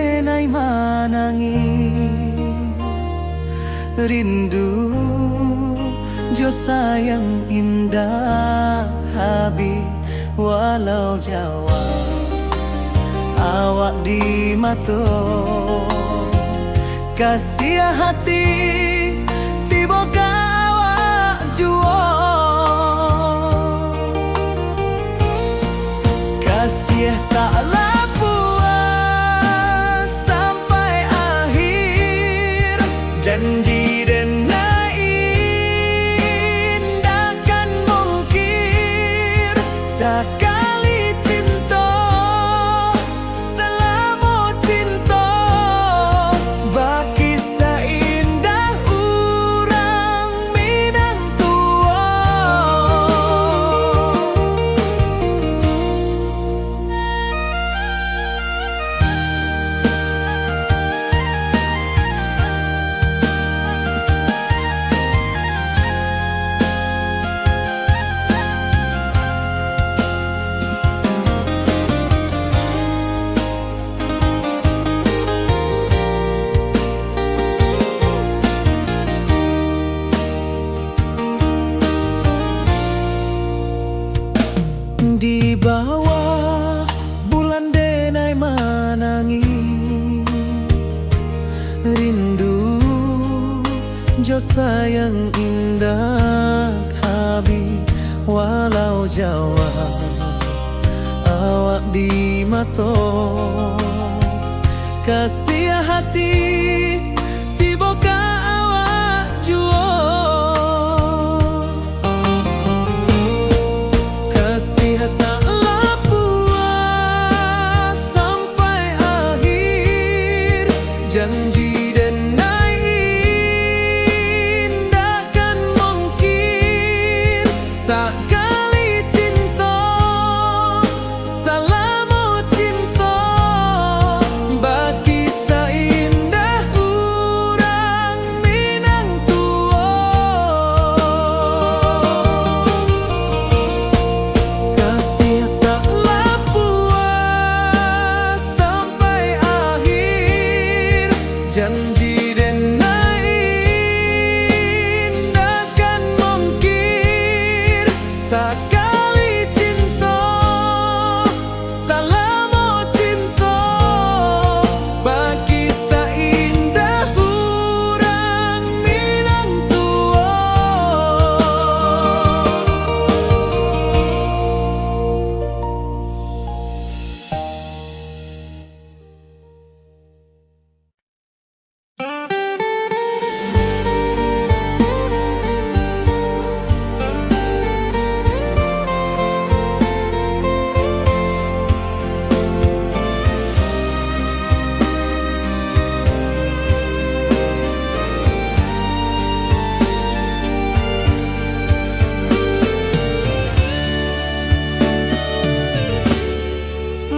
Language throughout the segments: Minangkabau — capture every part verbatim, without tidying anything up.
denai manangih. Rindu jo sayang indak habih, walau jauah awak di mato. Kasiah hati tibo ka awak juo. Kasiah tak lah puas sampai akhir. Janji denai indak kan mungkir. Sakali cinto, salamo cinto, bakisah indah urang Minang tuo. Di bawah bulan denai manangih, rindu jo sayang indak habih, walau jauah awak di mato. Kasiah hati tibo ka awak juo. Kasiah tak lah puas sampai akhir. Janji denai indak kan mungkir. Sakali cinto, salamo cinto, bakisah indah urang Minang tuo. Kasiah tak lah puas sampai akhir. Janji denai indak kan mungkir. Sakali cinto, salamo cinto, bakisah indah urang Minang tuo.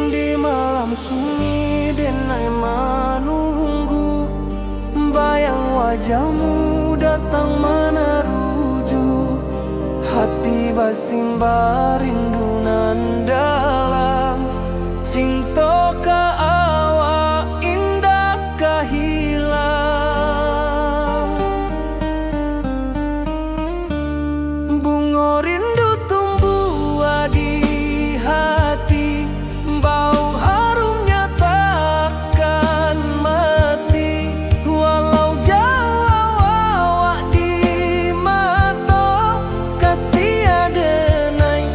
Di malam sunyi denai manunggu, bayang wajahmu datang manaruju. Hati basimba rindu nan dalam, cinto ka awak indak ka hilang. Bungo rindu tumbuah di hati, bau harumnya takkan mati. Walau jauah awak di mato, kasiah denai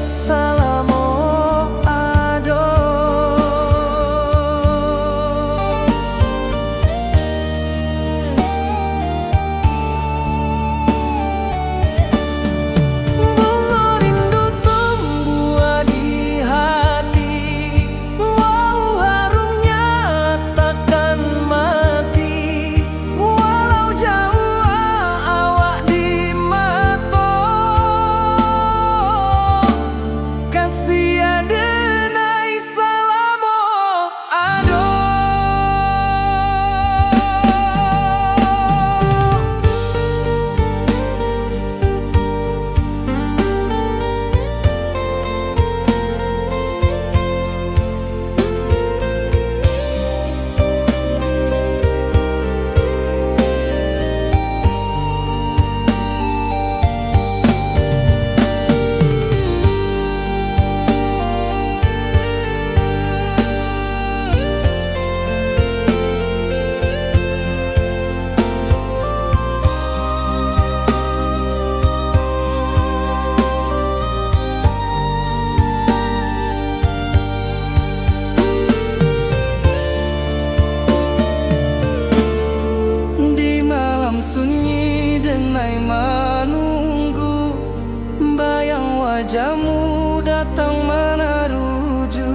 Jamu datang manaruju,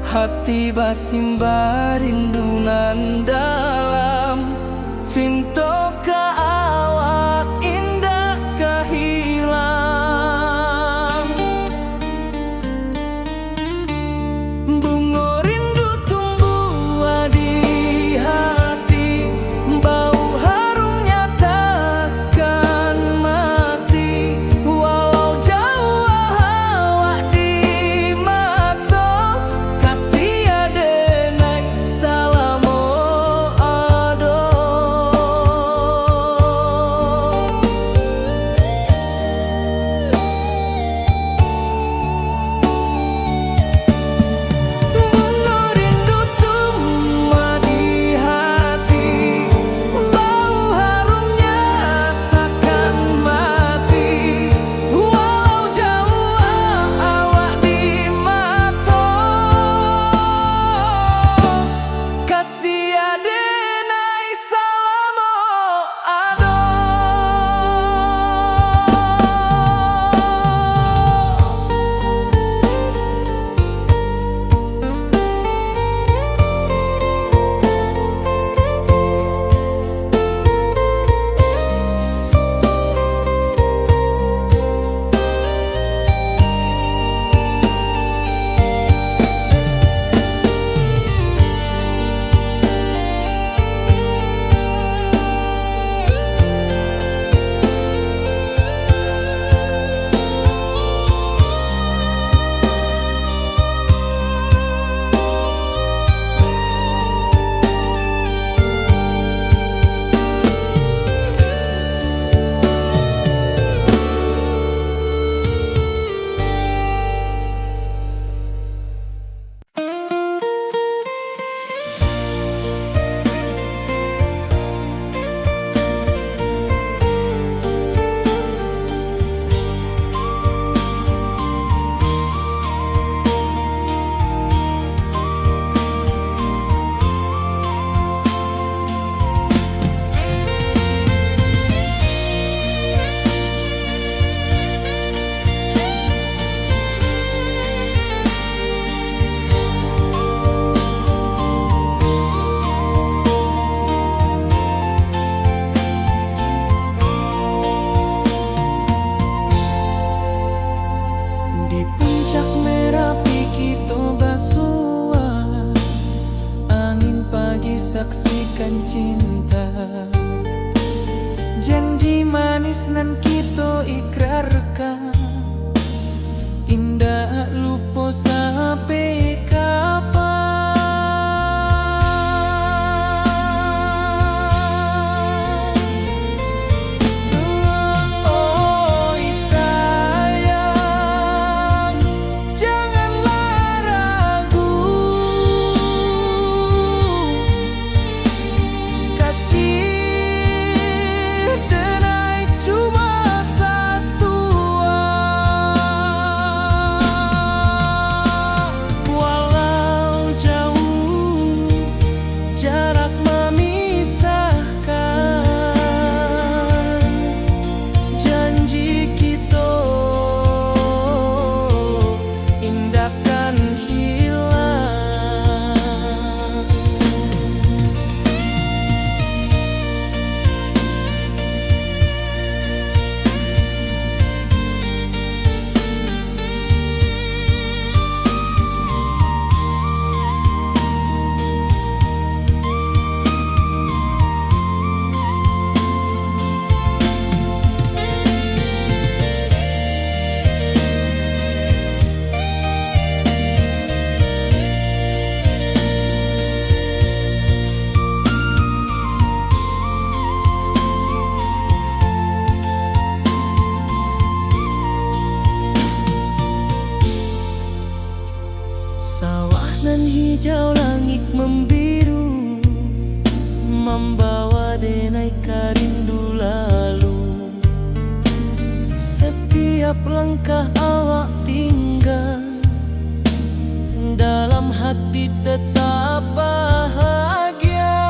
hati basimba rindu nan dalam. Cinto ka awak indak ka hilang. Bungo rindu tumbuah di hati, bau harumnya takkan mati. Walau jauah awak di mato, kasih adenai salamo ado. Bungo rindu tumbuah di hati, bau harumnya takkan mati. Walau jauah awak di mato, kasih adenai salamo ado. Di puncak Merapi kito basua, angin pagi saksikan cinta. Janji manis nan kito ikrarkan, indak lupo sampai kapan. Oi sayang, janganlah ragu, kasih denai cuma satua. Walau jauh jarak mamisahkan, janji kito indak kan hilang. Sawah nan hijau, langik mambiru, mambawa denai ka rindu lalu. Satiap langkah awak tingga, dalam hati tetap bahagia.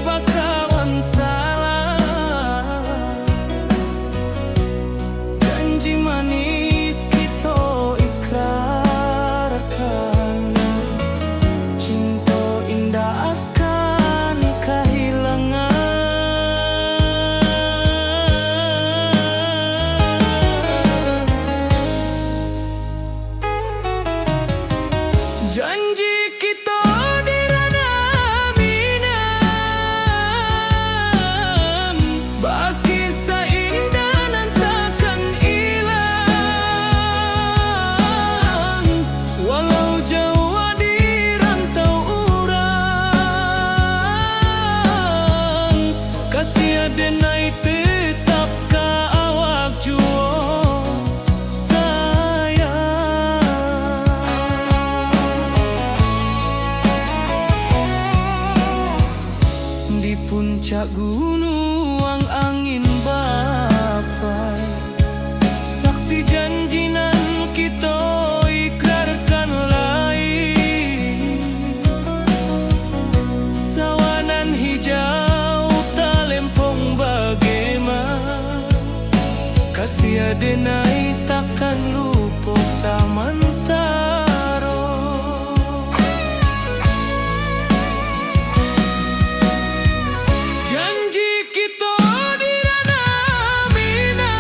bakawan salah. Janji manis kito ikrarkan, cinto indak akan kahilangan. Janji kito di ranah Minang, bakisah indah nan takkan ilang. Walau jauah di rantau urang, kasih denai tetap ka awak juo, sayang. Di puncak gunuang angin bapai, saksi janji nan kito ikrarkan lai. Sawah nan hijau talempong bagema, kasih denai takkan lupo samantaro. Janji kito di ranah Minang,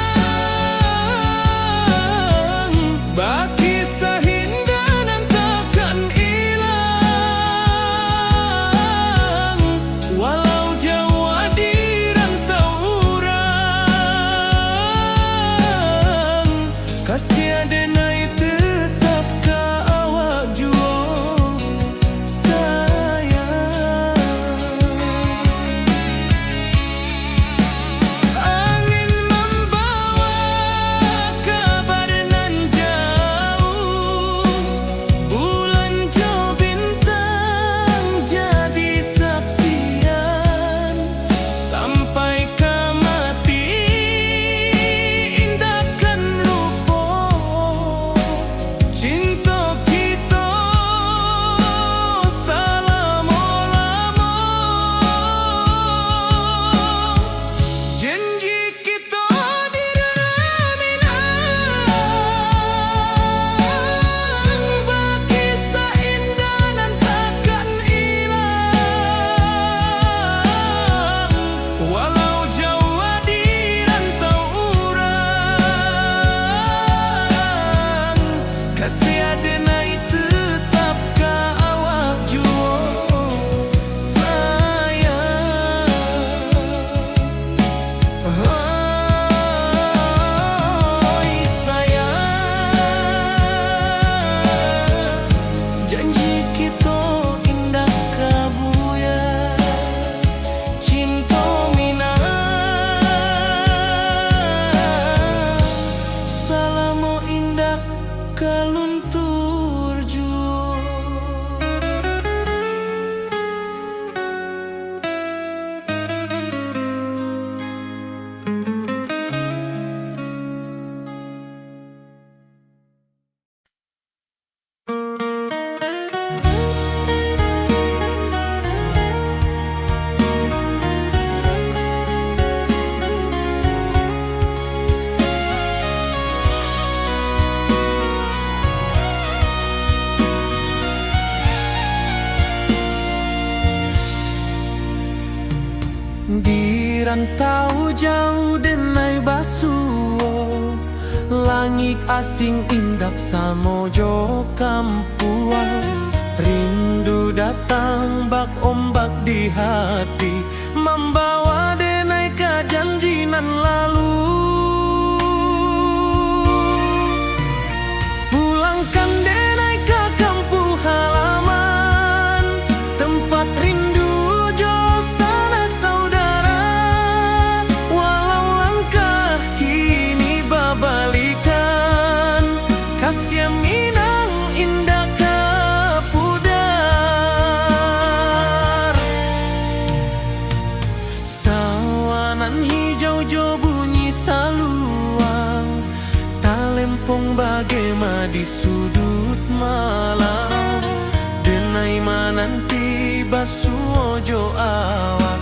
bakisah indah nan takkan ilang. Walau jauah di rantau urang, kasih denai tetap ka awak juo, sayang. Angin mambawa kabar nan jauah, bulan jo bintang jadi saksian. Sampai ka mati indak kan lupo cinto kito salamo-lamo. Janji kito di ranah Minang, bakisah indah nan takkan ilang. Walau jauah di rantau urang, kasih denai tetap ka awak juo, sayang. Hoi sayang, janji kito indak ka buyar. Cinto Minang salamo indak ka luntur juo. Di rantau jauah denai basuo, langik asing indak samo jo kampuang. Rindu datang bak ombak di hati, mambawa denai ka janji nan lalu. Pulangkan denai ka kampuang halaman, tempat rindu jo sanak saudara. Walau langkah kini babalikan, kasiah Minang indak ka pudar. Sawah nan hijau jo bunyi saluang, talempong bagema di suduik malam. Denai mananti basuo jo awak,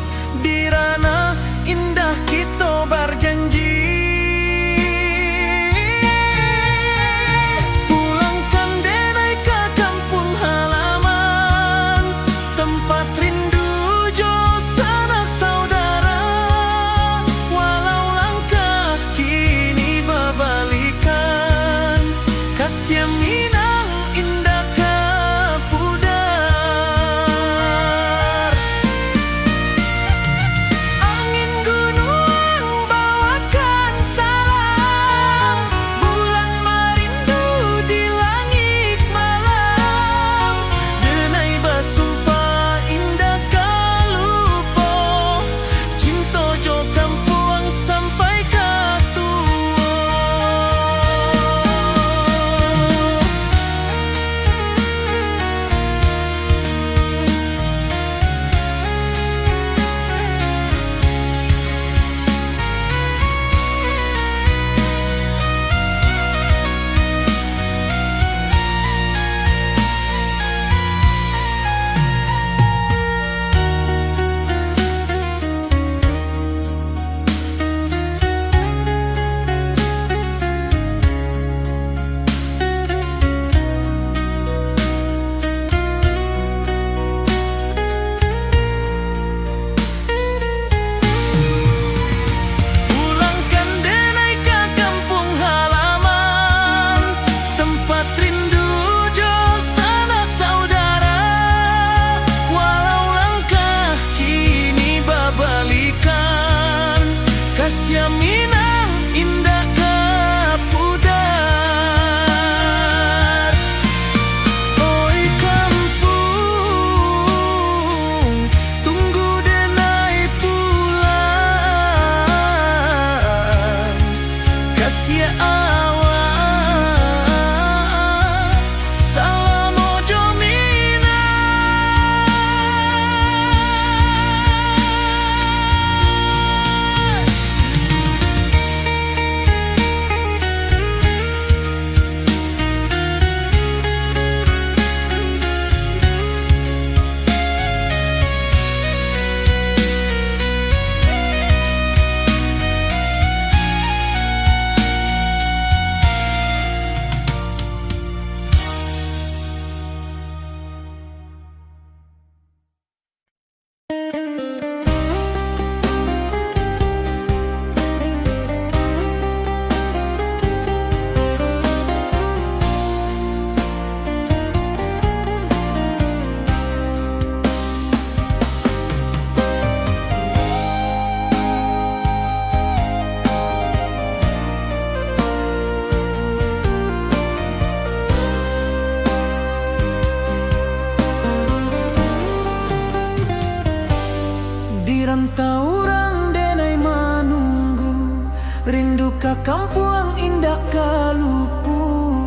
Rantau urang denai manunggu, rindu ka kampuang indak ka lupu,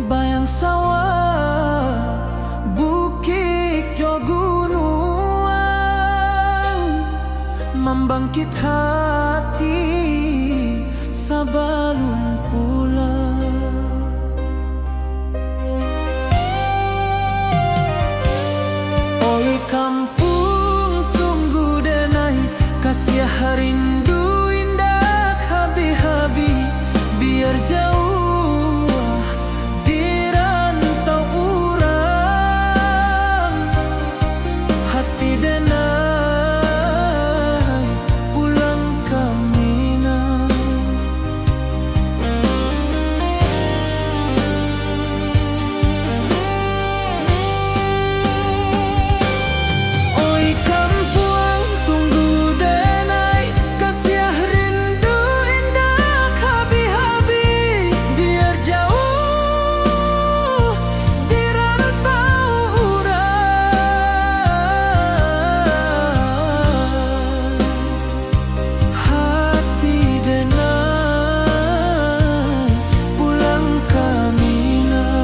bayang sawah, bukik jo gunuang, mambangkit hati sabalun pulang. Oi kampuang, tunggu denai, kasiah rindu indak habih-habih, biar jauah di rantau urang, hati denai pulang ka Minang. Oi kampuang, tunggu denai, kasiah rindu indak habih-habih, biar jauah di rantau urang, hati denai pulang ka Minang.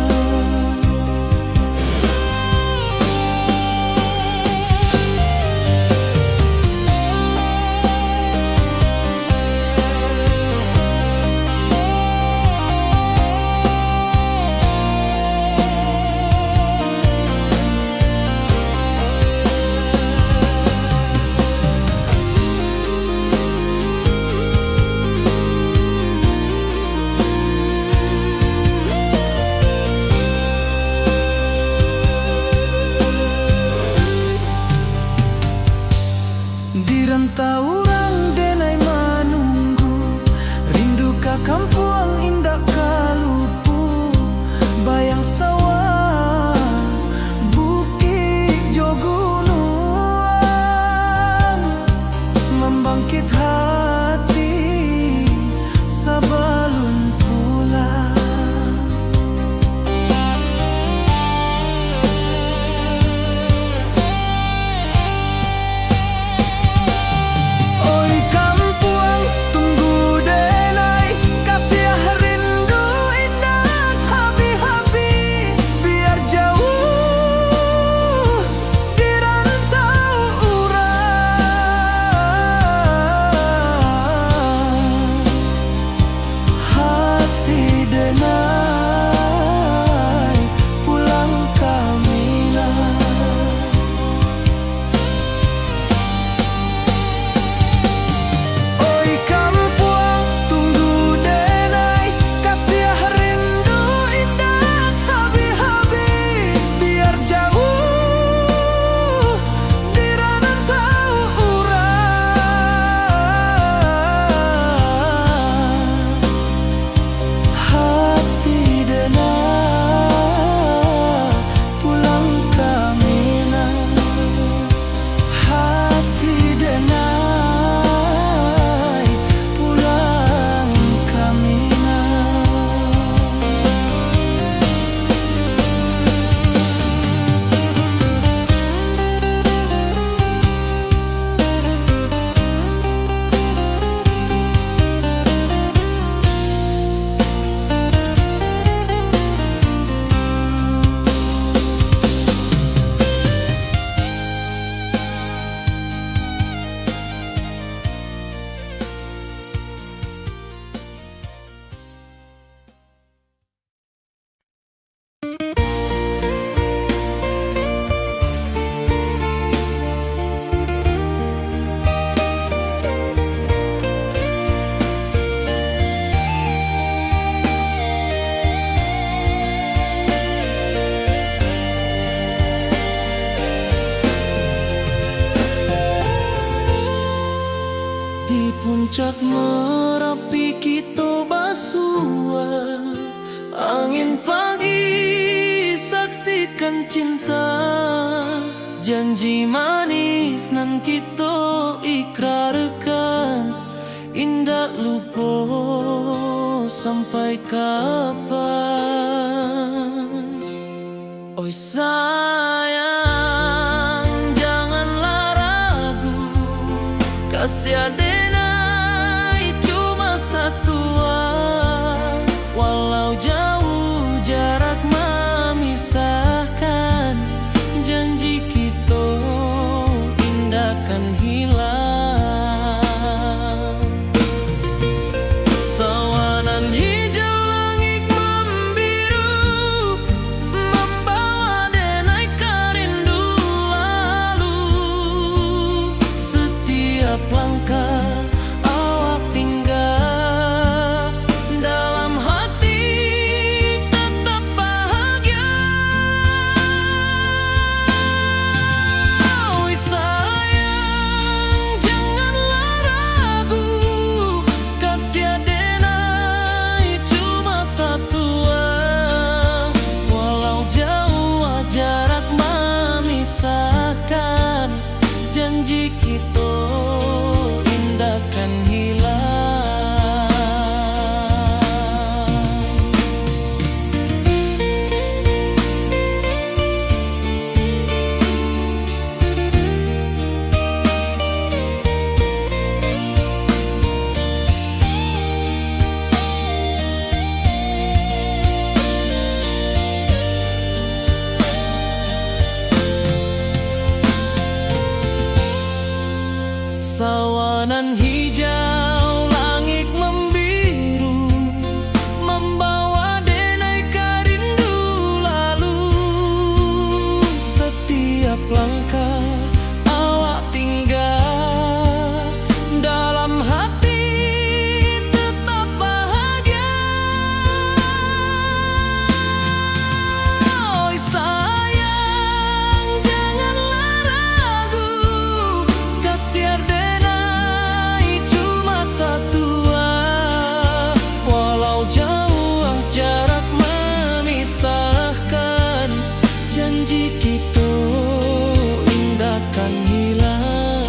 Di rantau urang denai manunggu, rindu ka kampuang indak ka lupu, bayang sawah, bukik jo gunuang, mambangkit hati sabalun pulang. Oi kampuang, tunggu denai, kasiah rindu indak habih-habih, biar jauah di rantau urang, hati denai pulang ka Minang. Oi kampuang, tunggu denai, kasiah rindu indak habih-habih, biar jauah di rantau urang, hati denai pulang ka Minang, hati denai pulang ka Minang. Di puncak Marapi kito basua, angin pagi saksikan cinta, janji manis nan kito ikrarkan, indak lupo sampai kapan. Oi sayang, janganlah ragu, Kasiah denai cuma satua, walau jauh jarak mamisahkan, janji kito indak kan hilang. Sawanan hijau langik mambiru, mambawa denai ka rindu lalu. Satiap langkah awak tingga, dalam hati tetap bahagia. Oi sayang, janganlah ragu, kasiah denai cuma satua, walau jauah jarak mamisahkan, janji kito indak kan hilang. Sawanan hijau langik mambiru, mambawa denai ka rindu lalu. Satiap langkah awak tingga, dalam hati tetap bahagia. Oi sayang, janganlah ragu, kasiah denai cuma satua, walau jauah jarak mamisahkan, janji kito indak kan hilang.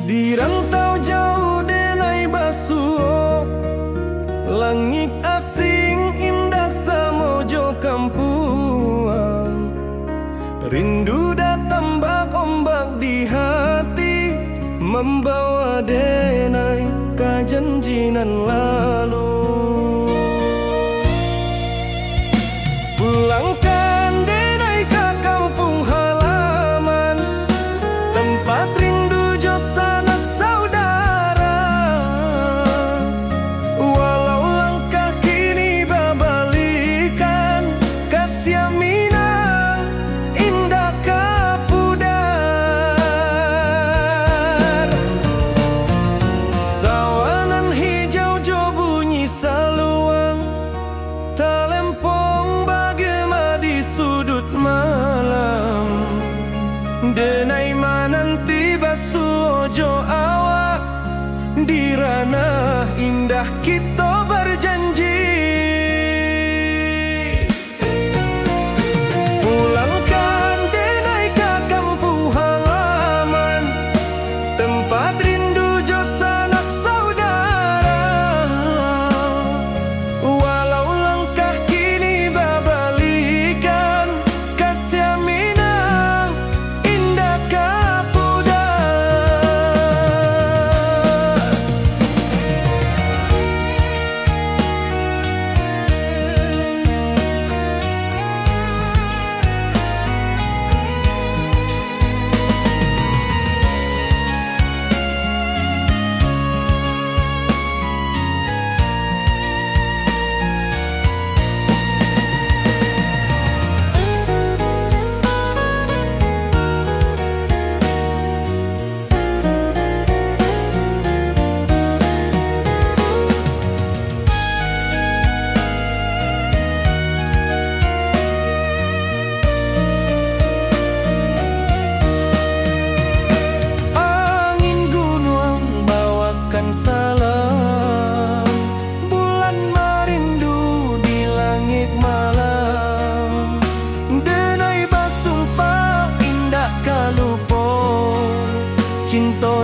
Di rantau jauah denai basuo, langik asing indak samo jo kampuang. Rindu datang bak ombak di hati, mambawa denai ka janji nan lalu. Pulangkan denai ka kampuang halaman, tampat rindu jo sanak saudara. Walau langkah kini babalikan, kasiah Minang indak ka pudar.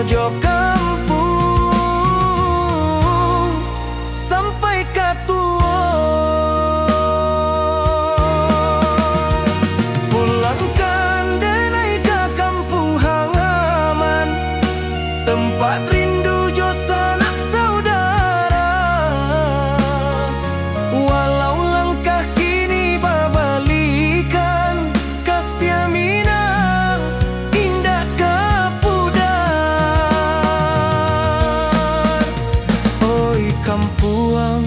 jo kampuang sampai ka tuo. Pulangkan denai ka kampuang halaman, tempat rindu jo sanak saudara. Walau langkah kini babalikan, kasiah Minang indak ka pudar. Oi kampuang,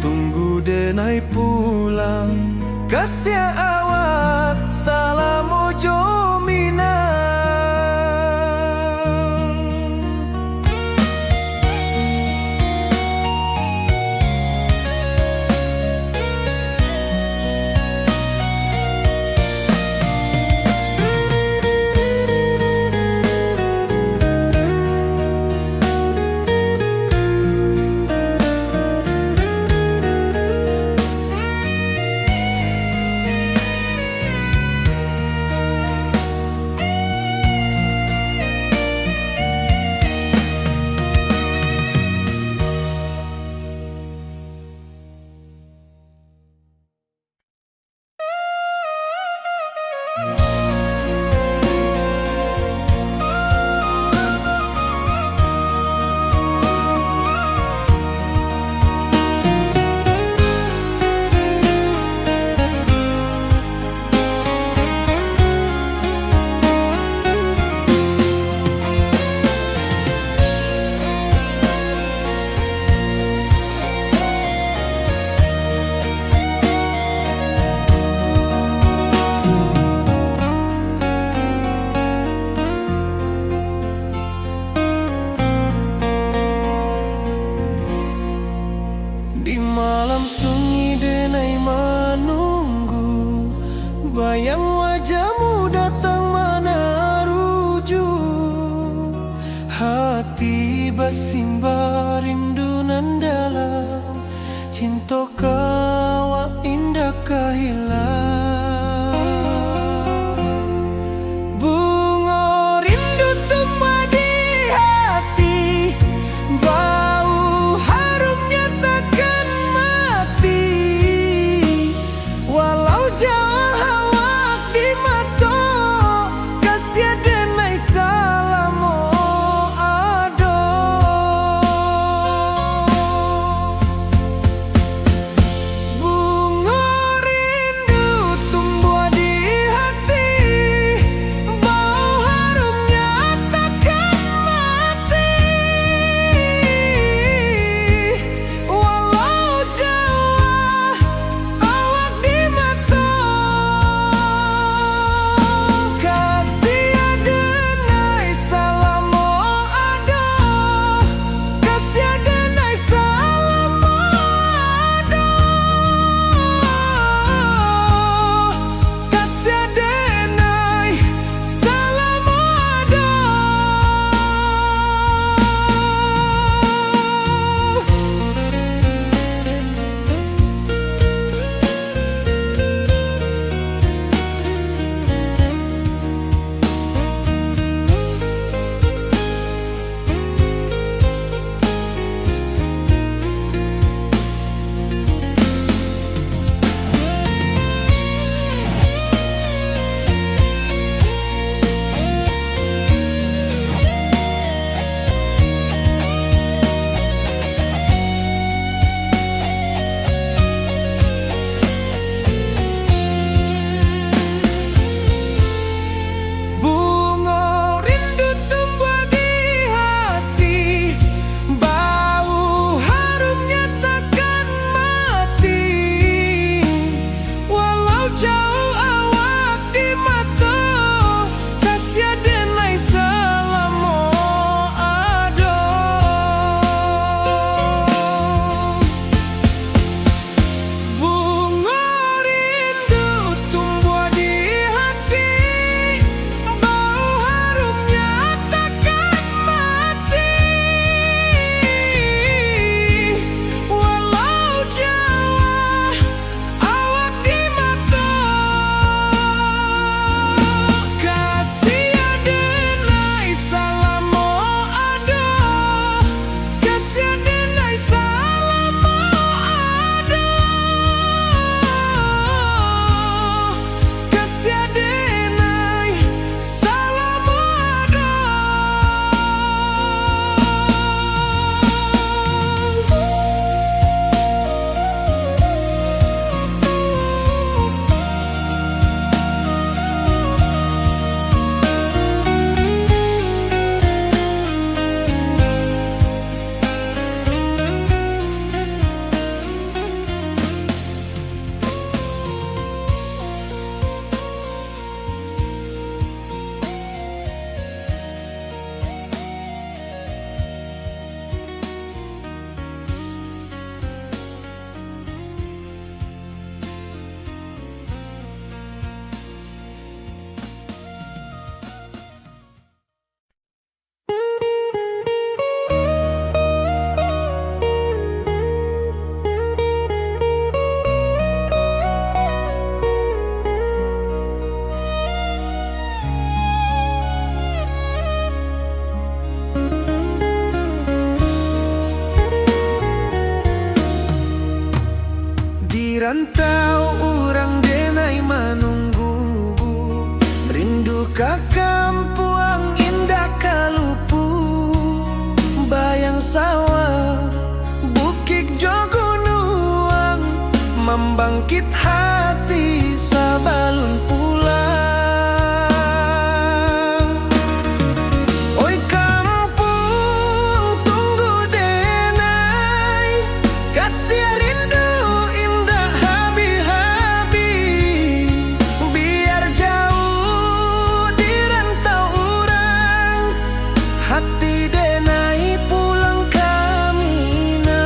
tunggu denai pulang. Kasiah awak salamo jo Minang. Di malam sunyi denai manunggu, bayang wajahmu datang manaruju. Hati basimba rindu nan dalam, cinto ka awak indak ka hilang. Bungo rindu tumbuah di hati, bau harumnya takkan mati. Walau jauah awak di mato, kasiah denai salamo ado. Bungo rindu Di rantau urang denai manunggu, rindu ka kampuang indak ka lupuh. Bayang sawah, bukik jo gunuang, mambangkit hati sabalun pulang. Oi kampuang, tunggu denai, kasiah rindu indak habih-habih. Biar jauah di rantau urang, hati denai pulang ka Minang.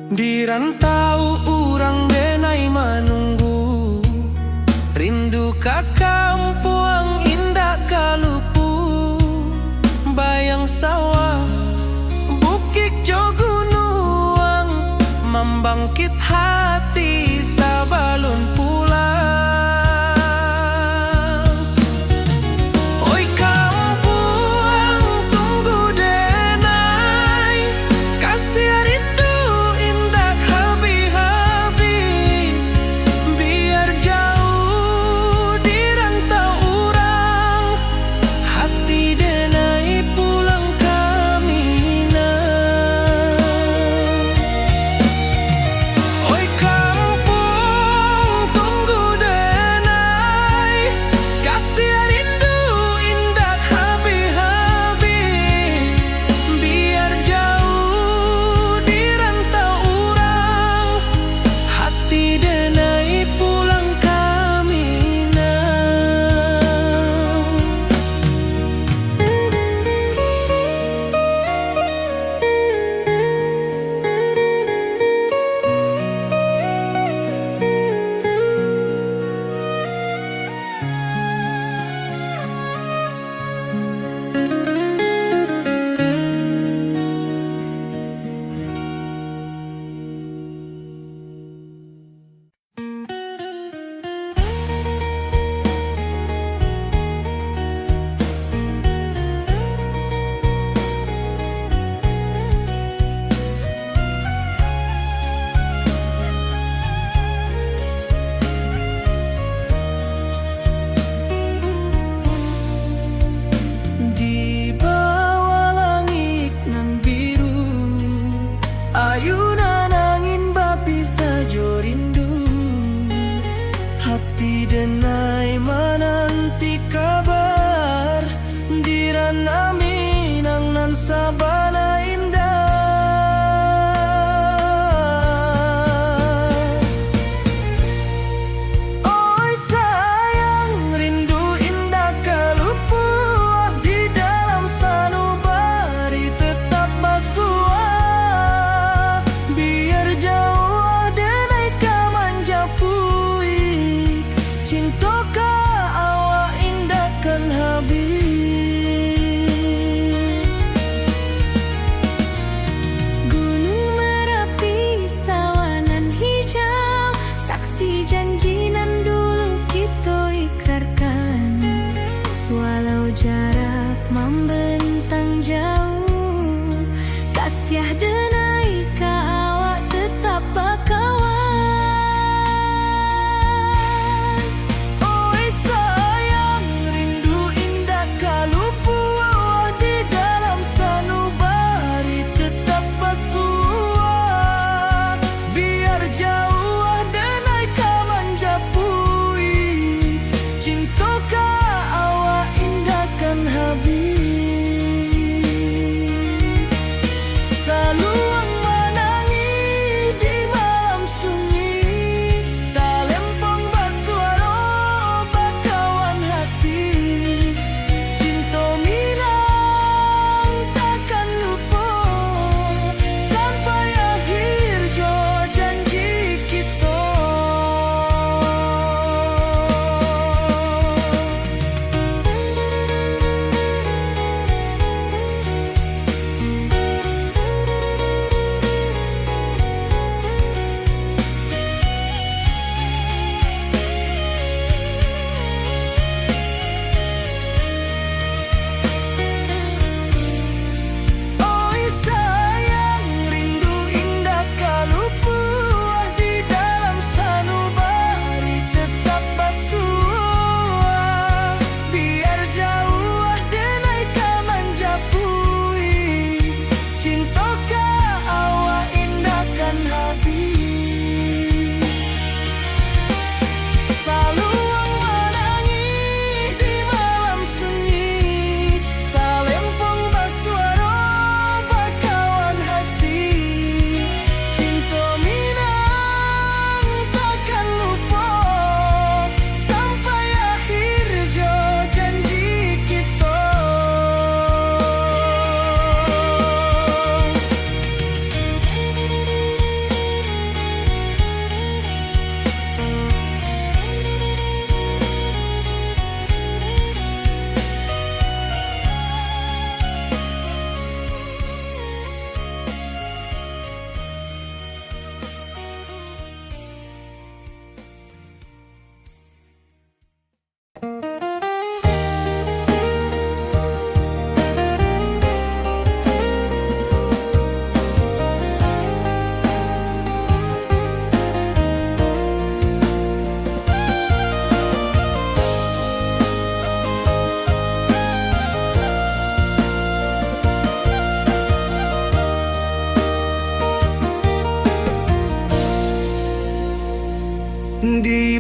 Di rantau urang denai manunggu, rindu ka kampuang indak ka lupuh. Bayang sawah, bukik jo gunuang, mambangkit hati sabalun pulang. Oi kampuang, tunggu denai, kasiah rindu indak habih-habih. Biar jauah di rantau urang, hati denai pulang ka Minang. Oi kampuang, tunggu denai, kasiah rindu indak habih-habih. Biar jauah di rantau urang, hati denai pulang ka Minang. Di bawah langik nan biru, ayunan angin bapisah jo rindu. Hati denai mananti kabar, di rantau Minang nan sabana indah. Oi sayang, rindu indak ka lupuah, di dalam sanubari tetap basuah. Biar jauah denai ka manjapuik, cinto ka awak indak kan habih. Gunung Marapi, sawah nan hijau, saksi janji nan dulu kito ikrarkan. Walau jarak mambentang jauh, kasiah denai ka awak tetap bakawan. Oi sayang, rindu indak ka lupuah, di dalam sanubari tetap basuah. Biar jauah denai ka manjapuik, cinto ka awak indak kan habih.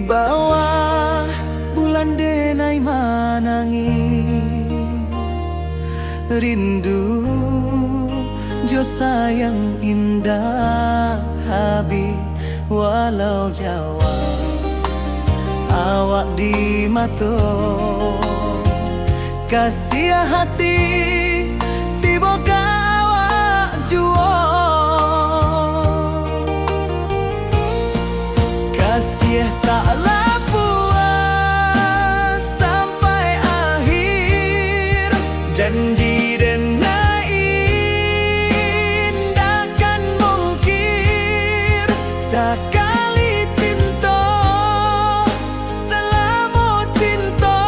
Bawah bulan denai manangih, rindu jo sayang indak habih, walau jauah awak di mato. Kasiah hati tibo ka awak juo. Kasiah taklah puas sampai akhir. Janji denai indak kan mungkir. Sakali cinto, salamo cinto,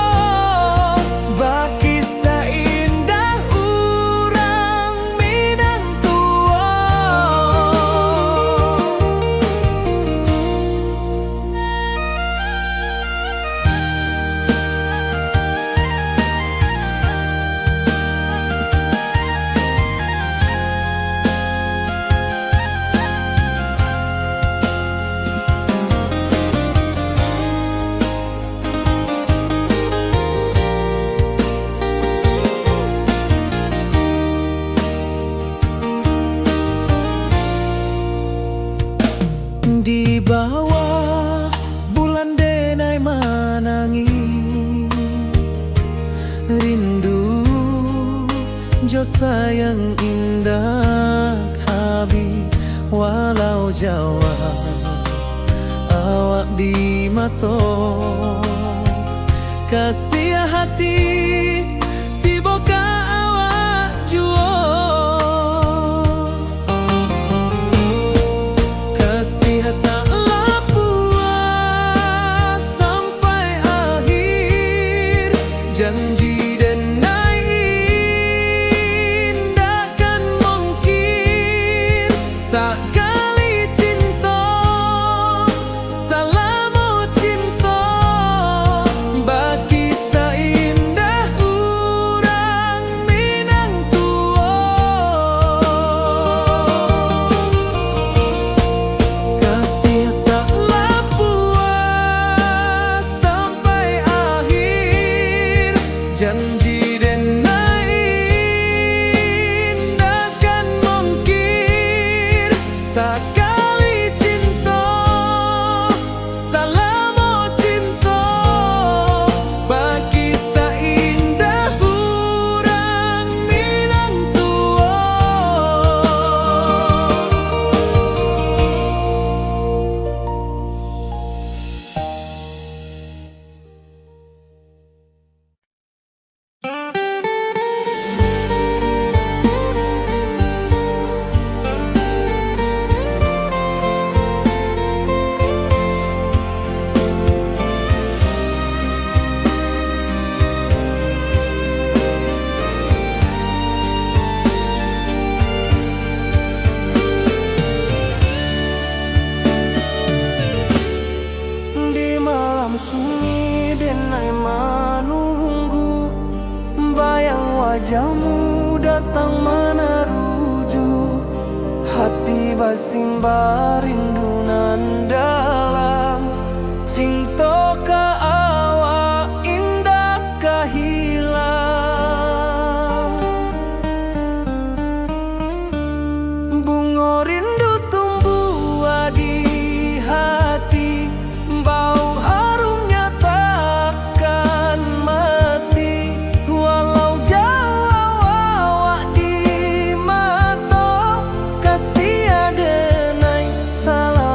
bakisah indah urang Minang tuo. Di bawah bulan denai manangih, rindu jo sayang indak habih, walau jauah awak di mato. Kasiah hati tibo ka awak juo. Kasiah taklah puas sampai akhir. Janji denai indak kan mungkir. Sakali cinto, salamo cinto, bakisah indah urang Minang tuo. Kasiah taklah puas sampai akhir. Janji denai indak kan mungkir. Sakali cinto, salamo cinto, bakisah indah urang Minang tuo. Di malam sunyi denai manunggu, bayang wajahmu datang manaruju. Hati basimba rindu nan dalam, cinto ka awak indak ka hilang. Bungo rindu tumbuah di hati, bau harumnya takkan mati. Walau jauah awak di mato, kasiah denai salah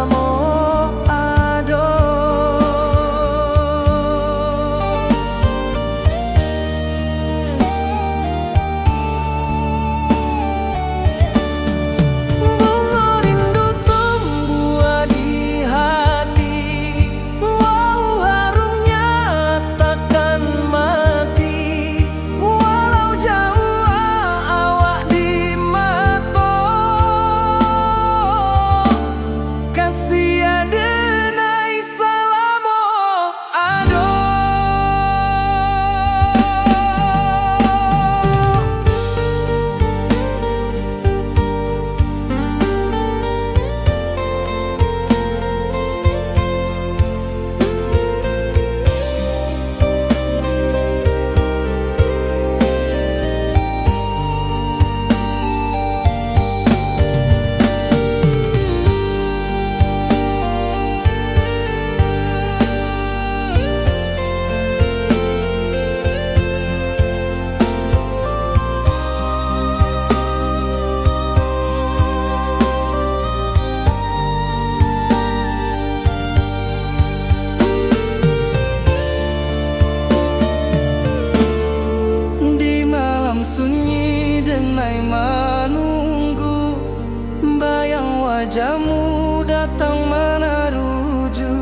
Jamu datang manaruju,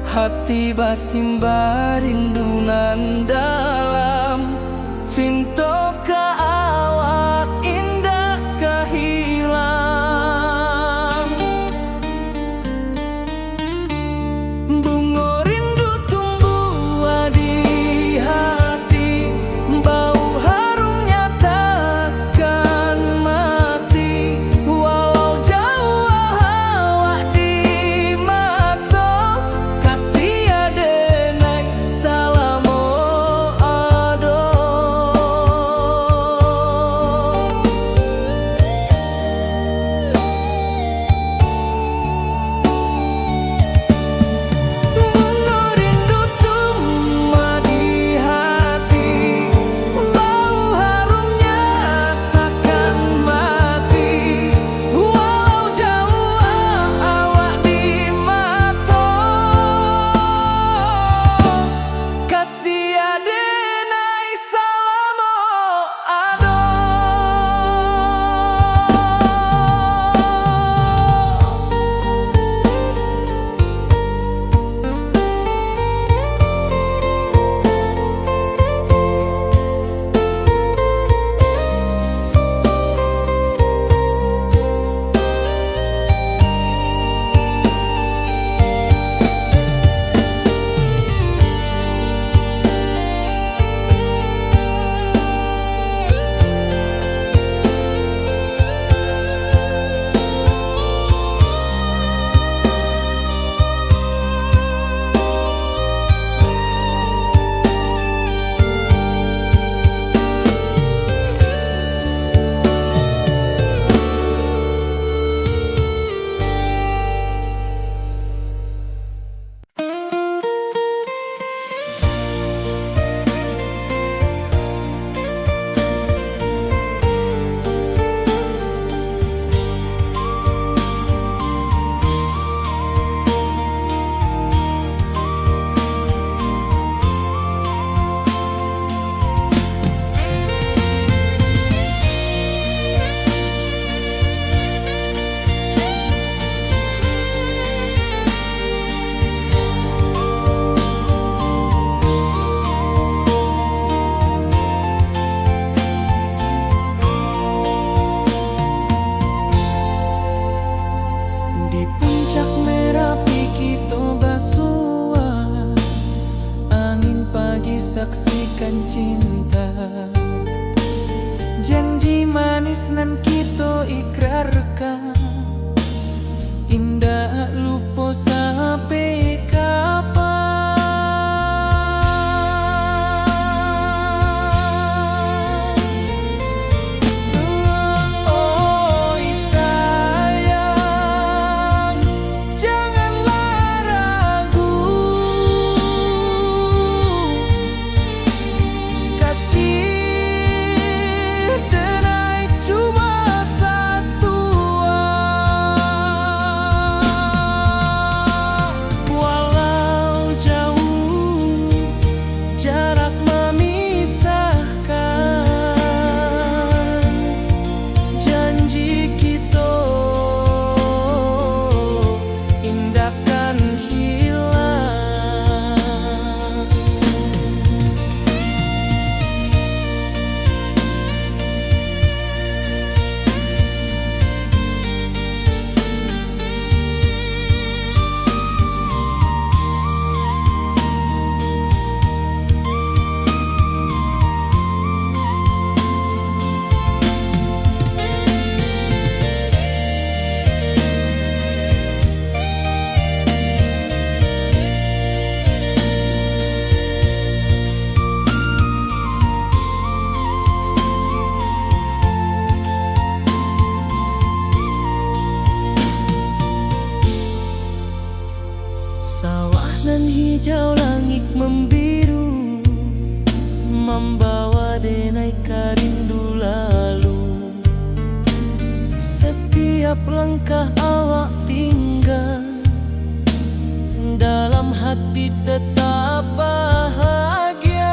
hati basimba rindu nan dalam. Cinto ka awak indak ka hilang. Bungo rindu tumbuah di hati, bau harumnya takkan mati. Walau jauah awak di mato, kasih adenai salamo ado. Bungo rindu tumbuah di hati, bau harumnya takkan mati. Walau jauah awak di mato, kasih adenai salamo ado. Di puncak Merapi kito basua, angin pagi saksikan cinta. Janji manis nan kito ikrarkan, indak lupo sampai kapan. Oi sayang, janganlah ragu, kasih denai cuma satua. Walau jauh jarak memisahkan, janji kito indak kan hilang. Sawah nan hijau, langik membiru, mambawa denai ka rindu lalu. Setiap langkah awak tingga, dalam hati tetap bahagia.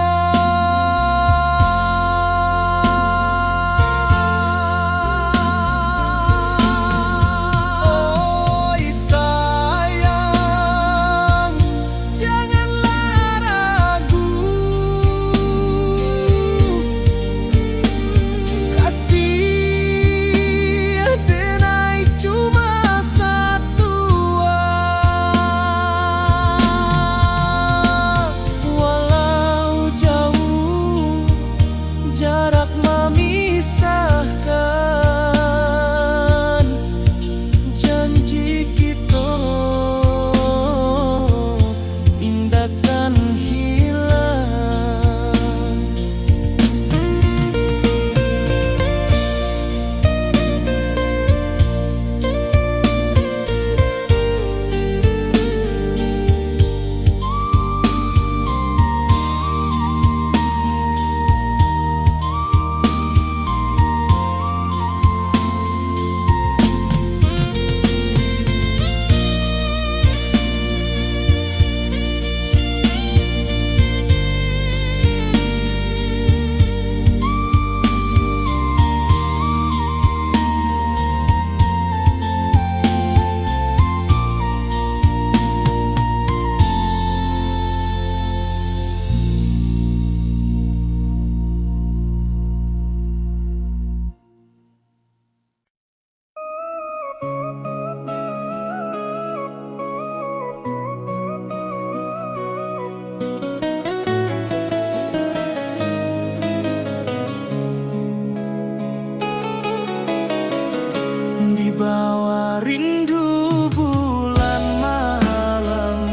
Di bawah rindu bulan malam,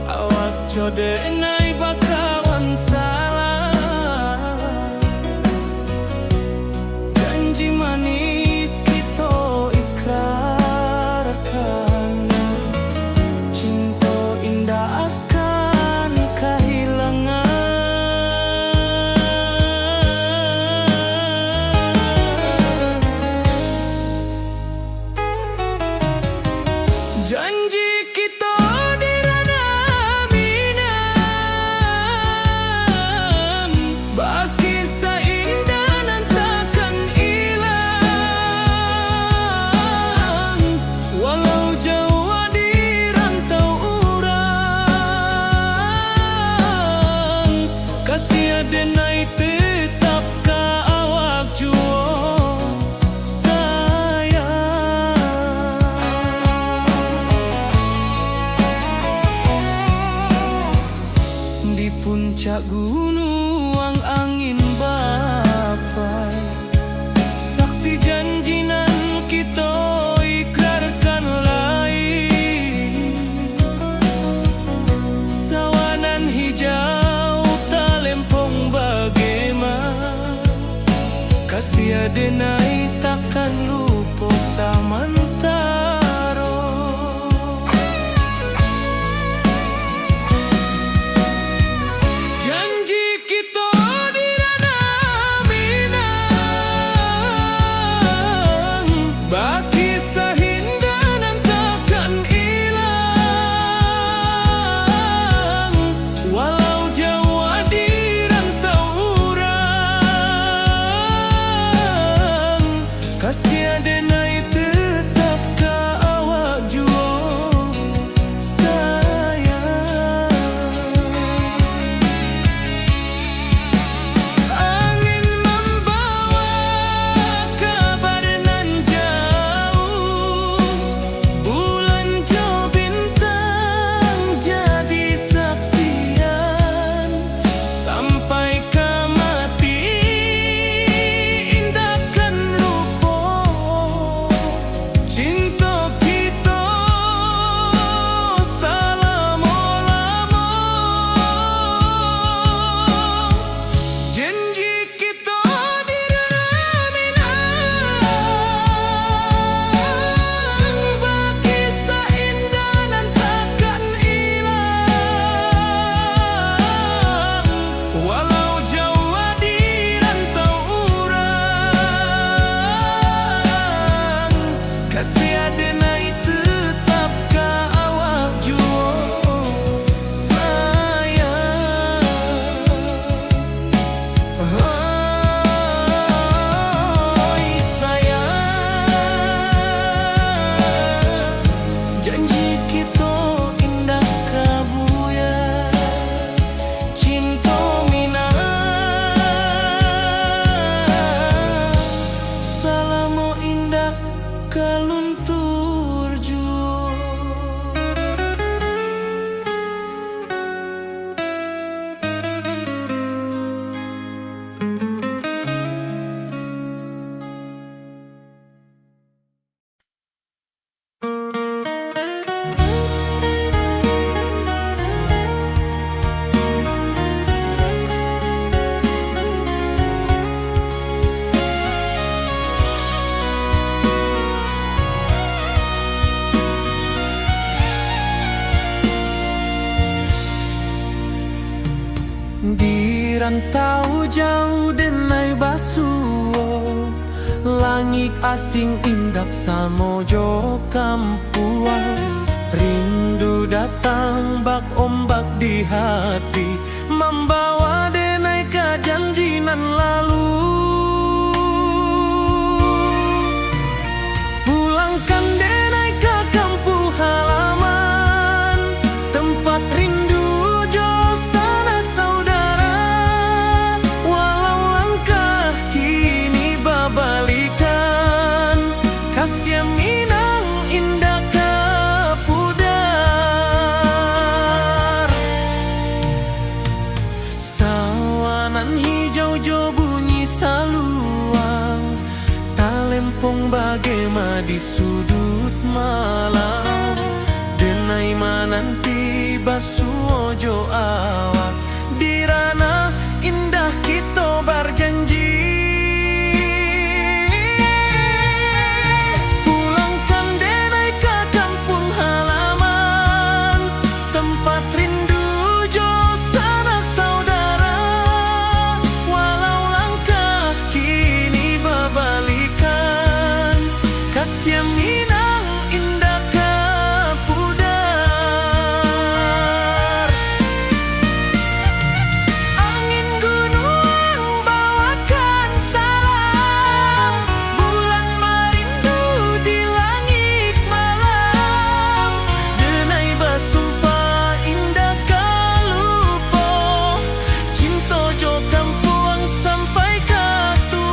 awak co denai bakawan salam. Janji manis kito ikrarkan, cinto indak akan kahilangan. Janji kito di Ranah Minang, bakisah indah nan takkan ilang. Walau jauah di rantau urang, kasih denai tetap ka awak juo, sayang. Di puncak gunuang angin bapai, saksi janji nan kito ikrarkan lai. Sawah nan hijau talempong bagema, kasih denai takkan lupo samantaro. Janji kito di Ranah Minang, bakisah indah nan takkan ilang. Walau jauah di rantau urang, kasih denai tetap ka awak juo, sayang. Angin mambawa kabar nan jauh, bulan jo bintang jadi saksian. Sampai ka mati indak kan lupo, cinto kito salamo-lamo. Janji kito di Ranah Minang, bakisah indah nan takkan ilang. Walau jauah di rantau urang, kasih denai tetap ka awak juo, sayang. Oi sayang, janji kito indak ka buyar. Cinto Minang salamo indak ka luntur juo. Di rantau jauah denai basuo, langik asing indak samo jo kampuang. Rindu datang bak ombak di hati, mambawa denai ka janji nan lalu. Pulangkan denai ka kampuang halaman, tempat rindu jo sanak saudara. Walau langkah kini babalikan, kasih Minang indak ka pudar. Sawah nan hijau jo bunyi Kampung bagema di sudut malam, denai mananti basuo jo awak, di ranah indah kito barjanji. Pulangkan denai ka kampung halaman, tempat rindu jo sanak saudara, walau langkah kini babalikan, kasiah Minang indak ka pudar. Angin gunuang bawakan salam, bulan marindu di langik malam, denai basumpah indak ka lupo, cinto jo kampuang sampai ka tuo.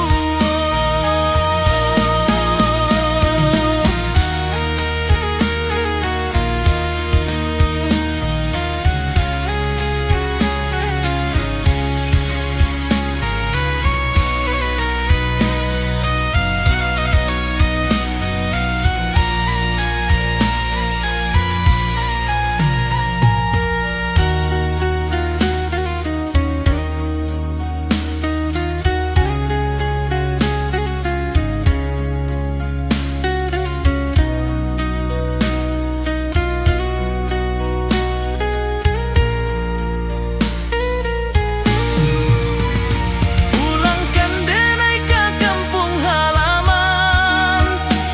Pulangkan denai ka kampung halaman,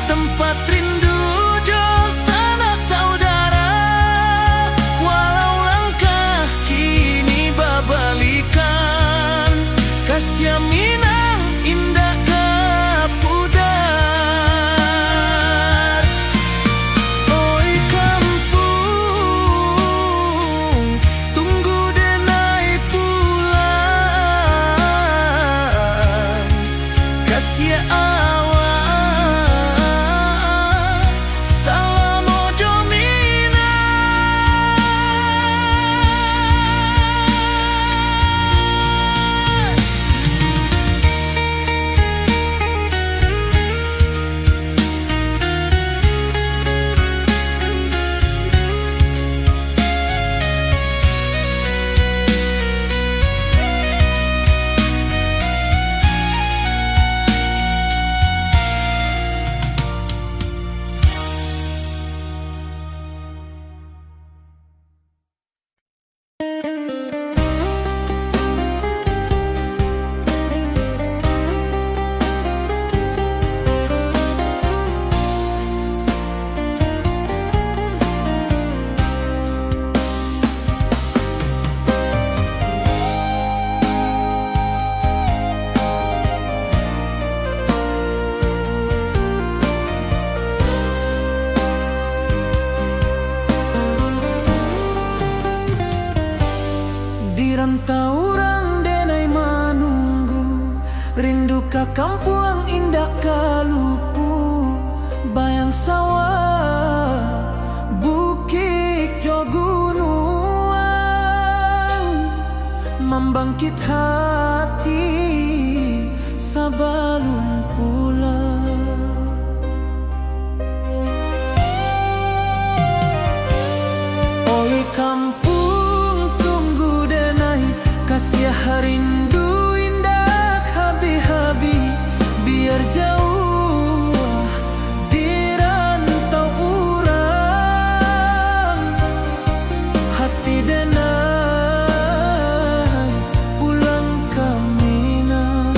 tempat rindu jo sanak saudara, walau langkah kini babalikan, kasiah Minang indak ka pudar. Oi kampuang, tunggu denai pulang, kasiah awak salamo jo Minang. Di rantau urang denai manunggu, rindu ka kampuang indak ka lupu, bayang sawah, bukik jo gunuang, mambangkit hati sabalun pulang. Oi kampuang, tunggu denai, kasiah rindu indak habih-habih, biar jauah di rantau urang, hati denai pulang ka Minang.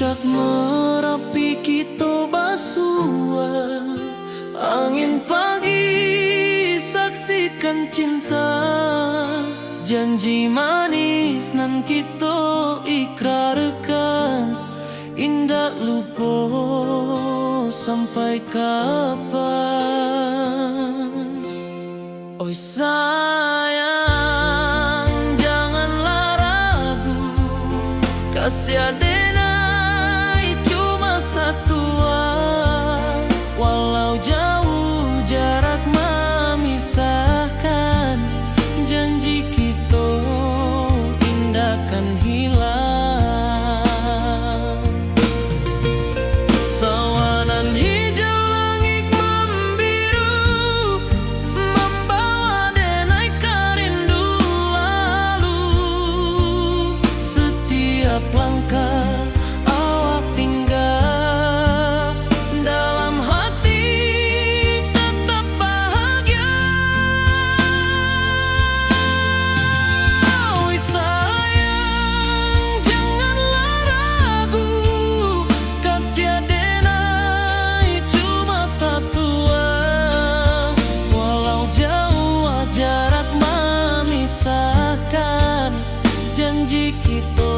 Dak Marapi kito basua, angin pagi saksikan cinta, janji manis nan kito ikrarkan, indak lupo sampai kapan. Oi sayang, janganlah ragu, kasih adenai cuma satua. Walau jauh jarak mamisahkan, janji kito indak kan hilang. Sawanan hijau langik mambiru, mambawa denai ka rindu lalu. Setiap langkah awak tingga, dalam hati tetap bahagia. Oi sayang, janganlah ragu, kasih adenai cuma satua. Walau jauh jarak mamisahkan, janji kito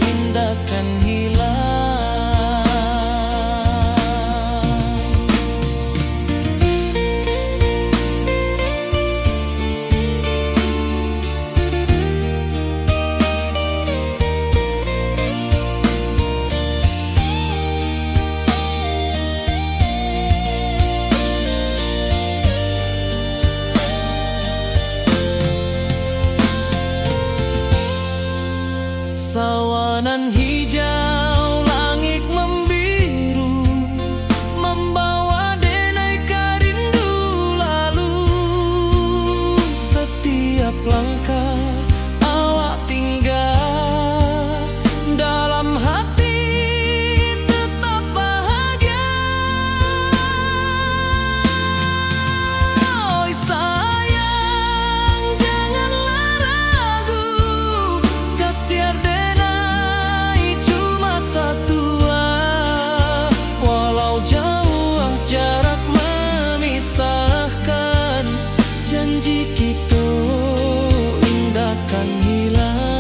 indak kan hilang. Sawanan hijau langik mambiru, mambawa denai ka rindu lalu. Setiap langkah awak tingga, dalam hati tetap bahagia. Oi sayang, janganlah ragu, kasih adenai cuma satua. Walau jauh jarak mamisahkan, janji kito indak kan hilang.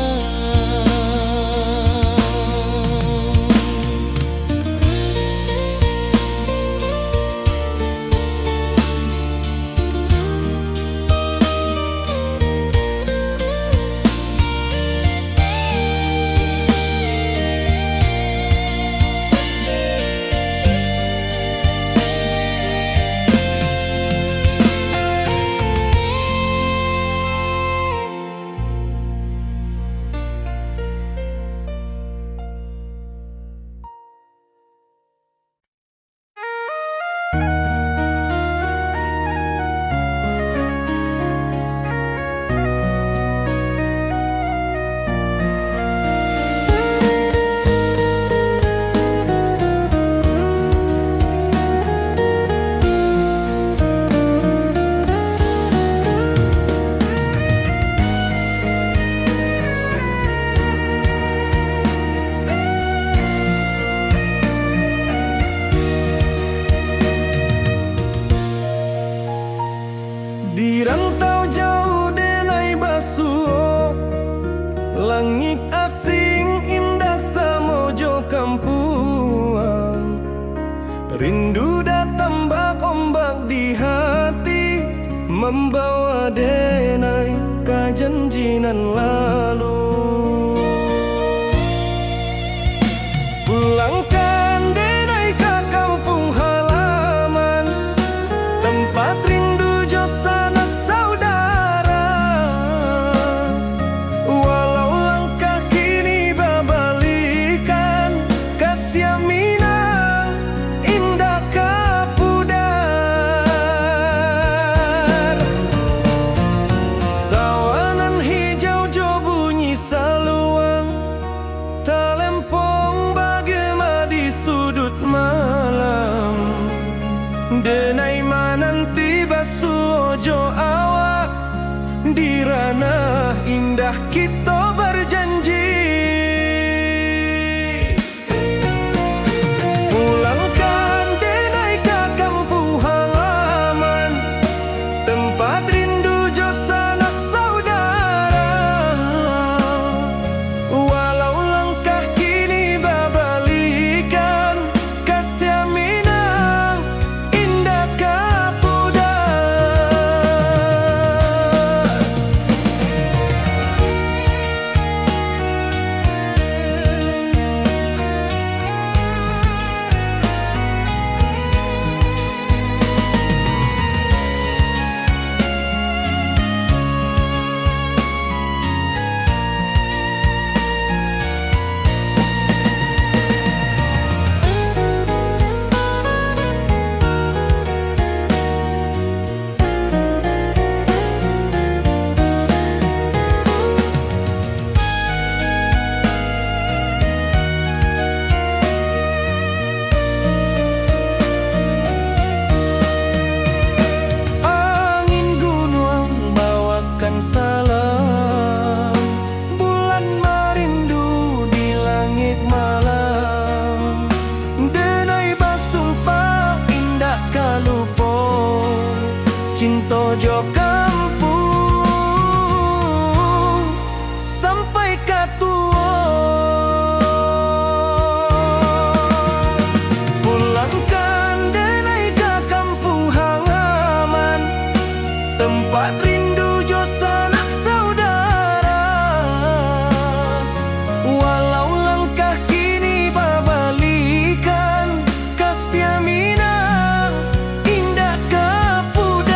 Di rantau jauah denai basuo, langik asing indak samo jo kampuang. Rindu datang bak ombak di hati, mambawa denai ka janji nan lalu. Pulangkan denai ka kampuang halaman, tampat rindu jo sanak saudara. Walau langkah kini babalikan, kasiah Minang indak ka pudar. Sawanan hijau jo bunyi saluang, talempong bagema di suduik malam. Denai mananti basuo jo awak, di ranah indah kito bajanji. Cinto jo kampuang sampai ka tuo. Pulangkan denai ka kampuang halaman, tempat rindu jo sanak saudara. Walau langkah kini babalikan, kasiah Minang indak ka pudar.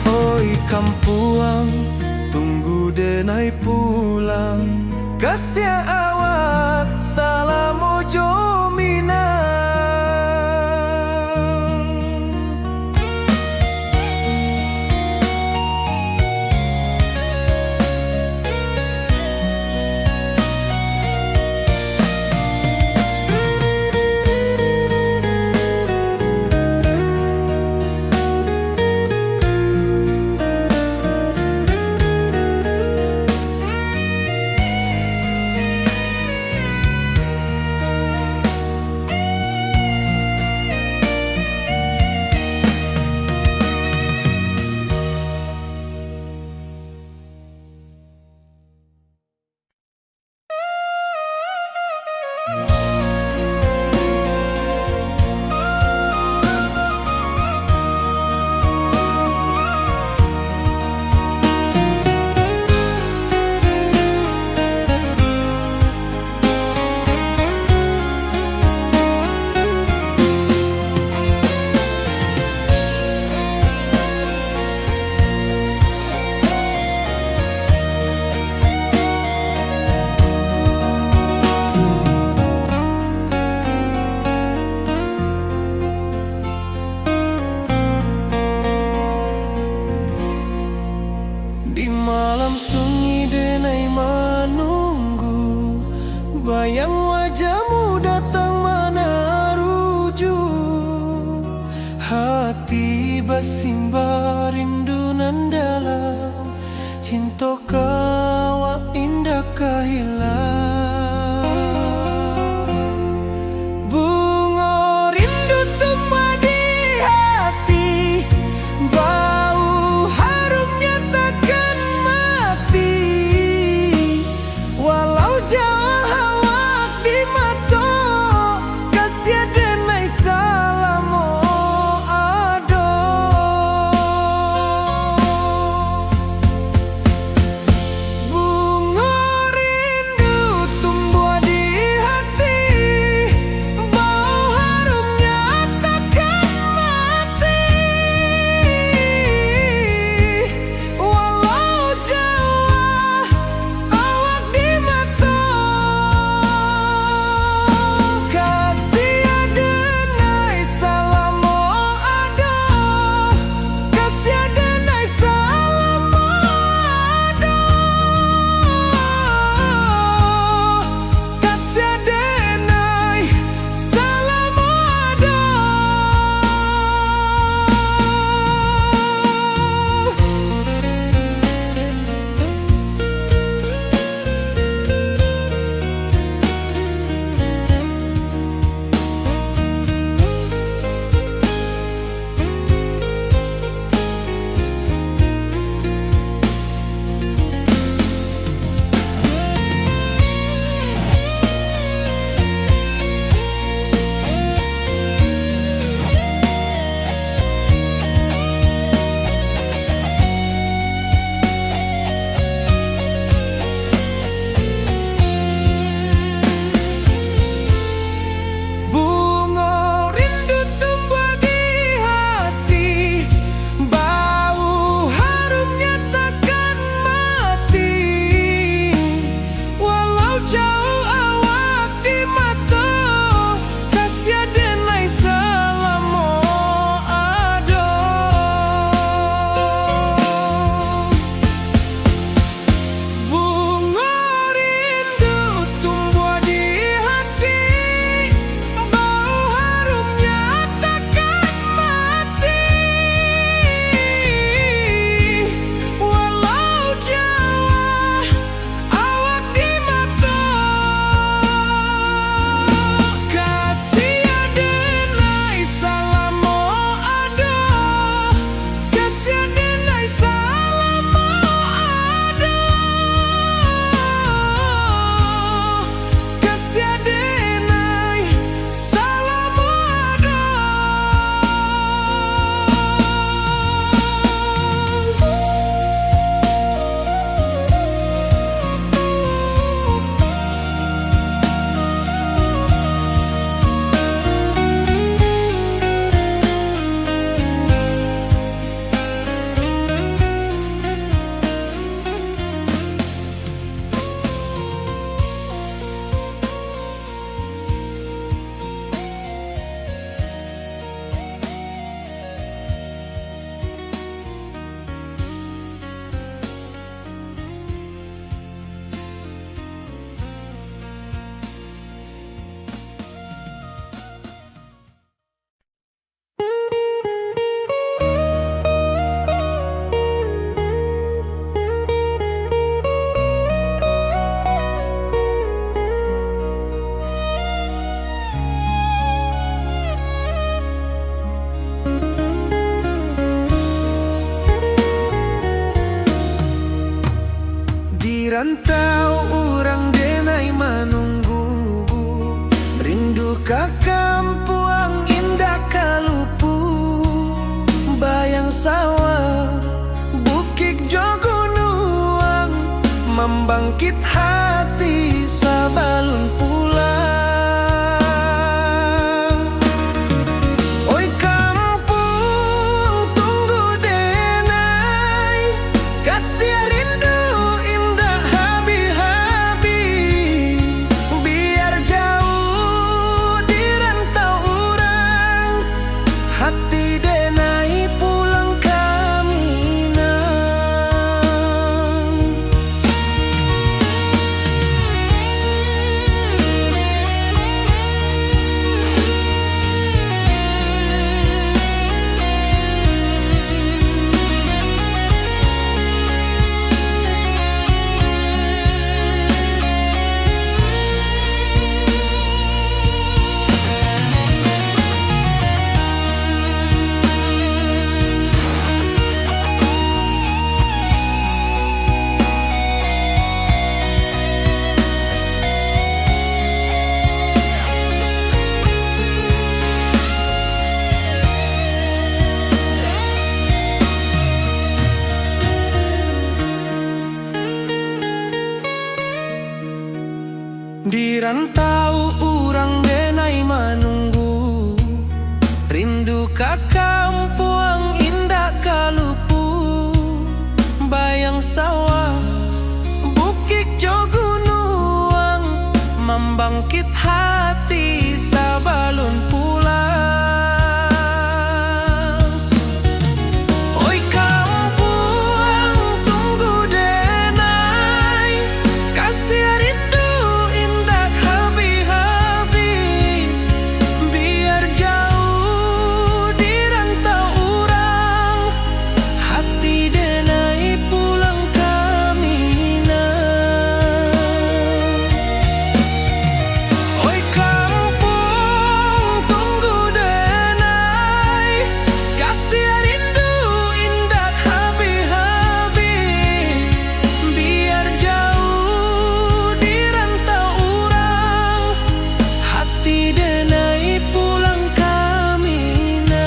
Oi kampuang, tunggu denai pulang. Kasiah awak, salamo jo Minang. Mambangkik hati sabalun pulang. Oi kampuang, tunggu denai, kasiah rindu indak habih-habih. Biar jauah di rantau urang, hati denai pulang ka Minang. Di rantau urang denai manunggu, rindu ka kampuang indak ka lupu. Bayang sawah, bukik jo gunuang, mambangkik hati sabalun pulang. Oi kampuang, tunggu denai, kasiah rindu indak habih-habih. Biar jauah di rantau urang, hati denai pulang ka Minang. Oi kampuang, tunggu denai, kasiah rindu indak habih-habih. Biar jauah di rantau urang, hati denai pulang ka Minang.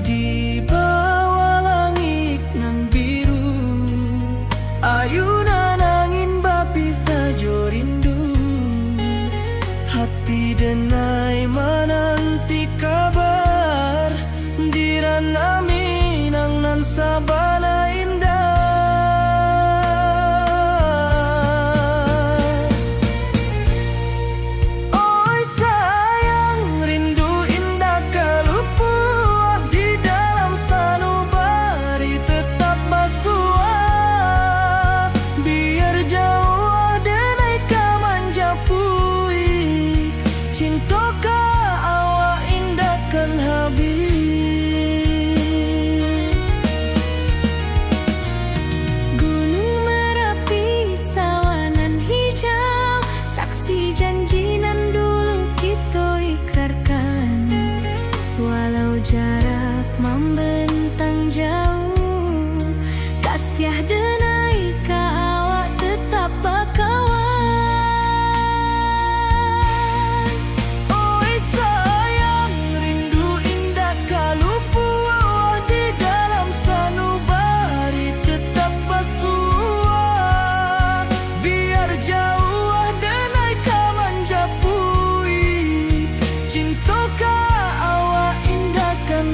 Di bawah langik nan biru, ayunan angin bapisah jo rindu. Hati denai mananti kabar, di rantau Minang nan sabana indah. Oi sayang, rindu indak ka lupuah, di dalam sanubari tetap basuah. Biar jauah denai ka manjapui, cinto ka awak indak kan habih. Gunung Marapi, sawah nan hijau, saksi janji nan dulu kito ikrarkan. Walau jarak mambentang jauh, kasiah denai ka awak tetap bakawan. Oi sayang, rindu indak ka lupuah, di dalam sanubari tetap basuah. Biar jauah denai ka manjapui, cinto ka awak indak kan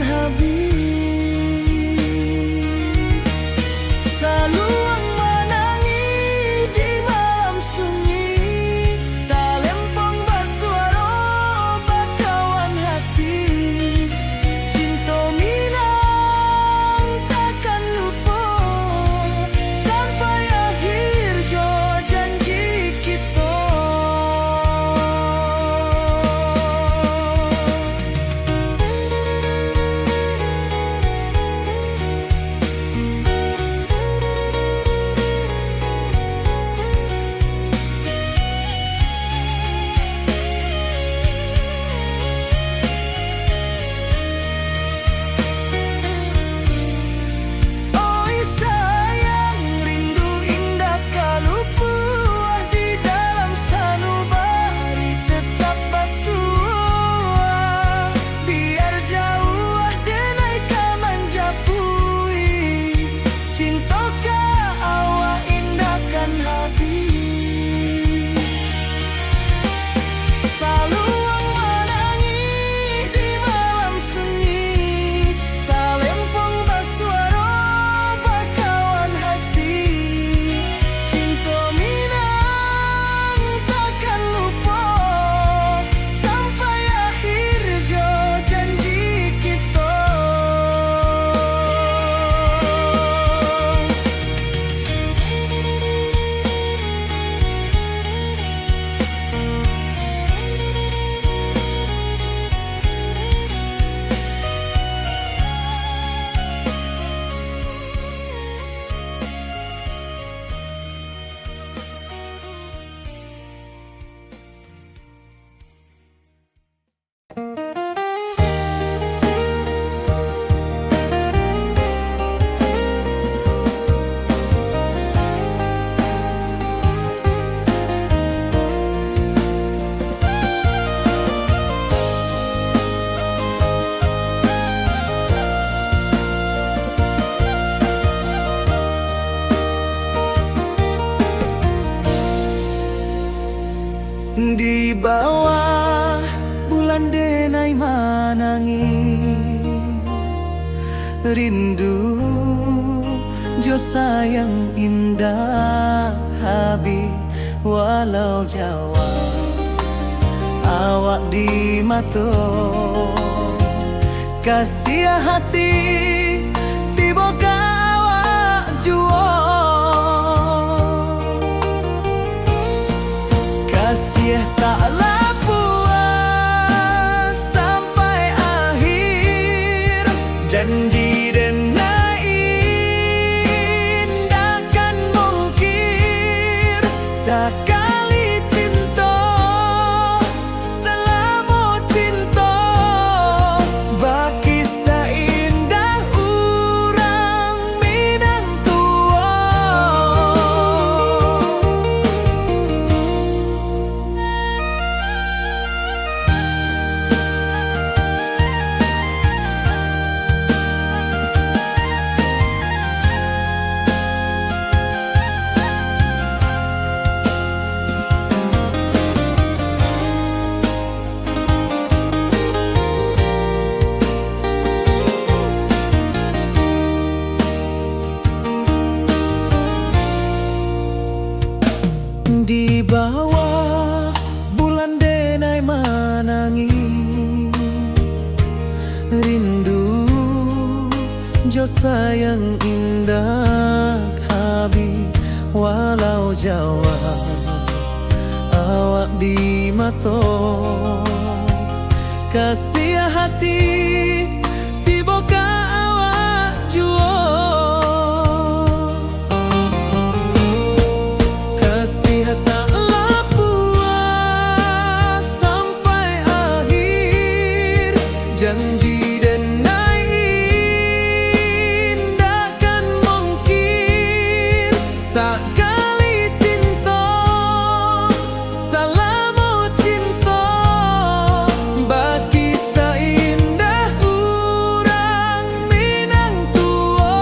Awak bulan denai manangih, rindu jo sayang indak habih, walau jauah awak di mato. Kasiah hati tibo ka awak juo. Kasiah tak lah puas sampai akhir. Janji denai indak kan mungkir. Sakali cinto, salamo cinto, bakisah indah urang Minang tuo. Di bawah bulan denai manangih, rindu jo sayang indak habih, walau jauah awak di mato. Kasiah hati tibo ka awak juo. Kasiah tak lah puas sampai akhir. Janji denai indak kan mungkir. Sakali cinto, salamo cinto, bakisah indah urang Minang tuo.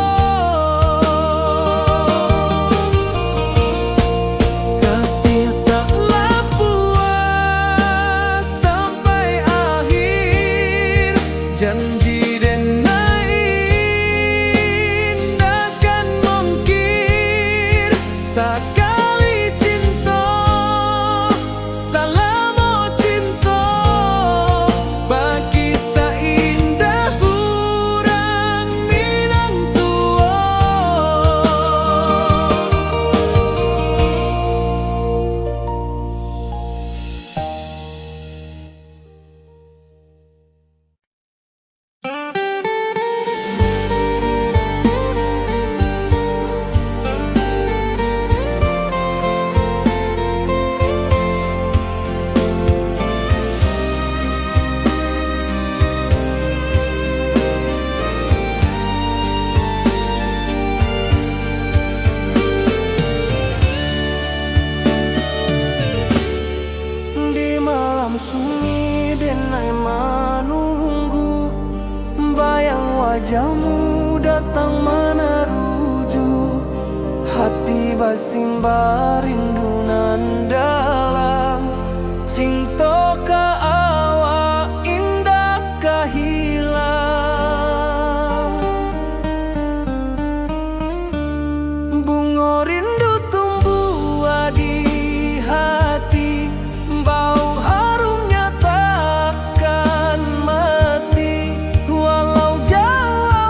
Kasiah tak lah puas sampai akhir. Janji denai indak kan mungkir. Sakali cinto, salamo cinto, bakisah indah urang Minang tuo. Di malam sunyi denai manunggu, bayang wajahmu datang manaruju. Hati basimba rindu nan dalam, cinto ka awak indak ka hilang. Bungo rindu tumbuah di hati, bau harumnya takkan mati. Walau jauah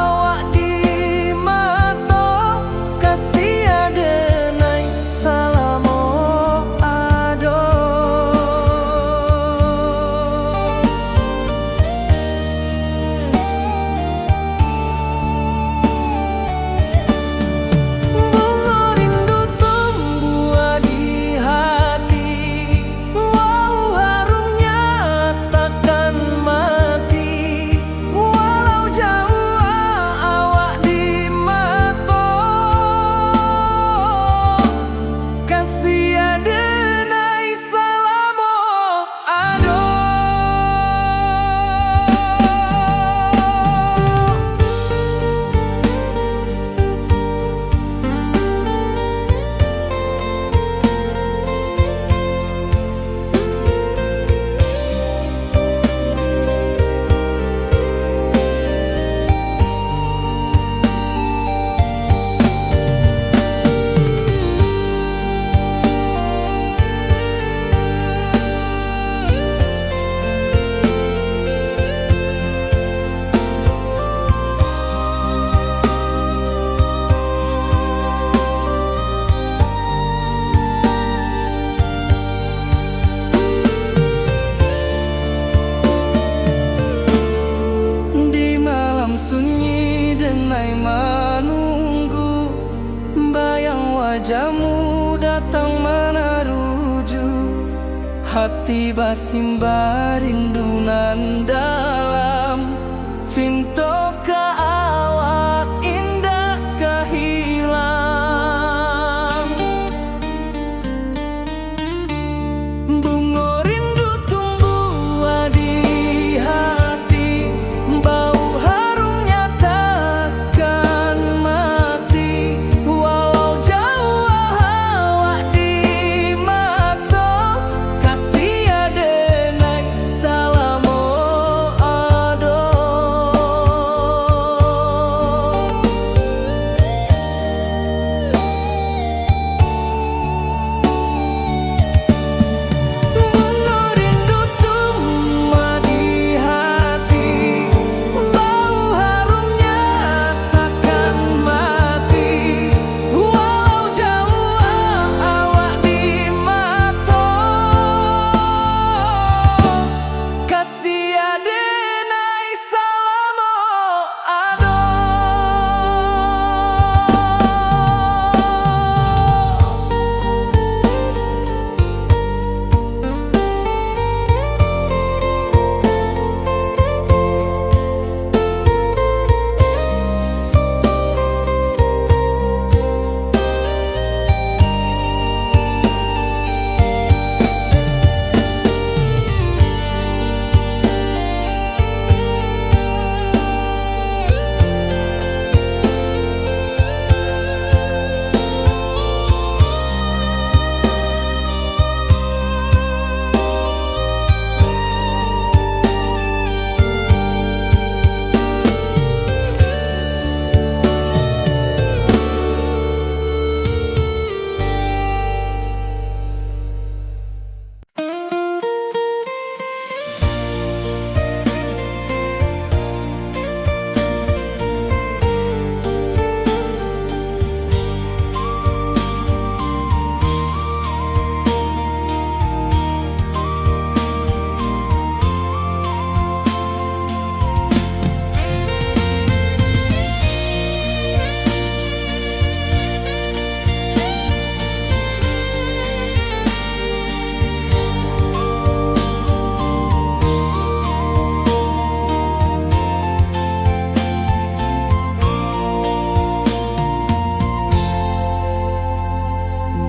awak di mato, kasiah denai salamo ado. Hati basimbah rindu nan dalam, cinto ka awak indak ka hilang. Bungo rindu tumbuah di hati, bau harumnya takkan mati. Walau jauah awak di mato, kasih adenai salamo ado. Bungo rindu tumbuah di hati, bau harumnya takkan mati. Walau jauah awak di mato, kasih adenai salamo ado.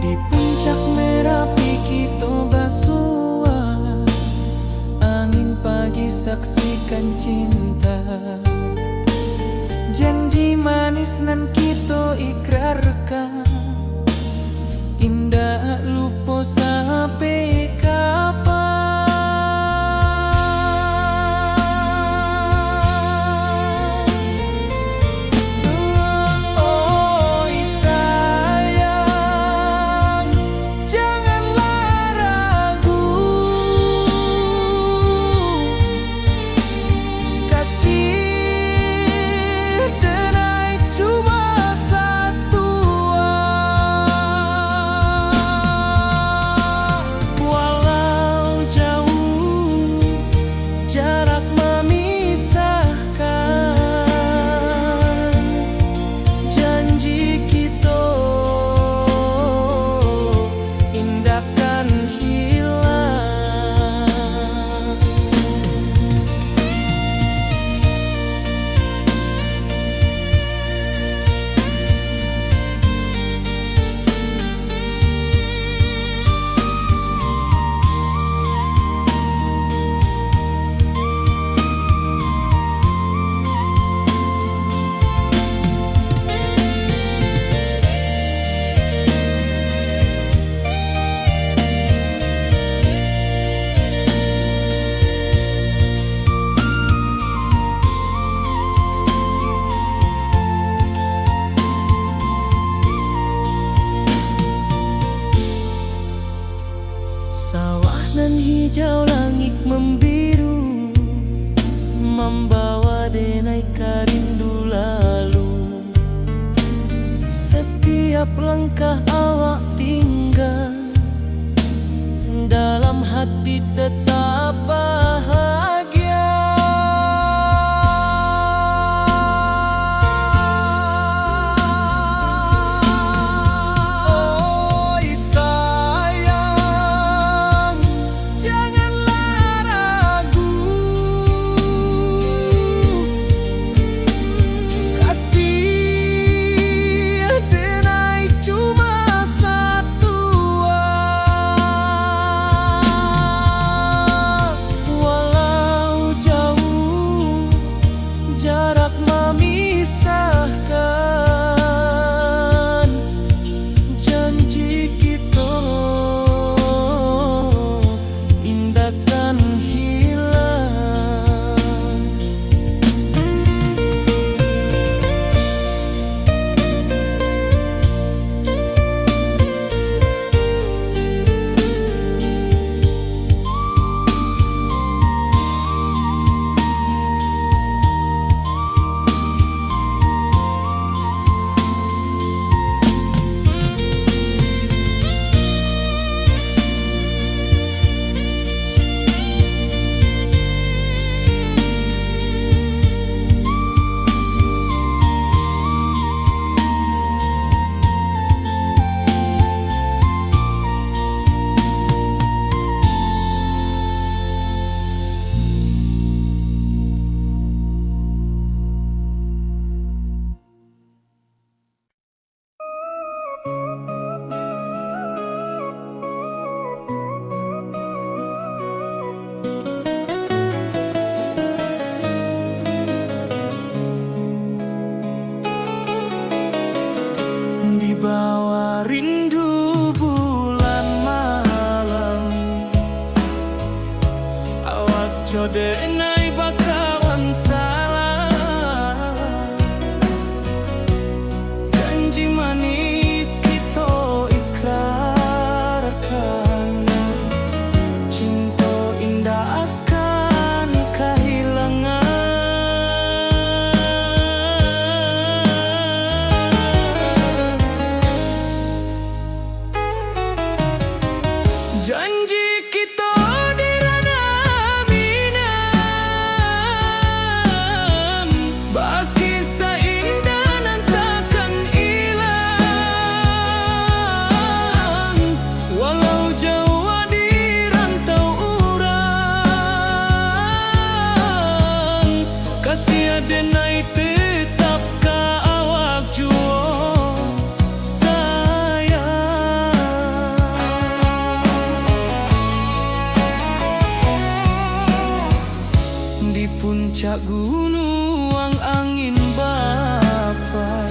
Di puncak Merapi kito basua, angin pagi saksikan cinta. Janji manis nan kito ikrarkan, indak lupo sampai kapan. Oi sayang, janganlah ragu. Kasih denai cuma satua. Walau jauh jarak mamisahkan, janji kito indak kan hilang. Sawah nan hijau, langik mambiru, mambawa denai ka rindu lalu. Satiap langkah awak tingga, dalam hati tetap bahagia. Oi sayang, Nyo denai bakawan salah, janji manis kito ikrarkan, cinto indak akan kahilangan. Janji kito di ranah Minang, bakisah indah nan takkan ilang. Walau jauah di rantau urang, kasih denai tetap ka awak juo, sayang. Di puncak gunuang angin bapai,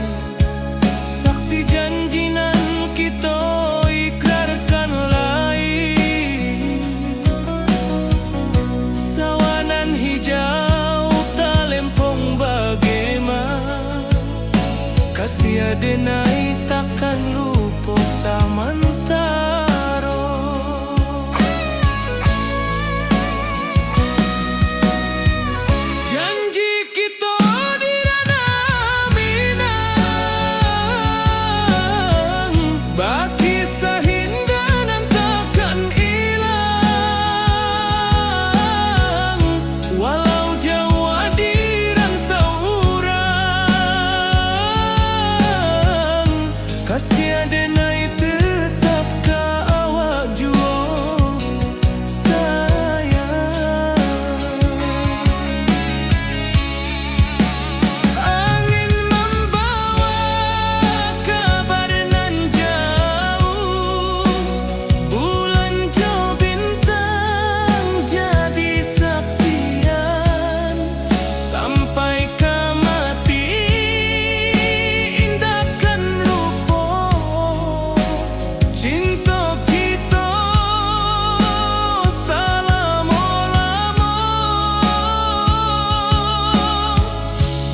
saksi janji nan kito ikrarkan lai. Sawah nan hijau talempong bagema, kasih denai takkan lupo samantaro. Janji kito di ranah Minang, bakisah indah nan takkan ilang. Walau jauah di rantau urang, kasih denai tetap ka awak juo, sayang. Angin mambawa kabar nan jauah, bulan jo bintang jadi saksian. Sampai ka mati indak kan lupo cinto kito salamo-lamo.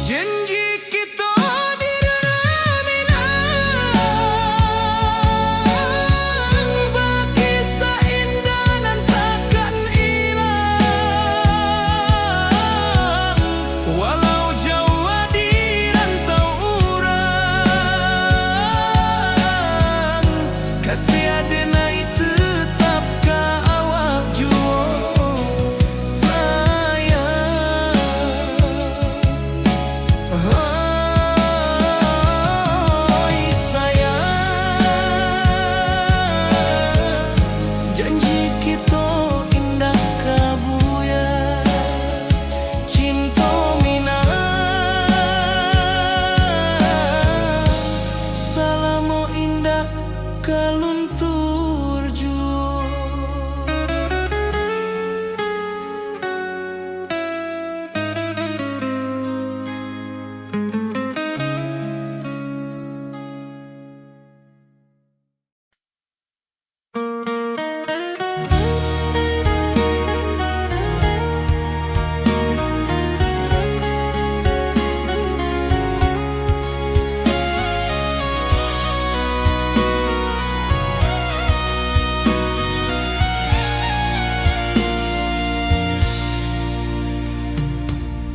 Janji kito di ranah Minang, bakisah indah nan takkan ilang. Walau jauah di rantau urang, kasih denai tetap ka awak juo, sayang. Oi sayang, janji kito indak ka buyar. Cinto Minang salamo indak ka luntur juo.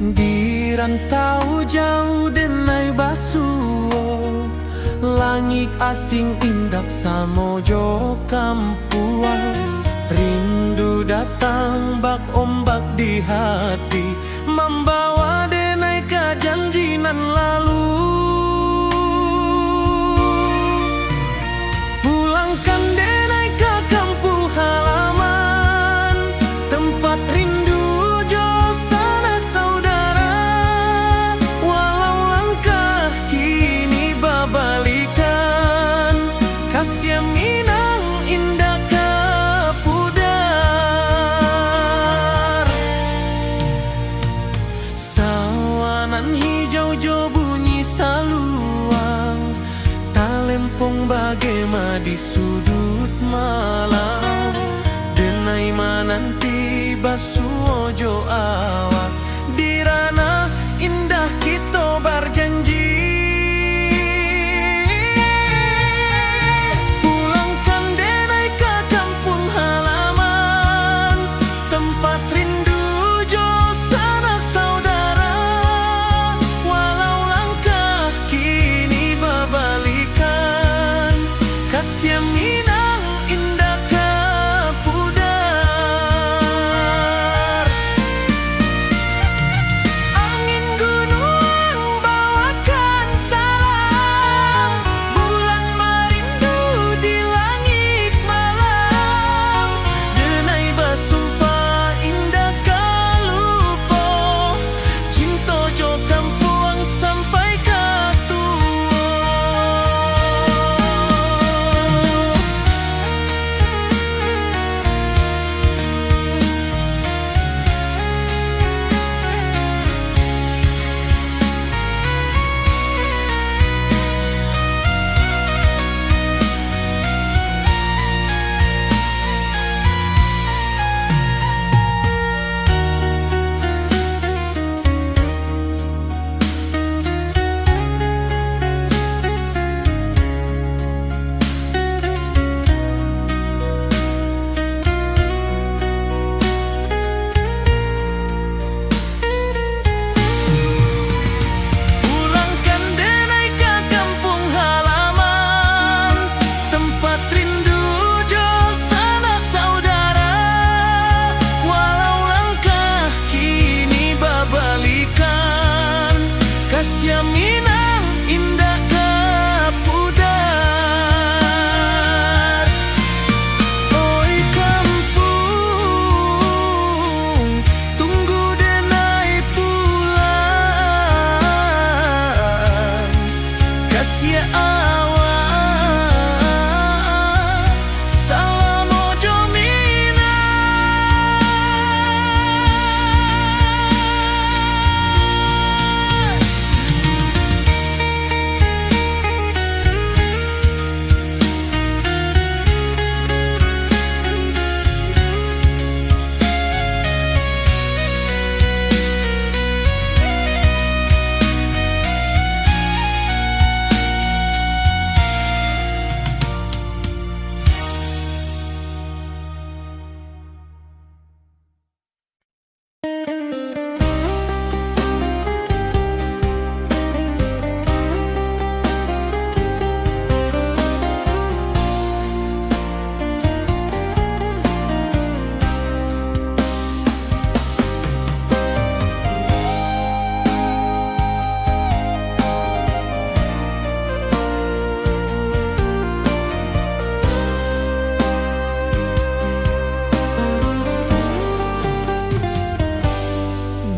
Di rantau jauah denai basuo, langik asing indak samo jo kampuang. Rindu datang bak ombak di hati, mambawa denai ka janji nan lalu. Pulangkan denai ka kampuang halaman, tempat rindu jo sanak saudara. Walau langkah kini babalikan, kasih Minang indak ka pudar. Sawah nan hijau jo bunyi saluang, talempong bagema di suduik malam. Denai mananti basuo jo awak, di ranah indah kito barjanji. Pulangkan denai ka kampuang halaman, tempat rindu jo sanak saudara. Walau langkah kini babalikan, kasiah Minang indak ka pudar. Angin gunuang bawakan salam, bulan marindu di langik malam. Denai basumpah indak ka lupo, cinto jo kampuang sampai ka tuo. Pulangkan denai ka kampuang halaman, tempat rindu jo sanak saudara. Walau langkah kini babalikan, kasiah Minang indak ka pudar. Oi kampuang, tunggu denai pulang. Kasiah awak, salamo jo Minang.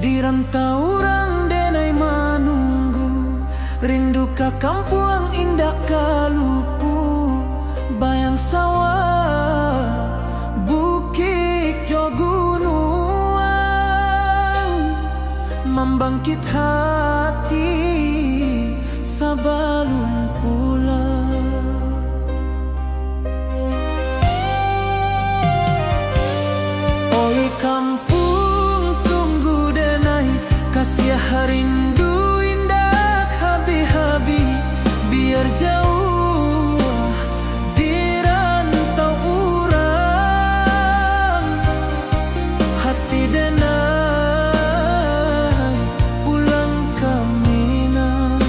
Di rantau urang denai manunggu, rindu ka kampuang indak ka lupu, bayang sawah, bukik jo gunuang, mambangkik hati sabalun pulang. Oi kampuang, tunggu denai, kasiah rindu indak habih-habih, biar jauah di rantau urang, hati denai pulang ka Minang.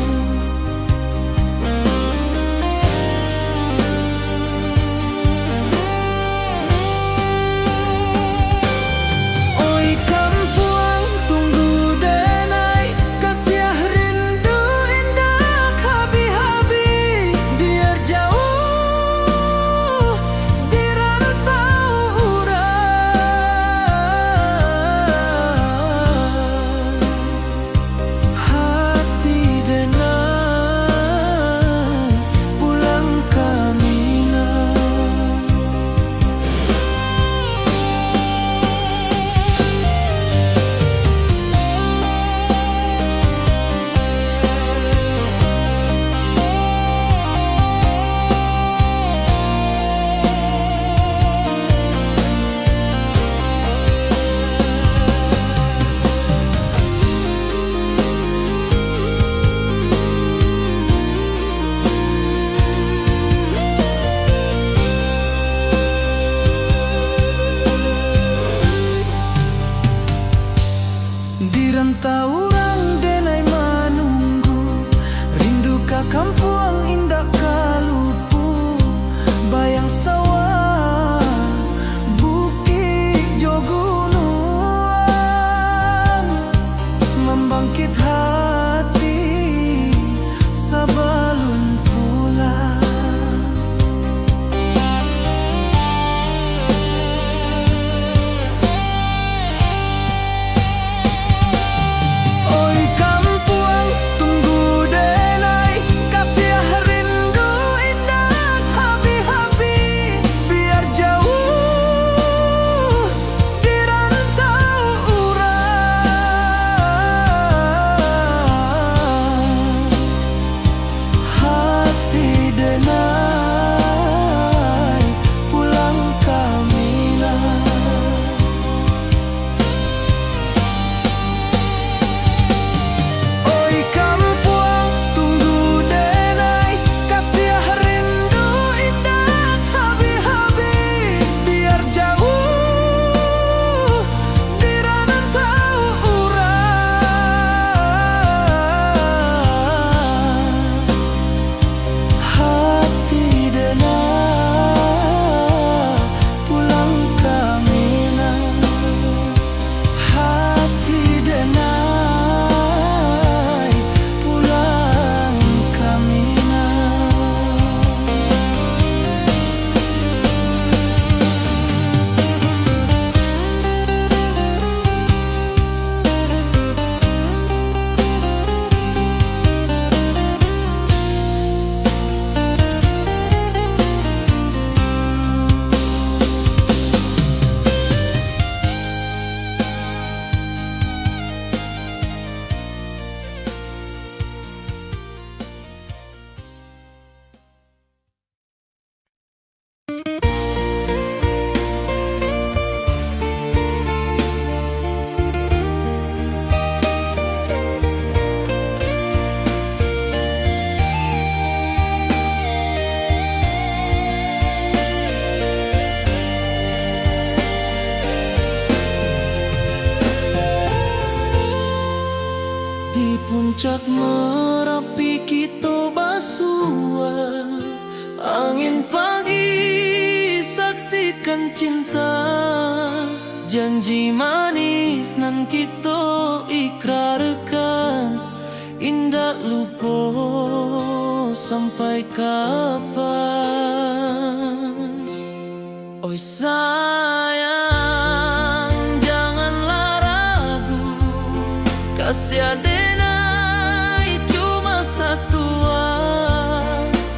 Oi kampuang, tunggu denai, kasiah rindu indak habih-habih, Di rantau urang denai manunggu, rindu ka kampuang indak ka lupo, bayang sawah, bukik jo gunuang, mambangkik hati sabalun pulang. Oi kampuang, tunggu denai, kasiah rindu indak habih-habih, biar jauah di rantau urang. Hati denai pulang ka Minang. Oi kampuang, tunggu denai, kasiah rindu indak habih-habih, biar jauah di rantau urang. Hati denai pulang ka Minang. Hati denai pulang ka Minang. Di puncak Marapi kito basua. Angin pagi saksikan cinta, janji manis nan kito ikrarkan, indak lupo sampai kapan. Oi sayang, janganlah ragu, kasiah denai cuma satua.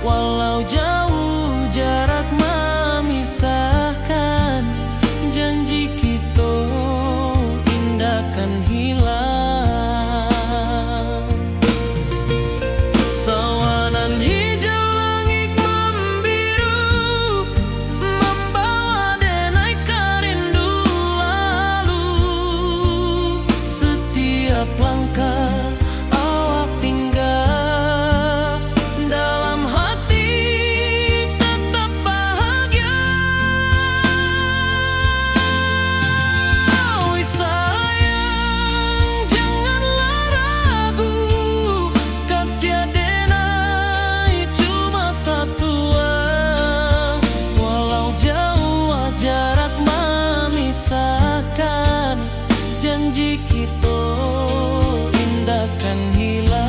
Walau jauah jarak mamisahkan, janji kito indak kan hilang. Sawanan hijau langik mambiru, mambawa denai ka rindu lalu. Satiap langkah awak tingga, dalam hati tatap bahagia. Oi sayang, janganlah ragu, kasiah denai cuma satua. Walau jauah jarak mamisahkan, janji kito indak kan hilang.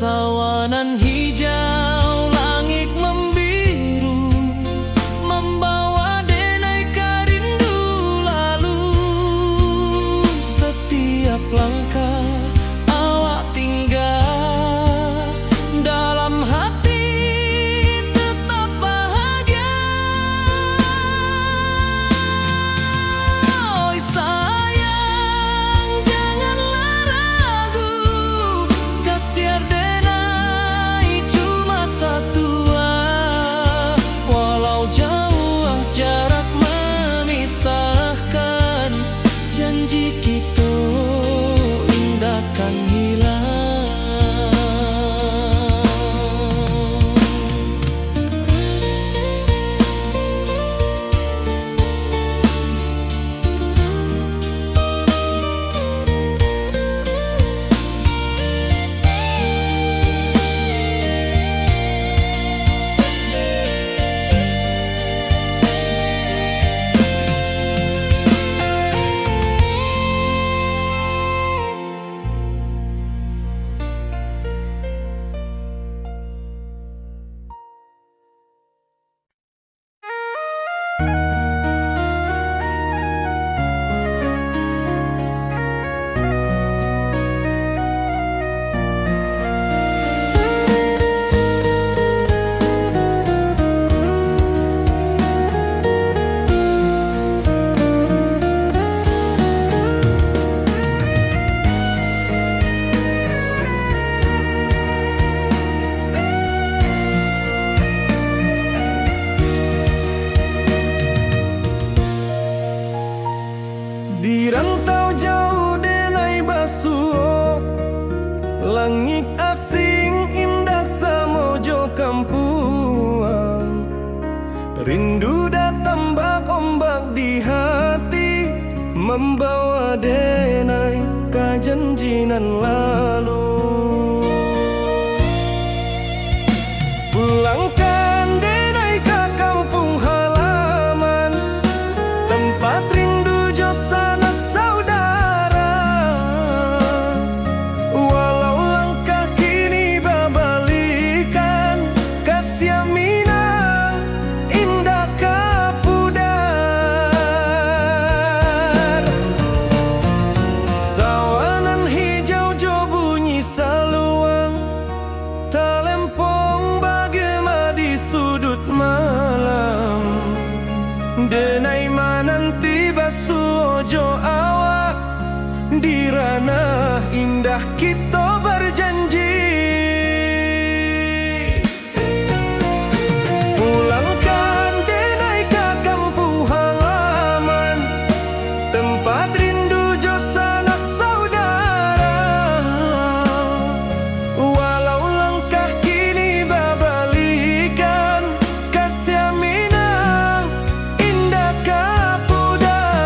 Sawanan hijau, langik mambiru, mambawa denai ka rindu lalu. Satiap langkah awak tingga, dalam hati tetap bahagia. Oi sayang, janganlah ragu, kasiah Langik asing indak samo jo kampuang. Rindu datang bak ombak di hati, mambawa denai ka janji nan lalu. Pulangkan denai ka kampuang halaman, tempat rindu jo sanak saudara. Walau langkah kini babalikan, kasiah Minang indak ka pudar. Sawah nan hijau jo bunyi saluang, talempong bagema di sudut malam. Denai mananti basuo jo awak, di ranah indah kito barjanji. Pulangkan denai ka kampuang halaman, tempat rindu jo sanak saudara. Walau langkah kini babalikan, kasiah Minang indak ka pudar.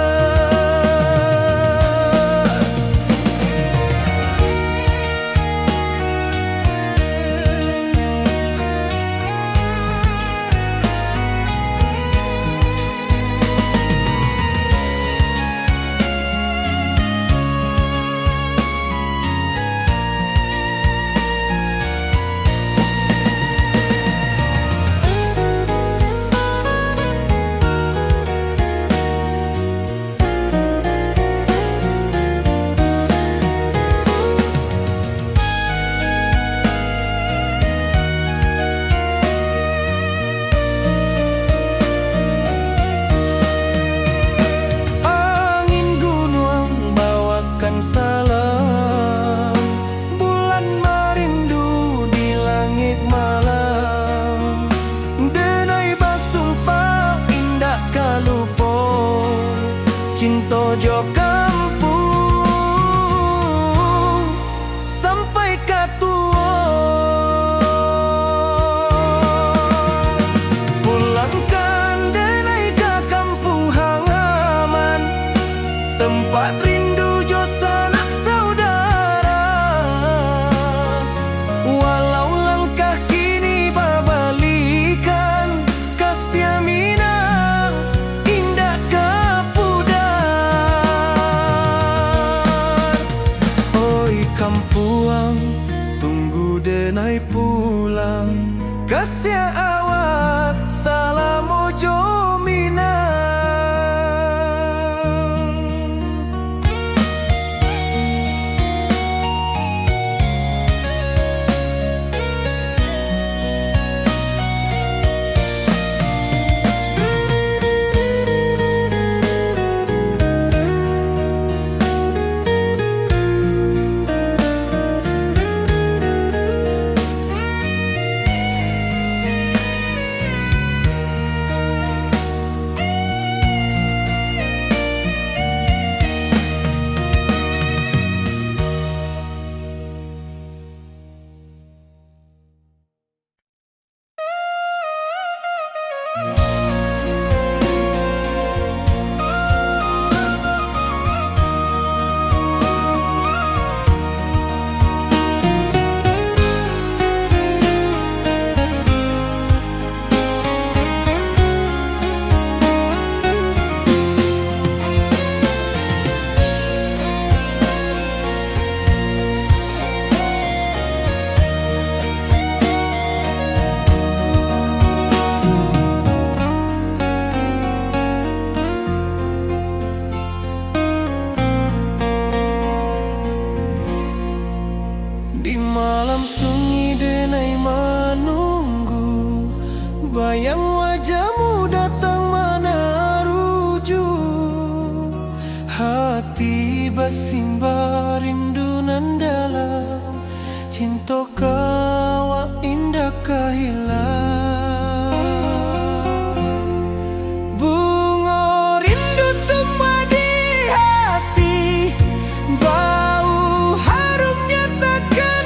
Angin gunuang bawakan salam, bulan marindu di langik malam. Denai basumpah indak ka lupo, cinto jo kampuang sampai ka tuo. Pulangkan denai ka kampuang halaman, tempat rindu jo sanak saudara. Walau langkah kini babalikan, kasiah Minang indak ka pudar. Oi kampuang, tunggu denai pulang. Kasiah awak salamo jo Minang. Di malam sunyi denai manunggu, bayang wajahmu datang manaruju. Hati basimba rindu nan dalam, cinto ka awak indak ka hilang. Bungo rindu tumbuah di hati, bau harumnya takkan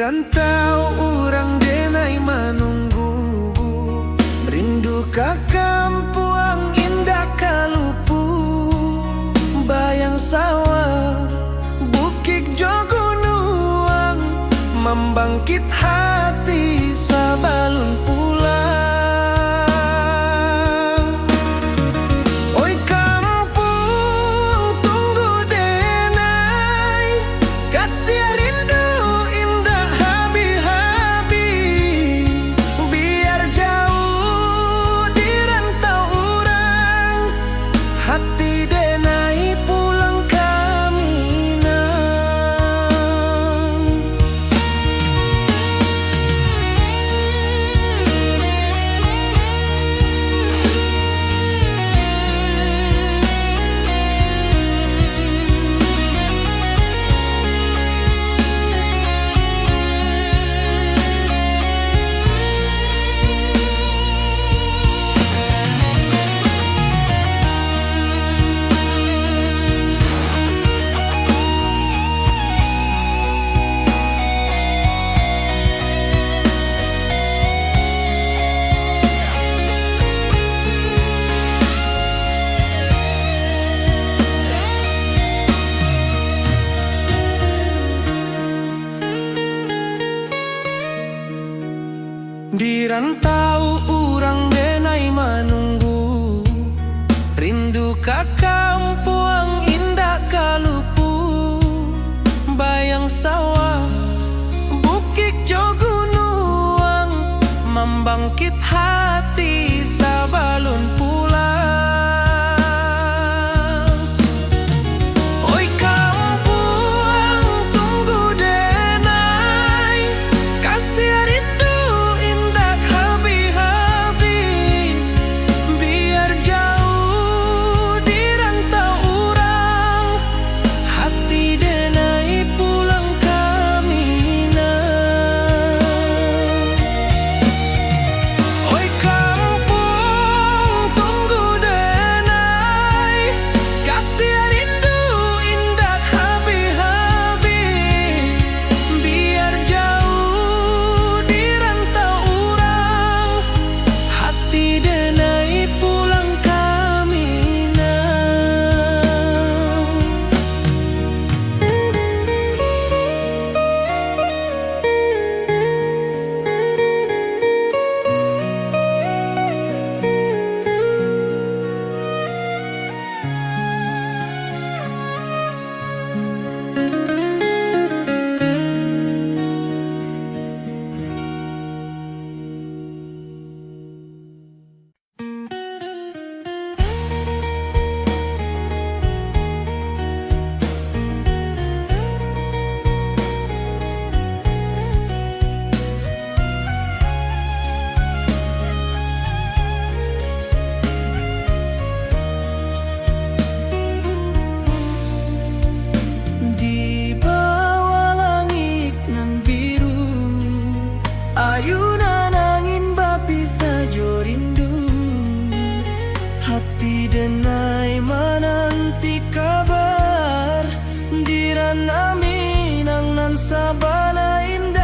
Rantau urang denai manunggu, rindu ka kampuang indak ka lupu. Bayang sawah, bukik jo gunuang, mambangkit hati sabalun pulang. Oi kampuang, tunggu denai, kasiah rindu indak habih-habih. Biar jauah di rantau urang, hati denai pulang ka Minang. Di rantau urang denai manunggu, rindu ka kampuang indak ka lupu. Bayang sawah, bukik jo gunuang, mambangkit hati sabalun pulang. Oi kampuang, tunggu denai, kasiah rindu indak habih-habih. Biar jauah di rantau urang, hati denai pulang ka Minang. Oi kampuang, tunggu denai, kasiah rindu indak habih-habih. Biar jauah di rantau urang, hati denai pulang ka Minang. Di bawah langik nan biru, ayunan angin bapisah jo rindu. Hati denai mananti kabar, di rantau Minang nan sabana indah.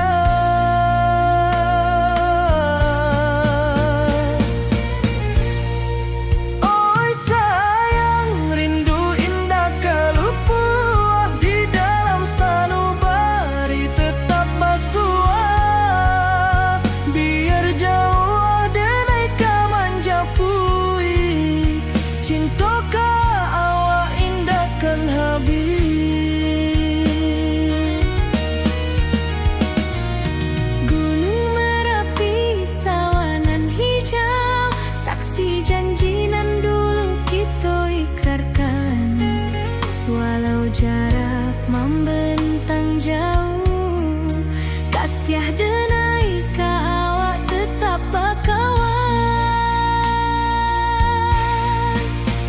Oi sayang, rindu indak ka lupuah, di dalam sanubari tetap basuah. Biar jauah denai ka manjapui, cinto ka awak indak kan habih. Gunung Marapi, sawah nan hijau, saksi janji nan dulu kito ikrarkan. Walau jarak mambentang jauh, kasiah denai ka awak tetap bakawan.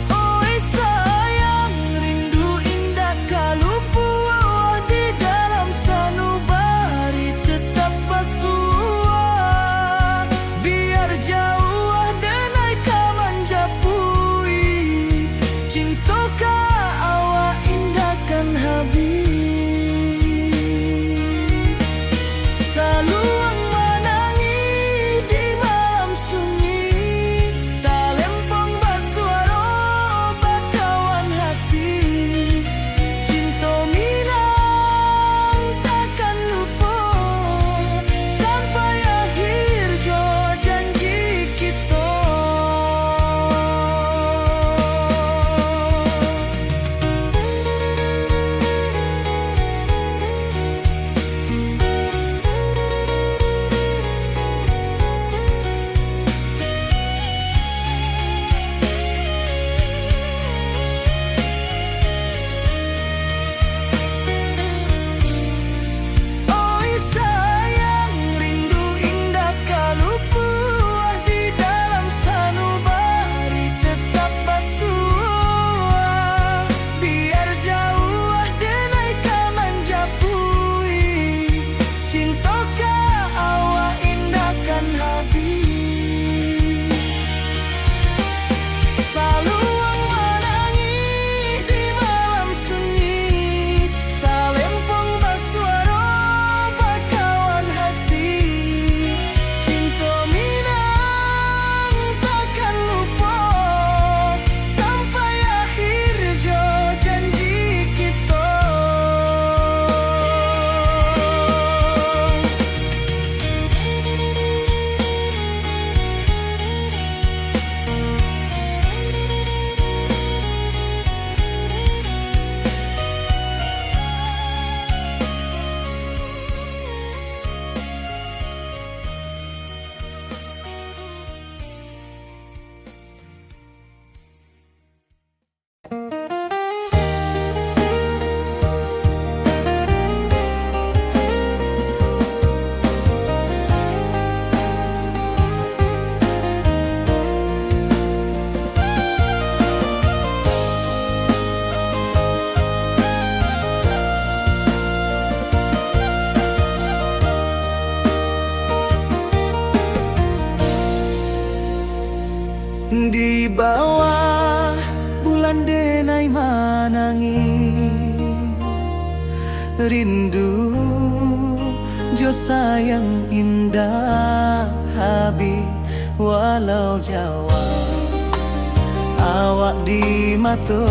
Oi sayang, rindu indak ka lupuah, di dalam sanubari tetap basuah. Biar jauah denai ka manjapui, cinto ka awak indak kan habih. Rindu jo sayang indak habih, walau jauah awak di mato.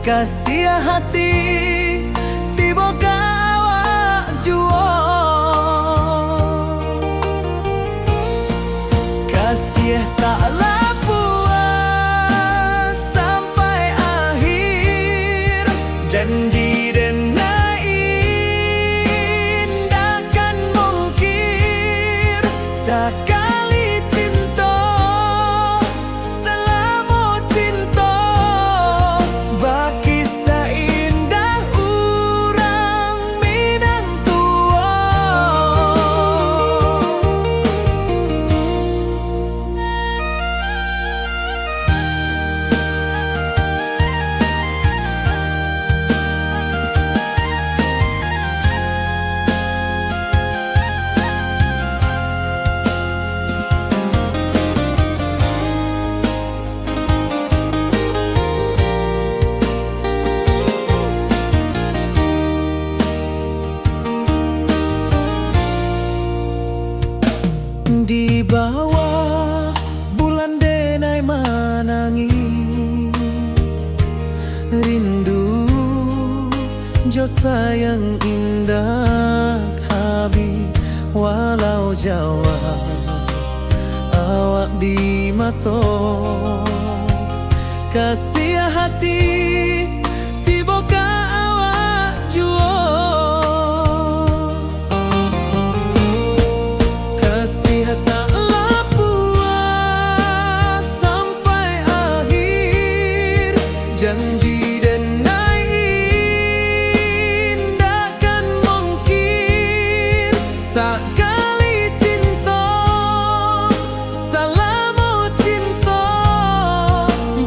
Kasiah hati tibo ka awak juo. Kasiah taklah puas sampai akhir, janji denai indak kan mungkir. Sakali cinto, salamo cinto, bakisah indah urang Minang tuo. Di bawah bulan denai manangih, rindu jo sayang indak habih, walau jauah awak di mato. Kasiah hati tibo ka awak juo. Kasiah taklah puas sampai akhir, janji denai indak kan mungkir. Sakali cinto, salamo cinto,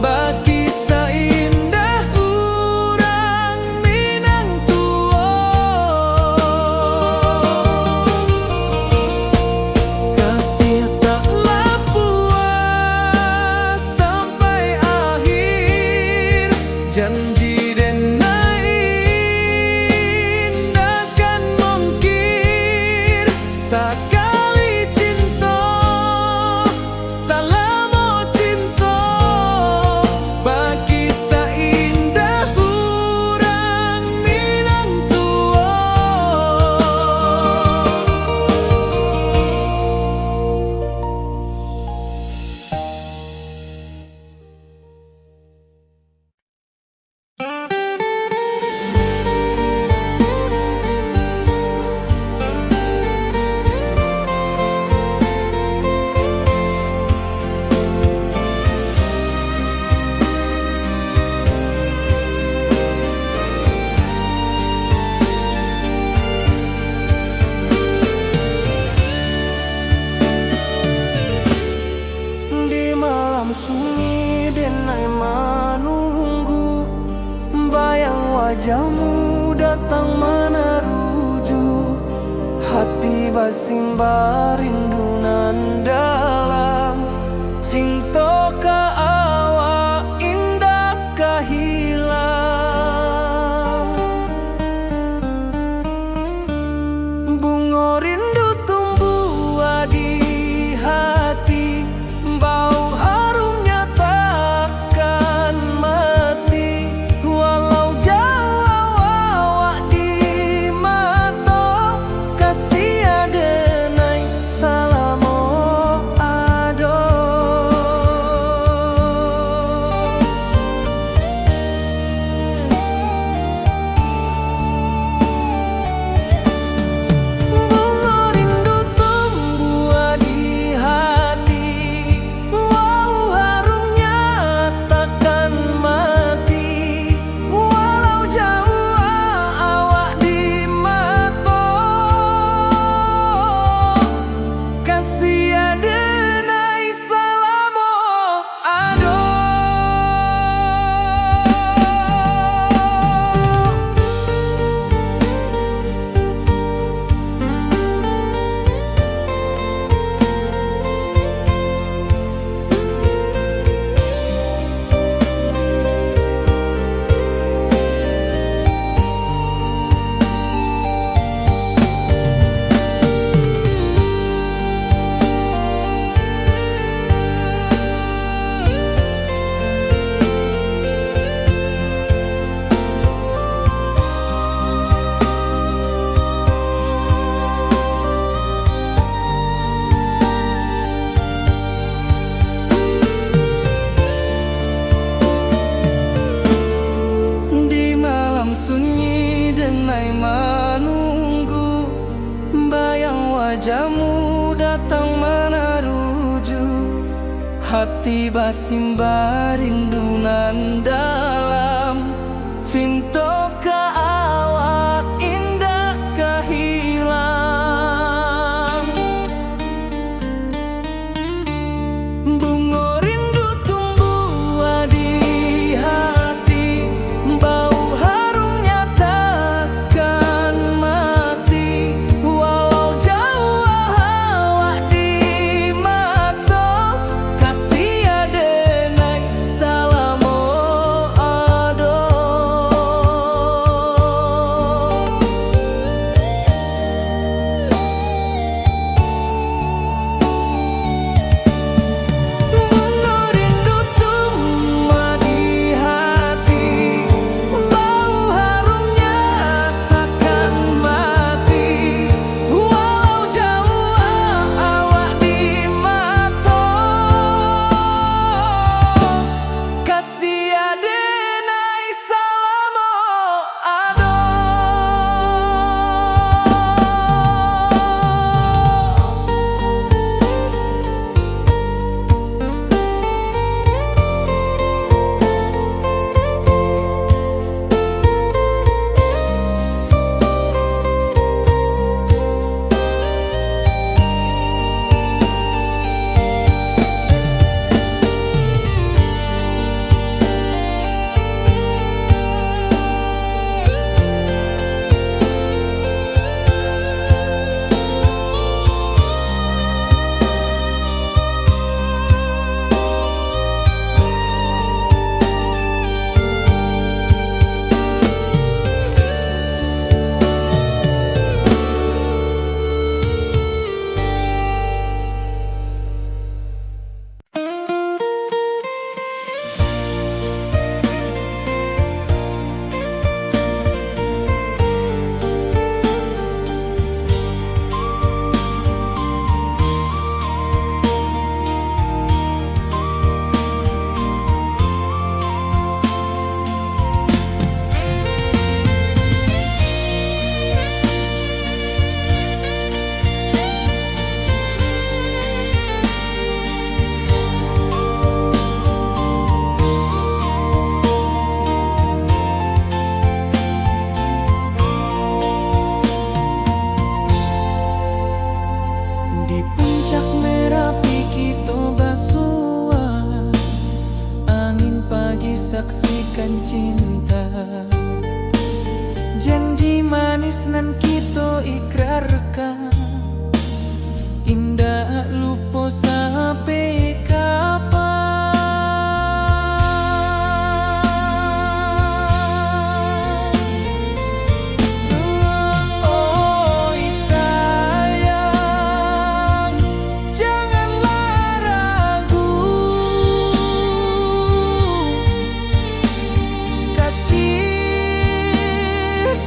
bakisah indah urang Minang tuo. Kasiah taklah puas sampai akhir, janji denai indak kan mungkir. Sakali cinto, salamo cinto, bakisah indah urang Minang tuo. Di malam sunyi denai manunggu, bayang wajahmu datang manaruju. Hati basimba rindu nan dalam, cinto ka awak indak ka hilang. Bungo rindu tumbuah di hati, bau harumnya takkan mati. Walau jauah awak di mato, kasiah denai salah Jamu datang manaruju, hati basimbah rindu nan dalam. Cinto ka awak indak ka hilang. Bungo rindu tumbuah di hati, bau harumnya takkan mati. Walau jauah awak di mato, kasih adenai salamo ado. Bungo rindu tumbuah di hati, bau harumnya takkan mati. Walau jauah awak di mato, kasih adenai salamo ado. Di puncak Merapi kito basua, angin pagi saksikan cinta. Janji manis nan kito ikrarkan, indak lupo sampai kapan. Oi sayang, janganlah ragu, kasih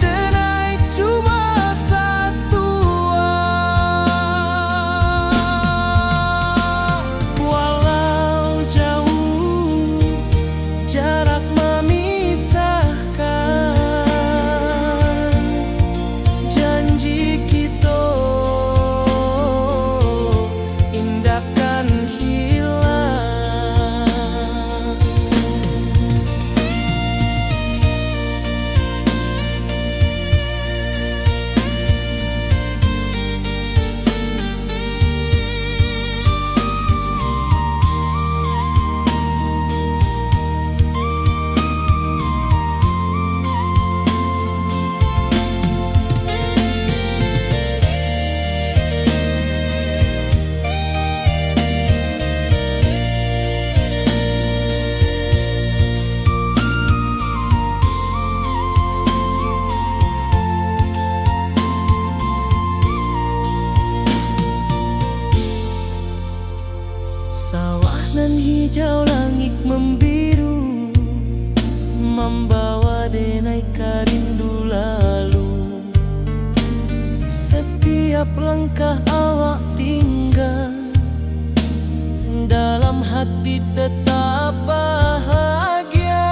denai cuma satua. Walau jauh jarak mamisahkan, janji kito indak kan hilang. Sawah nan hijau, langik mambiru, mambawa denai ka rindu lalu. Satiap langkah awak tingga, dalam hati tetap bahagia.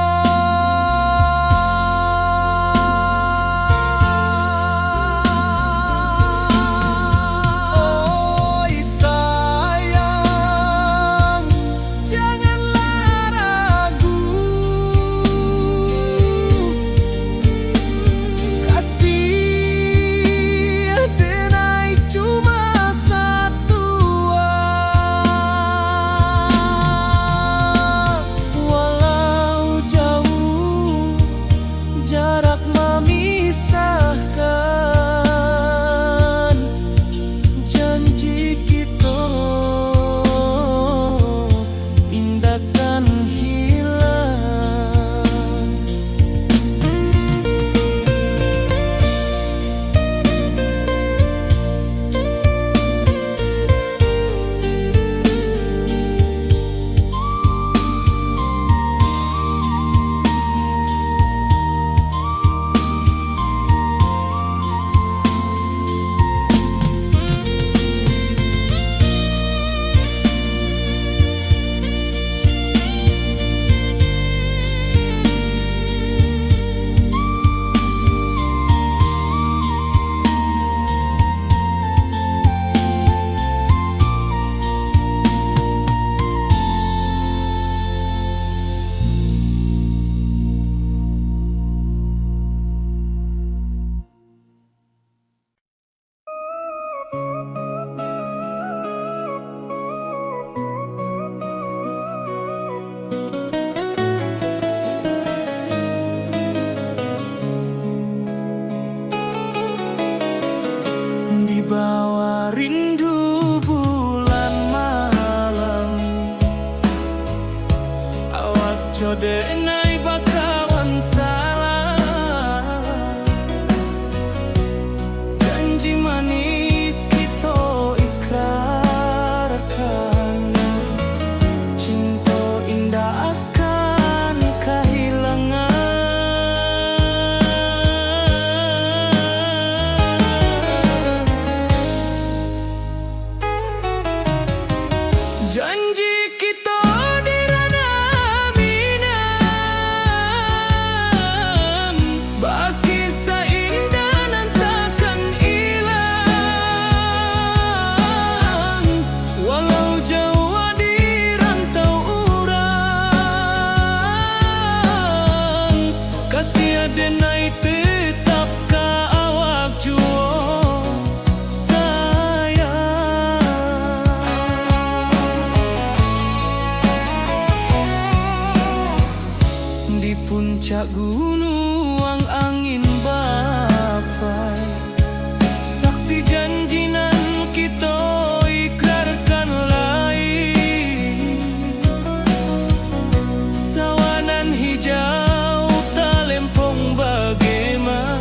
Di bawah rindu bulan malam, awak jo denai bakawan salam. Janji manis kito ikrarkan, cinto indak akan kahilangan. Janji kito di ranah Minang, bakisah indah nan takkan ilang. Walau jauah di rantau urang, kasih denai tetap ka awak juo sayang. Di puncak gunuang angin bapai, saksi janji nan kito ikrarkan lai. Sawah nan hijau talempong bagema,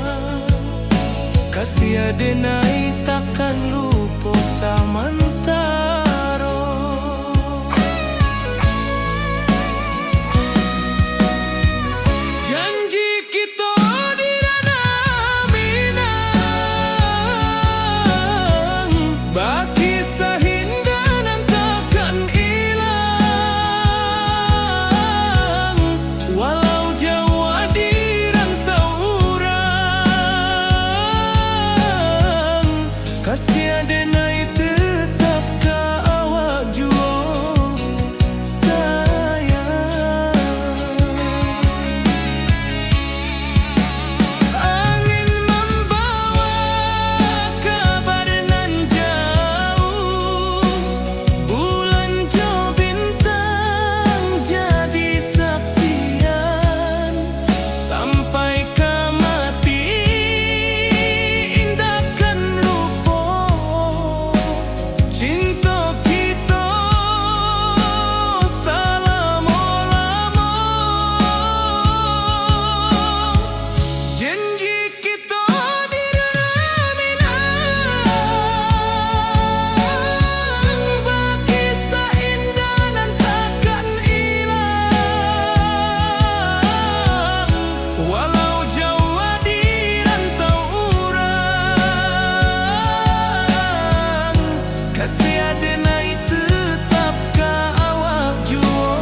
kasih denai takkan lupo samantaro. Janji kito di ranah Minang, bakisah indah nan takkan ilang. Walau jauah di rantau urang, kasih denai tetap ka awak juo sayang. Angin mambawa kabar nan jauah, bulan jo bintang jadi saksian. Sampai ka mati indak kan lupo, cinto kito salamo-lamo. Janji kito di ranah Minang, bakisah indah nan takkan ilang. Walau jauah di rantau urang, kasih denai tetap ka awak juo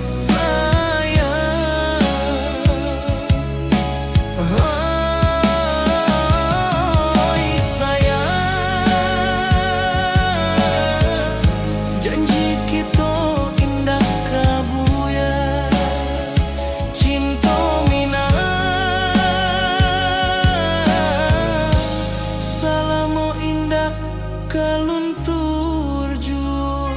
sayang. Oi sayang, janji kito indak ka buyar. Cinto Minang salamo indak ka luntur juo.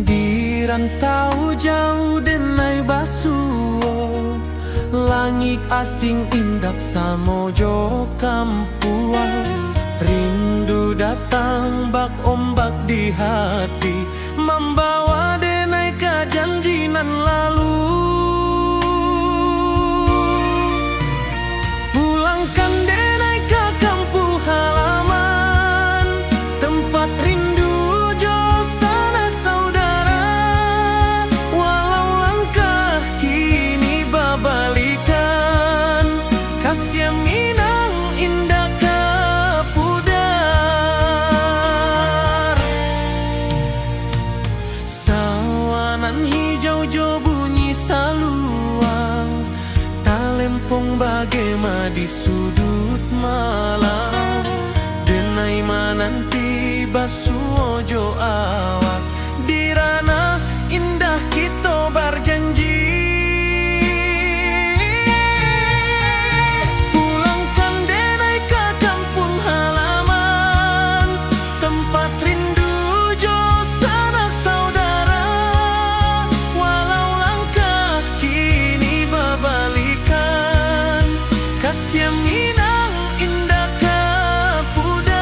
Di rantau jauah denai basuo, langik asing indak samo jo kampuang. Rindu datang bak ombak di hati, mambawa denai ka janji nan lalu. Pulangkan denai ka kampuang halaman, tempat rindu jo sanak saudara. Walau langkah kini babalikan, kasih Minang indak ka pudar. Sawah nan hijau jo bunyi Bagema di sudut malam, denai mananti basuo jo awak. Di ranah indah kito barjanji, pulangkan denai ka kampuang halaman, tempat rindu jo sanak saudara. Walau langkah kini babalikan, kasiah Minang indak ka pudar.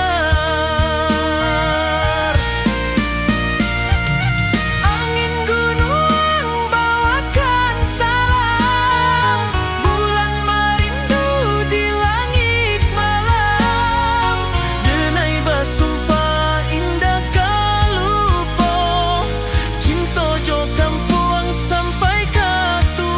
Angin gunuang bawakan salam, bulan marindu di langik malam. Denai basumpah indak ka lupo, cinto jo kampuang sampai ka tuo.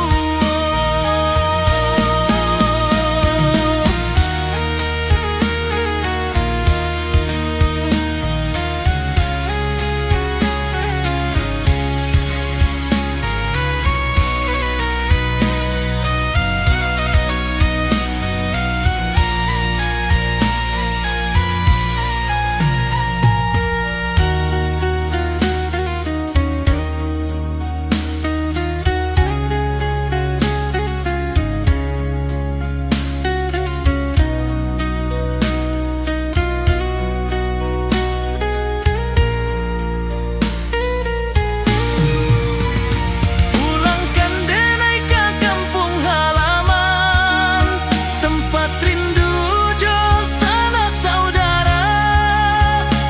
Pulangkan denai ka kampuang halaman, tempat rindu jo sanak saudara.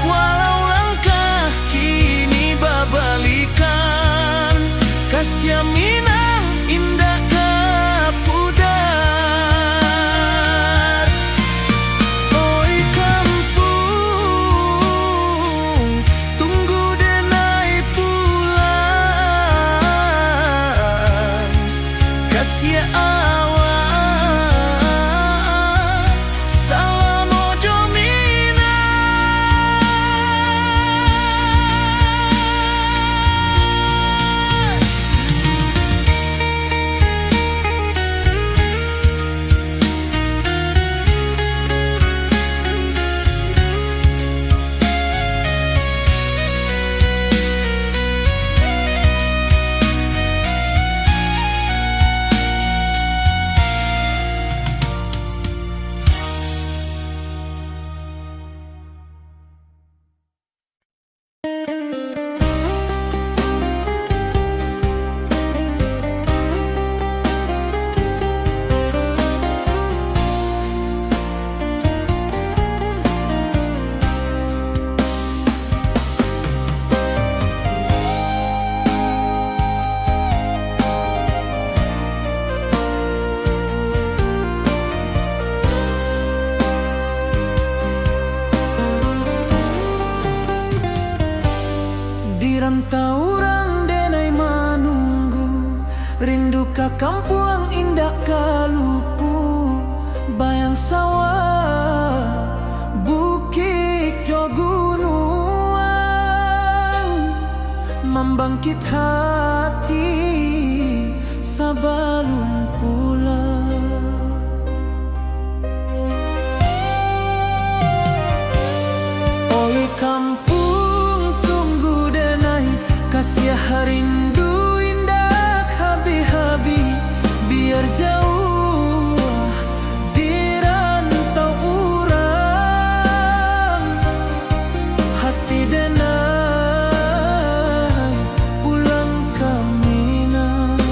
Walau langkah kini babalikan, kasiah Minang indak ka pudar. Oi kampuang, tunggu denai pulang. Kasiah awak, salamo jo Minang. Di rantau urang denai manunggu, rindu ka kampuang indak ka lupu, bayang sawah, bukik jo gunuang, mambangkik hati sabalun pulang. Oi kampuang, tunggu denai, kasiah rindu indak habih-habih, biar jauah di rantau urang, hati denai pulang ka Minang.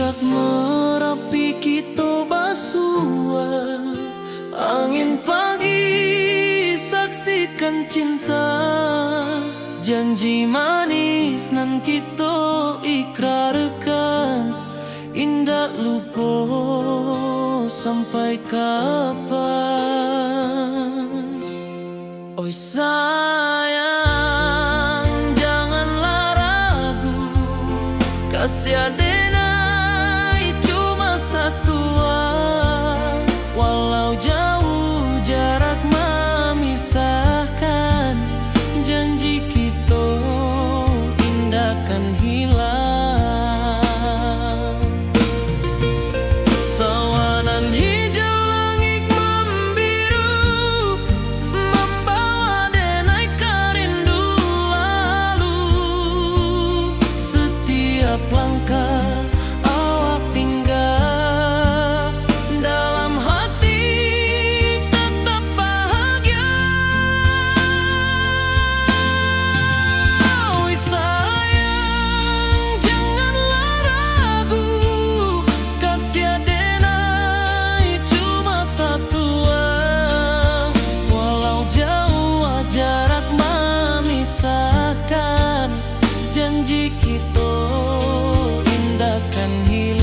Marapi kito basua, angin pagi saksikan cinta, janji manis nan kito ikrarkan, indak lupo sampai kapan. Oi sayang, janganlah ragu, kasih adenai cuma satua. Walau jauh jarak mamisahkan, janji kito indak kan hilang. Sawanan hijau langik mambiru, mambawa denai ka rindu lalu. Setiap langkah awak tingga, dalam hati tetap bahagia. Oi sayang, janganlah ragu, kasih adenai cuma satua. Walau jauh jarak mamisahkan, janji kito indak kan hilang.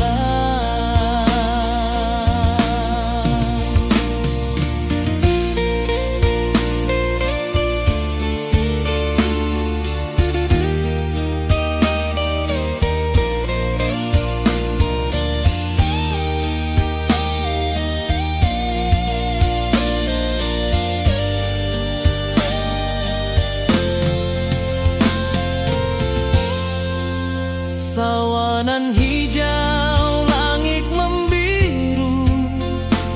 Sawanan hijau langik mambiru,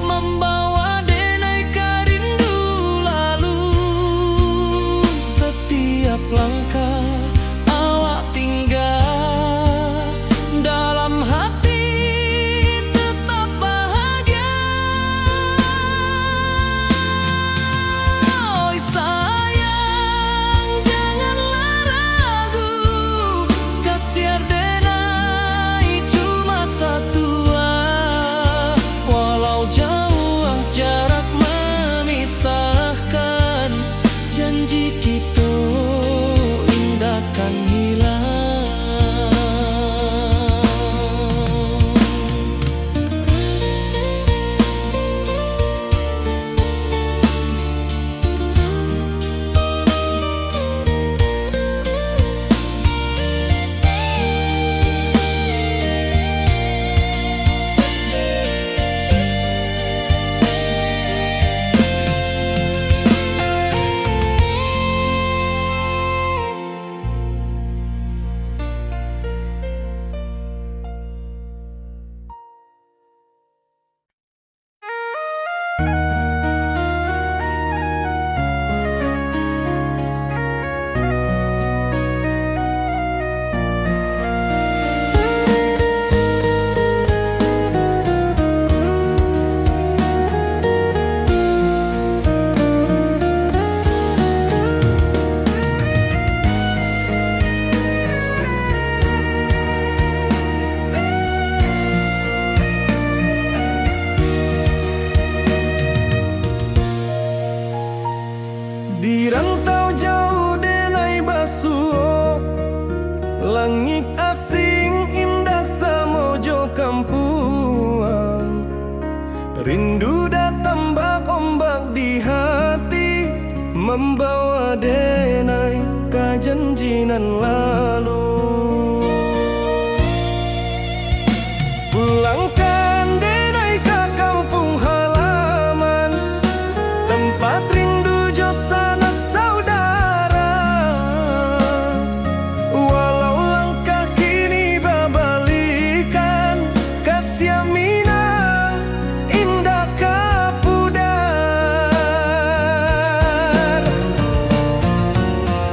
mambawa denai ka rindu lalu. Setiap langkah awak tingga, dalam hati tetap bahagia. Oi sayang, janganlah ragu, kasih adenai cuma satua. Walau jauh jarak mamisahkan, janji kito indak kan hilang. Di rantau jauah denai basuo, langik asing indak samo jo kampuang. Rindu datang bak ombak di hati, mambawa denai ka janji nan lalu. Pulangkan denai ka kampuang halaman, tampat rindu jo sanak saudara. Walau langkah kini babalikan, kasiah minang indak ka pudar.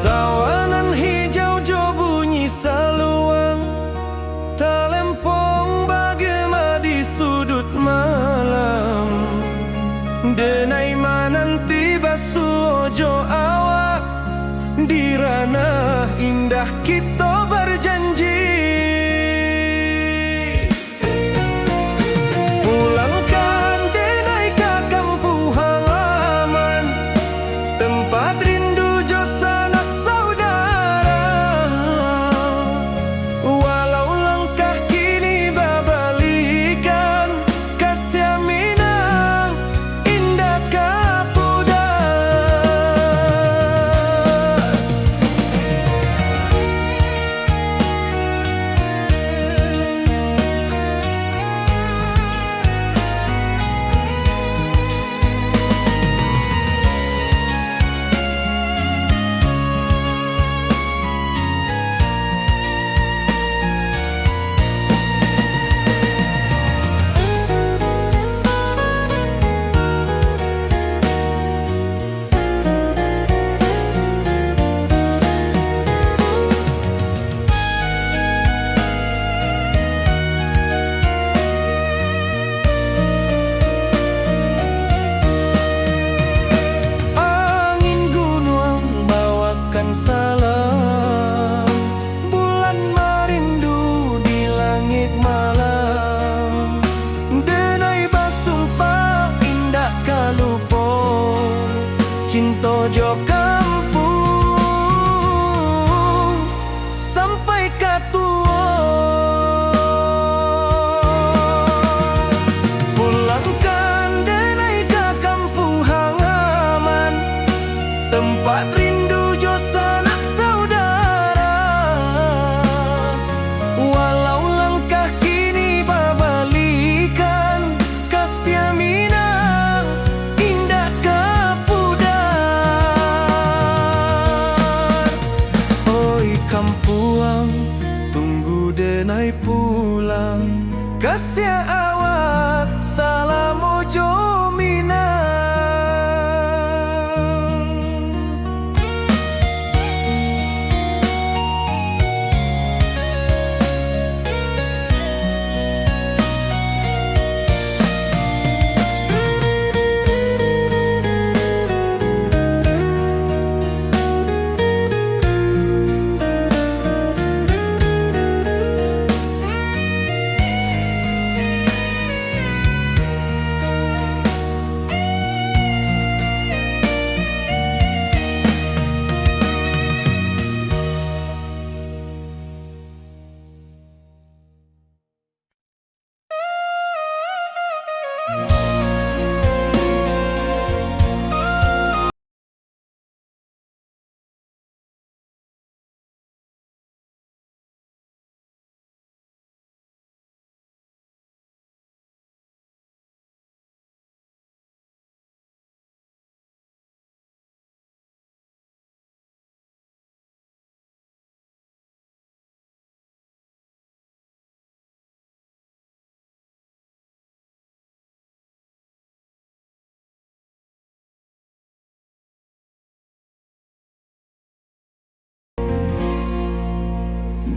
Sawanan hijau jo bunyi saluang, talempong bagema di suduik malam. Denai mananti basuo jo awak, di ranah indah kito bajanji. Siak awak salamo jo Minang.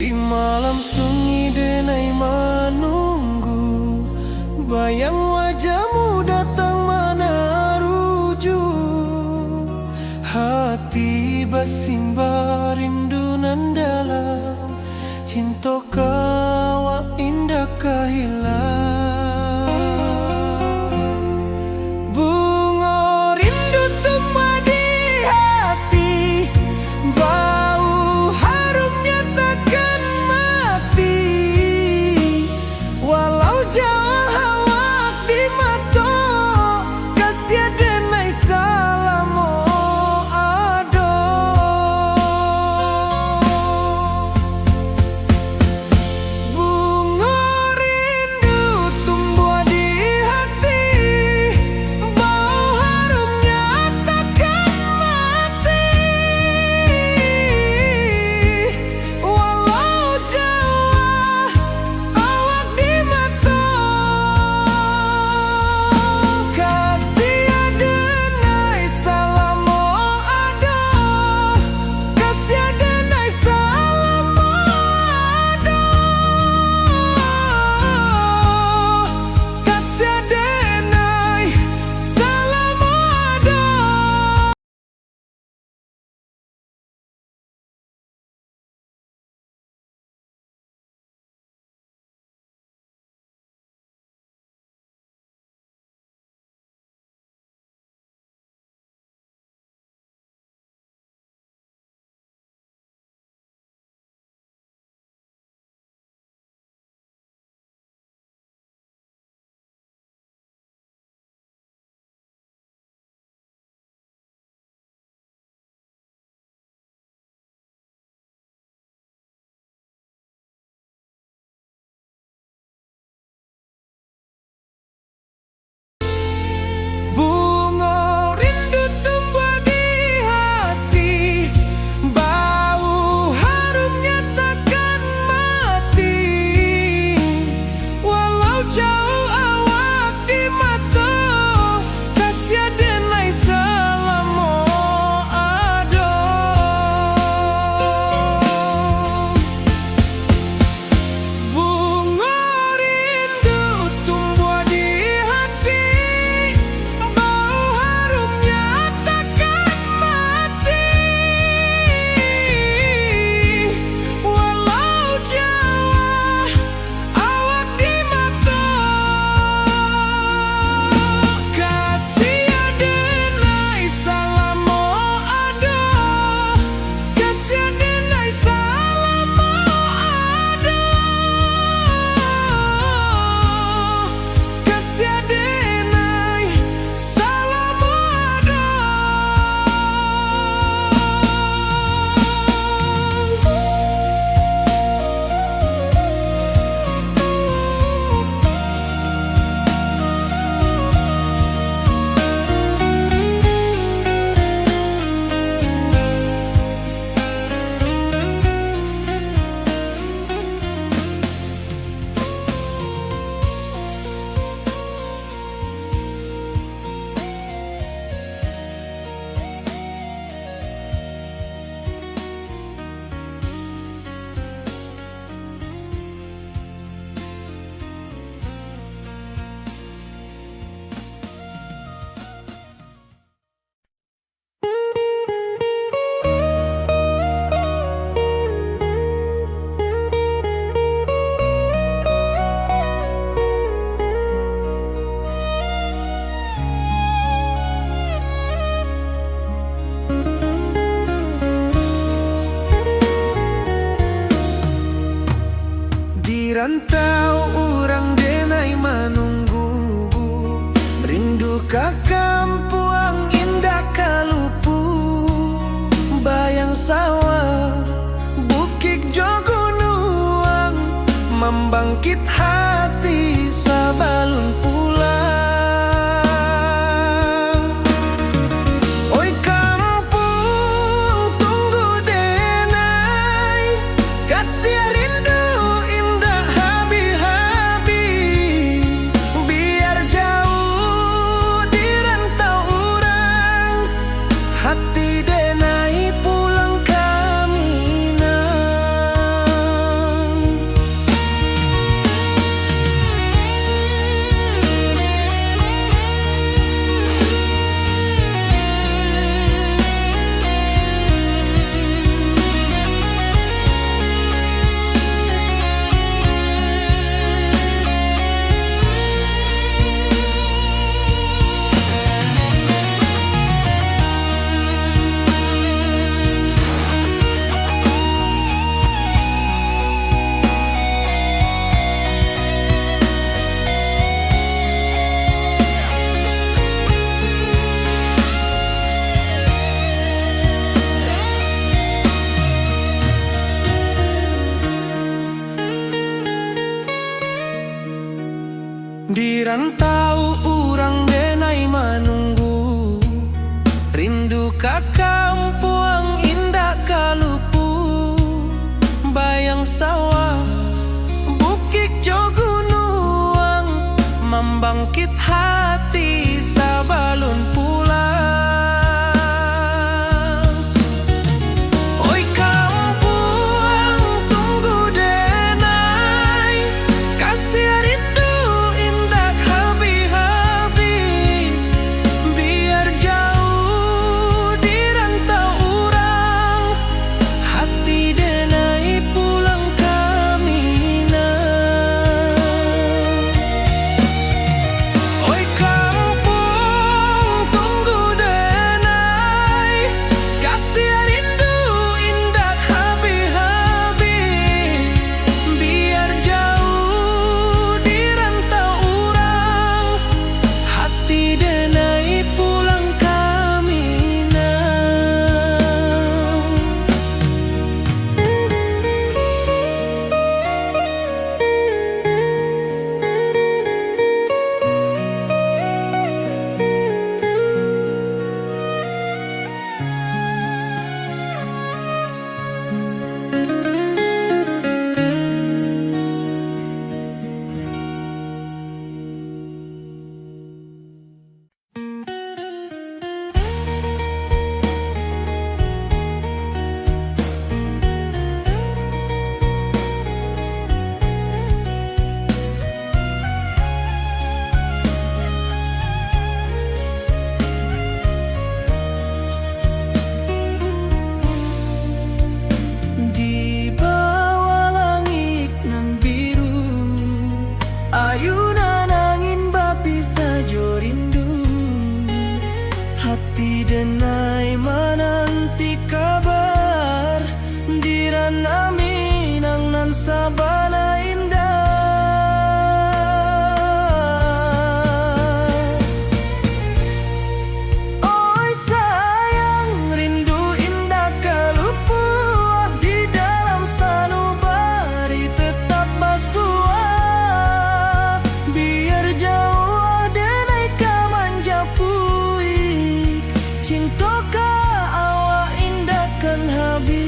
Di malam sunyi denai manunggu, bayang wajahmu datang manaruju. Hati basimba rindu nan dalam, cinto ka awak indak ka hilang. Bungo rindu tumbuah di hati, bau harumnya takkan Ka kampuang indak ka lupu, bayang sawah, bukik jo gunuang, mambangkik hati sabalun pulang. Oi kampuang, tunggu denai, kasiah rindu indak habih-habih. Biar jauah di rantau urang, hati denai pulang ka Minang. Di rantau urang denai manunggu, rindu ka kampuang indak ka lupu. Bayang sawah, bukik jo gunuang, mambangkik hati sabalun pulang. Oi kampuang, tunggu denai, kasiah rindu indak habih-habih. Biar jauah di rantau urang, hati denai pulang ka Minang. Oi kampuang, tunggu denai, kasiah rindu indak habih-habih. Biar jauah di rantau urang, hati denai pulang ka Minang. Di bawah langik nan biru, ayunan angin bapisah jo rindu. Hati denai mananti kabar, di rantau Minang nan sabana indah. Oi sayang, rindu indak ka lupuah, di dalam sanubari tetap basuah. Biar jauah denai ka manjapuik, cinto ka awak indak kan habih.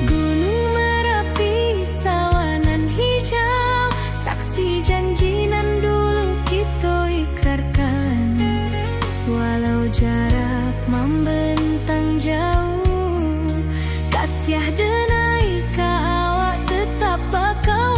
Gunung Marapi, sawah nan hijau, saksi janji nan dulu kito ikrarkan. Walau jarak mambentang jauh, kasiah denai ka awak tetap bakawan.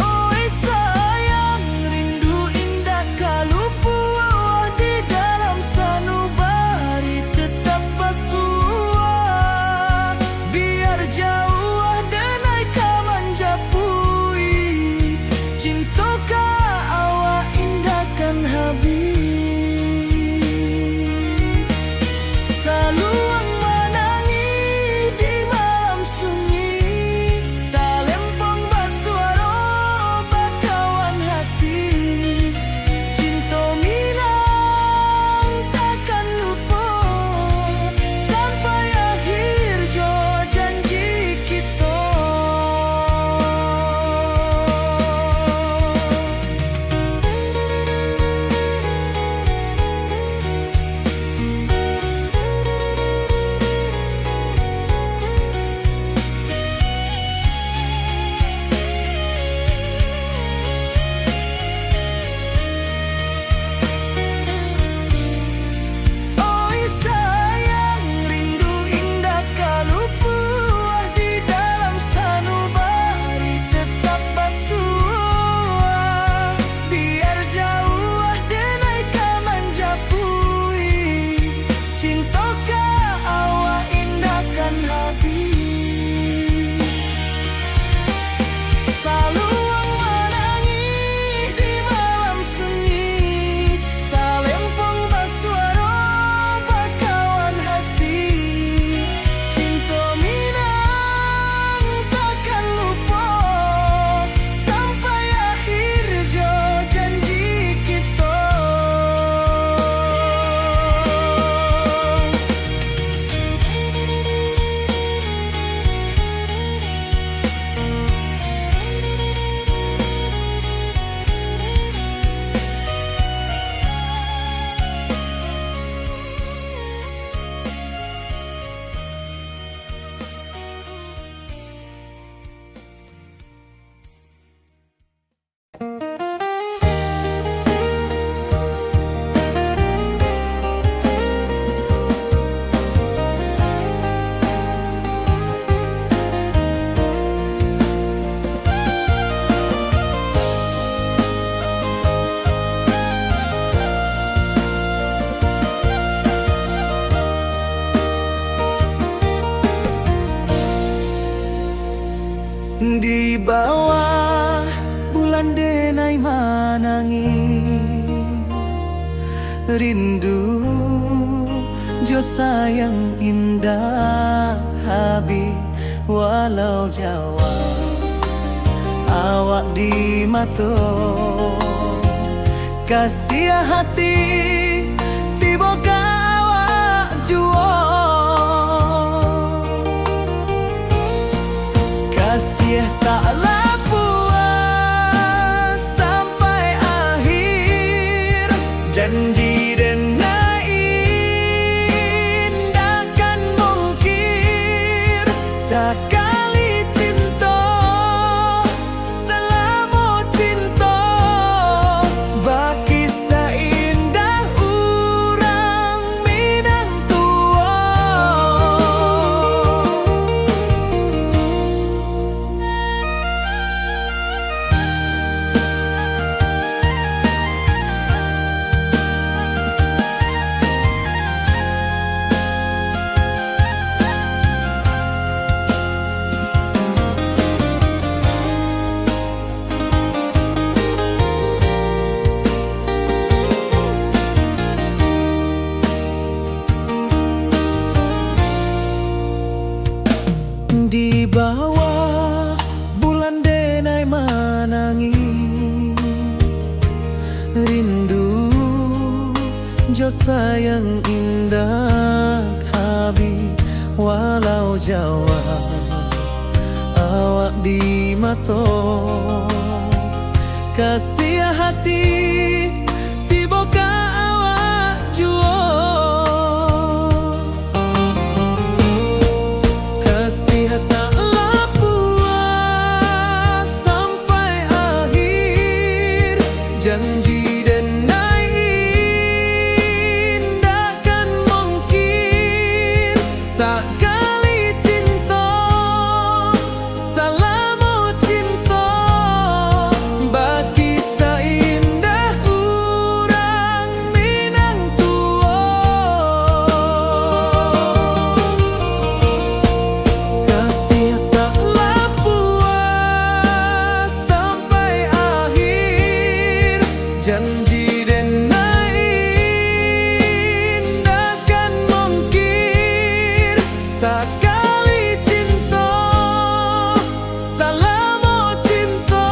Oi sayang, rindu indak ka lupuah, di dalam sanubari tetap basuah. Biar jauah denai ka manjapuik, cinto ka awak indak kan Di bawah bulan denai manangih, rindu jo sayang indak habih, walau jauah awak di mato. Kasiah hati tibo ka awak juo. Kasiah taklah puas sampai akhir. Janji denai indak kan mungkir. Sakali cinto, salamo cinto, bakisah indah urang Minang tuo. Di bawah bulan denai manangih, rindu jo sayang indak habih, walau jauah awak di mato. Kasiah hati tibo ka awak juo. Kasiah taklah puas sampai akhir. Janji denai indak kan mungkin. Sakali cinto, salamo cinto, bakisah indah urang Minang tuo. Kasiah taklah puas sampai akhir. Janji denai indak kan mungkin. Sakali cinto, salamo cinto,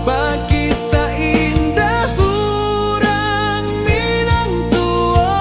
bakisah indah urang Minang tuo.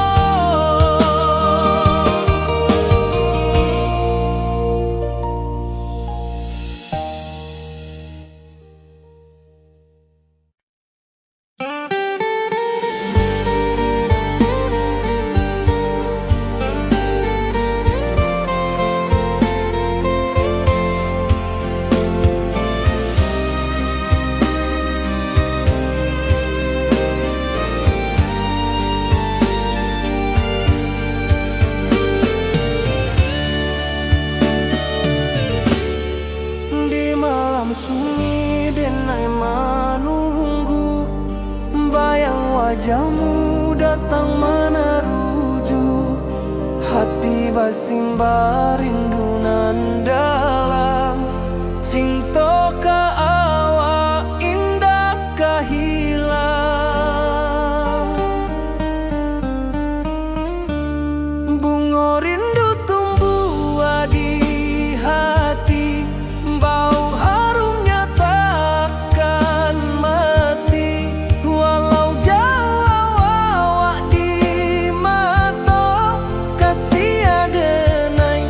Di malam sunyi denai manunggu, bayang wajahmu datang manaruju. Hati basimba rindu nan dalam, cinto ka awak indak ka hilang. Bungo rindu tumbuah di hati, bau harumnya takkan mati. Walau jauah awak di mato, kasiah denai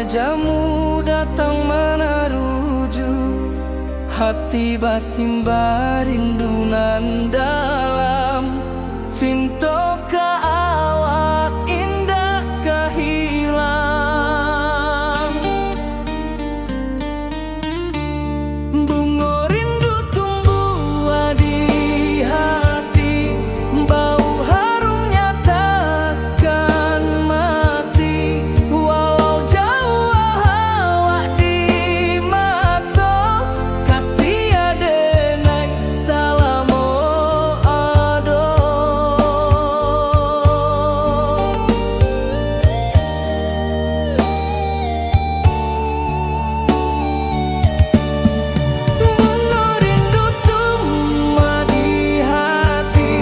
Jamu datang manaruju, hati basimbah rindu nan dalam. Cinto ka awak indak ka hilang. Bungo rindu tumbuah di hati, bau harumnya takkan mati. Walau jauah awak di mato, kasih ado nai salamo ado. Bungo rindu tumbuah di hati,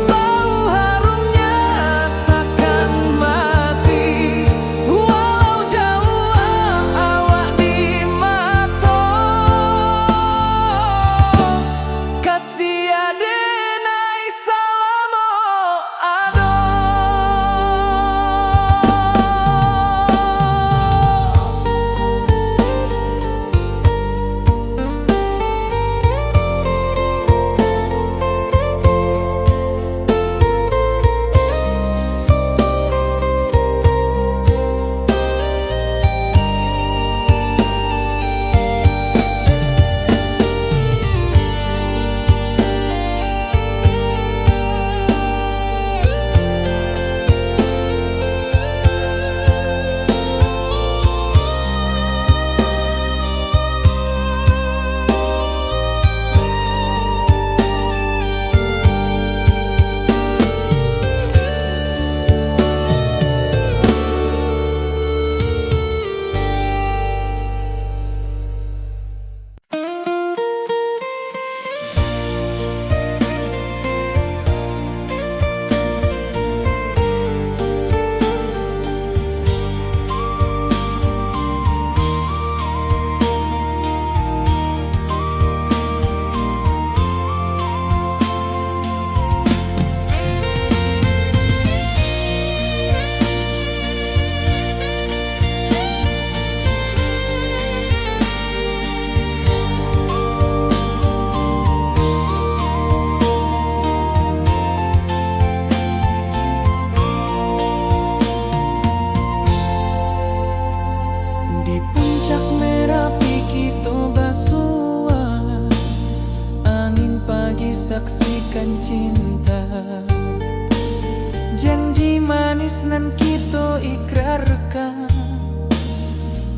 bau harumnya takkan mati. Walau jauah awak di mato, kasih ado nai salamo ado. Di puncak Merapi kito basua, angin pagi saksikan cinta. Janji manis nan kito ikrarkan,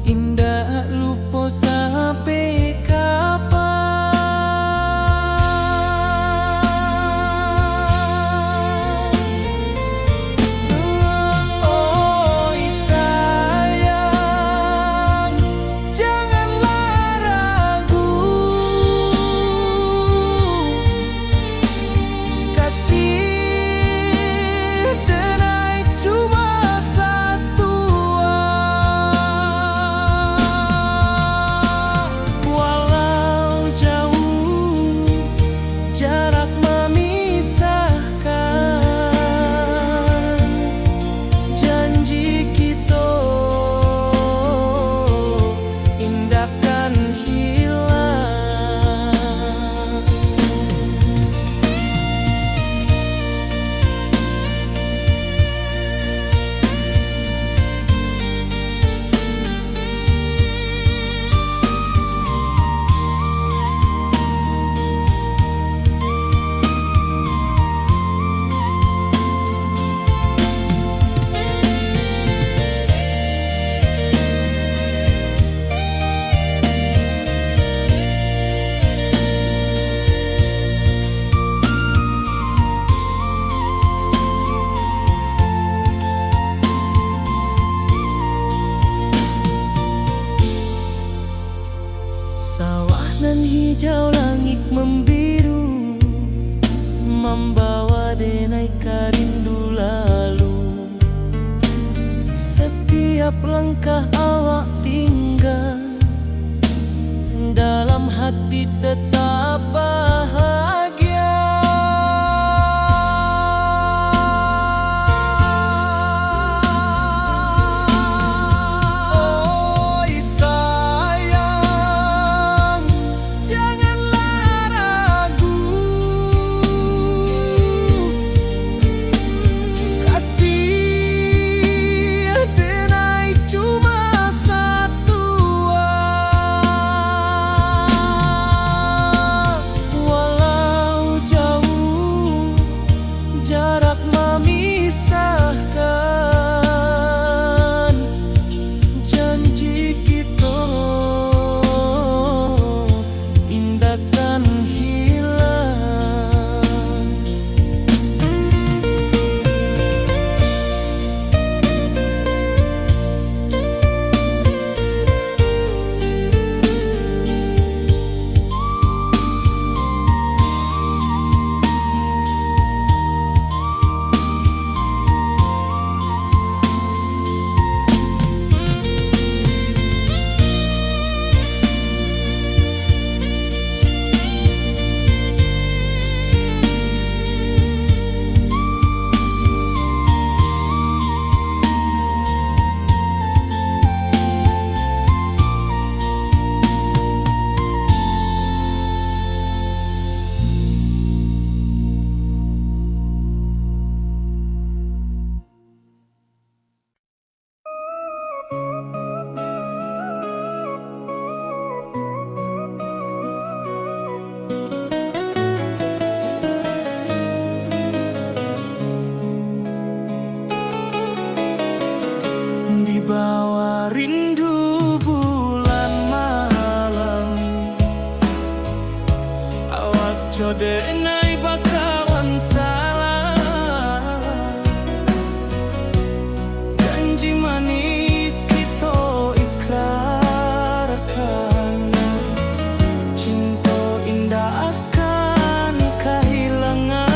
indak lupo sampai kapan. Oi sayang, janganlah ragu, kasih denai cuma satua. Walau jauh jarak memisahkan, janji kito indak kan hilang. Sawah nan hijau, langik mambiru, mambawa denai ka rindu lalu. Satiap langkah awak tingga, dalam hati tetap bahagia. Denai bakawan salah, janji manis kito ikrarkan, cinto indak akan kahilangan.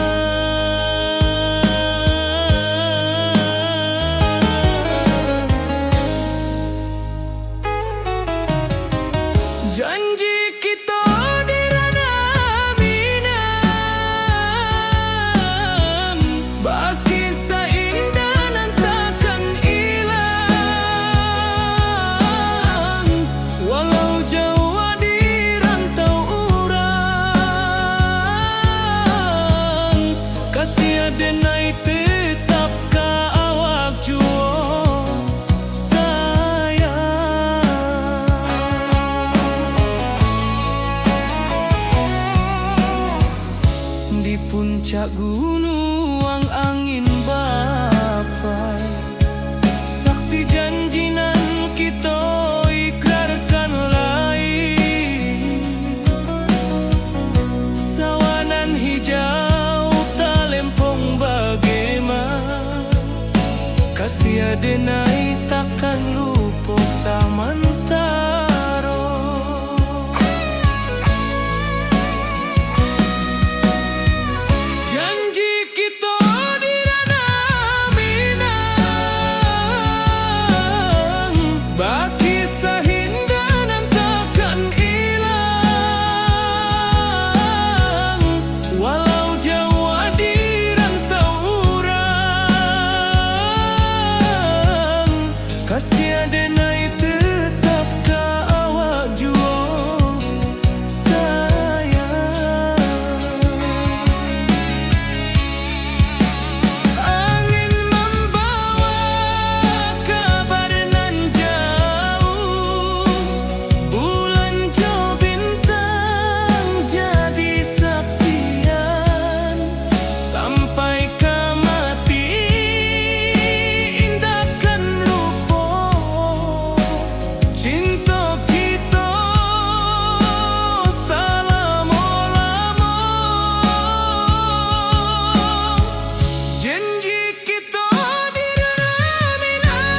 Janji kito di Ranah Minang, bakisah indah nan takkan ilang, walau jauah di rantau urang, kasih aden ai tetap ka awak juo. Sayang. Di puncak gunuang angin bapai, saksi janji nan kito ikrarkan lai. Sawah nan hijau talempong bagema, kasih aden ai takkan lupo samantaro. Janji kito di Ranah Minang, bakisah indah nan takkan ilang, walau jauah di rantau urang, kasih aden ai tetap ka awak juo, sayang. Angin mambawa kabar nan jauah, bulan jo bintang jadi saksian. Sampai ka mati indak kan lupo, cinto kito salamo-lamo. Janji kito di Ranah Minang,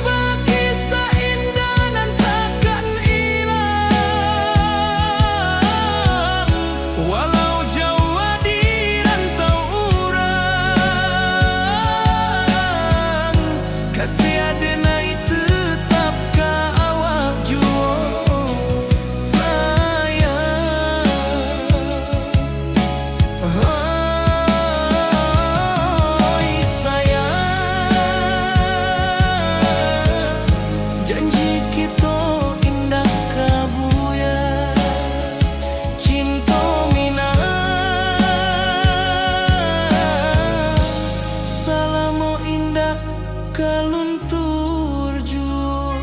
bakisah indah nan takkan ilang, walau jauah di rantau urang, kasih aden ai tetap ka awak juo, sayang. Oi sayang, janji kito indak ka buyar, cinto Minang salamo indak ka luntur juo.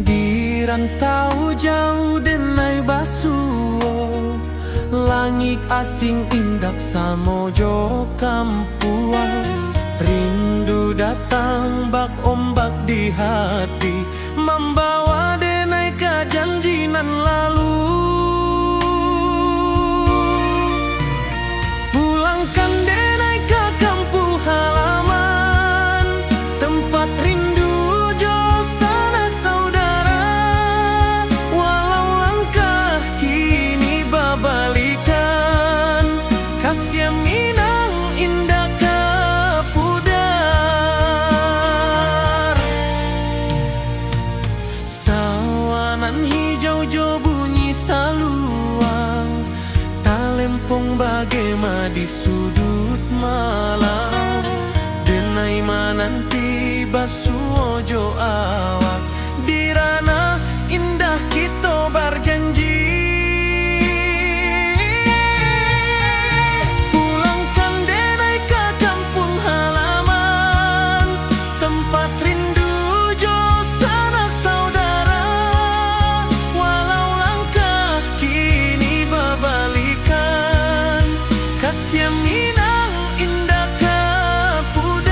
Di rantau jauah denai basuo, langik asing indak samo jo kampuang. Rindu datang bak ombak di hati, mambawa denai ka janji nan lalu. Pulangkan denai ka kampuang halaman, tempat rindu jo sanak saudara. Walau langkah kini babalikan, kasih Minang indak ka pudar. Sawah nan hijau jo bunyi saluang, talempong bagema di suduik malam. Denai mananti basuo jo awak, di ranah indah kito barjanji. Pulangkan denai ka kampuang halaman, tempat rindu jo sanak saudara. Walau langkah kini babalikan, kasiah Minang indak ka pudar.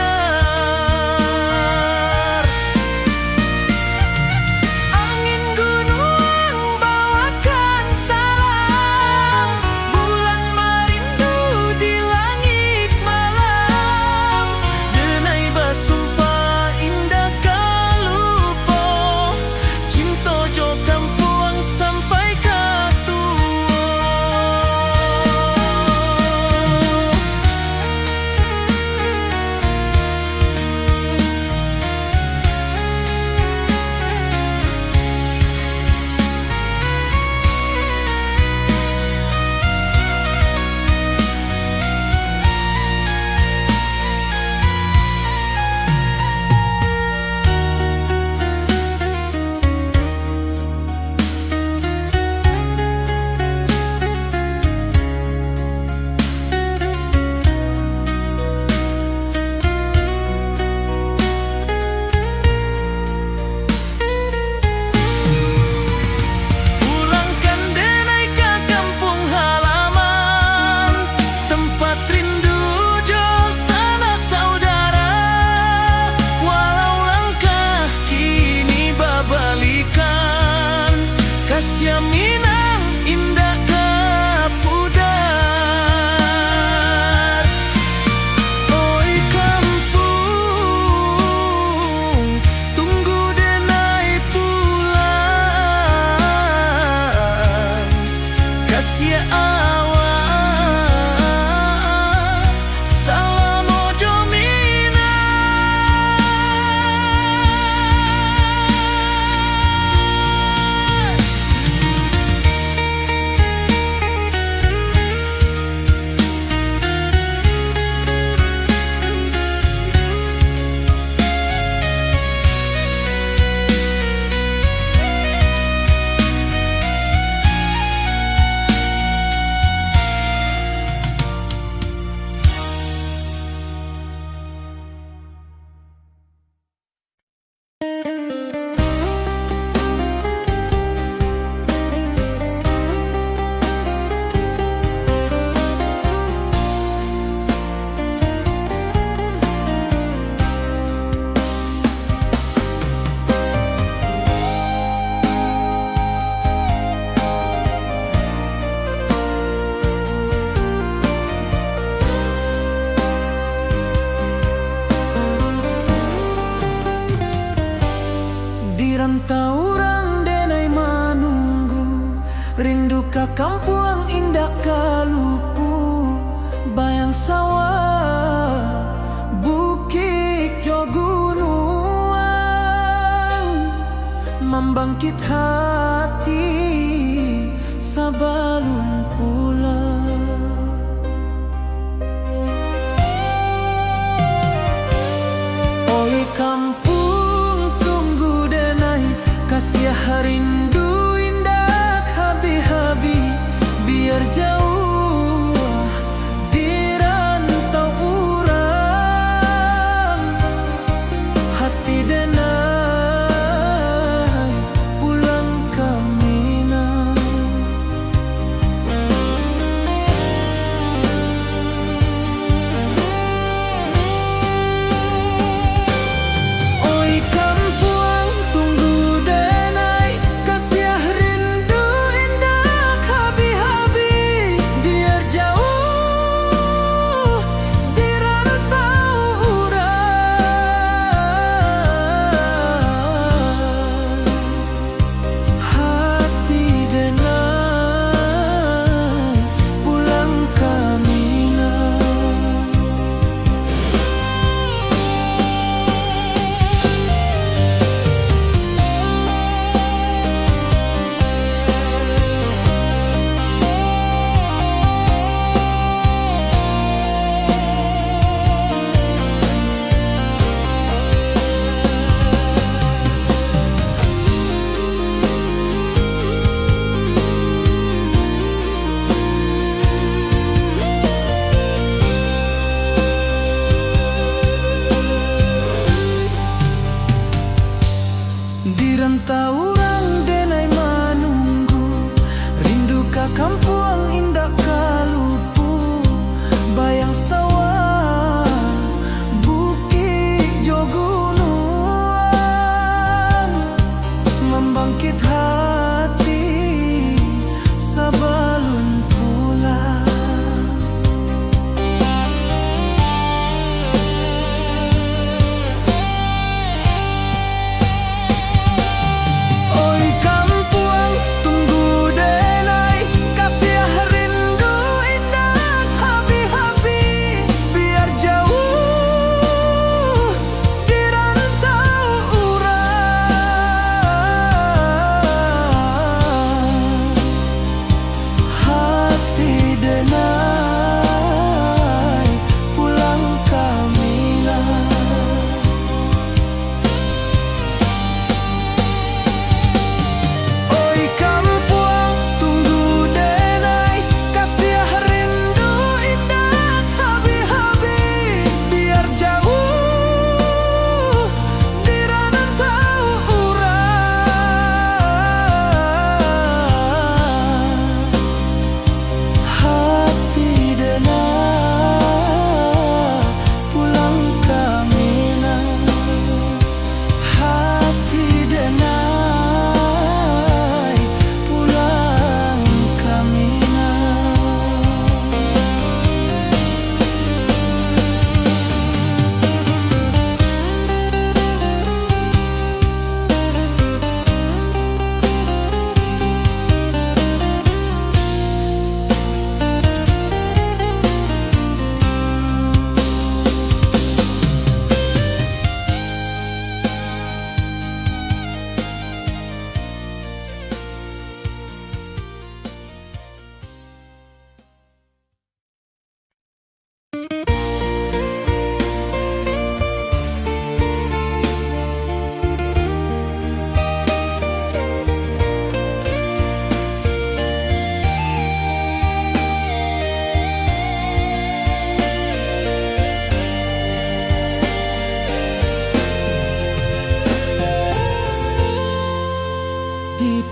Angin gunuang bawakan salam, bulan marindu di langik malam. Denai basumpah indak ka lupo, cinto jo kampuang sampai ka tuo. Pulangkan denai ka kampuang halaman, tempat rindu jo sanak saudara. Walau langkah kini babalikan, kasiah Minang indak ka pudar. Oi kampuang, tunggu denai pulang. Kasiah awak salamo jo Minang. Di rantau urang denai manunggu, rindu ka kampuang indak ka lupu. Bayang sawah, bukik jo gunuang, mambangkit hati sabalun pulang. Oi kampuang, tunggu denai, kasiah rindu indak habih-habih. Biar jauah di rantau urang, hati denai pulang ka Minang. Oi kampuang, tunggu denai, kasiah rindu indak habih-habih.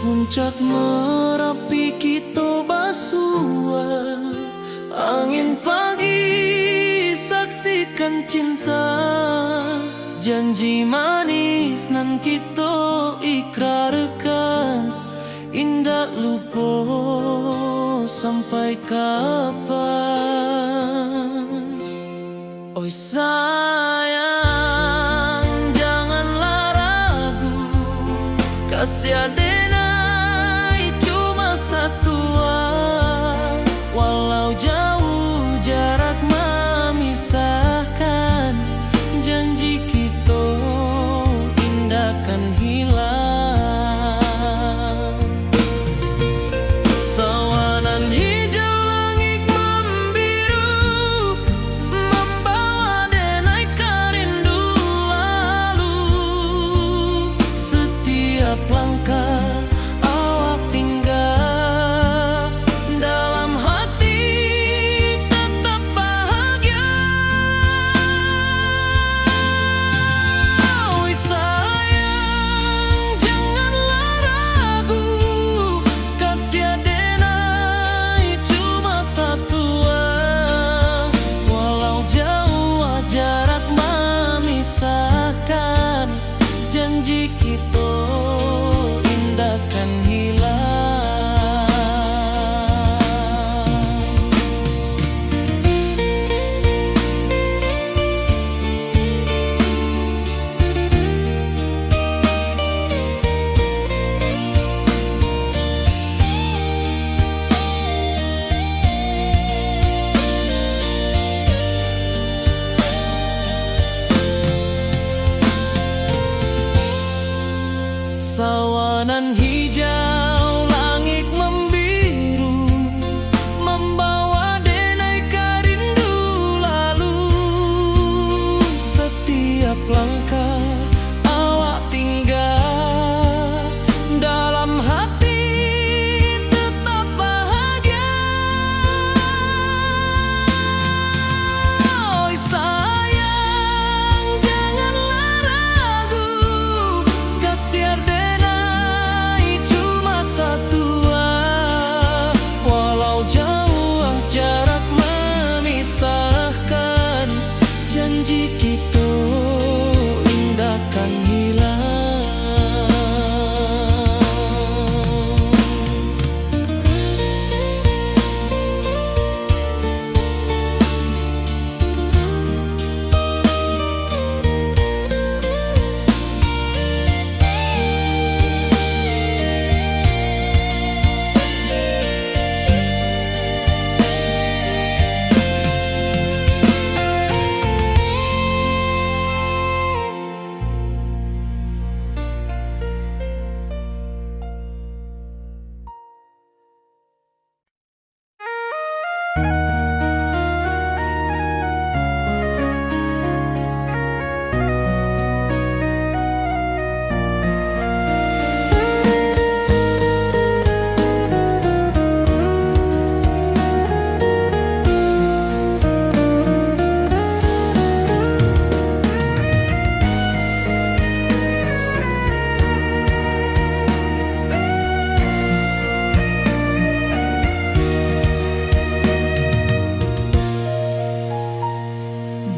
Puncak Marapi kito basua, angin pagi saksikan cinta, janji manis nan kito ikrarkan, indak lupo sampai kapan. Oi sayang, janganlah ragu, kasih adenai cuma satua. Walau jauh jarak mamisahkan, janji kito indak kan hilang. Sawanan hijau langik mambiru, mambawa denai ka rindu lalu. Setiap langkah awak tingga, dalam hati tetap bahagia. Oi sayang, janganlah ragu, kasih adenai cuma satua. Walau jauh jarak mamisahkan, janji kito indak kan hilang. Sawanan hijau langik mambiru, mambawa denai ka rindu lalu. Setiap langkah awak tingga, dalam hati tetap bahagia. Oi sayang, janganlah ragu, kasih adenai cuma satua. Walau jauh jarak mamisahkan, janji kito indak kan hilang.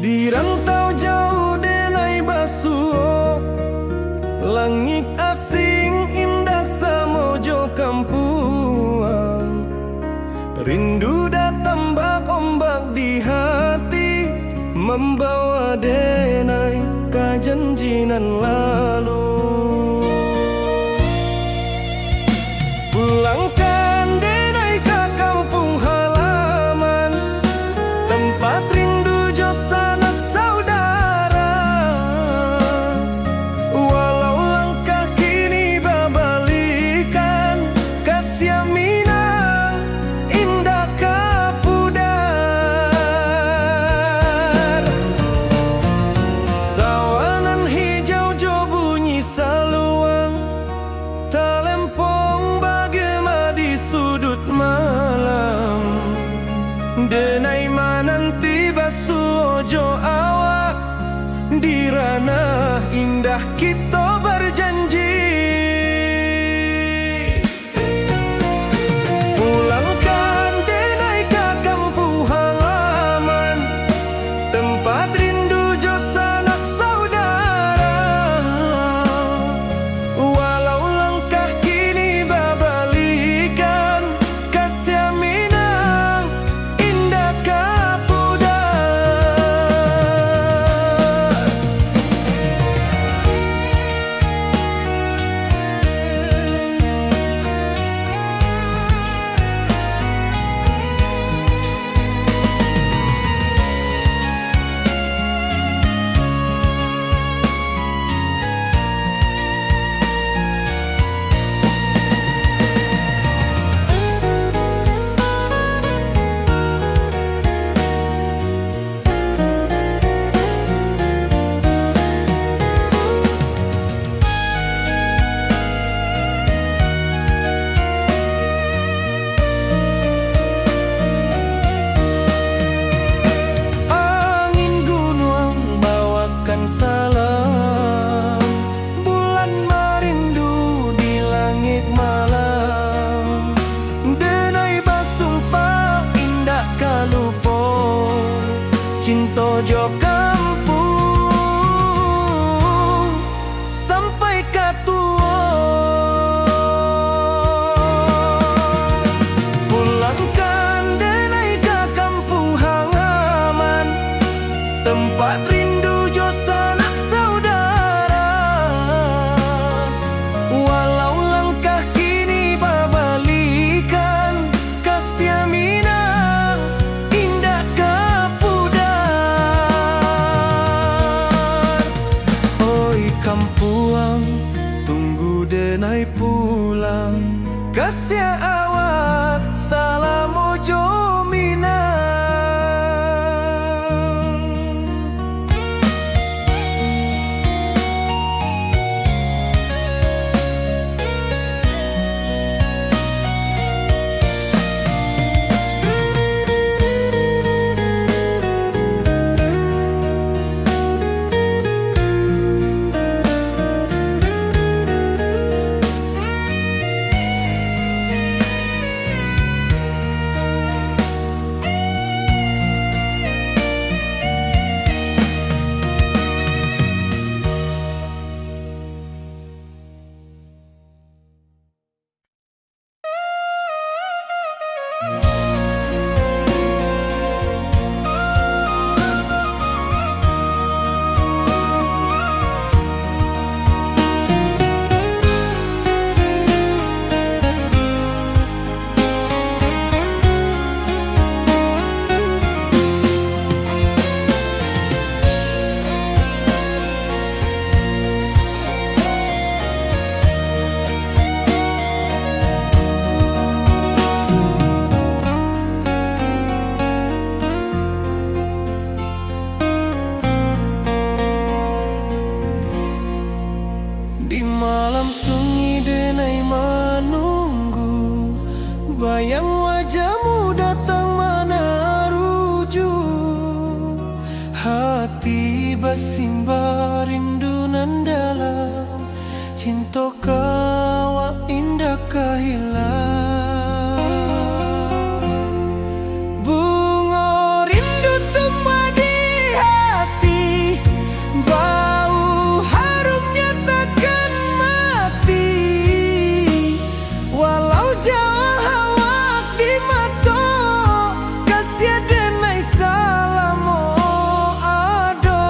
Di rantau jauah denai basuo, langik asing indak samo jo kampuang. Rindu datang bak ombak di hati, mambawa denai ka janji nan lalu. Pulangkan denai ka kampuang halaman, tampat rindu jo sanak saudara. Walau langkah kini babalikan, kasiah Minang indak ka pudar. Sawanan hijau jo bunyi saluang, talempong bagema di suduik malam. Denai mananti basuo jo awak, di ranah indah kito bajanji. Kampuang, tunggu denai pulang. Kasiak awak salamo jo Minang. Di malam sunyi denai manunggu, bayang wajahmu datang manaruju. Hati basimba rindu nan dalam, cinto ka awak indak ka hilang. Bungo rindu tumbuah di hati, bau harumnya takkan mati. Walau jauah awak di mato, kasiah denai salamo ado.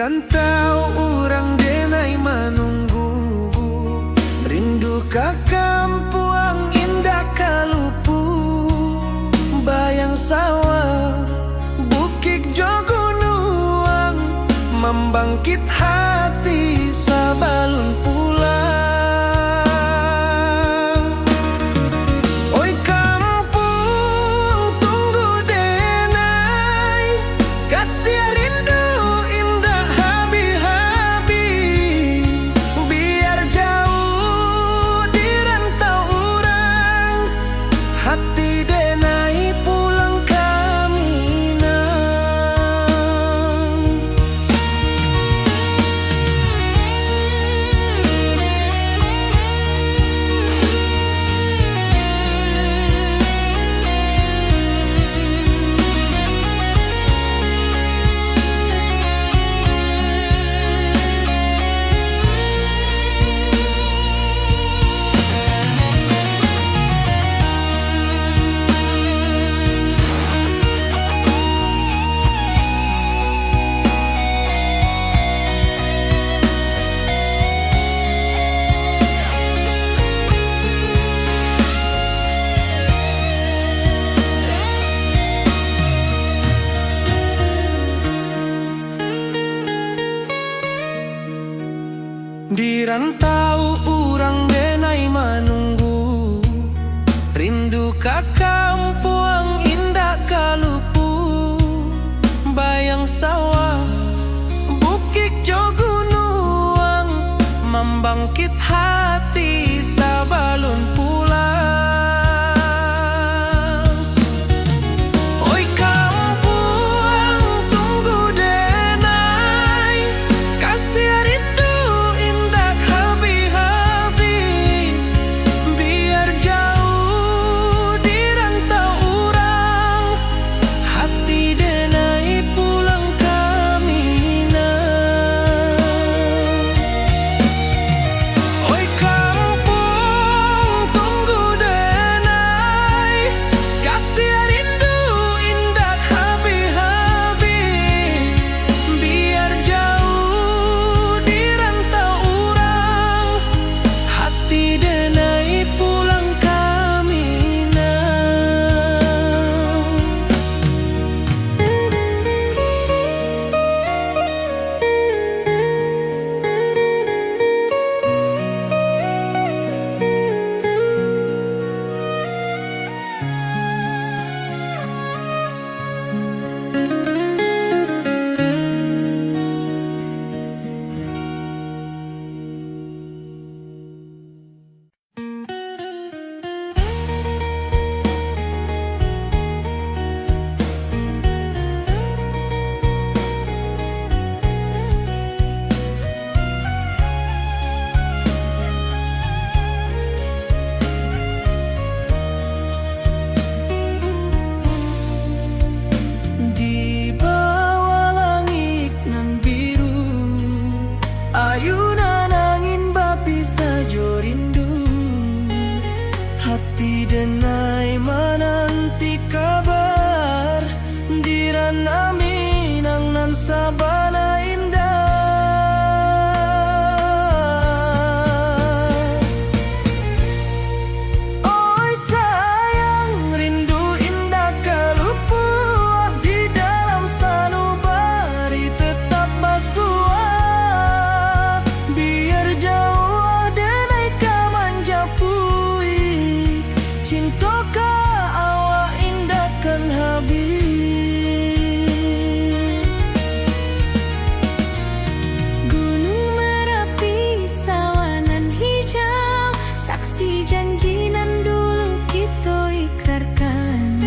Rantau urang denai manunggu, rindu ka kampuang indak ka lupu. Bayang sawah, bukik jo gunuang, mambangkit hati sabalun pulang. Oi kampuang, tunggu denai, kasiah rindu indak habih-habih. Biar jauah di rantau urang, hati denai pulang ka Minang. Di rantau urang denai manunggu, rindu ka kampuang indak ka lupu. Bayang sawah, bukik jo gunuang, mambangkit hati sabalun pulang. Oi kampuang, tunggu denai, kasiah rindu indak habih-habih. Biar jauah di rantau urang, hati denai pulang ka Minang. Oi kampuang, tunggu denai, kasiah rindu indak habih-habih. Biar jauah di rantau urang, hati denai pulang ka Minang. Di bawah langik nan biru, ayunan angin bapisah jo rindu. Hati denai mananti kabar, di rantau Minang nan sabana indah. Oi sayang, rindu indak ka lupu, di dalam sanubari tetap basuah. Biar jauah denai ka manjapui, cinto ka awak indak kan habih. Gunung Marapi, sawah nan hijau, saksi janji nan dulu kito ikrarkan.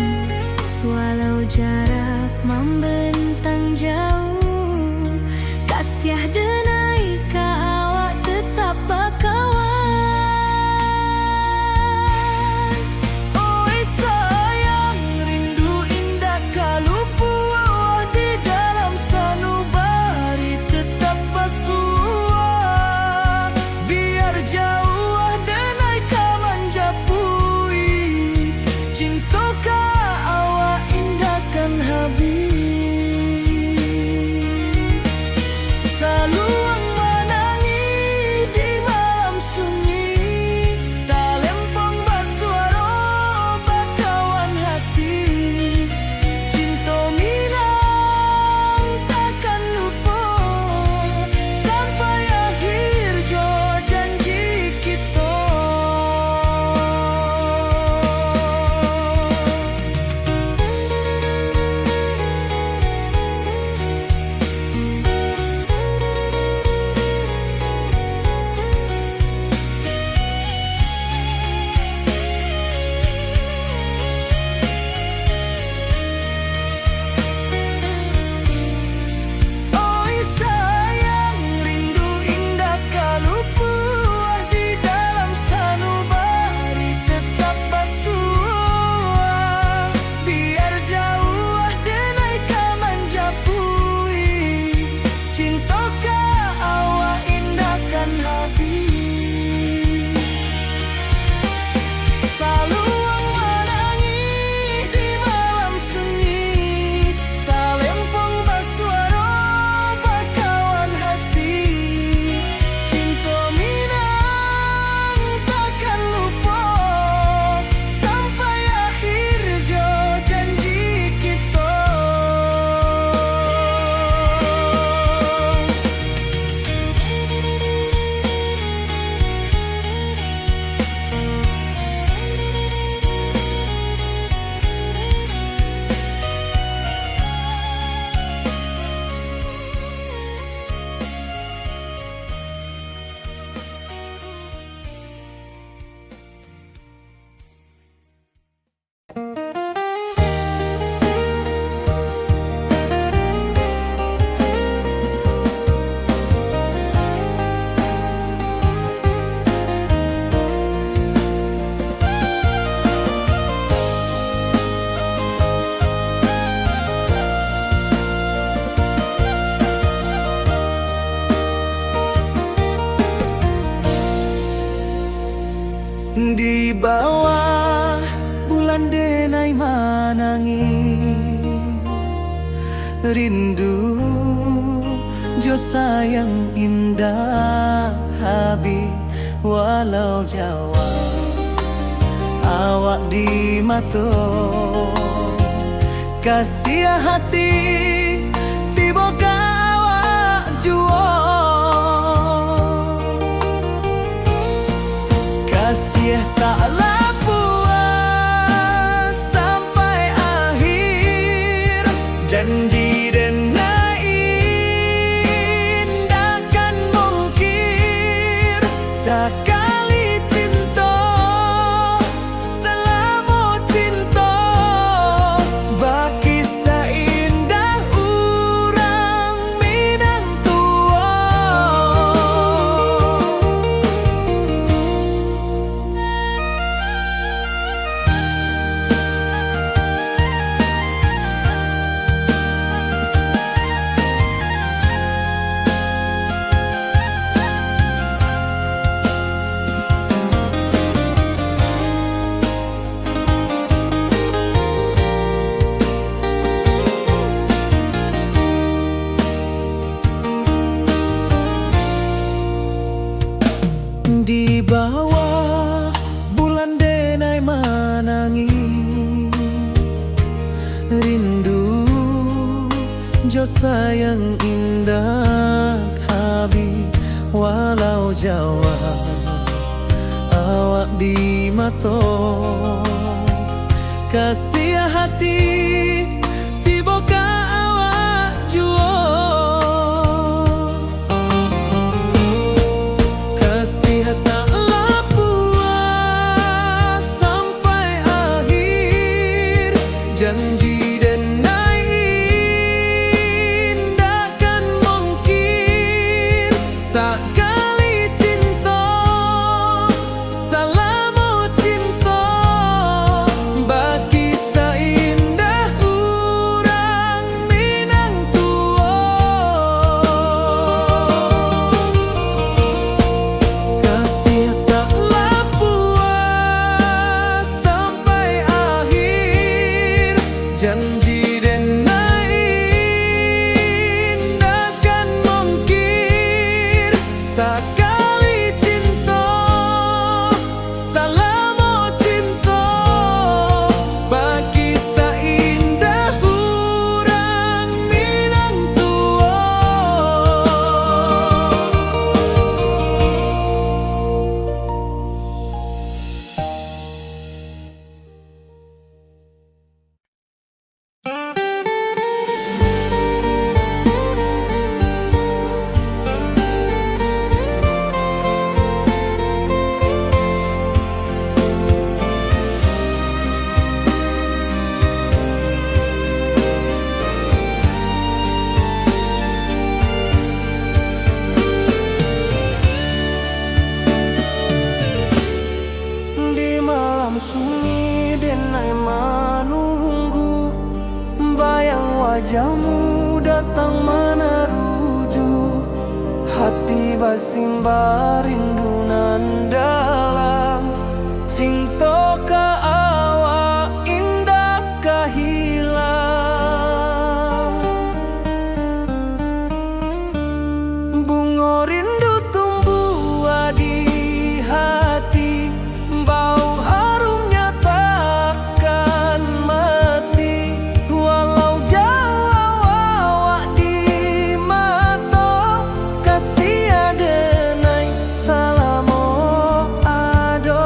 Walau jarak mambentang jauh, kasiah denai ka awak tetap bakawan. Oi sayang, rindu indak ka lupu, di dalam sanubari tetap basuah. Biar jauah denai ka manjapui, cinto ka awak indak kan habih. Rindu jo sayang indak habih, walau jauah awak di mato. Kasiah hati tibo ka awak juo. Kasiah taklah puas sampai akhir, janji denai indak kan mungkir. Sakali cinto, salamo cinto, bakisah indah urang Minang tuo. Di bawah bulan denai manangih, rindu jo sayang indak habih, walau jauah awak di mato. Kasiah hati tibo ka awak juo. Kasiah taklah puas sampai akhir, janji denai indak kan mungkir. Sakali cinto, salamo cinto, bakisah indah urang Minang tuo. Kasiah taklah puas sampai akhir, janji denai indak kan mungkir. Sakali cinto, salamo cinto, bakisah indah urang Minang tuo. Di malam sunyi denai manunggu, bayang wajahmu datang manaruju. Hati basimbah rindu nan dalam, cinto ka awak indak ka hilang. Bungo rindu tumbuah di hati, bau harumnya takkan mati. Walau jauah awak di mato, kasiah denai salamo ado.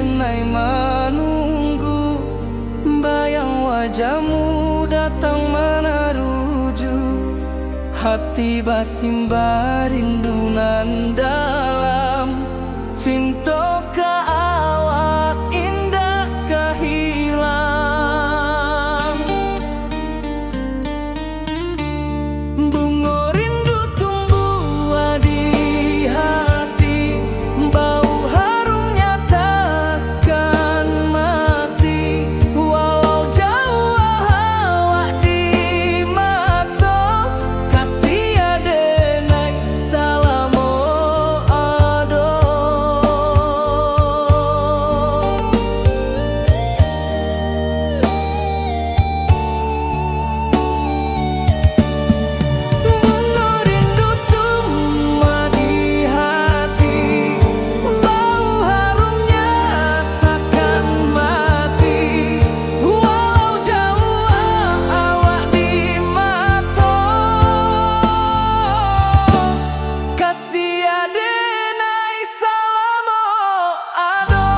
Nai manunggu, bayang wajahmu datang manaruju. Hati basimba rindu nan dalam, cinto ka awak indak ka hilang. Bungo rindu tumbuah di hati, bau harumnya takkan mati. Walau jauah awak di mato, kasih adenai salamo ado. Bungo rindu tumbuah di hati, bau harumnya takkan mati. Walau jauah awak di mato, kasih adenai salamo ado.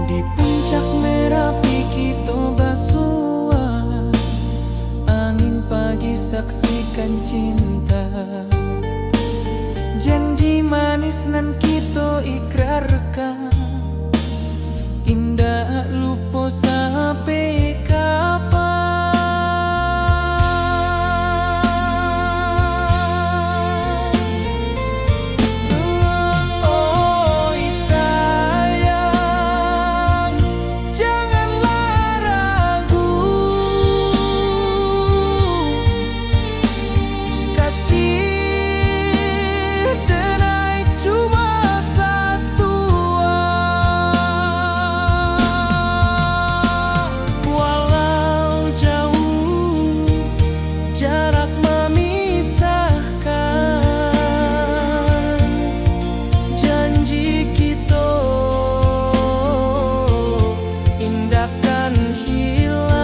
Di puncak Merapi kito basua, angin pagi saksikan cinta. Janji manis nan kito ikrarkan, indak lupo sampai kapan. Oi sayang, janganlah ragu. Kasih denai cuma satua. Walau jauh jarak mamisahkan, janji kito indak kan hilang.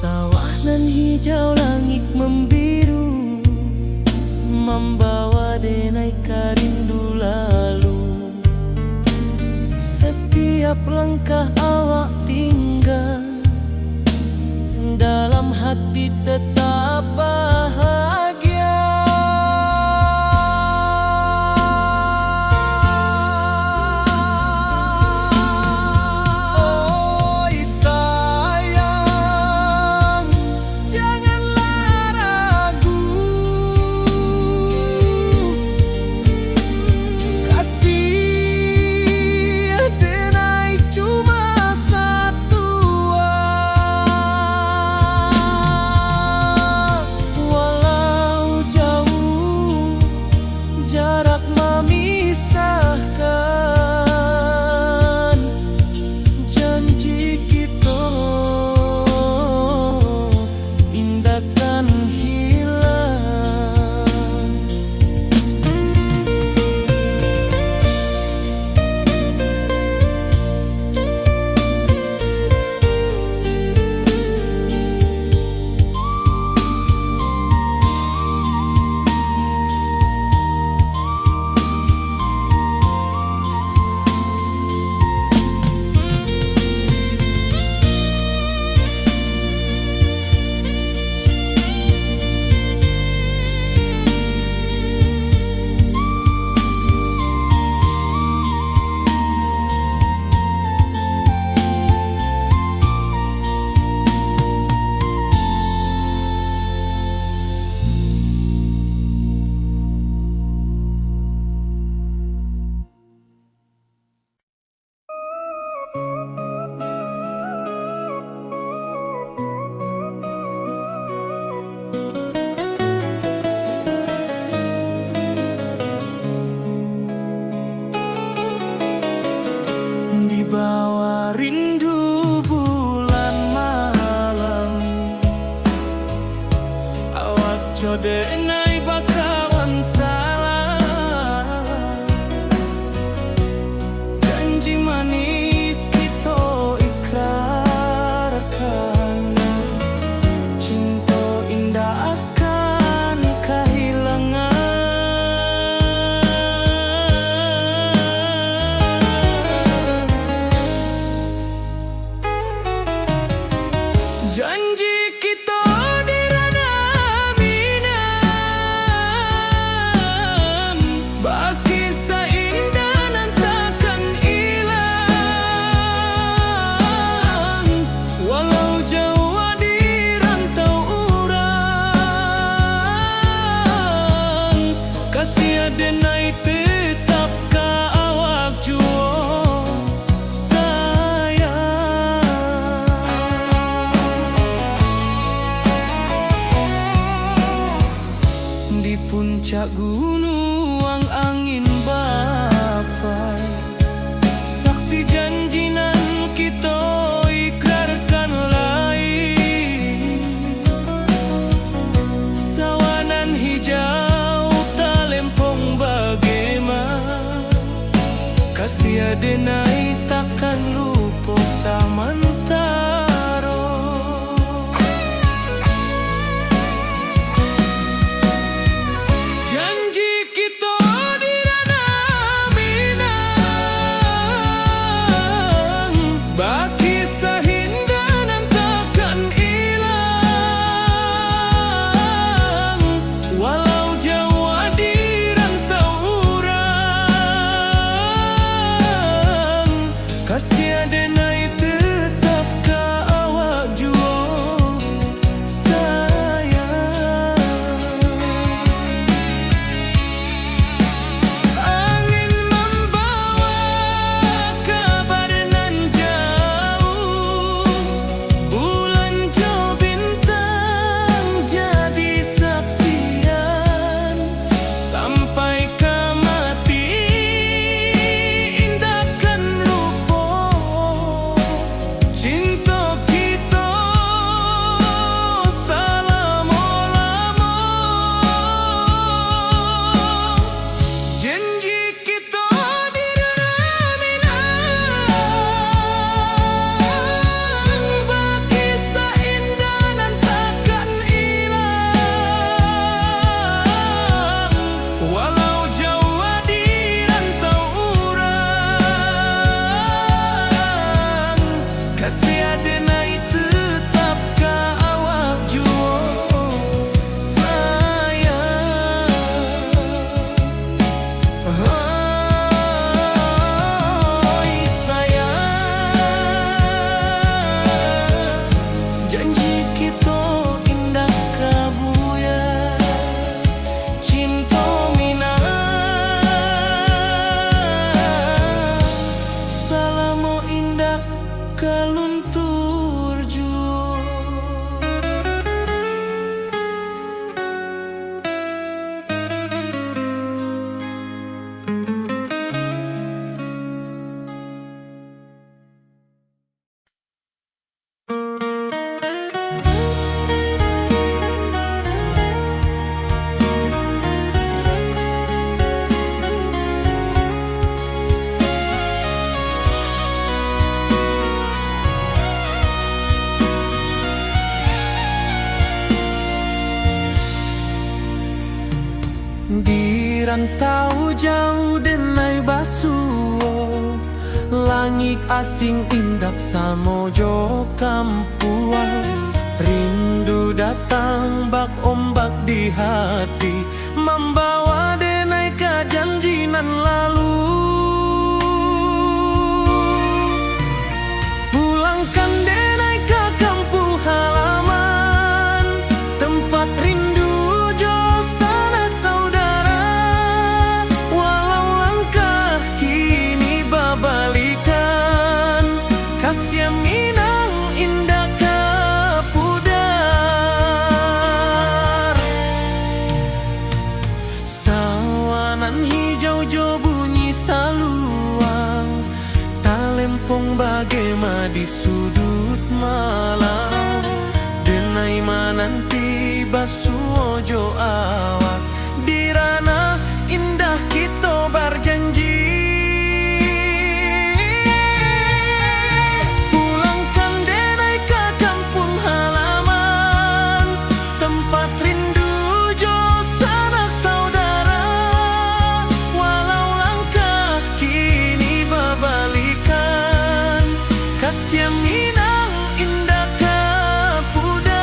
Sawah nan hijau, langik mambiru, mambawa denai ka rindu lalu. Satiap langkah awak tingga, dalam hati tetap bahagia. Bawa rindu bulan malam, awak co denai bakawan salam. Janji manis kito ikrarkan, cinto indak akan kahilangan. Janji kito di Ranah Minang, bakisah indah nan takkan ilang. Walau jauah di rantau urang, kasih denai tetap ka awak juo sayang. Di puncak gunuang angin bapai, saksi janji nan kito ikrarkan lai. Sawah nan hijau talempong bagema, kasih denai takkan lupo samantaro. Janji kito di Ranah Minang, bakisah indah nan takkan ilang. Walau jauah di rantau urang, kasih denai tetap ka awak juo sayang. Angin mambawa kabar nan jauah, bulan jo bintang jadi saksian. Sampai ka mati indak kan lupo, cinto kito salamo-lamo. Janji kito di Ranah Minang, bakisah indah nan takkan ilang. Walau jauah di rantau urang, kasih denai tetap ka awak juo sayang. Oi sayang, janji kito indak ka buyar. Cinto Minang salamo indak ka luntur juo. Di rantau jauah denai basuo, langik asing indak samo jo kampuang. Rindu datang bak ombak di hati, mambawa denai ka janji nan lalu. Pulangkan denai ka kampuang halaman, tempat rindu jo sanak saudara. Walau langkah kini babalikan, kasih Minang indak ka pudar. Sawah nan hijau jo bunyi Bagema di sudut malam, denai mananti basuo jo awak, di ranah indah kito barjanji. Pulangkan denai ka kampuang halaman, tempat rindu jo sanak saudara, walau langkah kini babalikan, kasiah Minang indak ka pudar.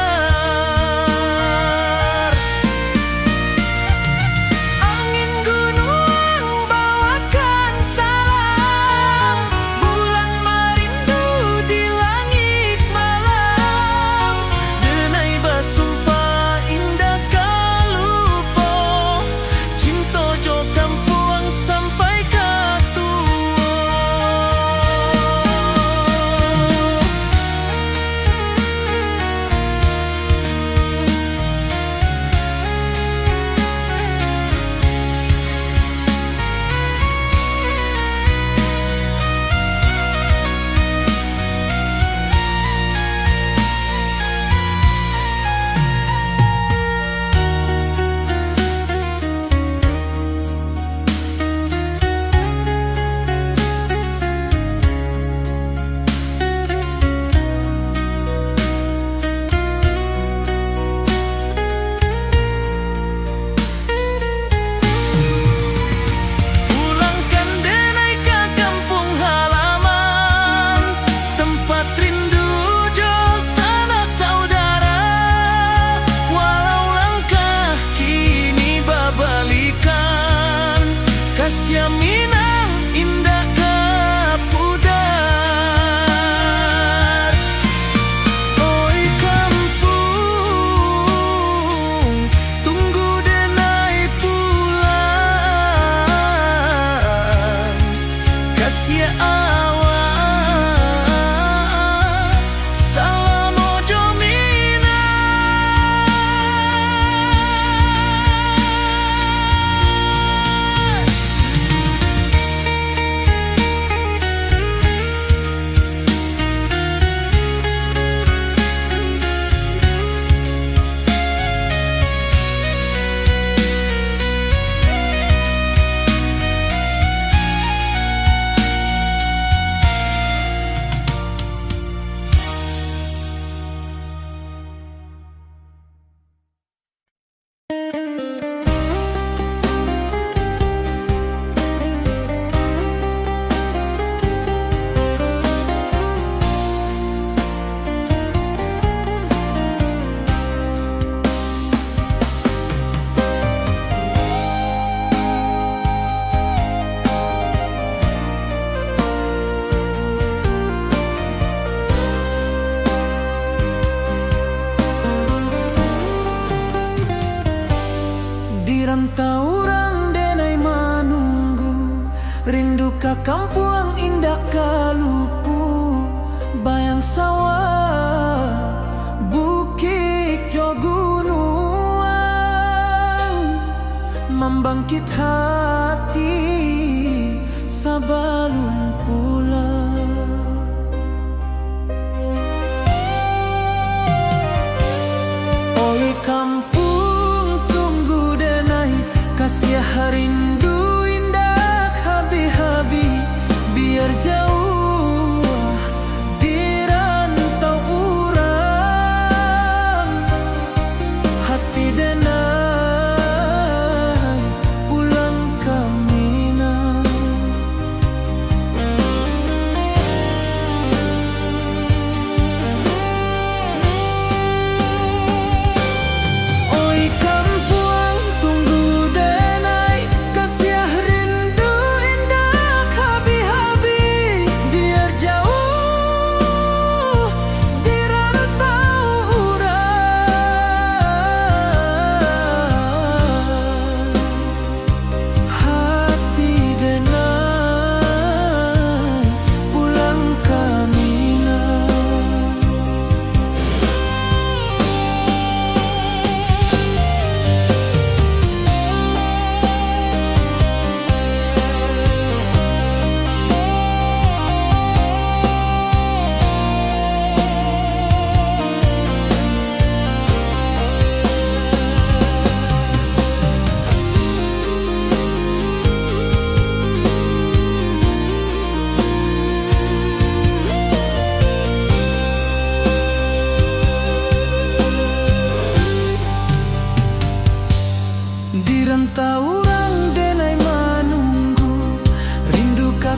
Angin gunuang bawakan salam, bulan marindu di langik malam, denai basumpah indak ka lupo, cinto jo kampuang sampai ka tuo. Pulangkan denai ka kampuang halaman, tempat rindu jo sanak saudara, walau langkah kini babalikan, kasiah Minang indak ka pudar. Oi kampuang, tunggu denai pulang, kasiah awak salamo jo Minang. Di rantau urang denai manunggu, rindu ka kampuang indak ka lupu, bayang sawah, bukik jo gunuang, mambangkit hati sabalun pulang. Oi kampuang, tunggu denai, kasiah rindu indak habih-habih, biar jauah di rantau urang, hati denai pulang ka Minang.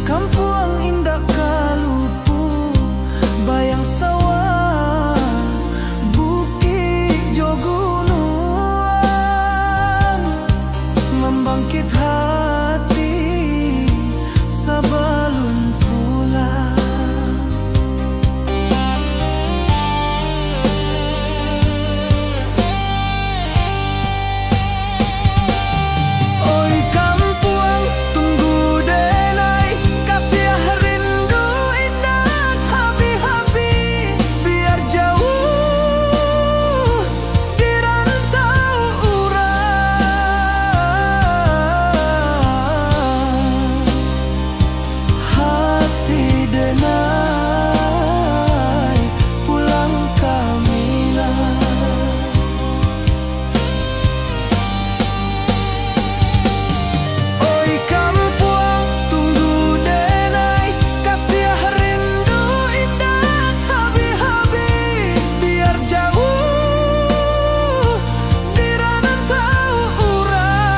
Kampuang indak ka lupo, bayang sawah, bukik jo gunuang, mambangkik hati sabalun pulang. Oi kampuang, tunggu denai, kasiah rindu indak habih-habih, biar jauah di rantau urang. Hati denai pulang ka Minang. Oi kampuang, tunggu denai, kasiah rindu indak habih-habih, biar jauah di rantau urang.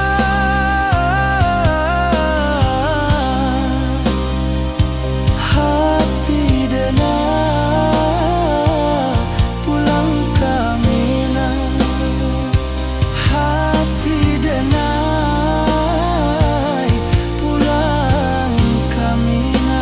Hati denai pulang ka Minang. Hati denai pulang ka Minang.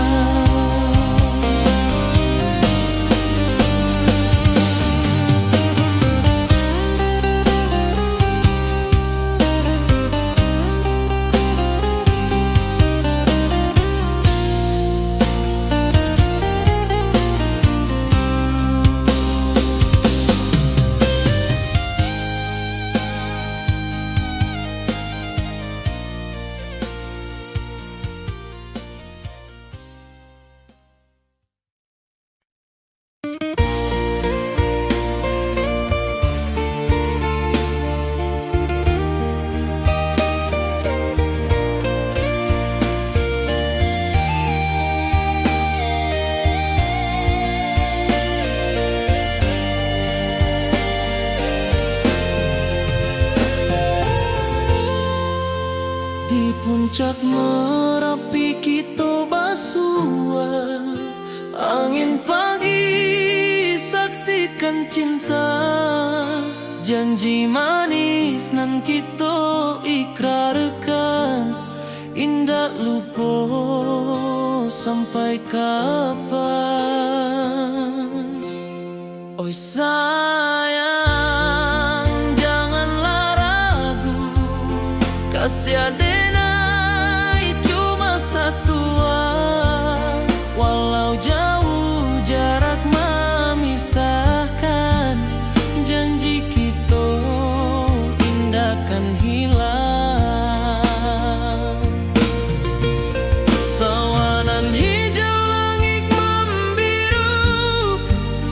Di puncak Marapi kito basua, angin pagi saksikan cinta, janji manis nan kito ikrarkan, indak lupo sampai kapan. Oi sayang, janganlah ragu, kasiah denai cuma satua. Walau jauah jarak mamisahkan, janji kito indak kan hilang. Sawanan hijau langik mambiru,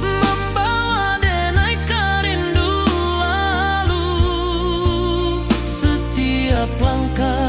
mambawa denai ka rindu lalu. Satiap langkah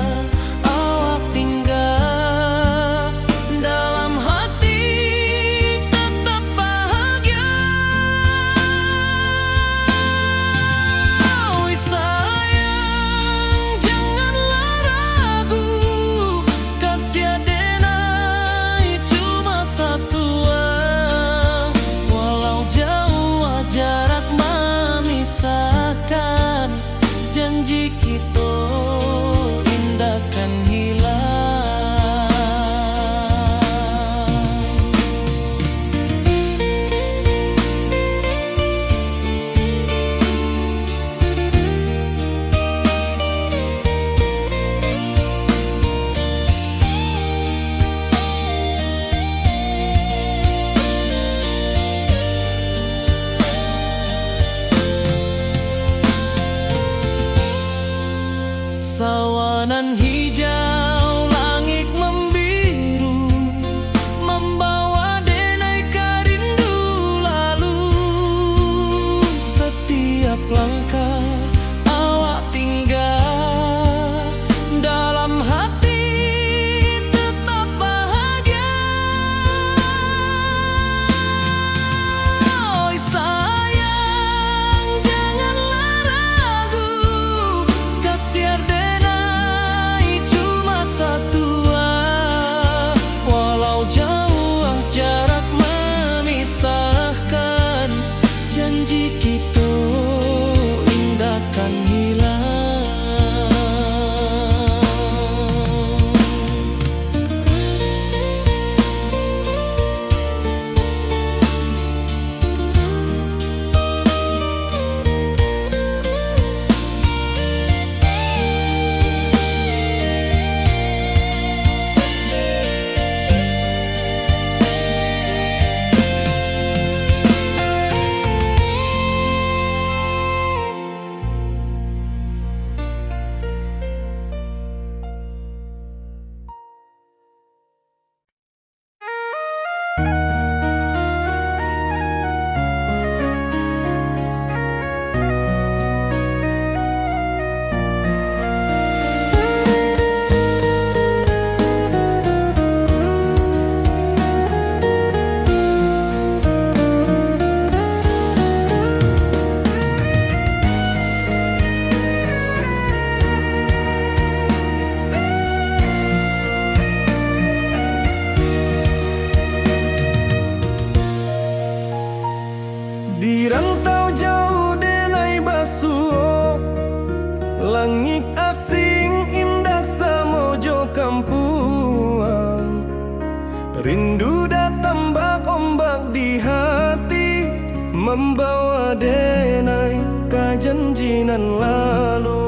Rindu datang bak ombak di hati, mambawa denai ka janji nan lalu.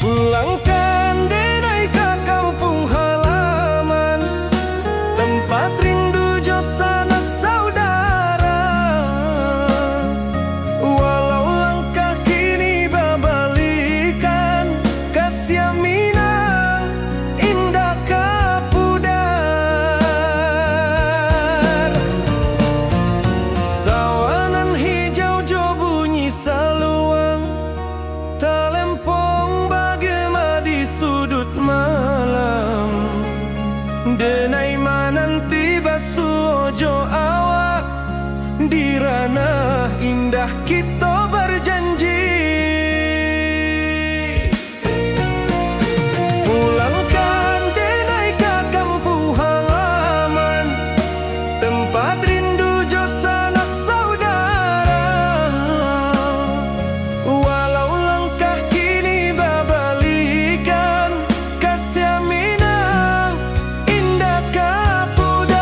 Pulangkan denai ka kampuang halaman, tempat rindu jo sanak saudara. Walau langkah kini babalikan, kasiah Minang indak ka pudar. Sawah nan hijau jo bunyi saluang, talempong bagema di suduik malam. Denai mananti basuo jo awak, di ranah indah kito bajanji. Pulangkan denai ka kampuang halaman, tempat rindu jo sanak saudara. Walau langkah kini babalikan, kasiah Minang indak ka pudar.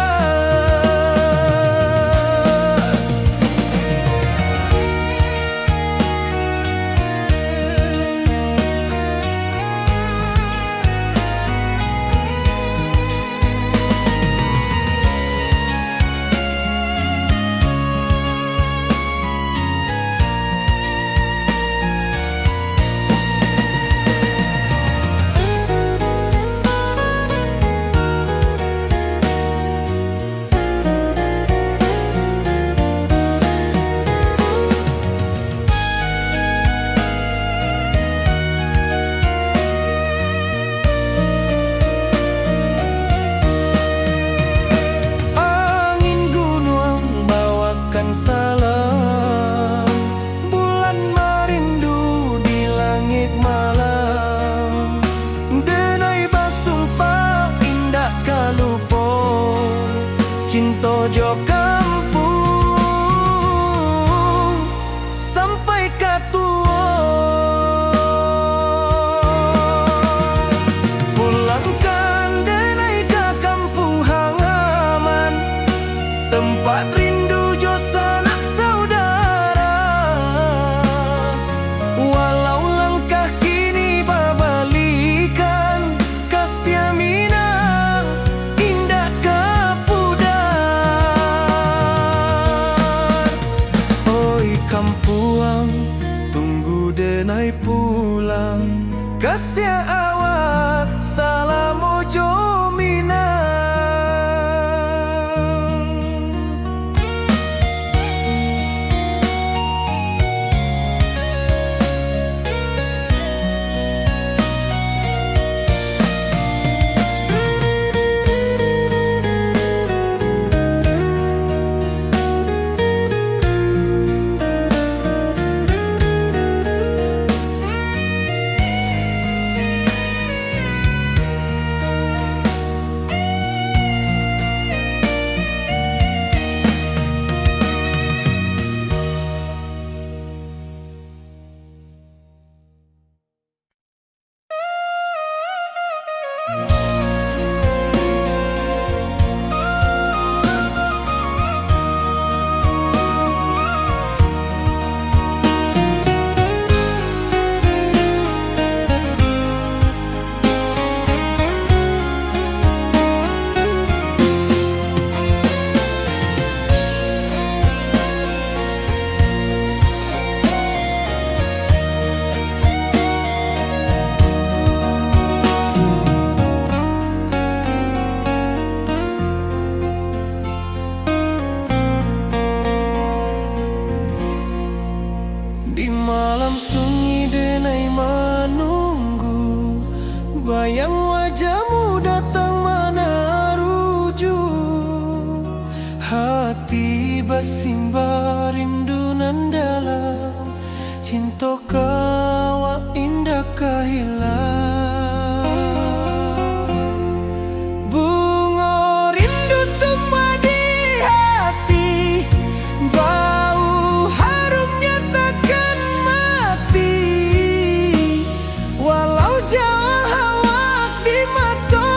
Angin gunuang bawakan salam, bulan marindu di langik malam. Denai basumpah indak ka lupo, cinto jo kampuang sampai ka tuo. Pulangkan denai ka kampuang halaman, tempat rindu jo sanak saudara. Walau langkah kini babalikan, kasiah Minang indak ka pudar. Oi kampuang, tunggu denai pulang. Kasiah awak, salamo jo Minang. Di malam sunyi denai manunggu, bayang wajahmu datang manaruju. Hati basimba rindu nan dalam, cinto ka awak indak ka hilang. Bungo rindu tumbuah di hati, bau harumnya takkan mati. Walau jauah awak di mato,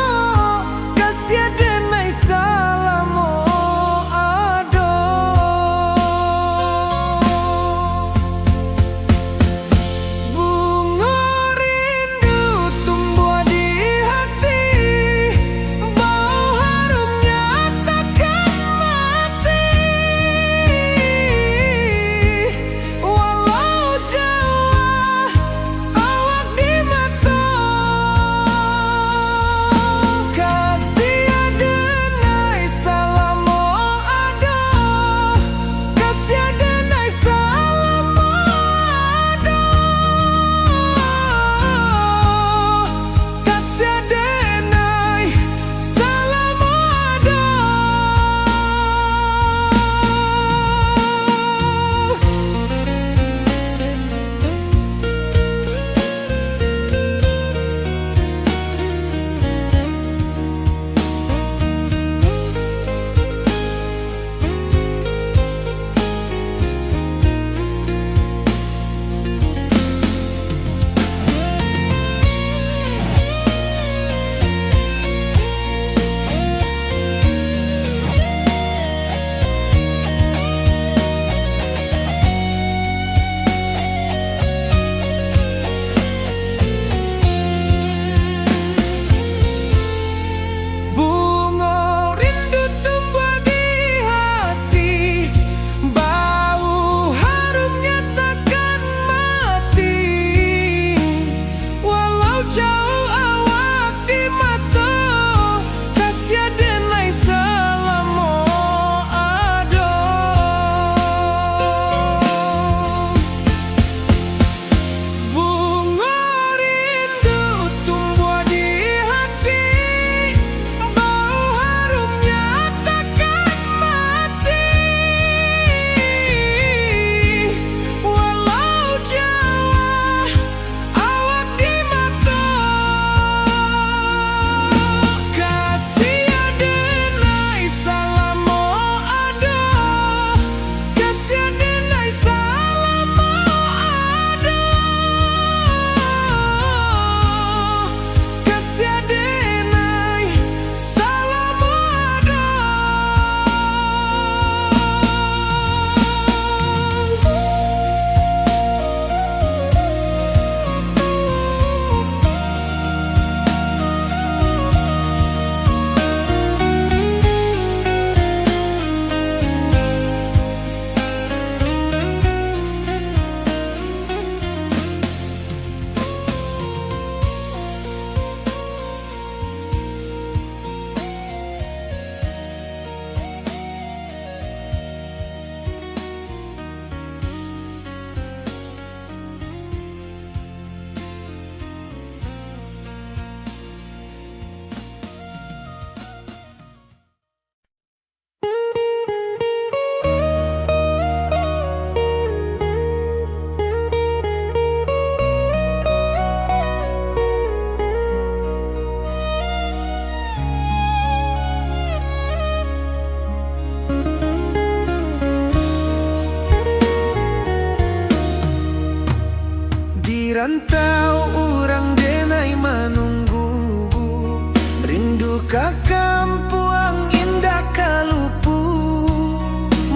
Ka kampuang indak ka lupu,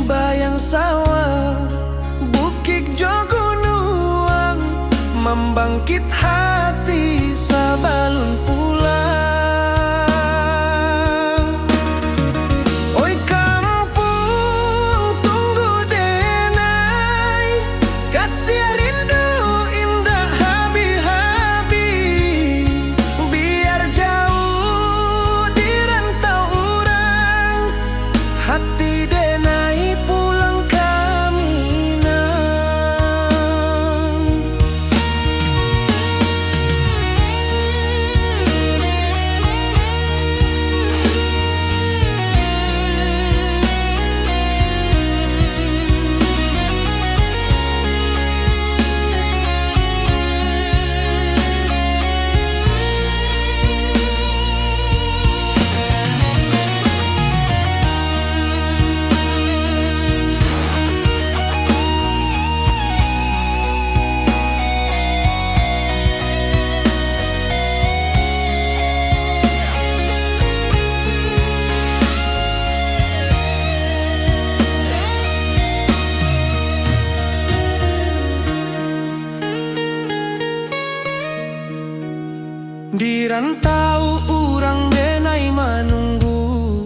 bayang sawah, bukik jo gunuang, mambangkit hati sabalun pulang. Oi kampuang, tunggu denai, kasiah rindu indak habih-habih. Biar jauah di rantau urang, hati denai pulang ka Minang. Di rantau urang denai manunggu,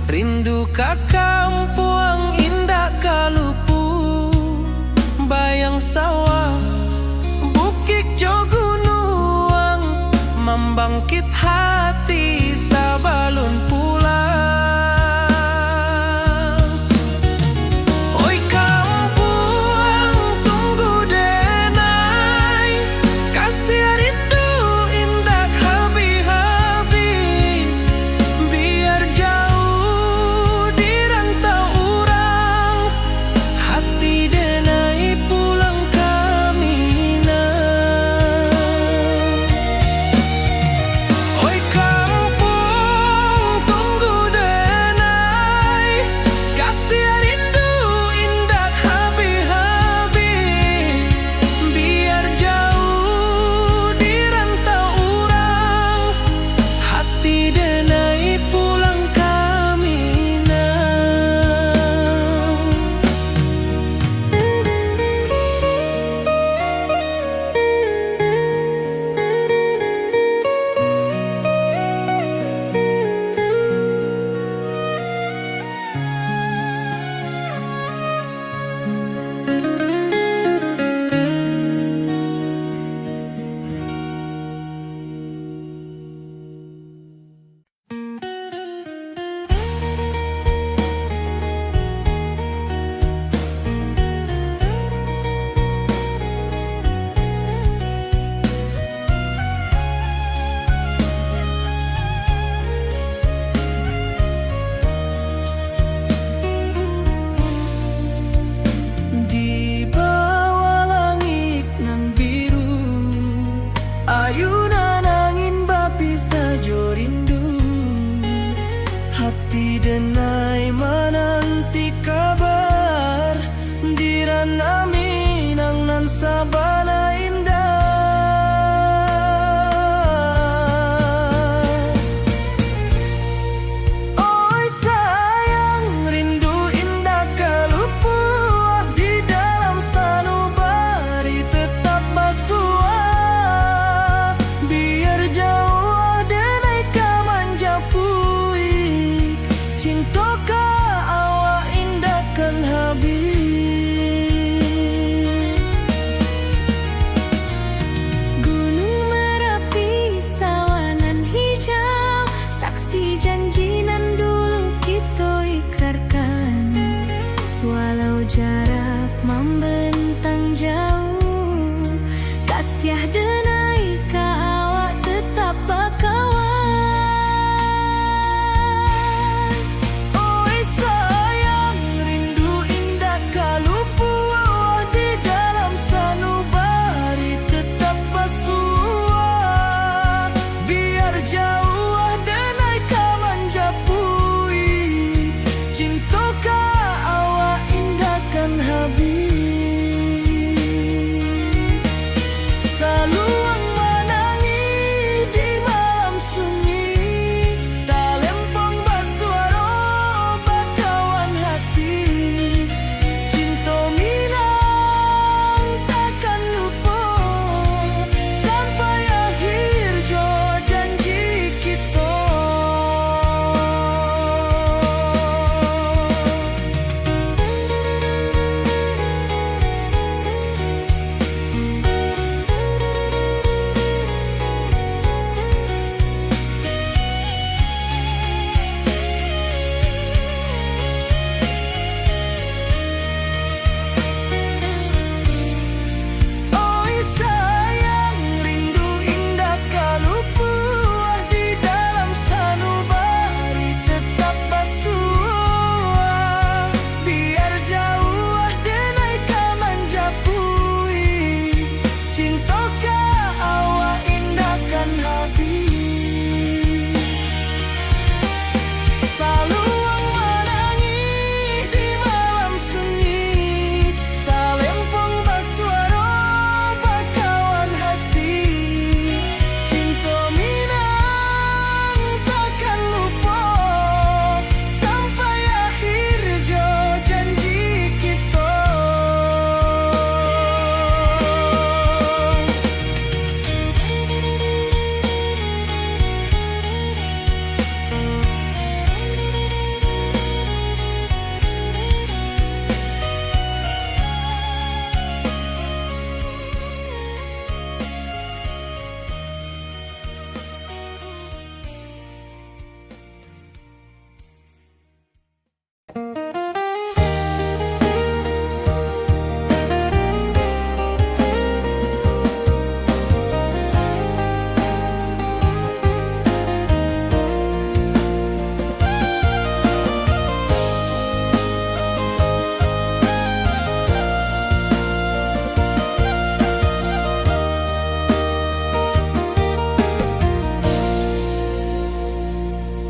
rindu ka kampuang indak ka lupu. Bayang sawah, bukik jo gunuang, mambangkit hati sabalun pulang. Oi kampuang, tunggu denai, kasiah rindu indak habih-habih. Biar jauah di rantau urang, hati denai pulang ka Minang. Oi kampuang, tunggu denai, kasiah rindu indak habih-habih. Biar jauah di rantau urang, hati denai pulang ka Minang. Di bawah langik nan biru, ayunan angin bapisah jo rindu. Hati denai mananti kabar, di rantau Minang nan sabana indah. Oi sayang, rindu indak ka lupuah, di dalam sanubari tetap basuah. Biar jauah denai ka manjapuik, cinto ka awak indak kan habih. Gunuang Marapi, sawah nan hijau, saksi janji nan dulu kito ikrarkan. Walau jarak mambentang jauah, kasiah denai ka awak tetap bakawan. Oi sayang, rindu indak ka lupuah, di dalam sanubari tetap basuah. Biar jauah denai ka manjapuik, cinto ka awak indak kan habih. Saluang manangih di malam sunyi,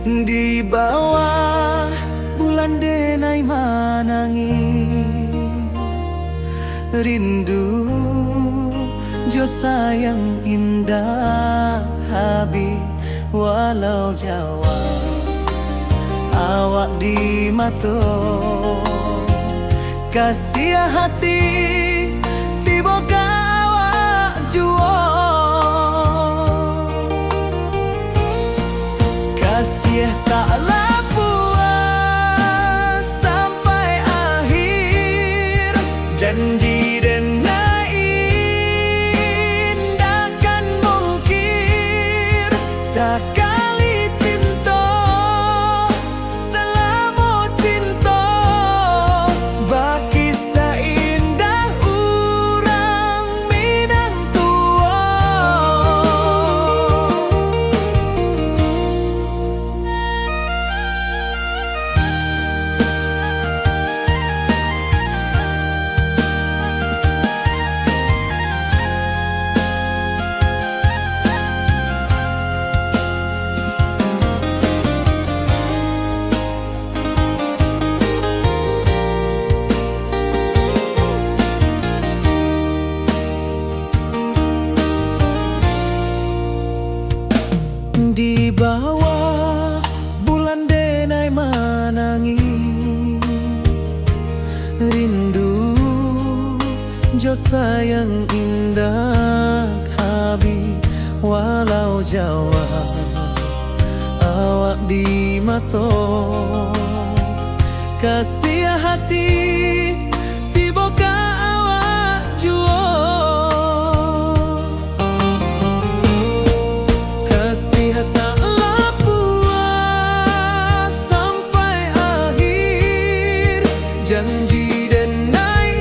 Di bawah bulan denai manangih, rindu jo sayang indak habih, walau jauah awak di mato. Kasiah hati tibo ka awak juo. Kasiah taklah puas sampai akhir. Janji denai indak kan mungkir. Sakali cinto, salamo cinto, bakisah indah urang Minang tuo. Di bawah bulan denai manangih, rindu jo sayang indak habih, walau jauah awak di mato. Kasiah hati tibo ka awak juo. Kasiah taklah puas sampai akhir. Janji denai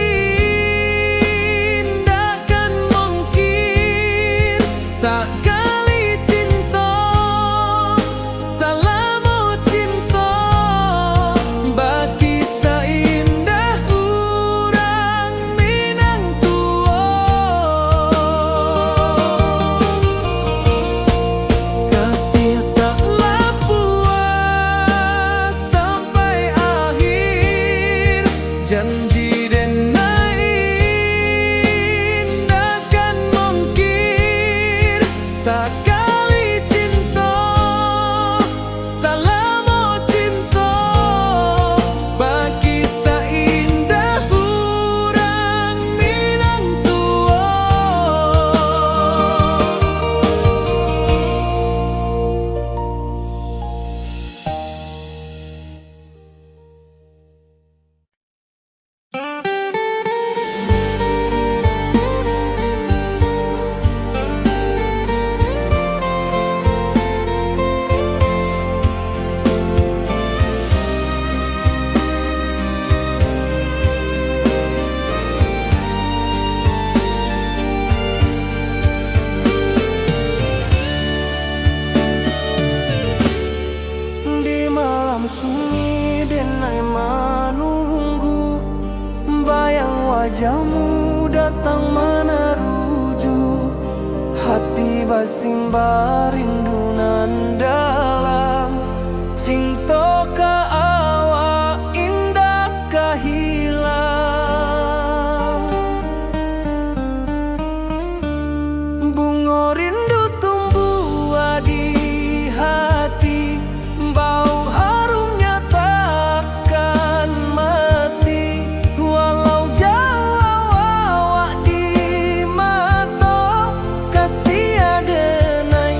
indak kan mungkir. Sakali cinto, salamo cinto, bakisah indah urang Minang tuo. Kasiah taklah puas sampai akhir. Janji denai indak kan mungkir. Sakali cinto, salamo cinto, bakisah indah urang Minang tuo. Di malam sunyi denai manunggu, bayang wajahmu datang manaruju. Hati basimba rindu nan dalam, cinto ka awak indak ka hilang. Bungo rindu tumbuah di hati, bau harumnya takkan mati. Walau jauah awak di mato, kasiah denai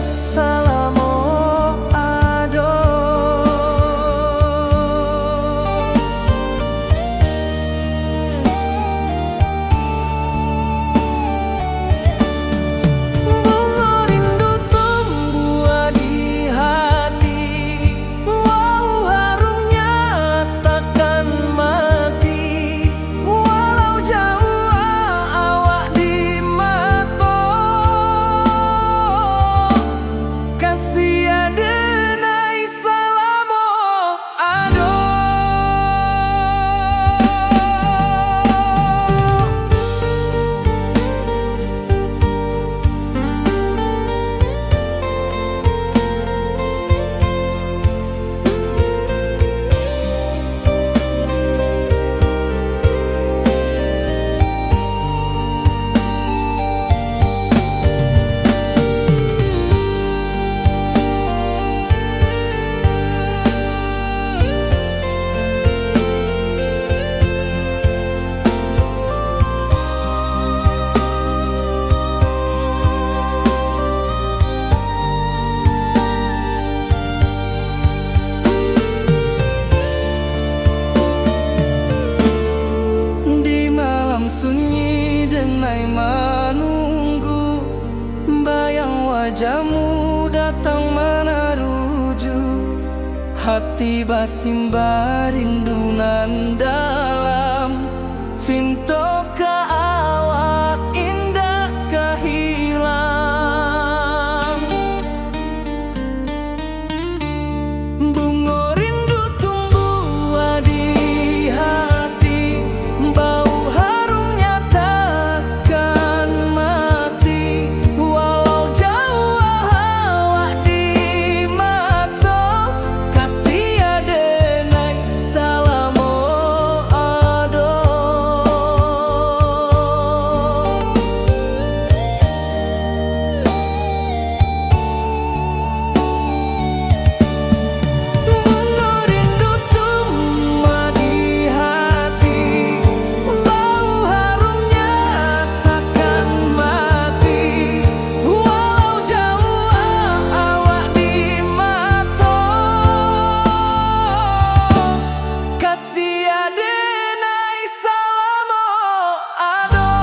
Hati basimbah rindu nan dalam, cinto ka awak indak ka hilang. Bungo rindu tumbuah di hati, bau harumnya takkan mati. Walau jauah awak di mato, kasih adenai salamo ado. Bungo rindu tumbuah di hati, bau harumnya takkan mati. Walau jauah awak di mato, kasih adenai salamo ado.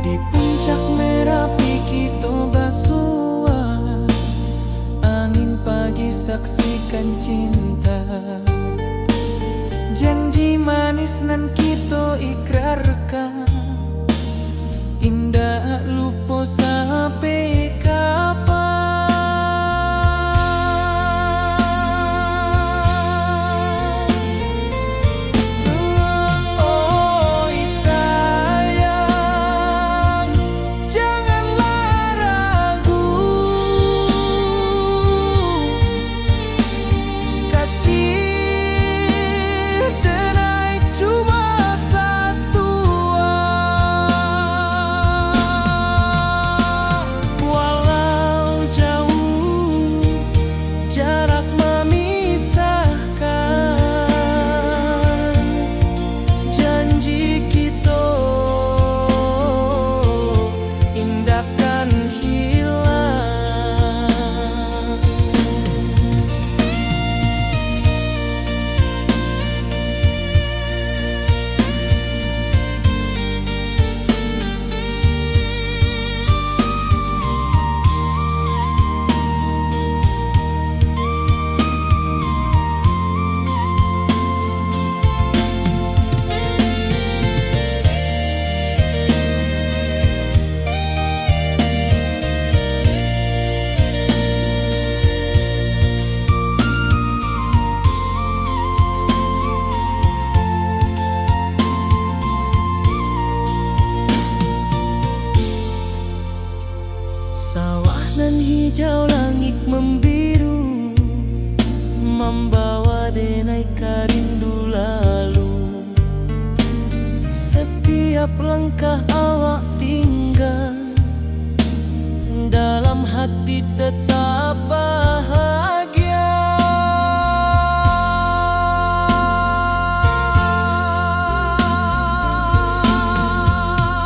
Di puncak Merapi kito basua, angin pagi saksikan cinta. Janji manis nan kito ikrarkan, indak lupo sampai kapan. Oi sayang, janganlah ragu. Kasih denai cuma satua, walau jauh jarak mamisahkan, janji kito indak kan hilang. Sawah nan hijau, langik mambiru, mambawa denai ka rindu lalu. Satiap langkah awak tingga, dalam hati tetap bahagia.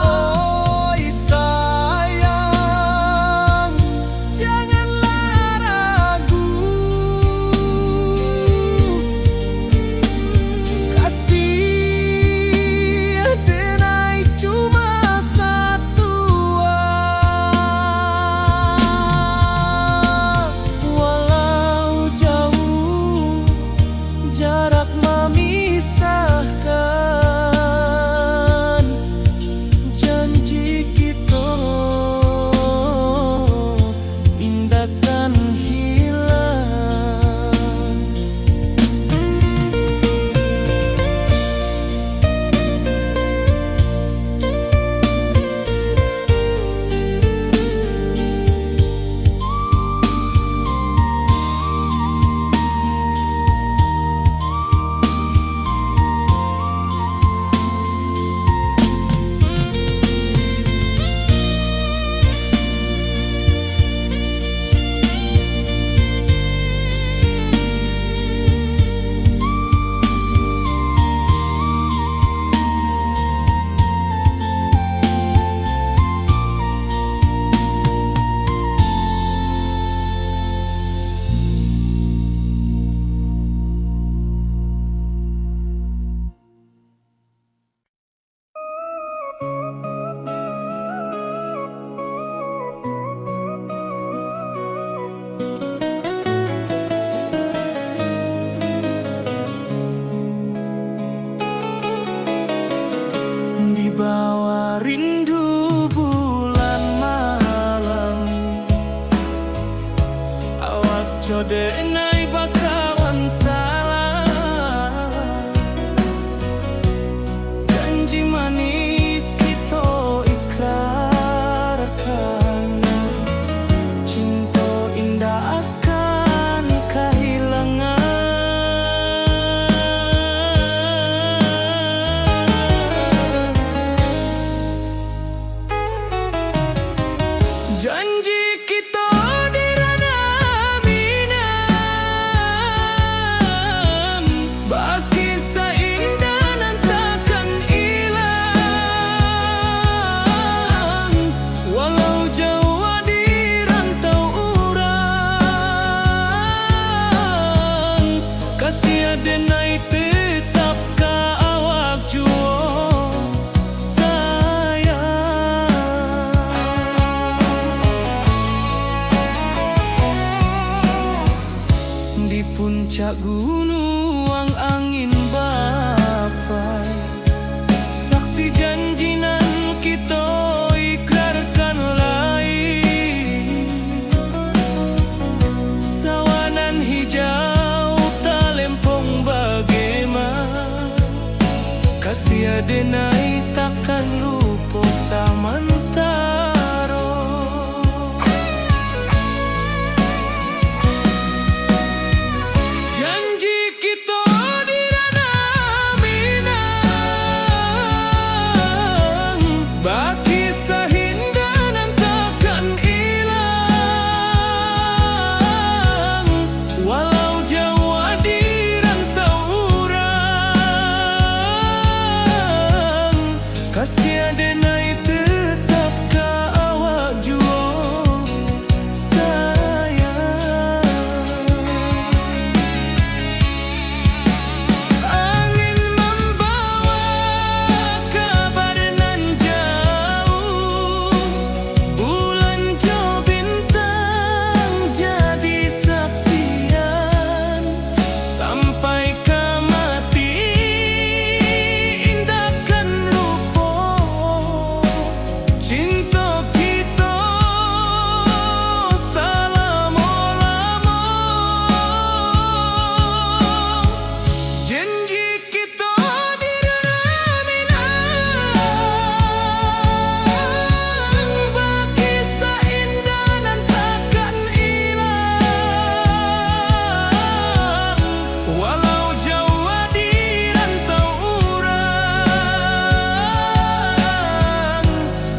Oi sayang, Denai bakawan salah, janji manis kito ikrarkan, cinto indak akan kahilangan. Janji kito di ranah Minang, bakisah indah nan takkan ilang. Walau jauah di rantau urang, kasih adenai tetap ka awak juo, sayang. Di puncak gunuang angin bapai, saksi janji nan kito ikrarkan lai. Sawah nan hijau talempong bagema, kasih adenai takkan lupo samantaro. Janji kito di ranah Minang, bakisah indah nan takkan ilang. Walau jauah di rantau urang, kasih adenai tetap ka awak juo, sayang. Angin mambawa kabar nan jauah, bulan jo bintang jadi saksian. Sampai ka mati indak kan lupo cinto kito salamo-lamo. Janji kito di ranah Minang, bakisah indah nan takkan ilang. Walau jauah di rantau urang,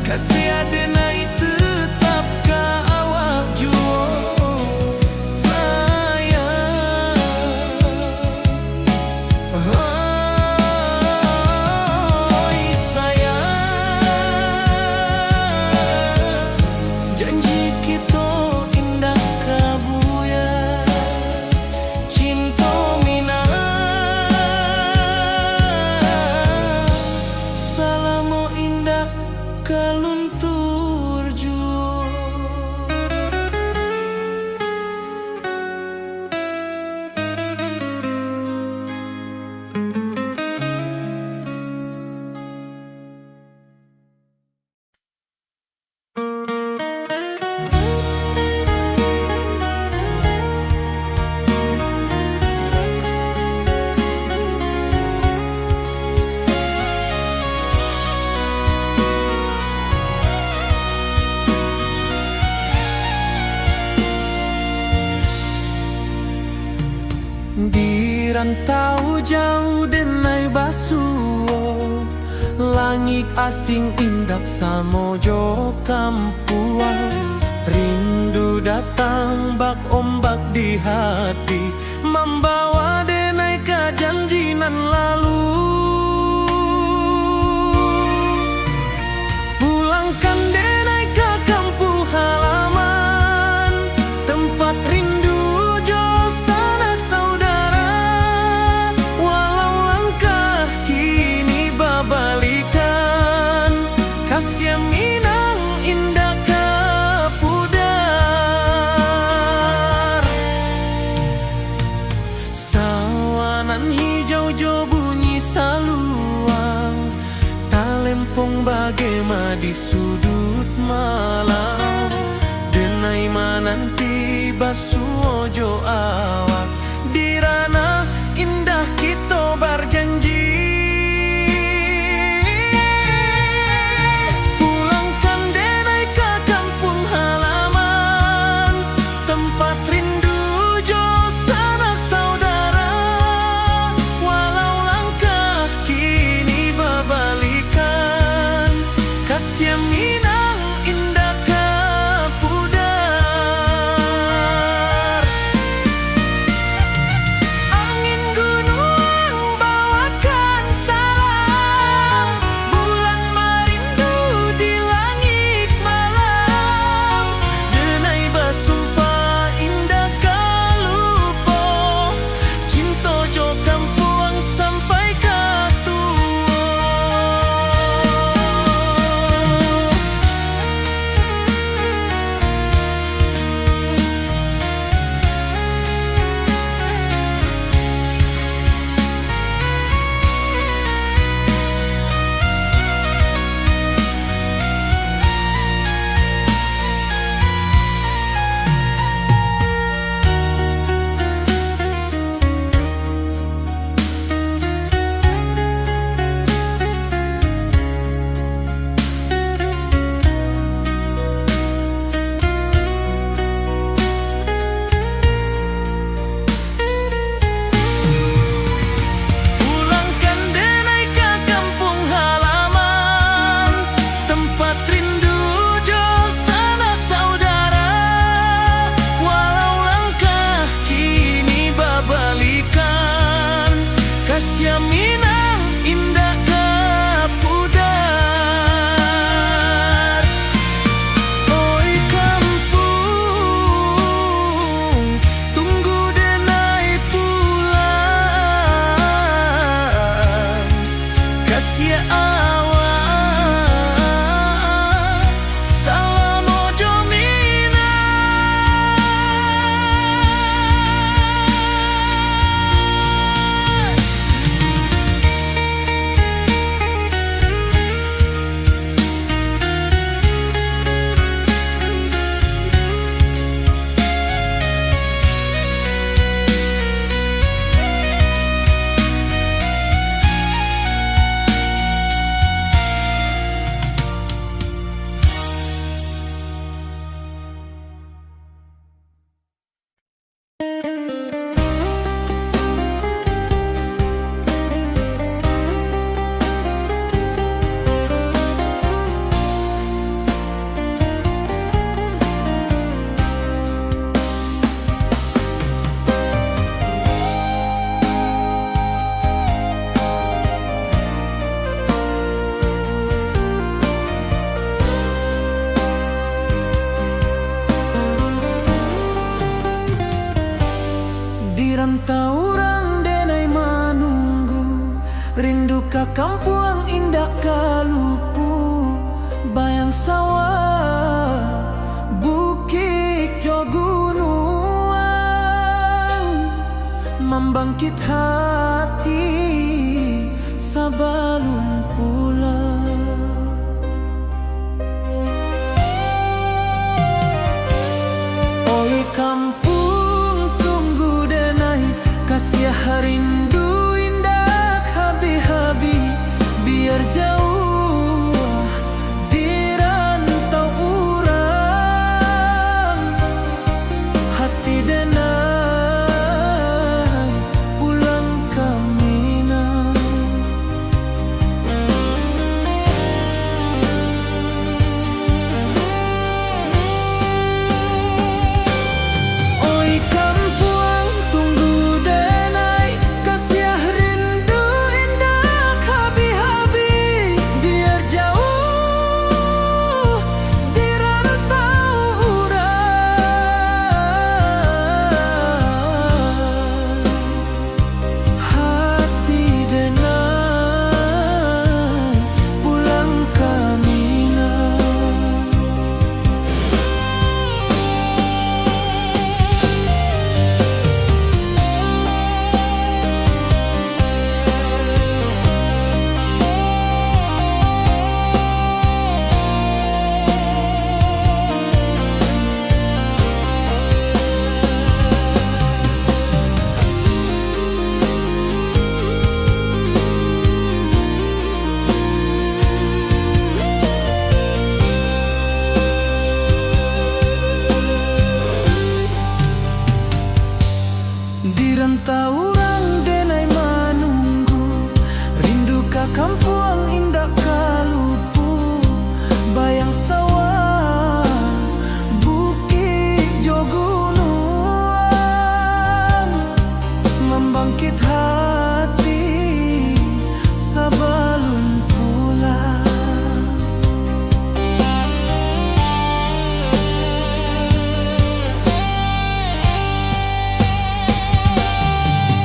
kasih adenai tetap ka awak juo, sayang. Oi, sayang, janji kito indak ka buyar. Cinto Minang salamo indak ka luntur juo. Di rantau jauah denai basuo, langik asing indak samo jo kampuang. Rindu datang bak ombak di hati, mambawa denai ka janji nan lalu. Pulangkan denai ka kampuang halaman, tempat rindu jo sanak saudara. Walau langkah kini babalikan, kasih Minang indak ka Taurang denai manunggu, rindu ka kampuang indak ka lupu, bayang sawah, bukik jo gunuang, mambangkit hati sabalun pulang. Oi kampuang, tunggu denai, kasiah rindu indak habih-habih, biar jauah di rantau urang, hati denai pulang ka Minang. Oi kampuang, tunggu denai, kasiah rindu indak habih-habih, biar jauah di rantau urang, hati denai pulang ka Minang. Di rantau urang denai manunggu, rindu ka kampuang indak ka lupu, bayang sawah, bukik jo gunuang, mambangkit hati sabalun pulang.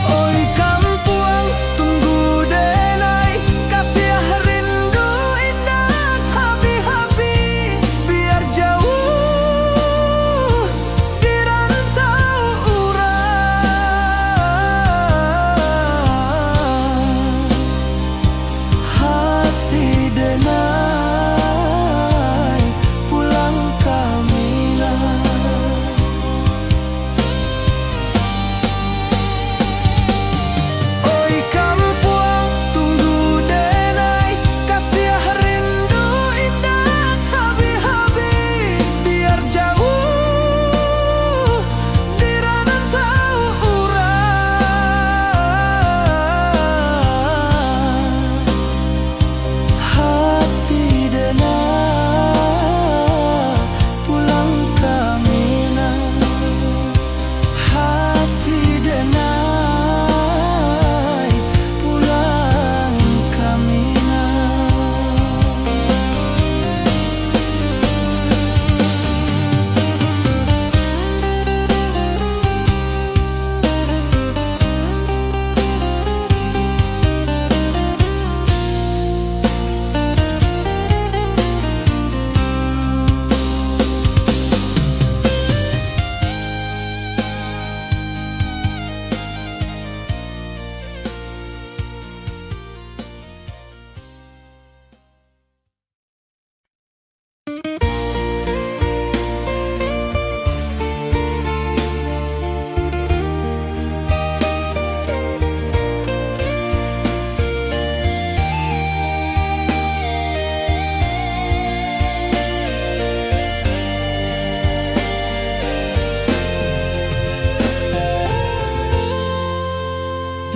Oi kampuang, tunggu denai, kasiah rindu indak habih-habih, biar jauah di rantau urang, hati denai pulang ka Minang. Oi kampuang, tunggu denai, kasiah rindu indak habih-habih, biar jauah di rantau urang, hati denai pulang ka Minang, hati denai pulang ka Minang.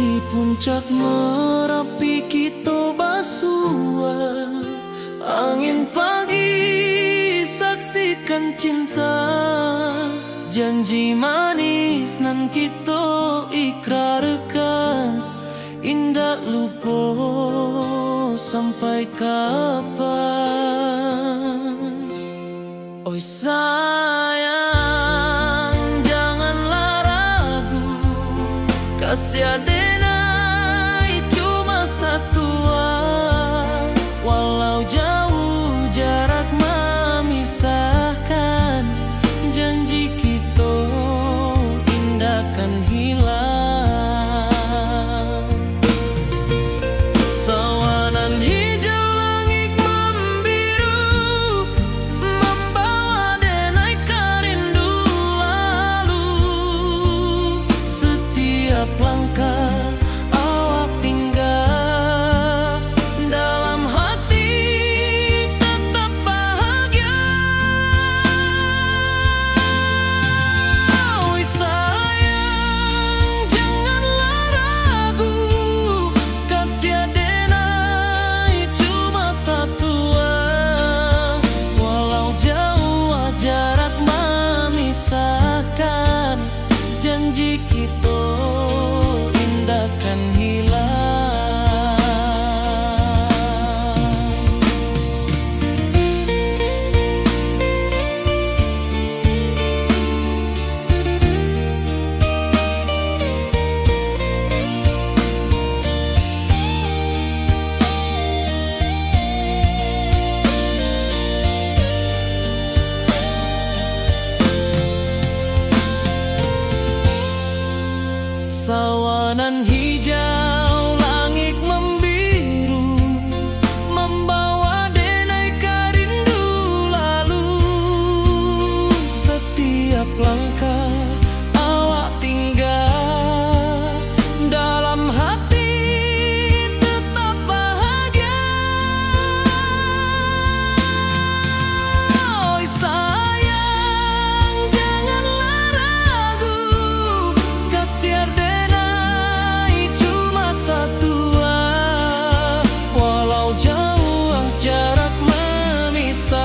Di puncak Marapi kito basua, angin pagi saksikan cinta, janji manis nan kito ikrarkan, indak lupo sampai kapan. Oi sayang, janganlah ragu, Nan hijau langik mambiru, mambawa denai ka rindu lalu. Satiap langkah awak tingga, dalam hati tetap bahagia. Oi sayang, janganlah ragu, kasiar denai cuma satua. Walau jauah jarak mamisahkan,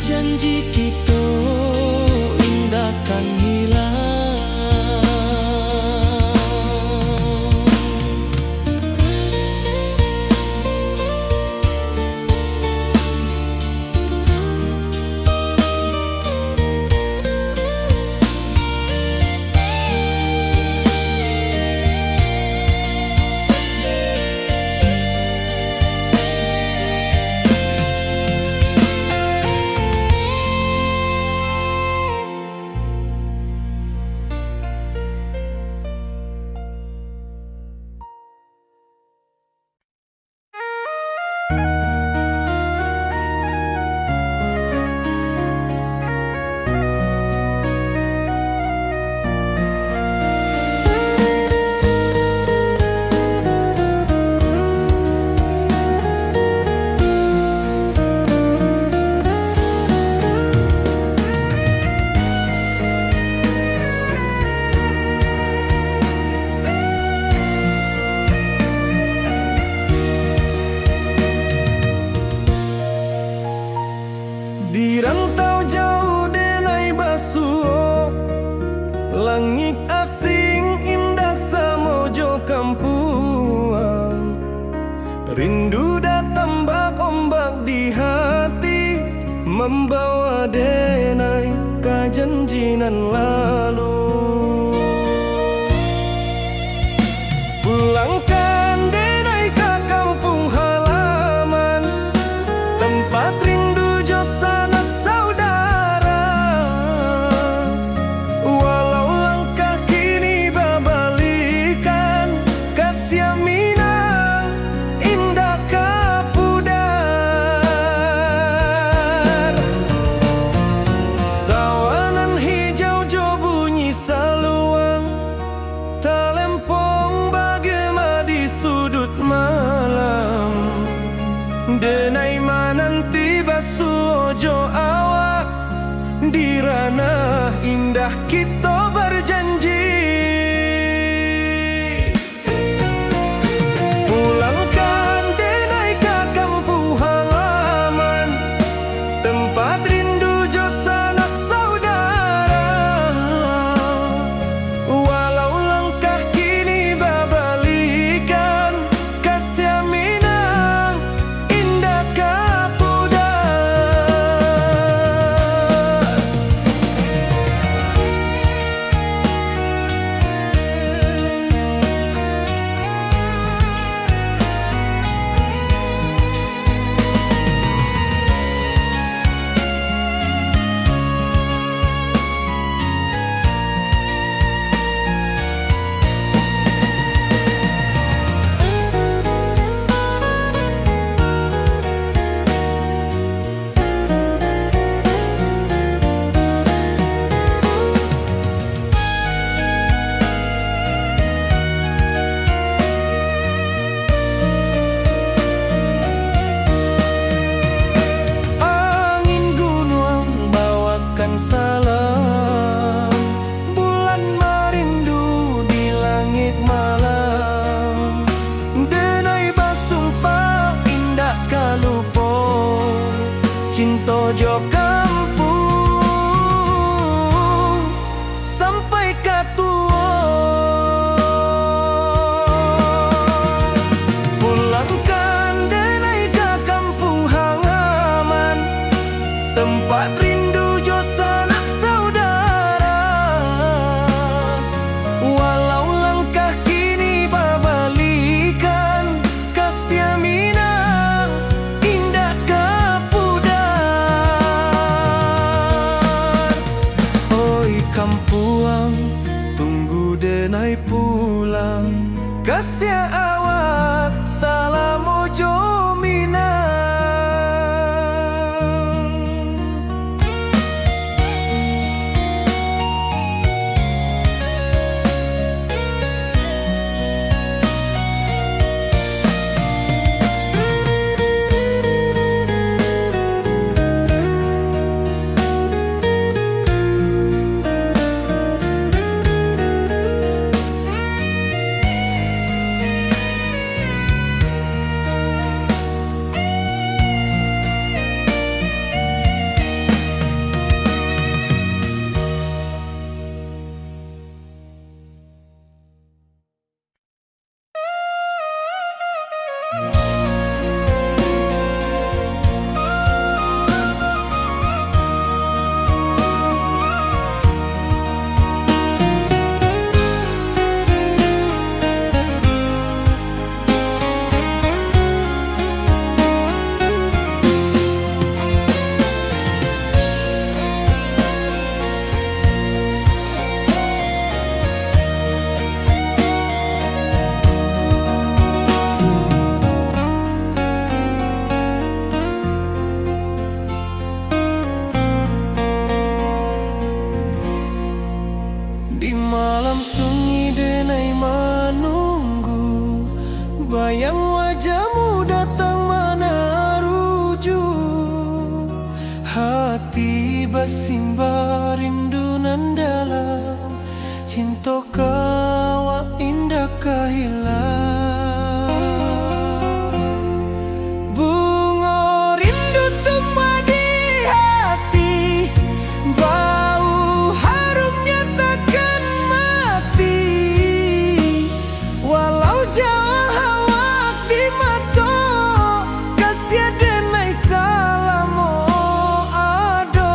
janji kito indak kan hilang. Di rantau jauah denai basuo, langik asing indak samo jo kampuang. Rindu datang bak ombak di hati, mambawa denai ka janji nan lalu. Pulangkan denai ka kampuang halaman, tampat rindu jo sanak saudara. Walau langkah kini babalikan, kasiah minang indak ka pudar. Sawah nan hijau jo bunyi saluang, talempong bagema di suduik malam. Denai mananti basuo jo awak, di ranah indah kito bajanji. Pulangkan denai ka kampuang halaman, tampat rindu jo sanak saudara. Walau langkah kini babalikan, kasiah minang indak ka pudar. Siak awak salamo jo Minang. Di malam sunyi denai manunggu, bayang wajahmu datang manaruju. Hati basimba rindu nan dalam, cinto ka awak indak ka hilang. Bungo rindu tumbuah di hati, bau harumnya takkan mati. Walau jauah awak di mato, kasiah denai salamo ado.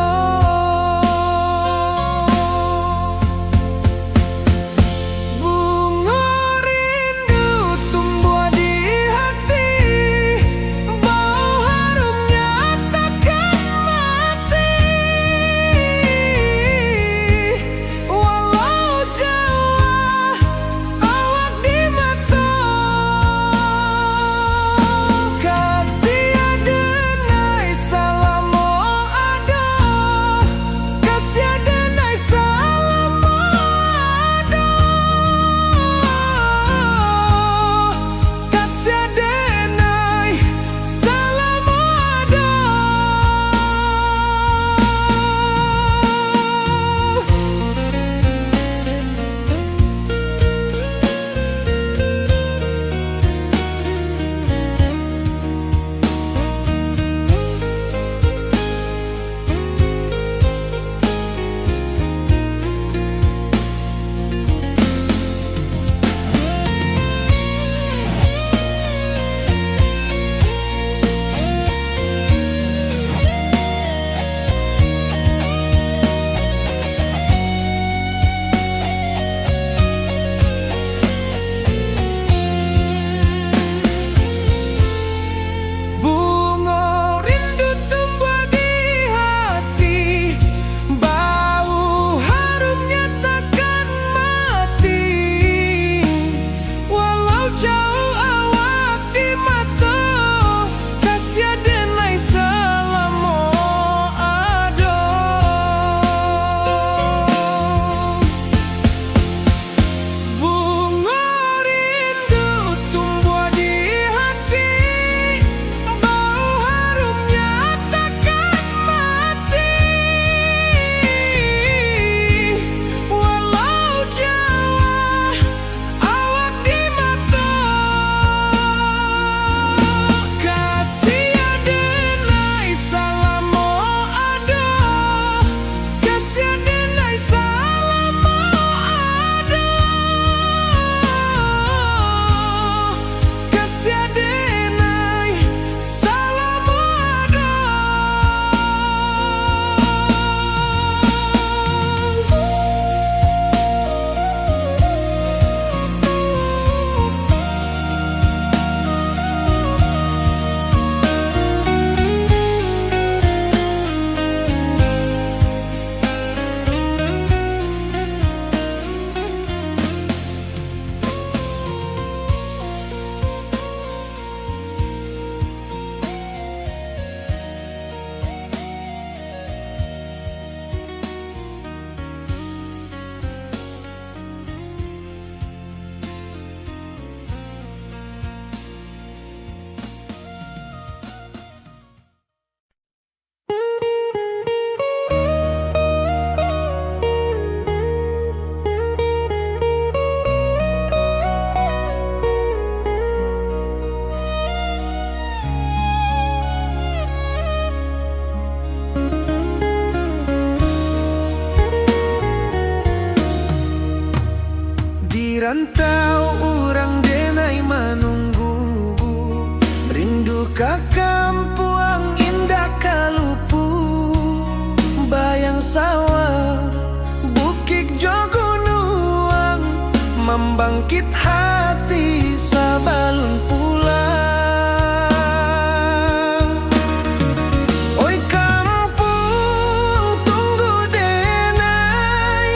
Rantau urang denai manunggu, rindu ka kampuang indak ka lupu. Bayang sawah, bukik jo gunuang, mambangkit hati sabalun pulang. Oi kampuang, tunggu denai,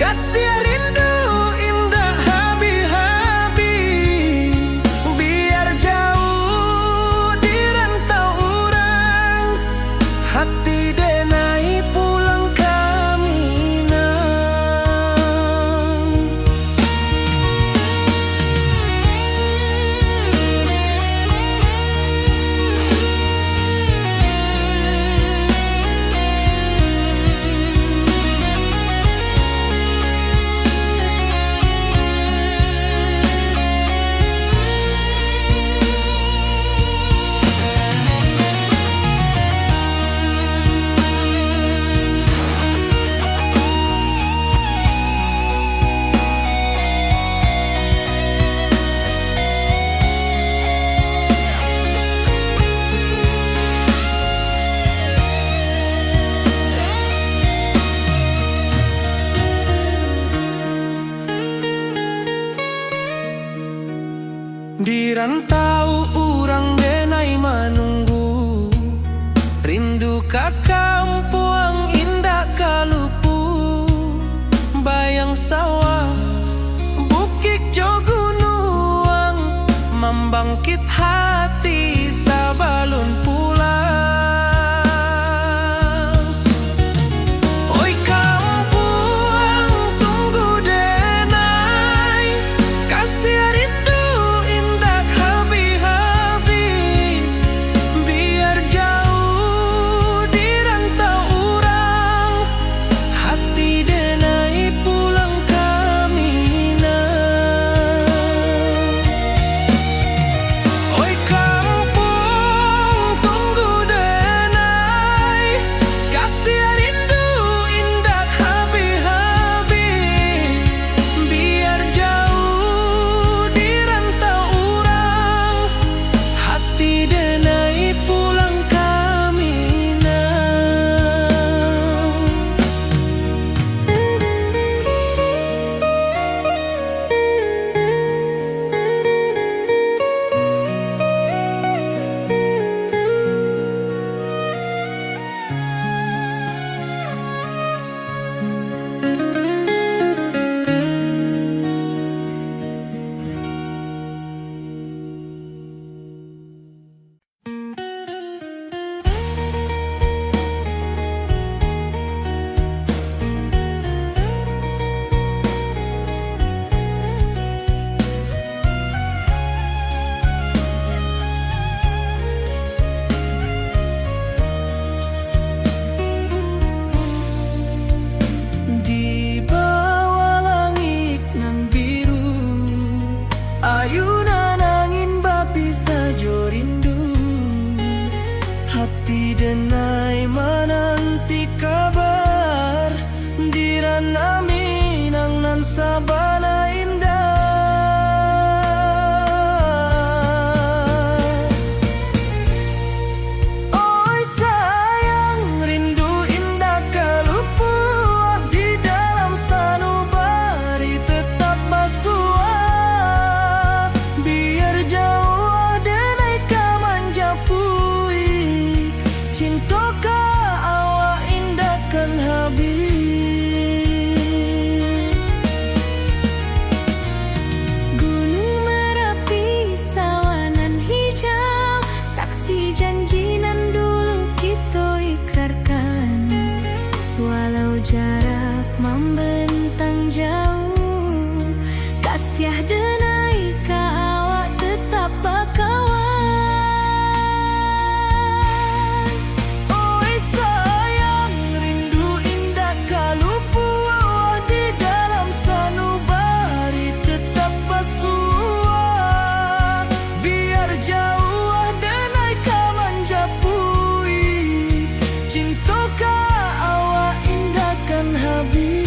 kasiah rindu indak habih-habih. Biar jauah di rantau urang, hati denai pulang ka Minang. Di rantau urang denai manunggu, rindu ka kampuang indak ka lupu. Bayang sawah, bukik jo gunuang, mambangkit hati sabalun pulang. Oi kampuang, tunggu denai, kasiah rindu indak habih-habih. Biar jauah di rantau urang, hati denai pulang ka Minang. Oi kampuang, tunggu denai, kasiah rindu indak habih-habih. Biar jauah di rantau urang, hati denai pulang ka Minang. Di bawah langik nan biru, ayunan angin bapisah jo rindu. Hati denai mananti kabar, di rantau Minang nan sabana indah. Oi sayang, rindu indak ka lupuah, di dalam sanubari tetap basuah. Biar jauah denai ka manjapui, cinto ka awak indak kan habih. Gunung Marapi, sawah nan hijau, saksi janji nan dulu kito ikrarkan. Walau jarak mambentang jauh, kasiah denai ka awak tetap bakawan. Oi sayang, rindu indak ka lupuah, di dalam sanubari tetap basuah. Biar jauah denai ka manjapui, cinto ka awak indak kan habih.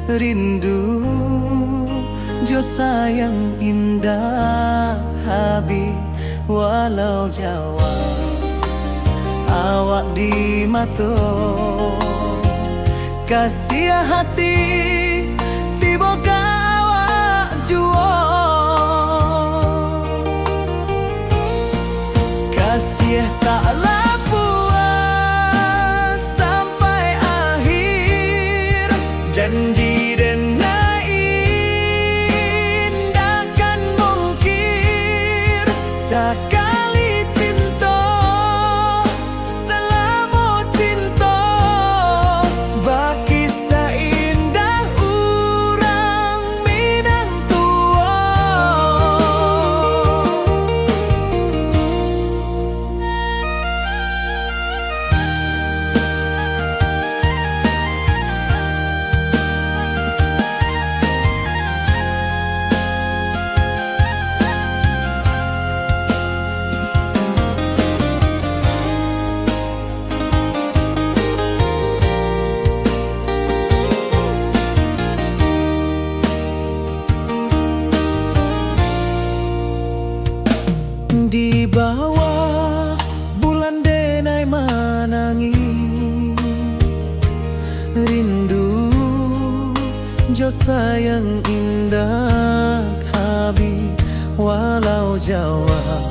Rindu jo sayang indak habih, walau jauah awak di mato. Kasiah hati tibo ka awak juo. Kasiah tak lah puas sampai akhir, janji denai indak kan mungkir. Sakali cinto, salamo cinto, bakisah indah urang Minang tuo. Di bawah bulan denai manangih, rindu jo sayang indak habih, walau jauah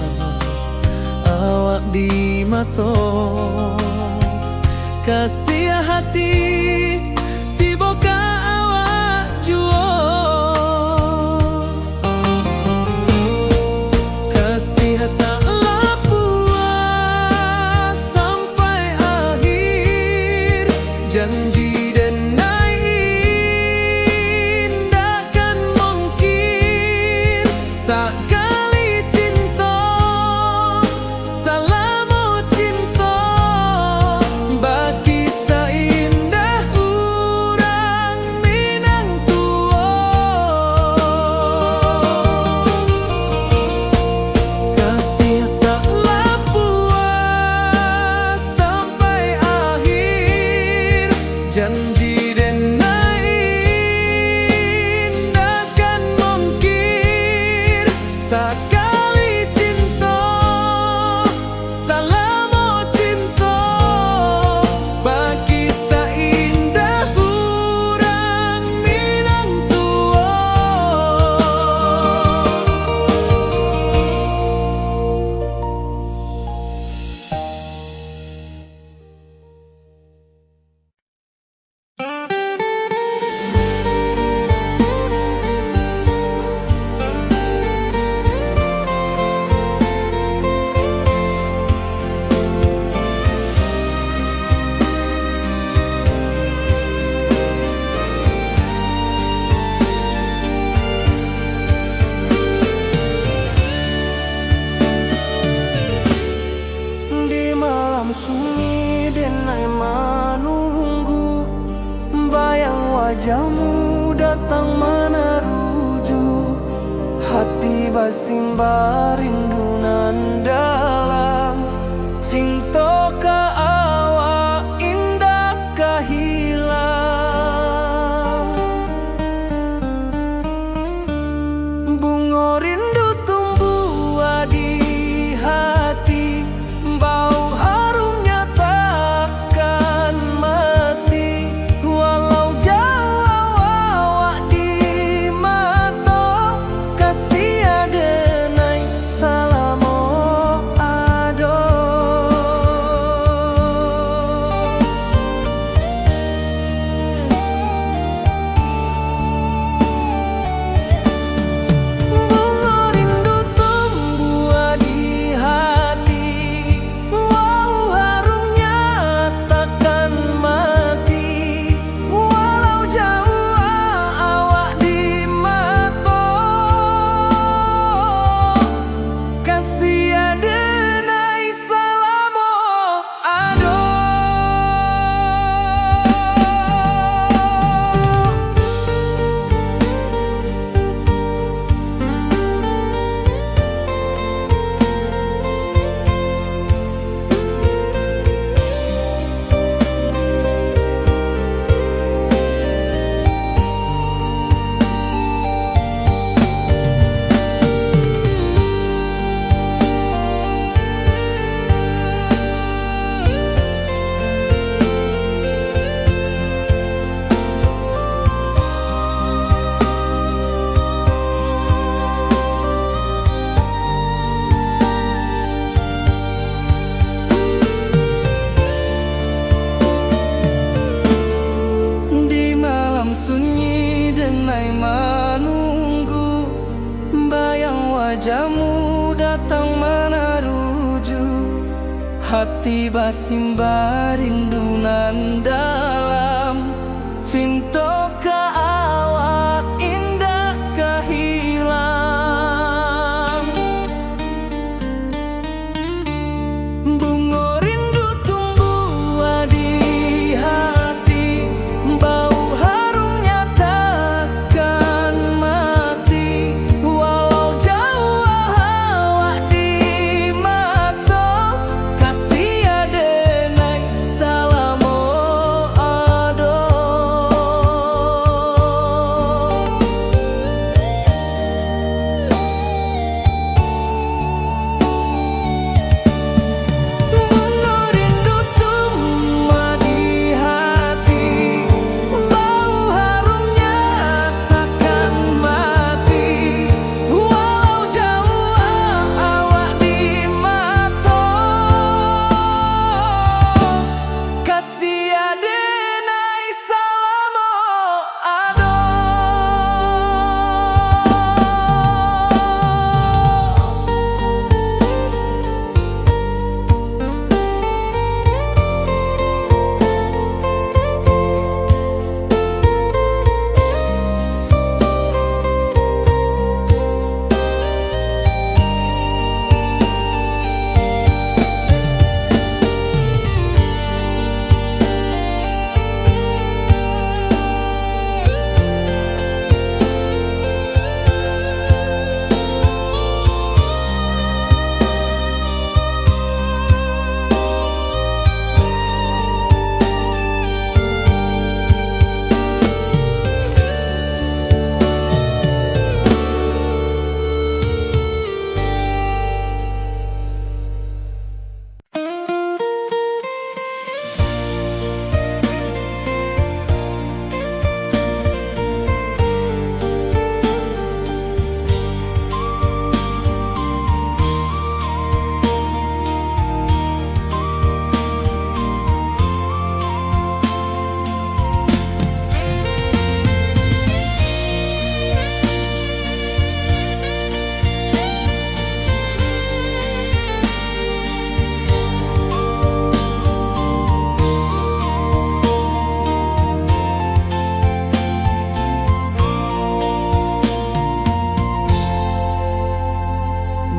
awak di mato. Kasiah hati tibo ka awak juo. Kasiah tak lah puas sampai akhir, janji denai indak kan mungkir. Sakali cinto, salamo cinto, bakisah indah urang Minang tuo. Kasiah tak lah puas sampai akhir, janji denai indak kan mungkir. Sakali cinto, salamo cinto, bakisah indah urang Minang tuo. Di malam sunyi denai manunggu, bayang wajahmu datang manaruju. Hati basimba rindu nan dalam, cinto ka awak indak ka hilang. Bungo rindu tumbuah di hati, bau harumnya takkan mati. Walau jauah awak di mato, kasiah denai salamo ado. Sunyi denai manunggu, bayang wajahmu datang manaruju. Hati basimbah rindu nan dalam, cinto ka awak indak ka hilang. Bungo rindu tumbuah di hati, bau harumnya takkan mati. Walau jauah awak di mato, kasih adenai salamo ado. Bungo rindu tumbuah di hati, bau harumnya takkan mati. Walau jauah awak di mato, kasih adenai salamo ado.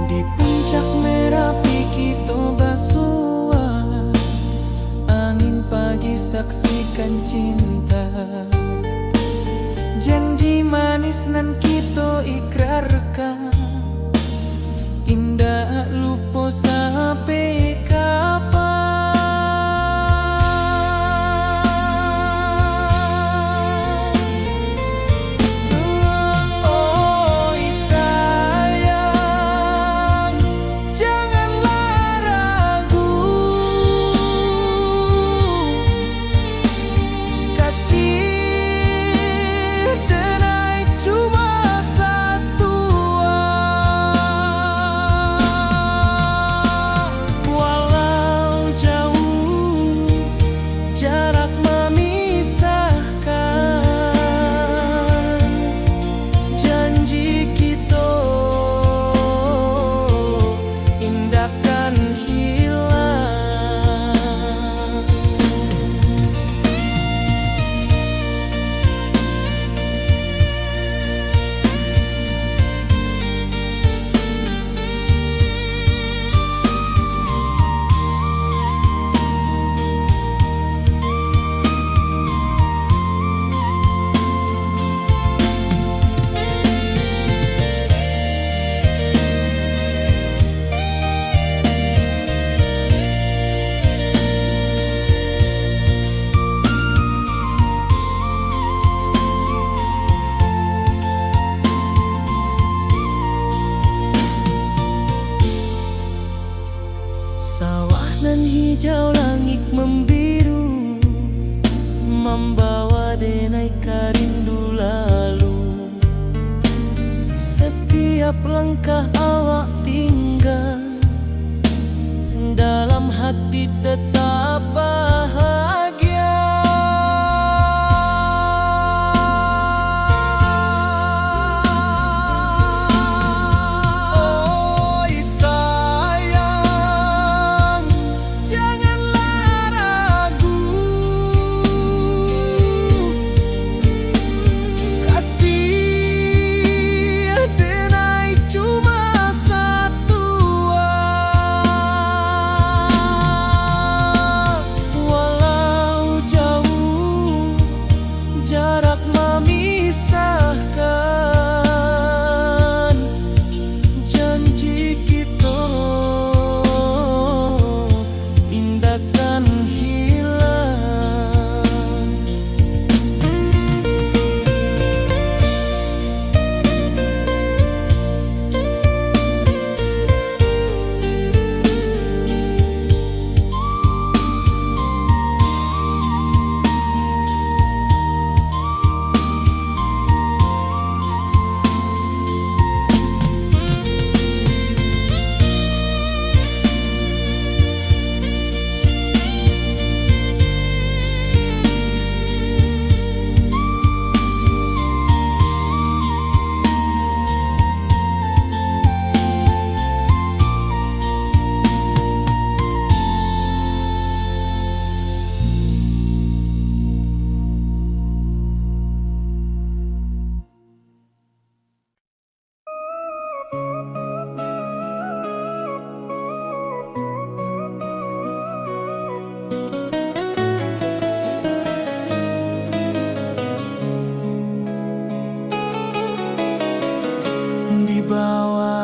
Di puncak Merapi kito basua, angin pagi saksikan cinta. Janji manis nan kito ikrarkan, indak lupo sampai kapan. Oi sayang, janganlah ragu. Kasih denai cuma satua. Walau jauh jarak mamisahkan, janji kito indak kan hilang. Sawah nan hijau, langik mambiru, mambawa denai ka rindu lalu. Satiap langkah awak tingga, dalam hati tetap bahagia.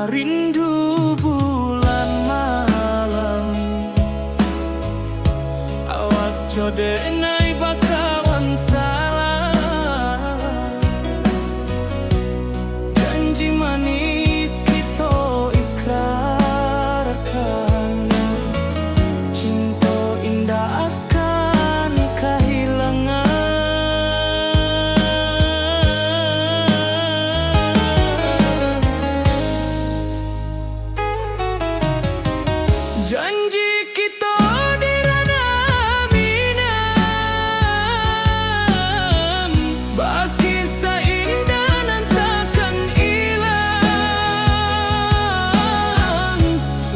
Rindu bulan malam, awak jo denai bakawan salam. Janji manis kito ikrarkan, cinto indak akan kahilangan. Janji kito di Ranah Minang, bakisah indah nan takkan ilang.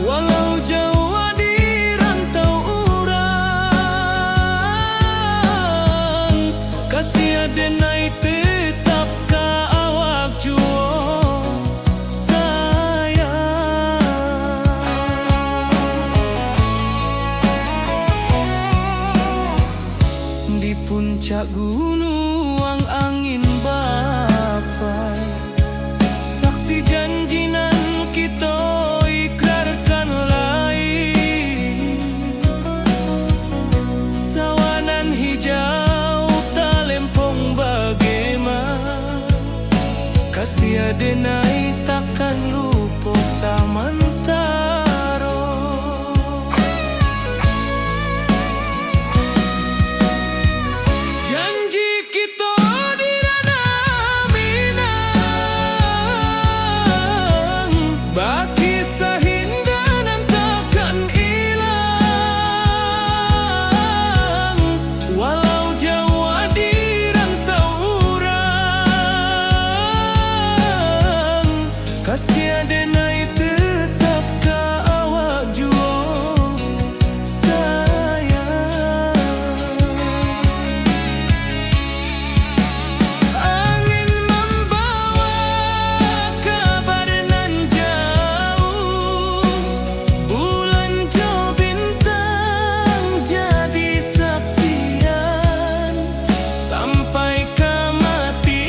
Walau jauah di rantau urang, kasih aden ai tetap ka awak juo, sayang. Di puncak gunuang angin bapai, saksi janji nan kito ikrarkan lai. Sawah nan hijau talempong bagema, kasih aden ai takkan lupo samantaro. Janji kito di Ranah Minang, bakisah indah nan takkan ilang. Walau jauah di rantau urang, kasih aden ai tetap ka awak juo, sayang. Angin mambawa kabar nan jauh, bulan jo bintang jadi saksian. Sampai ka mati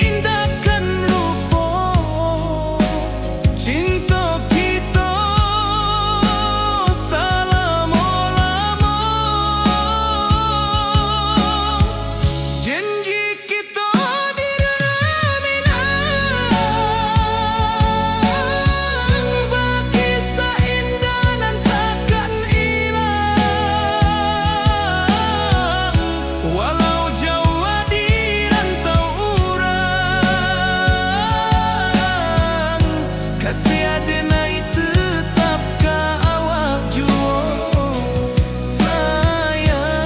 indak kan lupo, cinto kito salamo-lamo. Janji kito di Ranah Minang, bakisah indah nan takkan ilang. Walau jauah di rantau urang, kasih aden ai tetap ka awak juo, sayang.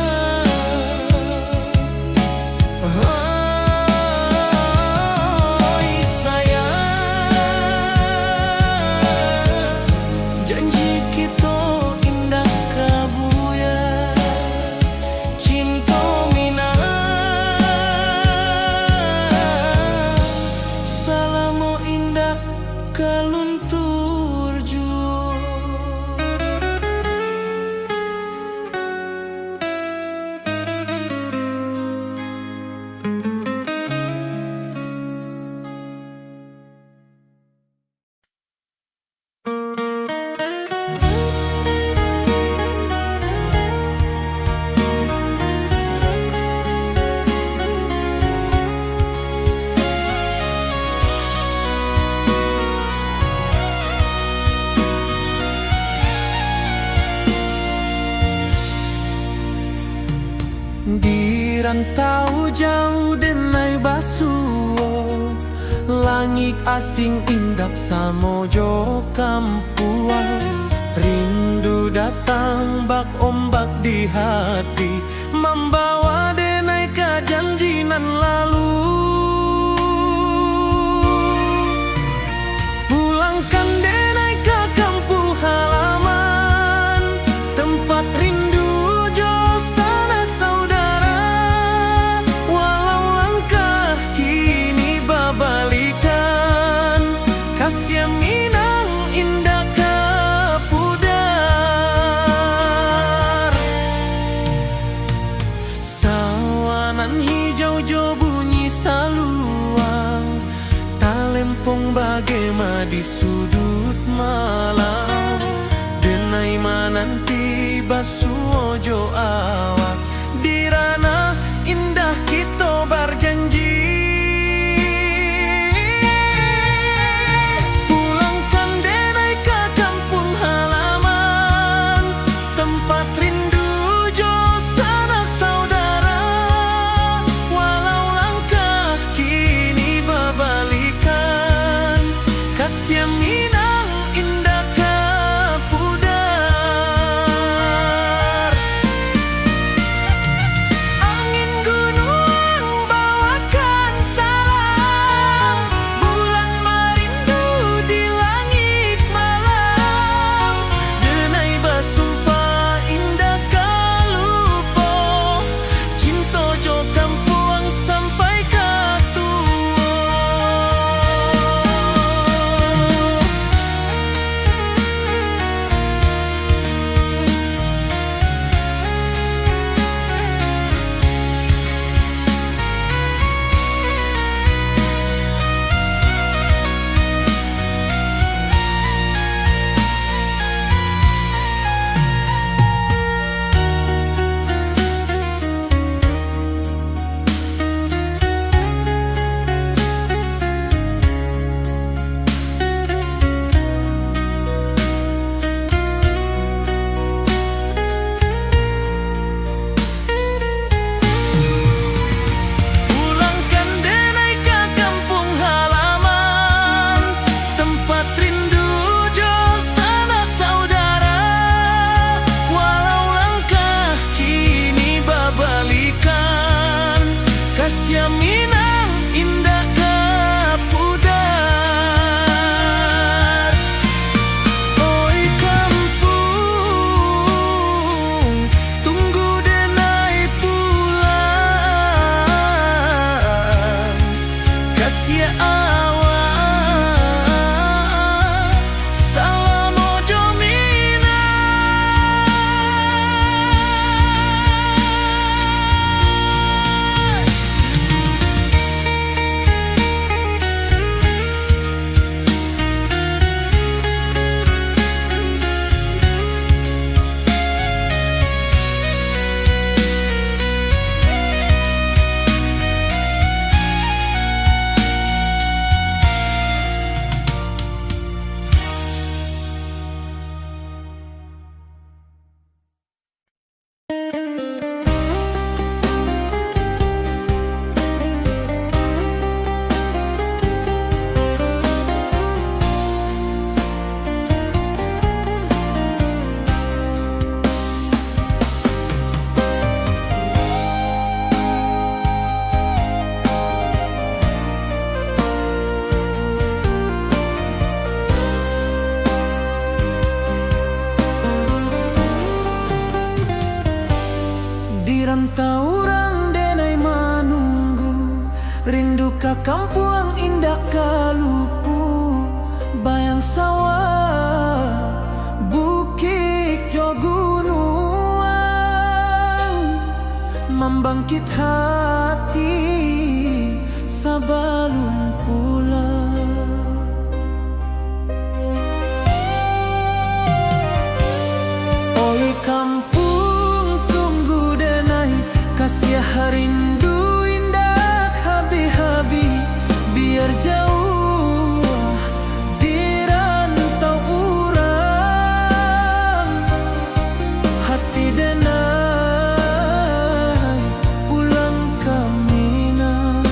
Oi sayang, janji kito indak ka buyar. Cinto Minang, salamo indak ka luntur juo. Di rantau jauah denai basuo, langik asing indak samo jo kampuang. Rindu datang bak ombak di hati, mambawa denai ka janji nan lalu. Pulangkan denai ka kampuang halaman, tempat rindu jo sanak saudara. Walau langkah kini babalikan, kasih Minang indak ka pudar. Sawah nan hijau jo bunyi saluang, talempong Pong bagema di sudut malam, denai mananti basuo jo awak di ranah indah kito barjanji. Pulangkan denai ka kampuang halaman, tempat rindu jo sanak saudara, walau langkah kini babalikan, kasiah Minang indak ka pudar. Angin gunuang bawakan salam, bulan marindu di langik malam, denai basumpah indak ka lupo, cinto jo kampuang sampai ka tuo. Pulangkan denai ka kampuang halaman, tempat rindu jo sanak saudara, walau langkah kini babalikan, kasiah Minang indak ka pudar. Oi kampuang, tunggu denai pulang, kasiah awak salamo jo Minang. Di rantau urang denai manunggu, rindu ka kampuang indak ka lupu, bayang sawah, bukik jo gunuang, mambangkit hati sabalun pulang. Oi kampuang, tunggu denai, kasiah rindu indak habih-habih, biar jauah di rantau urang, hati denai pulang ka Minang.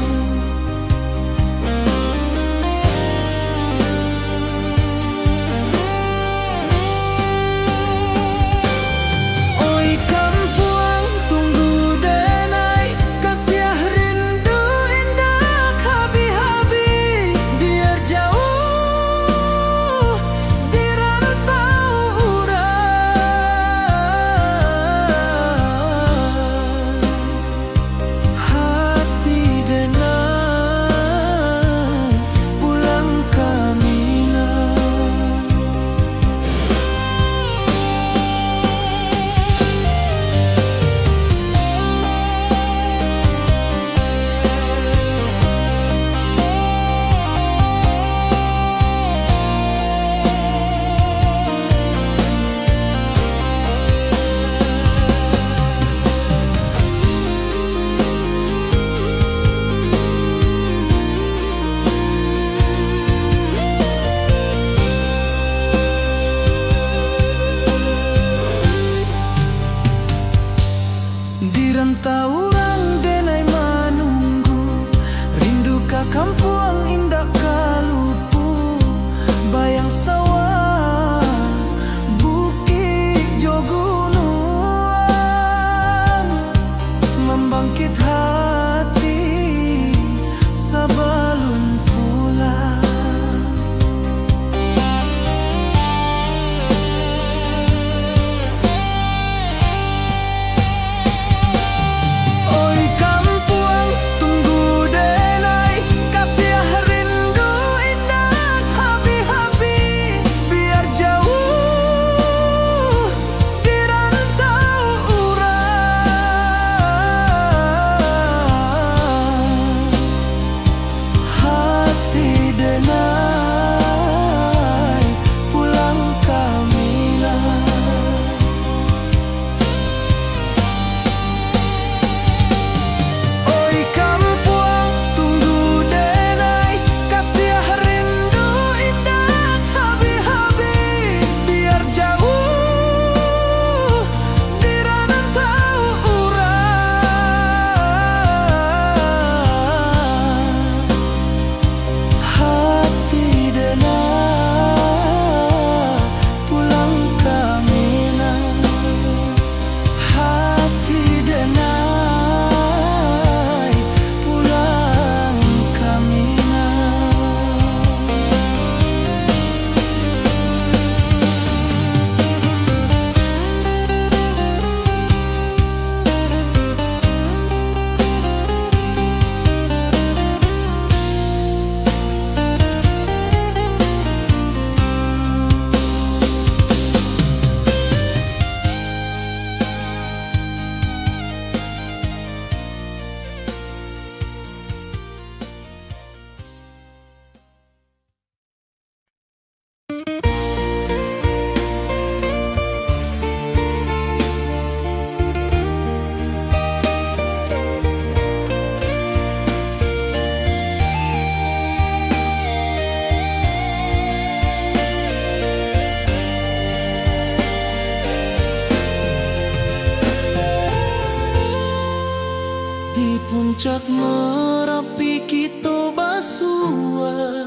Marapi kito basua,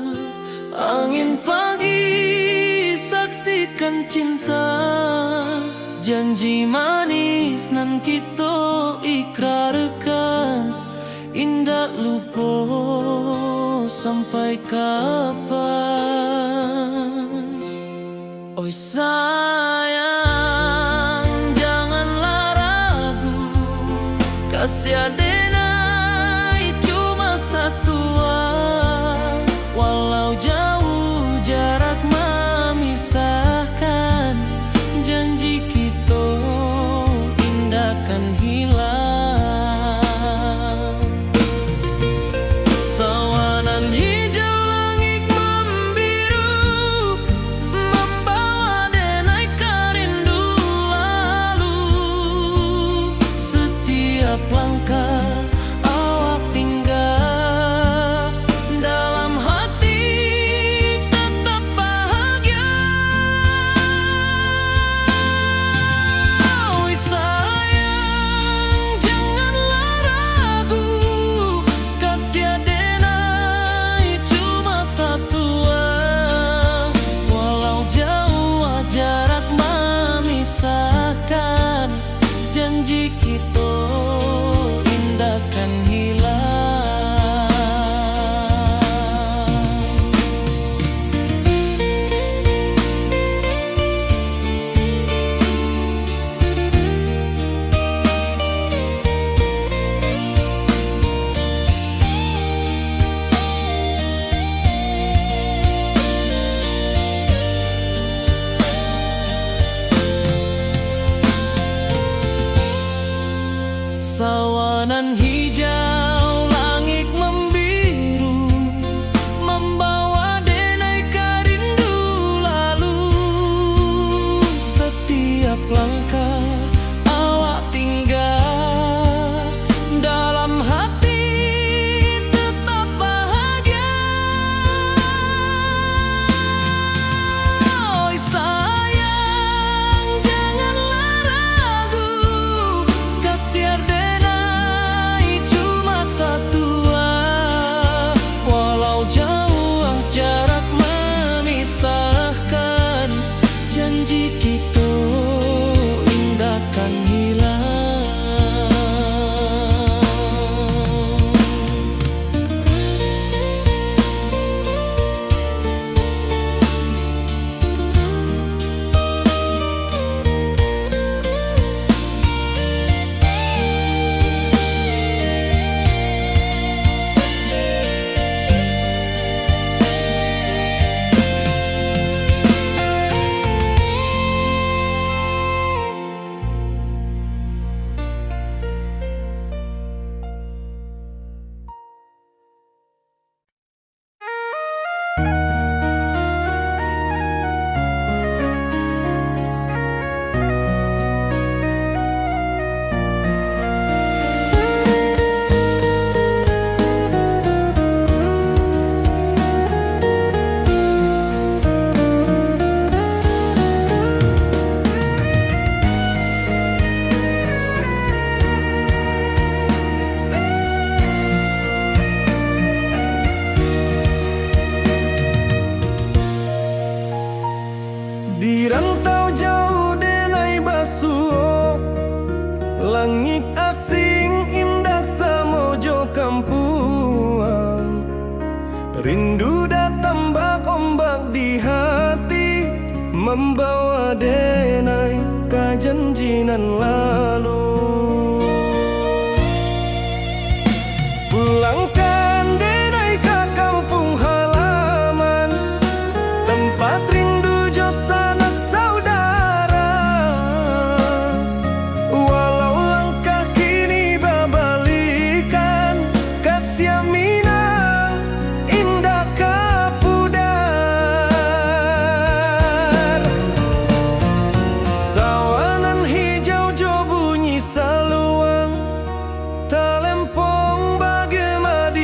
angin pagi saksikan cinta, janji manis nan kito ikrarkan, indak lupo sampai kapan. Oi sayang, janganlah ragu, kasih adenai cuma satua. Walau jauh jarak mamisahkan, janji kito indak kan hilang. Sawanan hijau langik mambiru, mambawa denai ka rindu lalu. Satiap langkah awak tingga, dalam hati tetap bahagia. Oi sayang, janganlah ragu, kasih adenai cuma satua. Walau jauh jarak mamisahkan, janji kito indak kan hilang. Sawanan hijau langik mambiru, mambawa denai ka rindu lalu. Satiap langkah awak tingga, dalam hati tetap bahagia. Oi sayang, janganlah ragu, kasih adenai cuma satua. Walau jauh jarak mamisahkan, janji kito indak kan hilang. Di rantau jauah denai basuo, langik asing indak samo jo kampuang. Rindu datang bak ombak di hati, mambawa denai ka janji nan lalu. Pulangkan denai ka kampuang halaman, tampat rindu jo sanak saudara. Walau langkah kini babalikan, kasiah minang indak ka pudar. Sawanan hijau jo bunyi saluang, talempong bagema di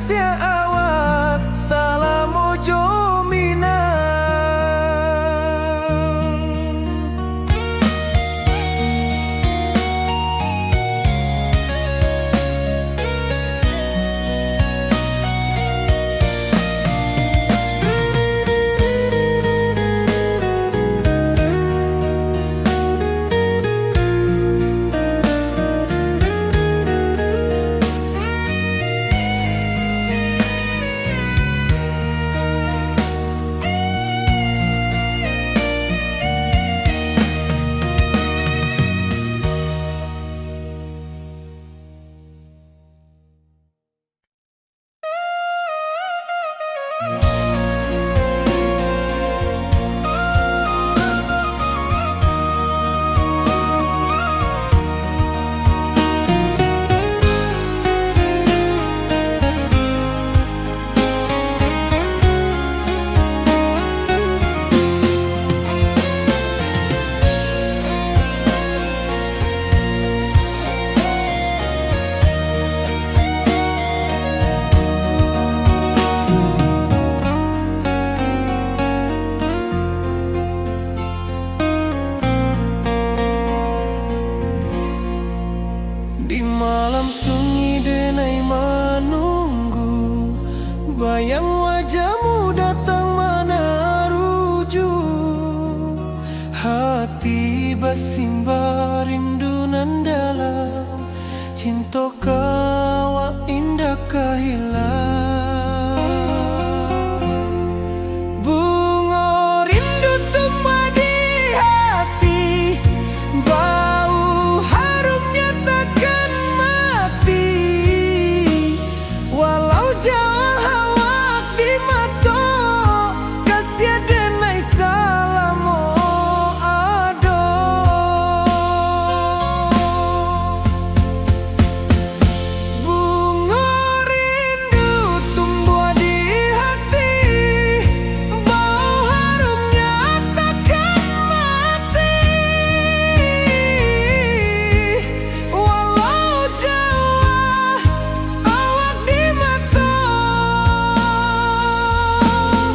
Sia awak salamo jo Minang. Di malam sunyi denai manunggu, bayang wajahmu datang manaruju. Hati basimbah rindu nan dalam, cinto ka awak indak ka hilang. Bungo rindu tumbuah di hati, bau harumnya takkan mati. Walau jauah awak di mato, kasiah denai salamo ado. Bungo rindu tumbuah di hati, bau harumnya takkan mati. Walau jauah awak di mato,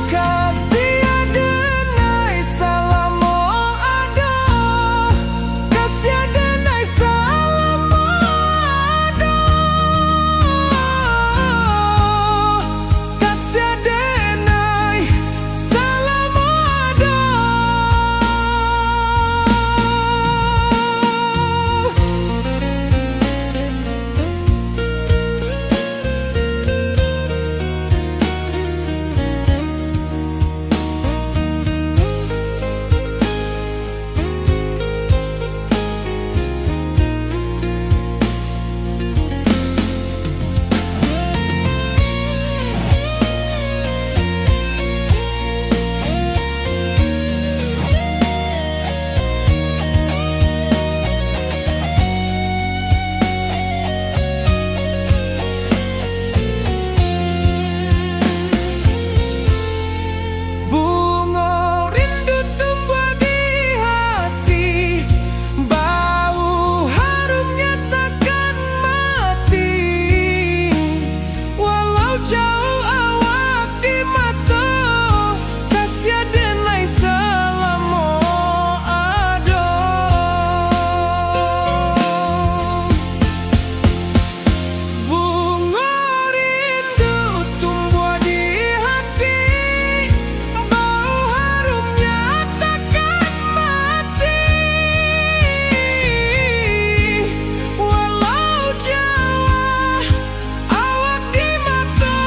kasiah denai salamo ado, kasiah denai salamo ado. Kasiah denai salamo ado. Bungo rindu tumbuah di hati, bau harumnya takkan mati. Walau jauah awak di mato, kasiah denai salamo ado. Bungo rindu tumbuah di hati, bau harumnya takkan mati. Walau jauah awak di mato,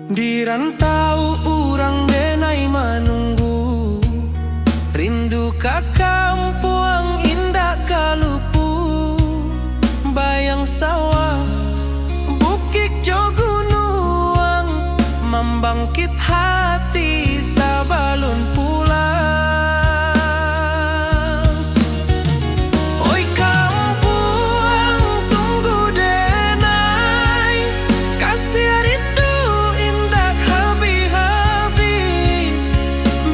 Di rantau urang denai manunggu, rindu ka kampuang indak ka lupu. Bayang sawah, bukik jo gunuang, mambangkit hati sabalun pulang. Oi kampuang, tunggu denai, kasiah rindu indak habih-habih.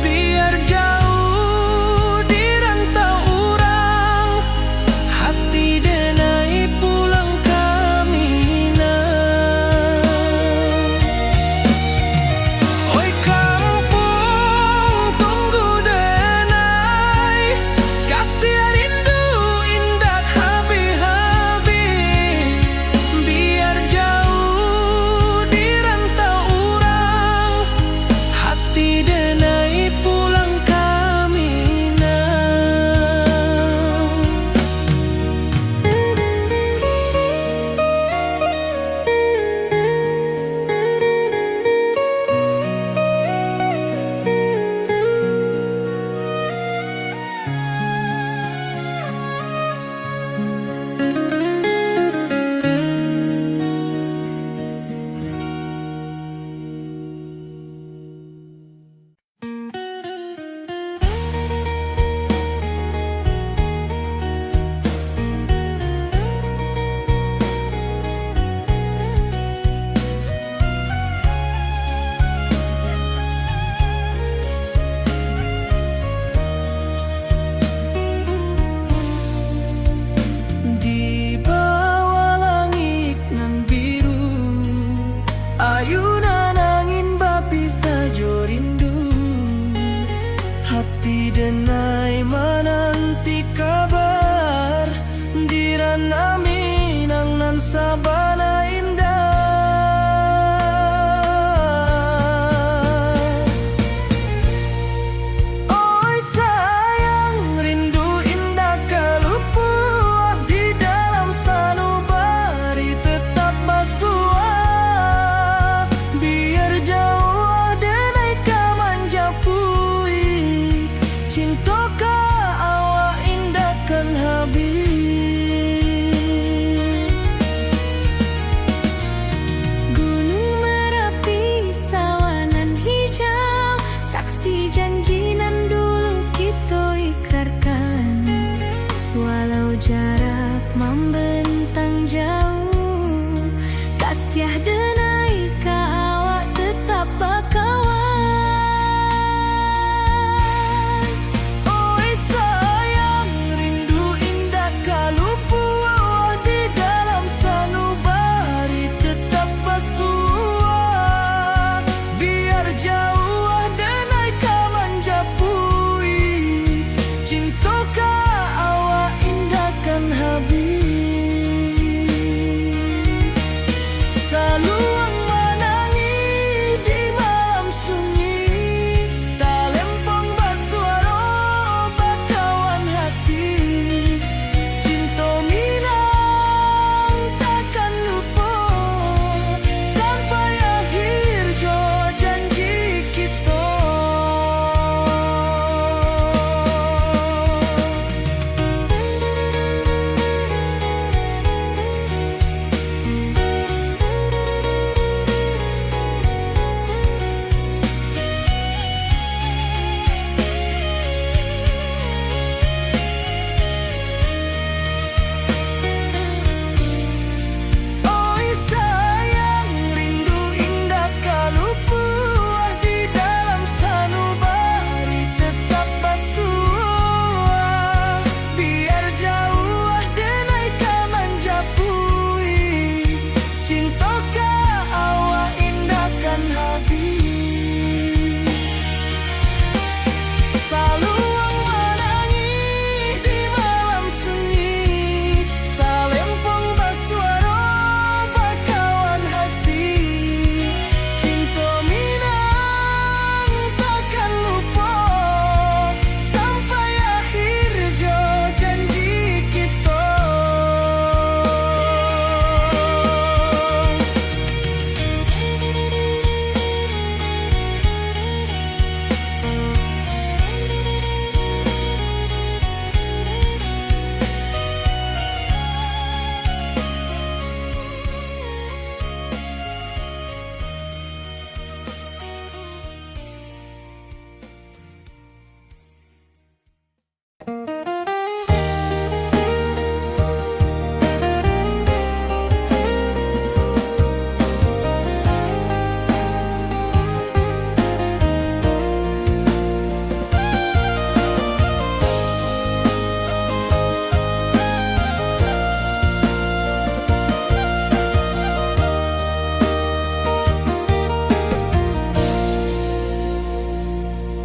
Biar jauah di rantau urang, hati denai pulang ka Minang. Oi kam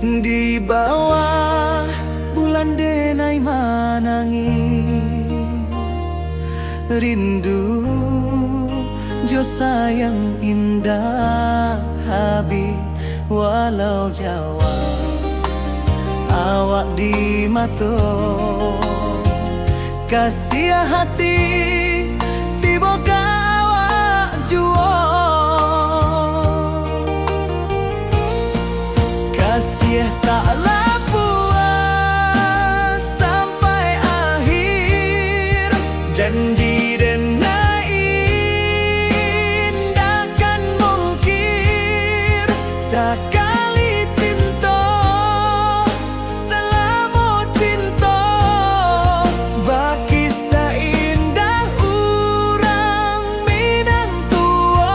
Di bawah bulan denai manangih, rindu jo sayang indak habih, walau jauah awak di mato. Kasiah hati tibo ka awak juo. Kasiah taklah puas sampai akhir. Janji denai indak kan mungkir. Sakali cinto, salamo cinto, bakisah indah urang Minang tuo.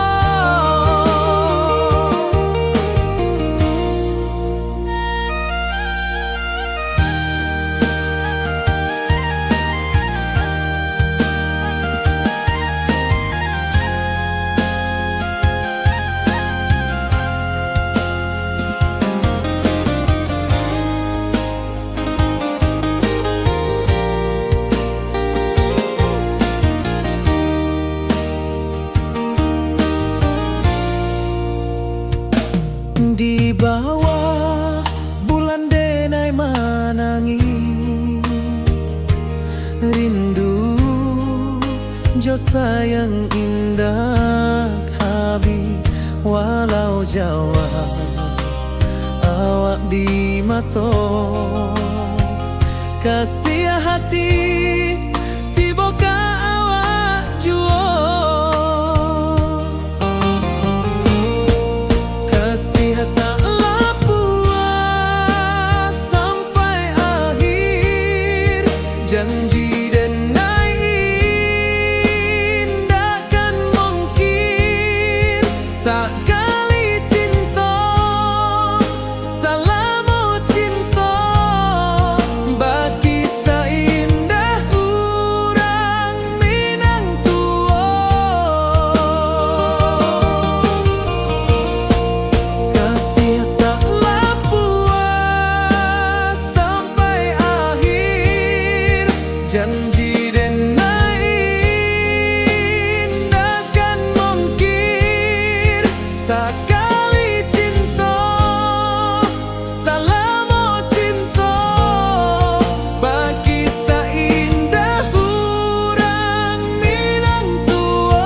Di bawah bulan denai manangih, rindu jo sayang indak habih, walau jauah awak di mato. Kasiah hati tibo ka awak juo. Kasiah taklah puas sampai akhir. Janji denai indak kan mungkir. Sakali cinto, salamo cinto, bakisah indah urang Minang tuo. Kasiah taklah puas sampai akhir. Janji denai indak kan mungkir. Sakali cinto, salamo cinto, bakisah indah urang Minang tuo.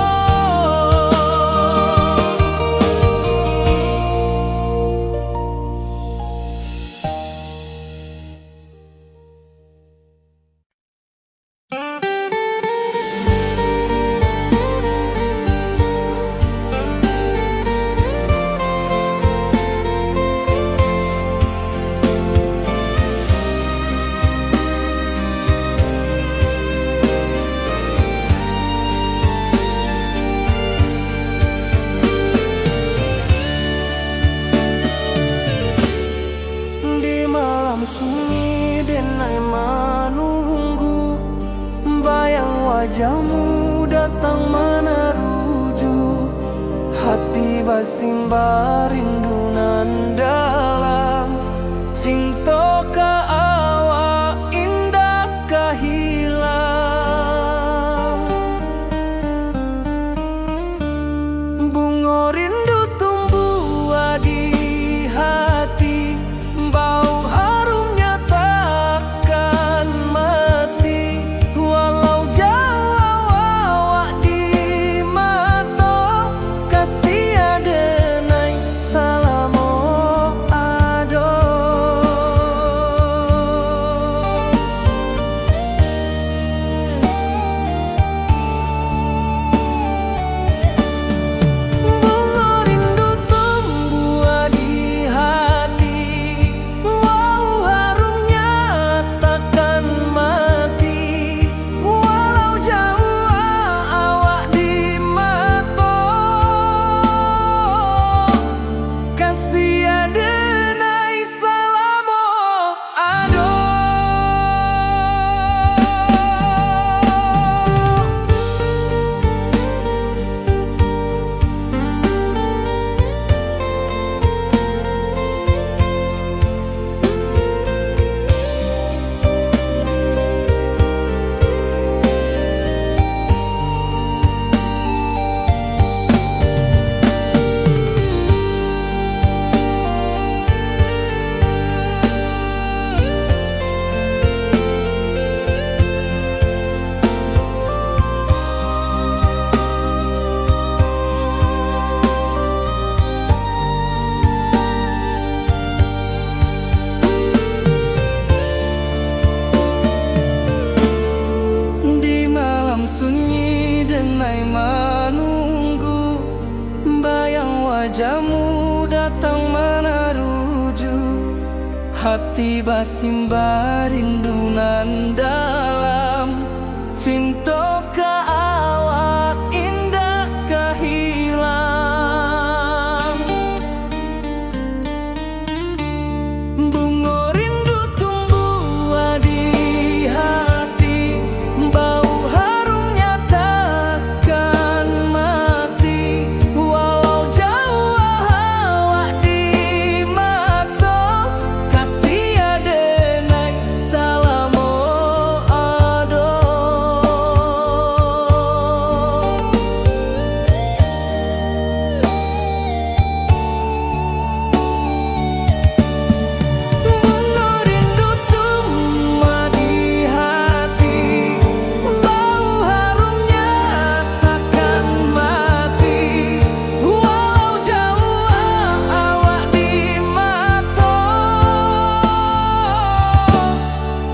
Di malam sunyi denai manunggu, bayang wajahmu datang manaruju. Hati basimba rindu nan dalam, cinto ka awak indak ka hilang. Bungo rindu tumbuah di hati, bau harumnya takkan mati. Walau jauah awak di mato, kasiah denai salamo Datang manaruju, hati basimbah rindu nan dalam. Cinto ka awak indak ka hilang. Bungo rindu tumbuah di hati, bau harumnya takkan mati. Walau jauah awak di mato, kasih adenai salamo ado. Bungo rindu tumbuah di hati, bau harumnya takkan mati. Walau jauah awak di mato,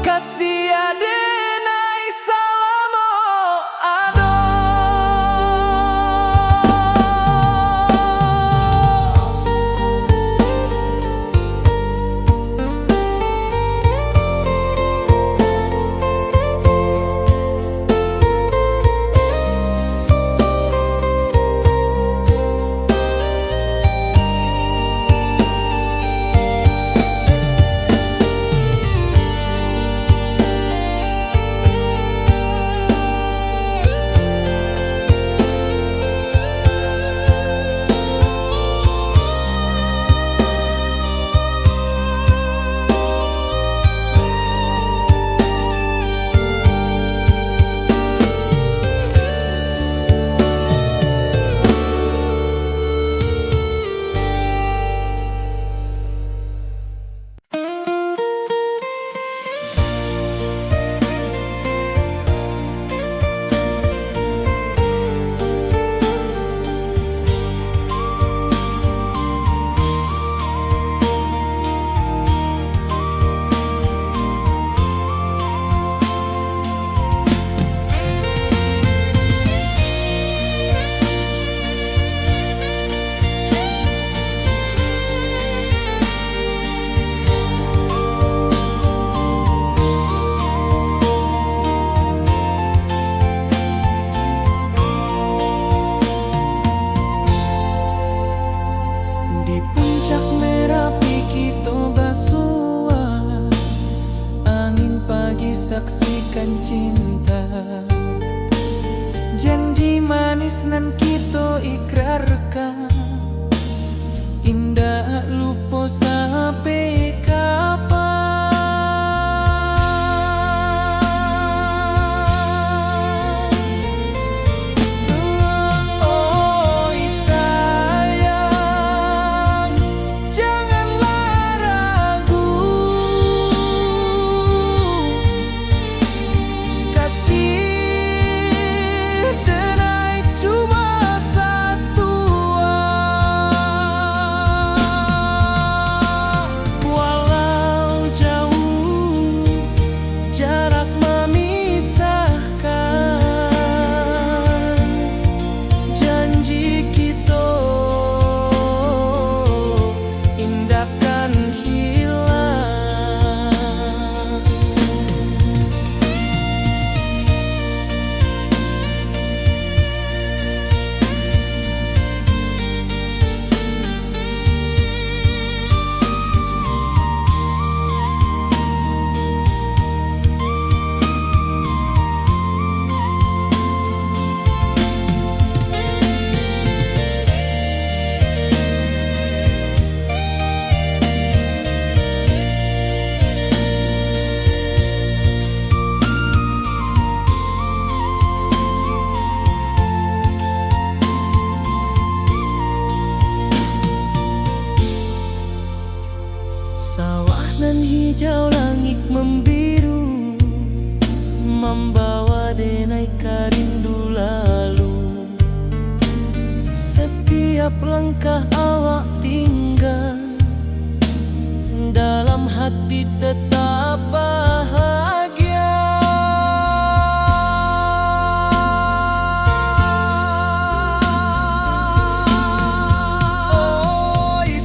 kasih adenai salamo ado. Di puncak Merapi kito basua, angin pagi saksikan cinta. Janji manis nan kito ikrarkan, indak lupo sampai kapan. Oi sayang, janganlah ragu, kasih denai cuma satua. Walau jauh jarak mamisahkan, janji kito indak kan hilang. Sawah nan hijau, langik mambiru, mambawa denai ka rindu lalu. Satiap langkah awak tingga, dalam hati tetap bahagia. Oi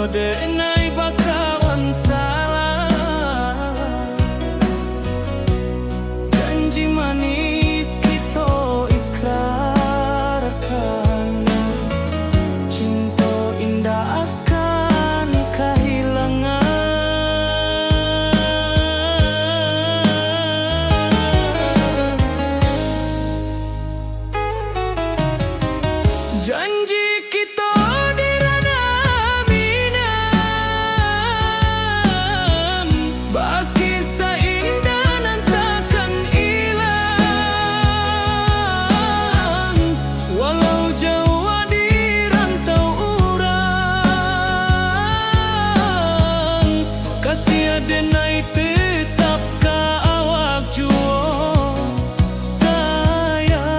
Denai bakawan salah, janji manis kito ikrarkan, cinto indak akan kahilangan. Janji kito di ranah Minang, bakisah indah nan takkan ilang, walau jauah di rantau urang, kasih denai tetap ka awak juo. Sayang.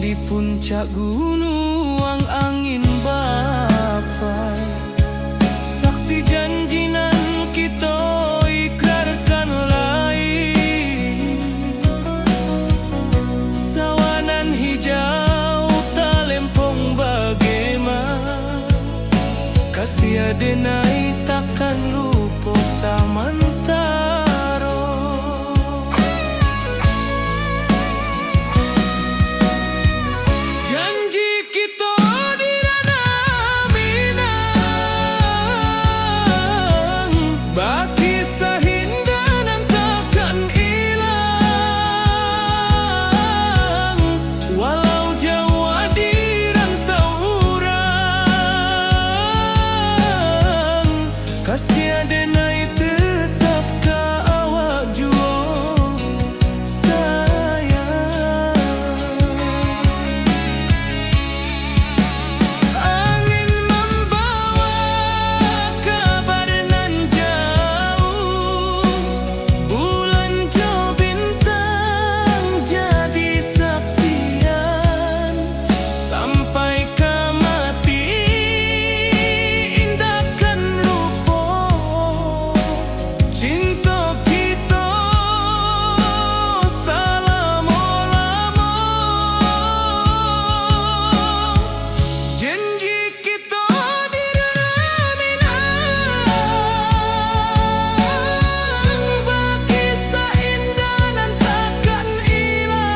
Di puncak gunuang angin bapai, saksi janji nan kito ikrarkan lai. Sawah nan hijau talempong bagema, kasih denai takkan lupo samantaro. Janji kito di ranah Minang, bakisah indah nan takkan ilang, walau jauah di rantau urang, kasih denai tetap ka awak juo, sayang. Angin mambawa kabar nan jauah, bulan jo bintang jadi saksian. Sampai ka mati indak kan lupo cinto kito salamo-lamo. Janji kito di ranah Minang, bakisah indah nan takkan ilang.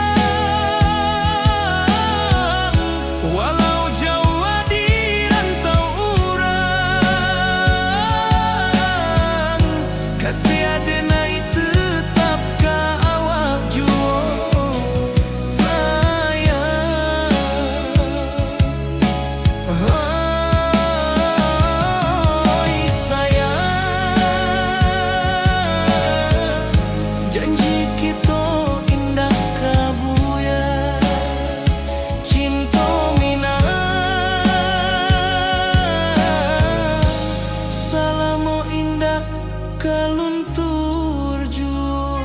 Walau jauah di rantau urang, kasih denai tetap ka awak juo, sayang. Oi, sayang, janji kito indak ka buyar. Cinto Minang salamo indak ka luntur juo.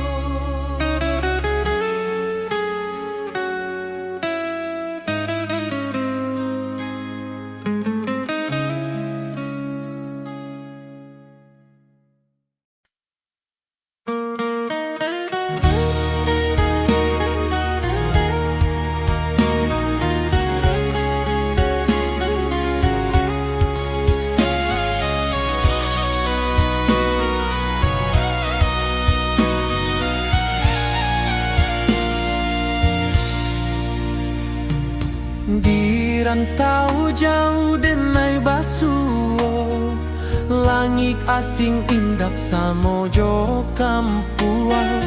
Di rantau jauah denai basuo, langik asing indak samo jo kampuang.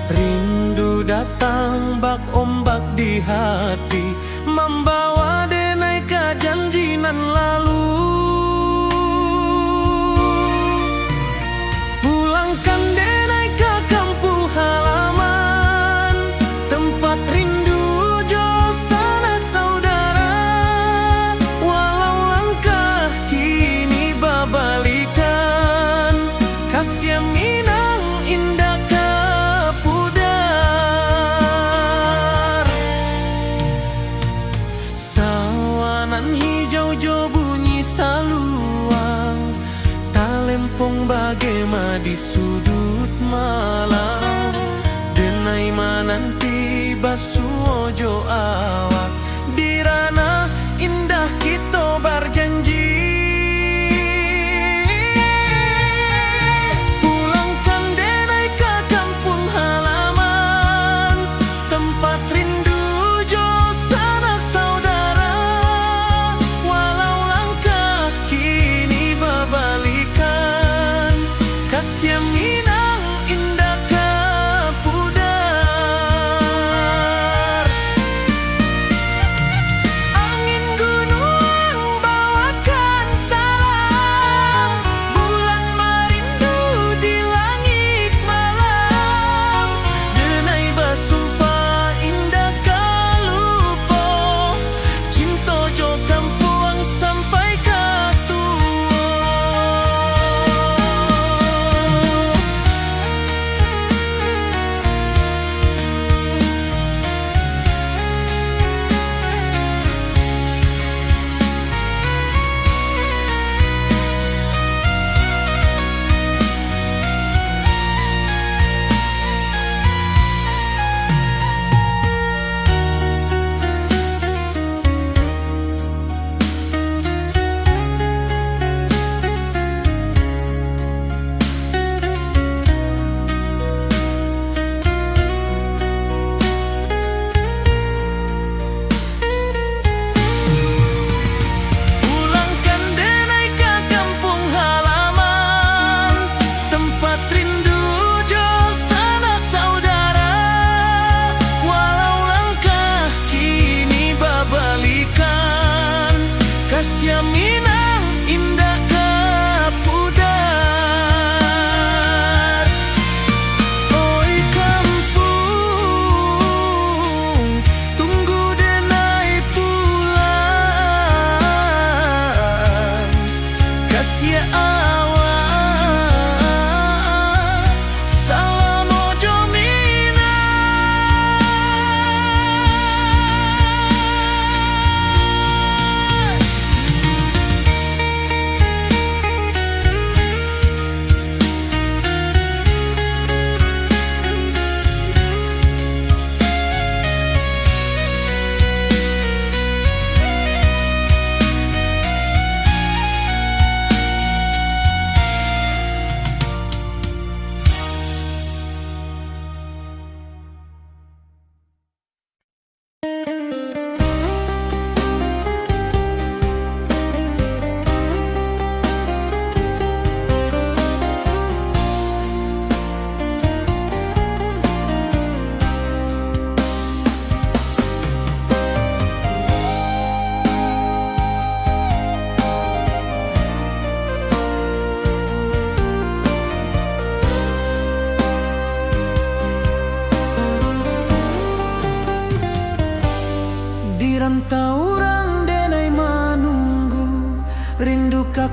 Rindu datang bak ombak di hati, mambawa denai ka janji nan lalu. Pulangkan denai ka kampuang halaman, tempat rindu jo sanak saudara. Walau langkah kini babalikan, kasih Minang indak ka pudar.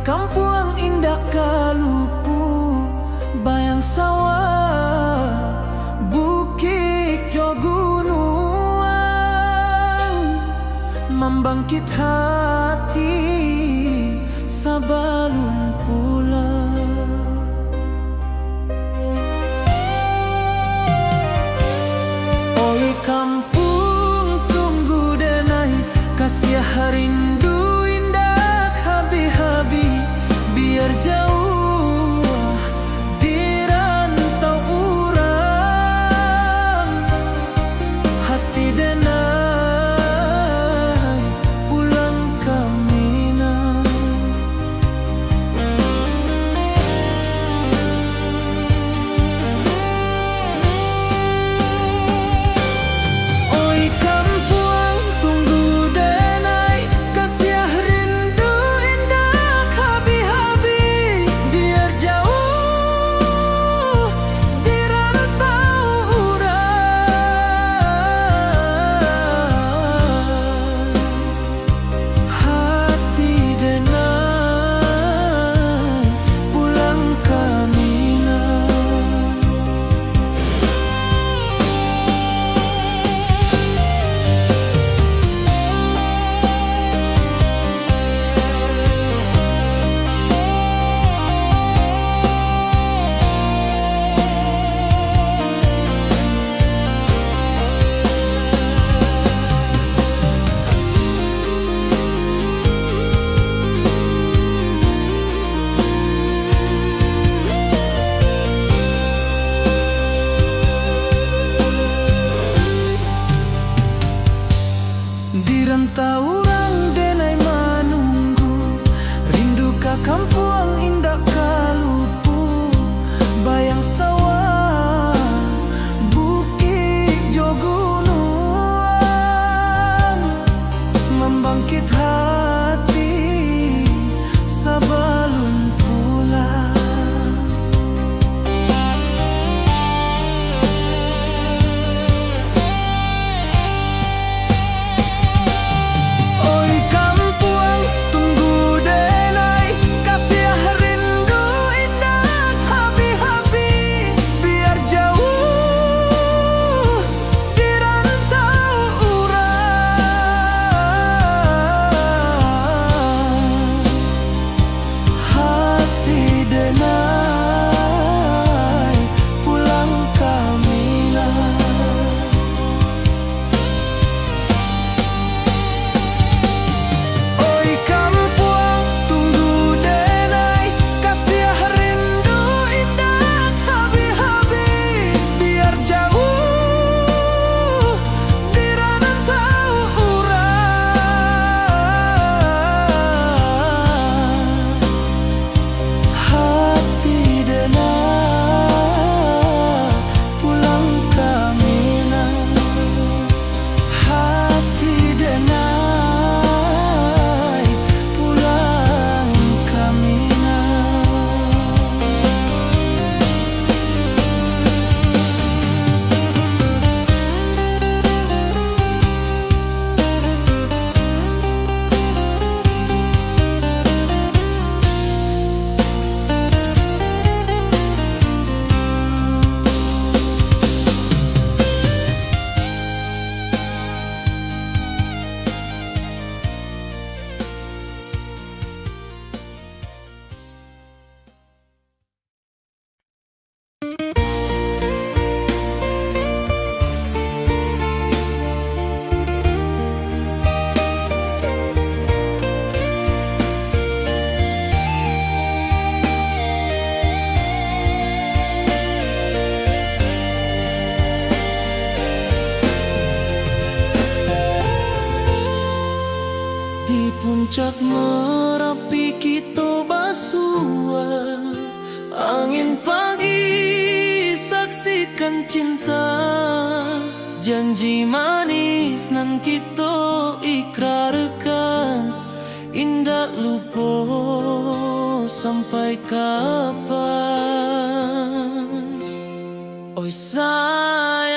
Kampuang indak ka lupo, bayang sawah, bukik jo gunuang, mambangkik hati sabalun pulang. Oi kampuang, tunggu denai, kasiah rindu indak habih-habih, biar jauah di rantau urang, hati denai pulang ka Minang. Oi kampuang, tunggu denai, kasiah rindu indak habih-habih, biar jauah di rantau urang, hati denai pulang ka Minang. Di rantau urang denai manunggu, rindu ka kampuang indak ka lupo, bayang sawah, bukik jo gunuang, mambangkik hati sabalun pulang. Oi kampuang, tunggu denai, kasiah rindu indak habih-habih, biar jauah di rantau urang, hati denai pulang ka Minang. Oi kampuang, tunggu denai, kasiah rindu indak habih-habih, biar jauah di rantau urang, hati denai pulang ka Minang, hati denai pulang ka Minang. Di puncak Marapi kito basua, angin pagi saksikan cinta, janji manis nan kito ikrarkan, indak lupo sampai kapan. Oi sayang,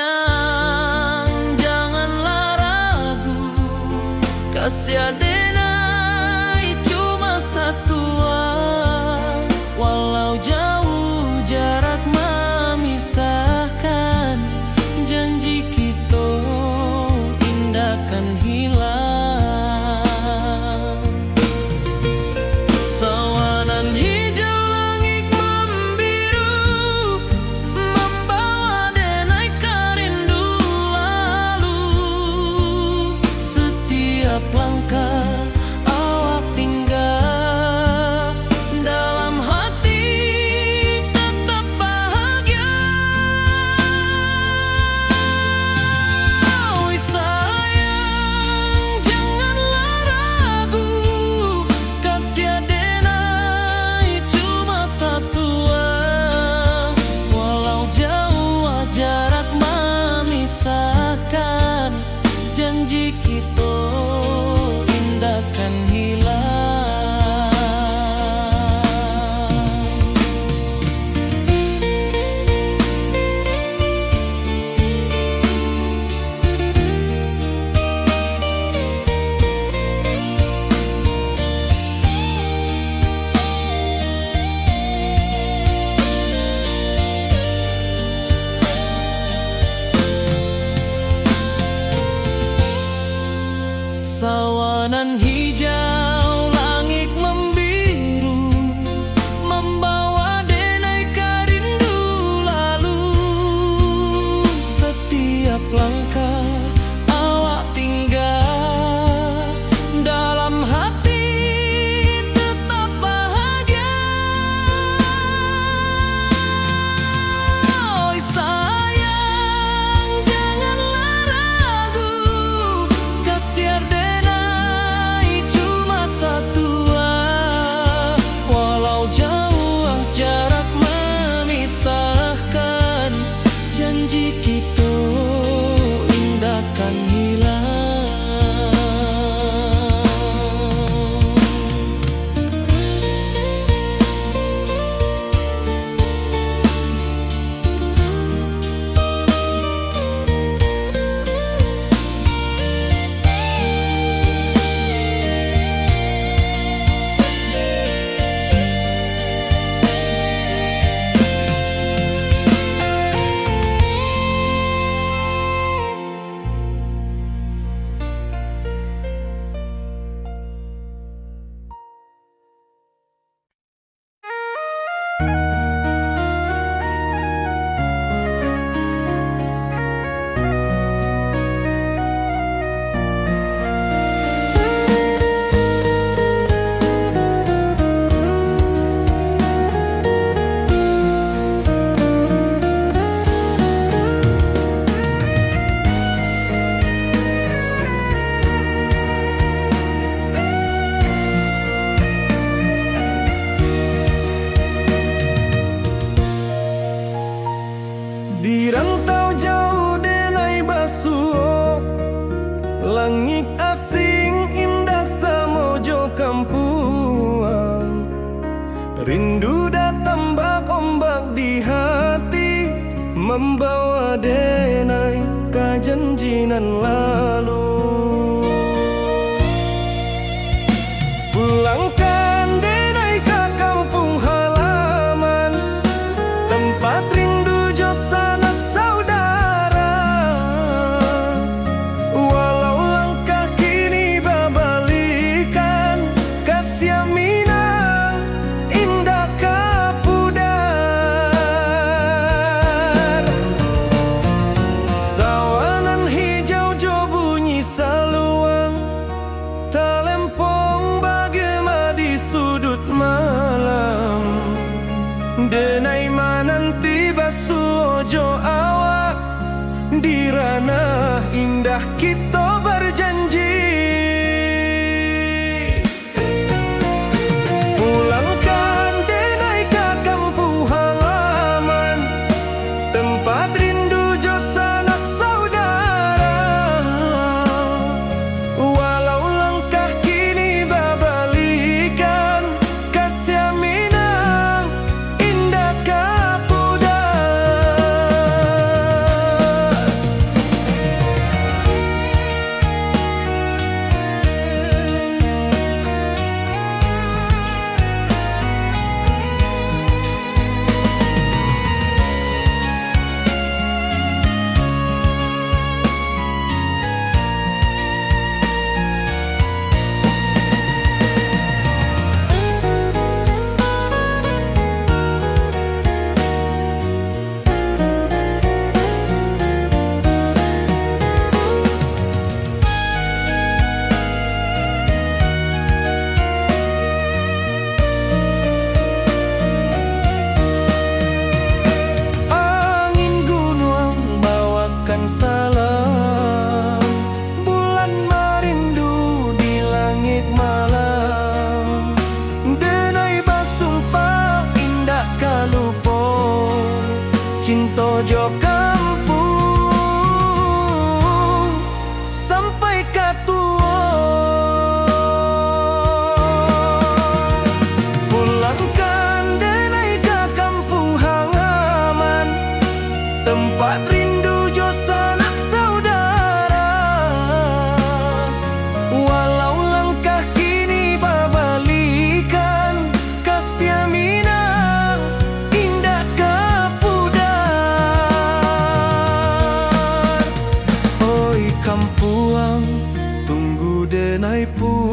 janganlah ragu, kasiah denai cuma satua, Nan hijau langik mambiru, mambawa denai ka rindu lalu. Satiap langkah awak tingga, dalam hati tetap bahagia. Oi sayang, janganlah ragu, kasiar denai cuma satua. Walau jauah jarak memisahkan, janji kito indak kan hilang. Di rantau jauah denai basuo, langik asing indak samo jo kampuang. Rindu datang bak ombak di hati, mambawa denai ka janji nan lalu. Pulangkan denai ka kampuang halaman, tampat rindu jo sanak saudara. Walau langkah kini babalikan, kasiah minang indak ka pudar. Sawah nan hijau jo bunyi saluang, talempong bagema di suduik malam. Denai mananti basuo jo awak, di ranah indah kito barjanji. Pulangkan denai ka kampuang halaman, tampat rindu jo sanak saudara. Walau langkah kini babalikan, kasiah minang indak ka pudar. Angin gunuang bawakan salam, bulan marindu di langik malam. Denai basumpah indak ka lupo, cinto jo kampuang sampai ka tuo. Pulangkan denai ka kampuang halaman, tampat rindu jo sanak saudara. Walau langkah kini babalikan, kasiah minang indak ka pudar. Oi kampuang, tunggu denai pu-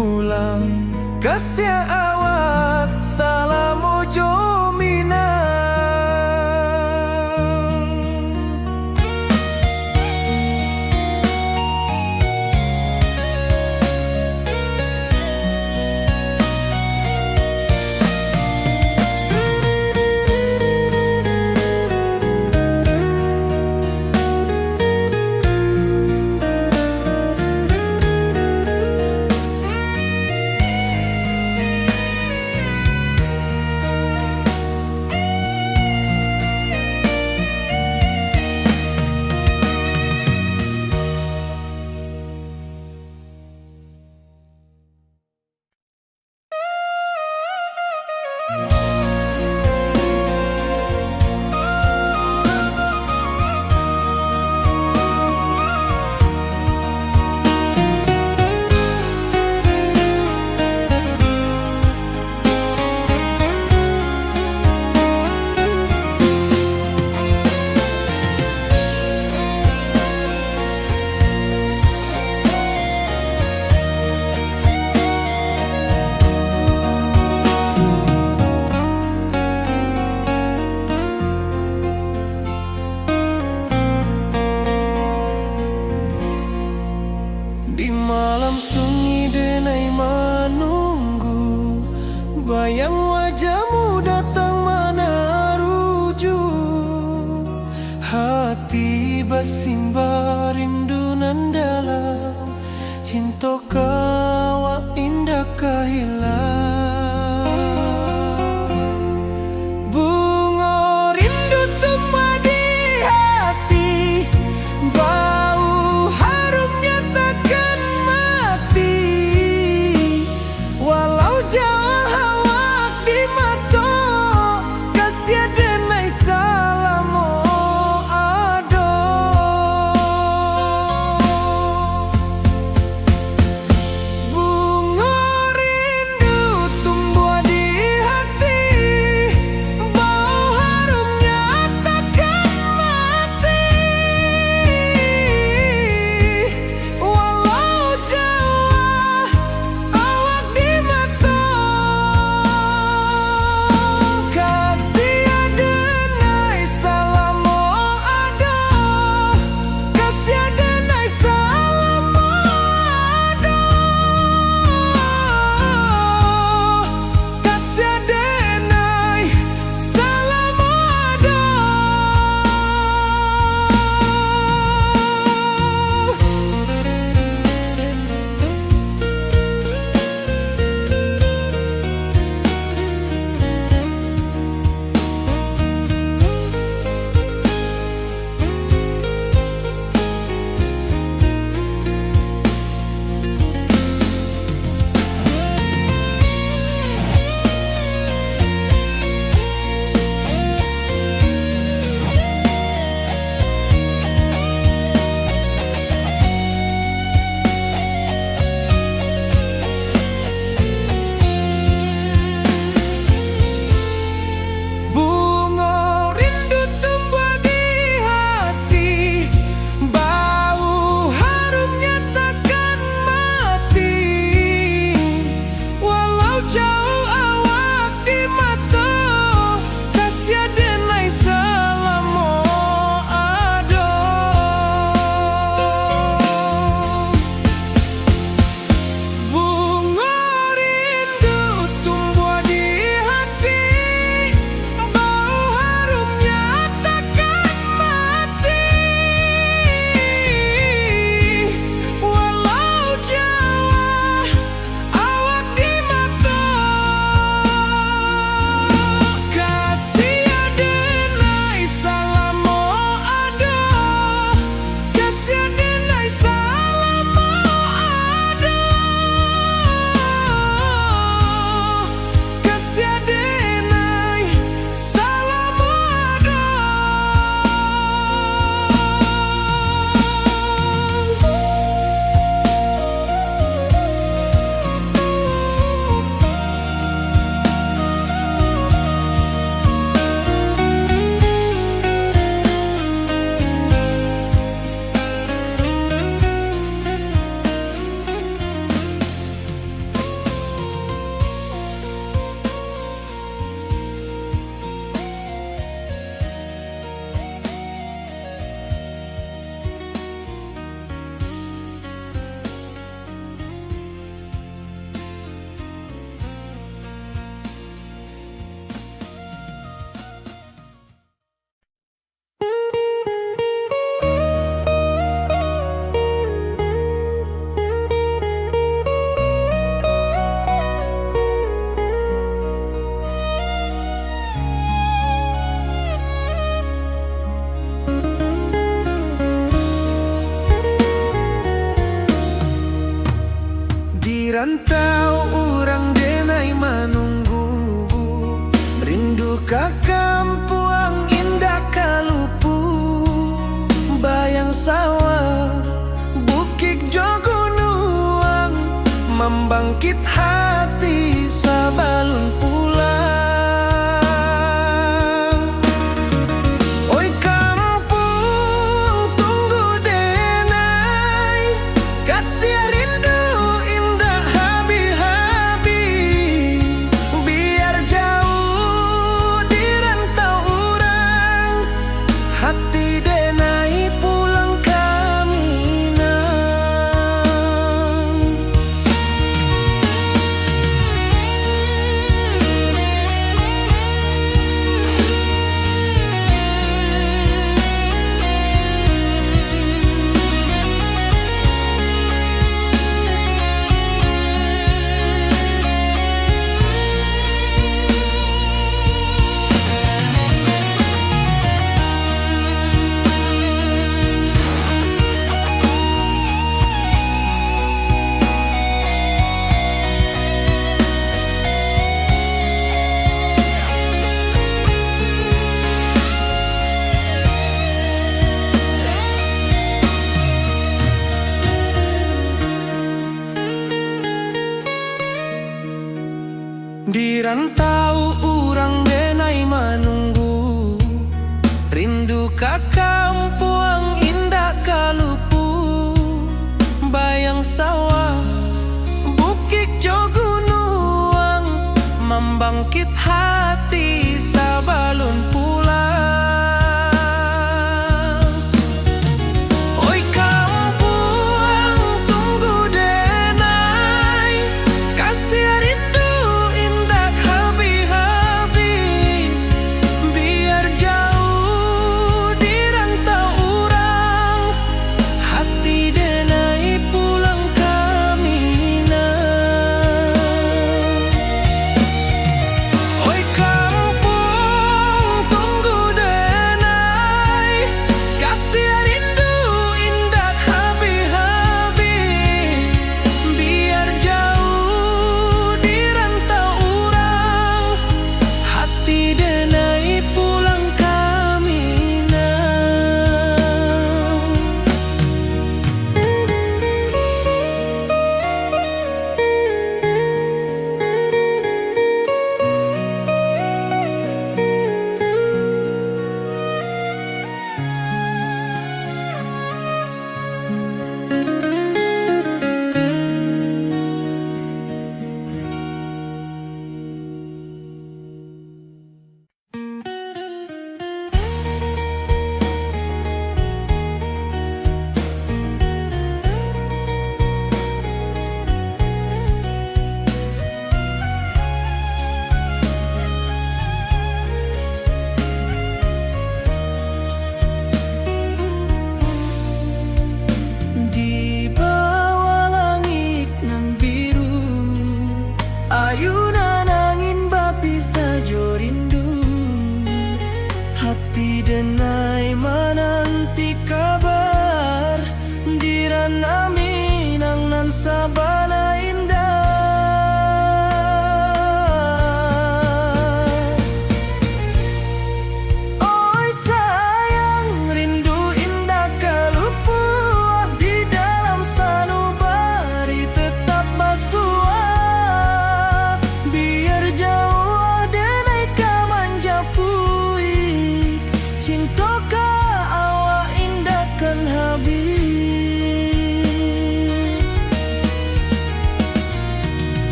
Ati basimbah rindu nan dalam, cinto ka awak indak ka hilang. Bungo rindu tumbuah di hati, bau harumnya takkan mati. Walau jauah awak di mato, kasiah denai salamo ado. Bungo rindu tumbuah di hati, bau harumnya takkan mati. Walau jauah awak di mato, kasiah denai salamo ado, kasiah denai salamo ado. Kasiah denai salamo ado. Bungo rindu tumbuah di hati, bau harumnya takkan mati. Walau jauah awak di mato, kasiah denai salamo ado. Bungo rindu tumbuah di hati, bau harumnya takkan mati. Walau jauah awak di mato, kasiah denai salamo ado. Kasiah denai salamo ado. Kasiah denai salamo ado. Di rantau urang denai manunggu, rindu ka kampuang indak ka lupu. Bayang sawah, bukik jo gunuang, mambangkit hati sabalun pulang. Oi kampuang, tunggu denai, kasiah rindu indak habih-habih. Biar jauah di rantau urang, hati denai pulang ka Minang.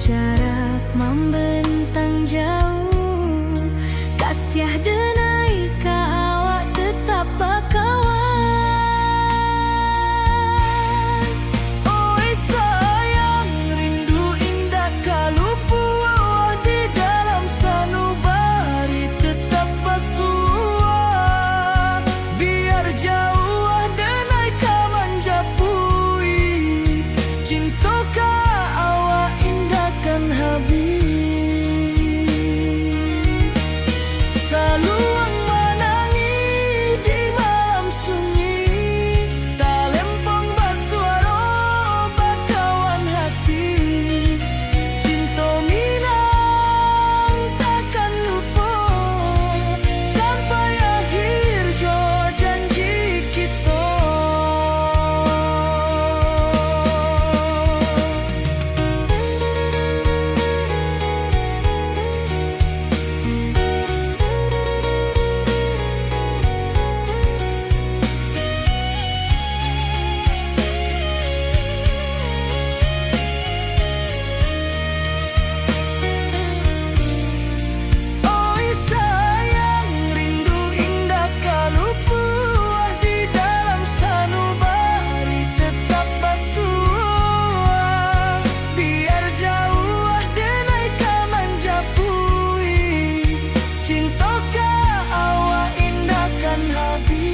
Jarak mambentang jauh, kasiah denai ka awak tetap bakawan. Oi sayang, rindu indak ka lupo, di dalam sanubari tetap basuo. Biar jauah denai ka manjapui, cinto ka awak indak kan habih. Saluang manangih di malam sunyi, talempong basuaro bakawan hati. Cinto Minang takkan lupo, sampai akhir jo janji kito. Oi sayang, rindu indak ka lupo, di dalam sanubari tetap basuo. Biar jauah denai ka manjapui, cinto ka awak indak kan habih.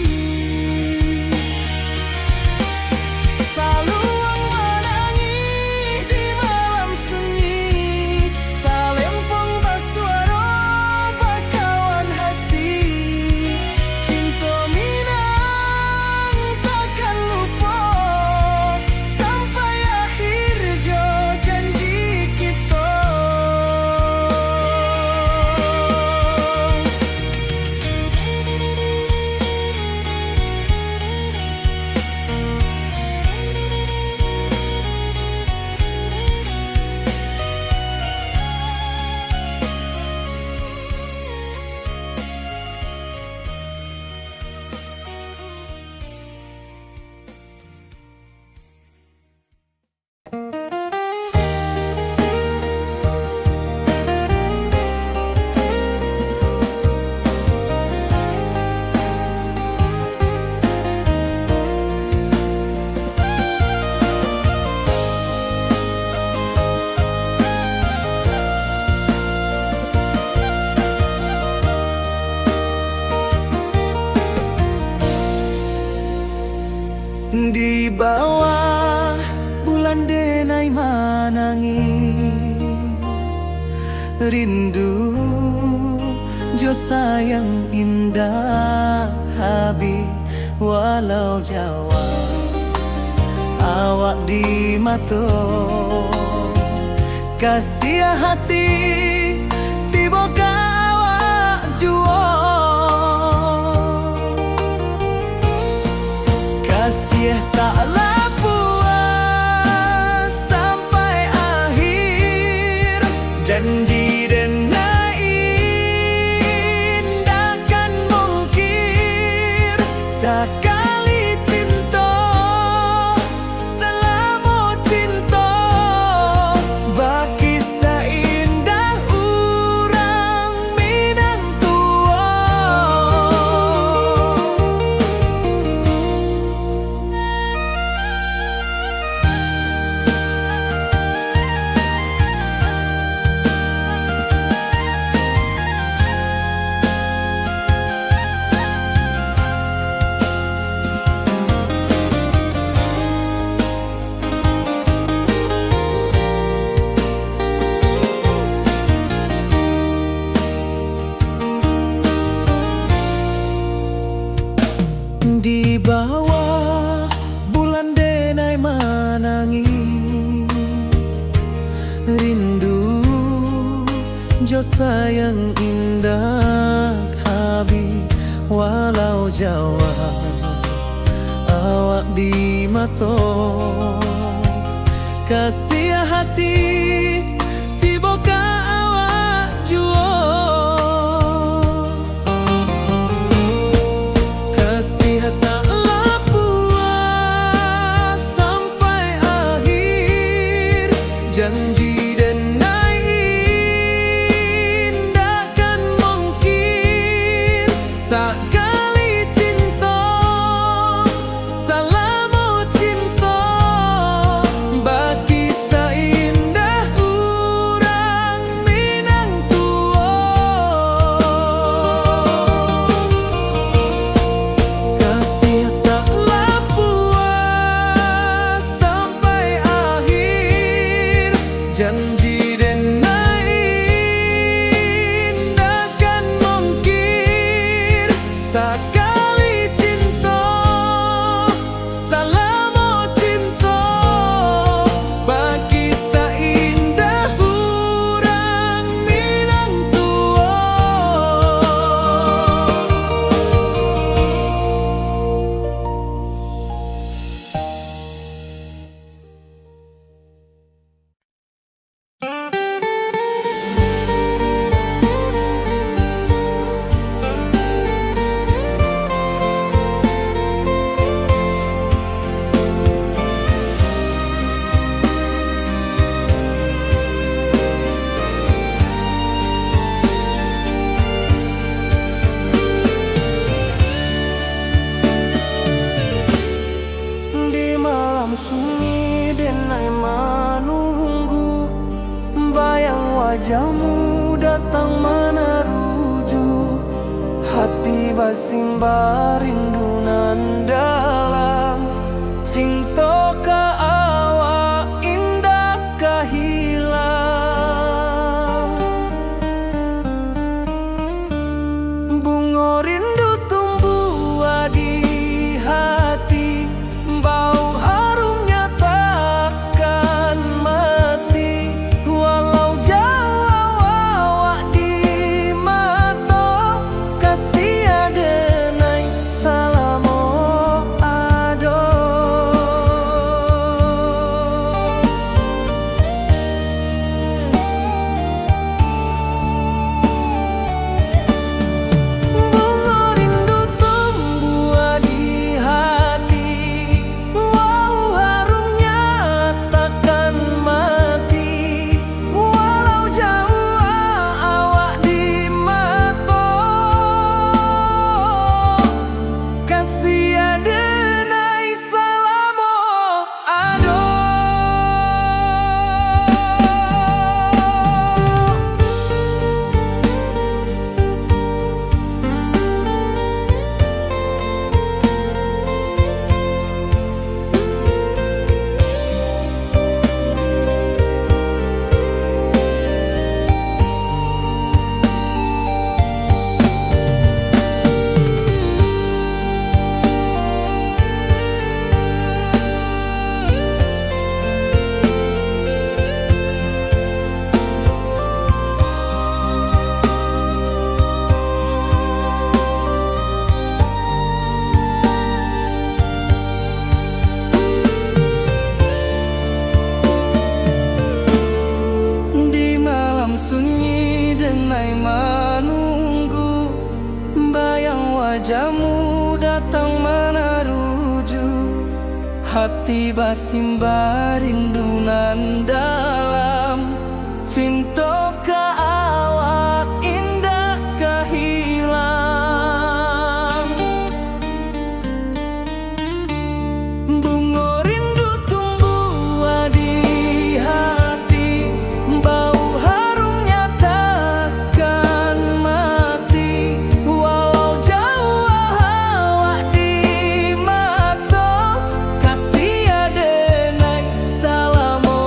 Saluang manangih di malam sunyi, talempong basuaro bakawan hati. Cinto Minang takkan lupo, sampai akhir jo janji kito. Di bawah bulan denai manangih, rindu jo sayang indak habih. Walau jauah awak di mato, kasiah hati tibo ka awak juo. Kasiah tak lah puas sampai akhir, janji denai indak kan mungkir. Sakali cinto, salamo cinto, bakisah indah urang Minang tuo. Di bawah bulan denai manangih, rindu jo sayang indak habih. Walau jauah awak di mato, kasiah hati tibo ka awak juo. Kasiah tak lah puas sampai akhir, janji denai Janji denai indak kan mungkir, sakali cinto, salamo cinto, bakisah indah urang Minang tuo. Di malam sunyi denai manunggu, bayang wajahmu datang manaruju. Hati basimba rindu nan dalam, cinto ka awak indak ka hilang. Bungo rindu tumbuah di hati, bau harumnya takkan mati. Walau jauah awak di mato, kasih denai salamo ado. Bungo rindu tumbuah di hati, wau harumnya takkan mati. Walau jauah awak di mato, kasih denai salamo ado. Di malam sunyi denai manunggu, bayang wajahmu datang manaruju. Hati basimba rindu nan dalam, cinto ka awak indak ka hilang. Bungo rindu tumbuah di hati, bau harumnya takkan mati. Walau jauah awak di mato, kasih denai salamo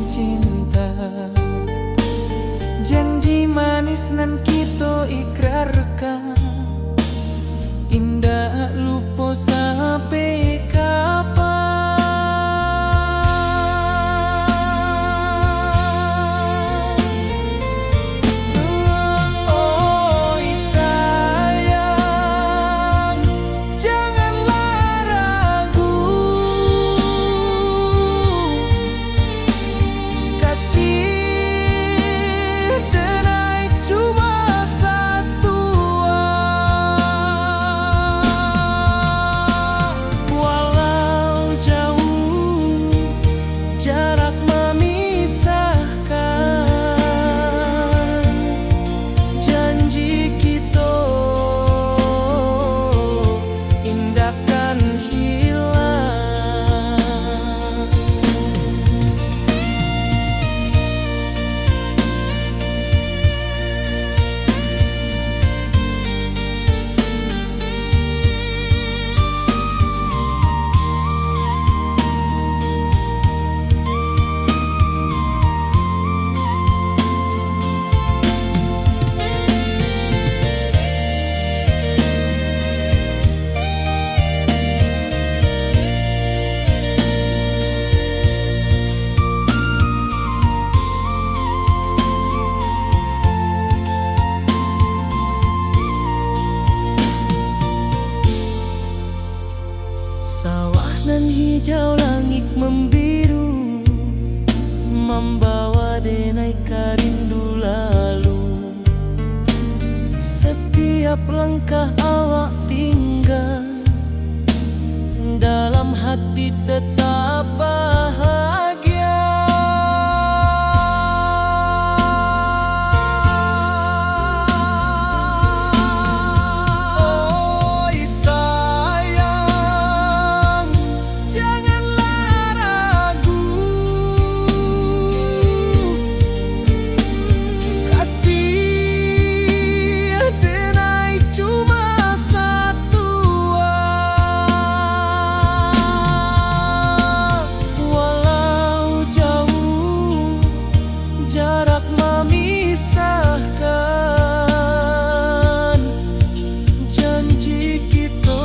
cinta. Janji manis nan kito ikrarkan, indak lupo sampai kapan. Oi sayang, janganlah ragu. Kasih denai cuma satu, walau jauh jarak memisahkan, janji kito indak kan hilang. Sawah nan hijau, langik mambiru, mambawa denai ka rindu lalu. Satiap langkah awak tingga, dalam hati tetap bahagia. Oi sayang, janganlah ragu. Kasih denai cuma satu, walau jauh jarak memisahkan, janji kito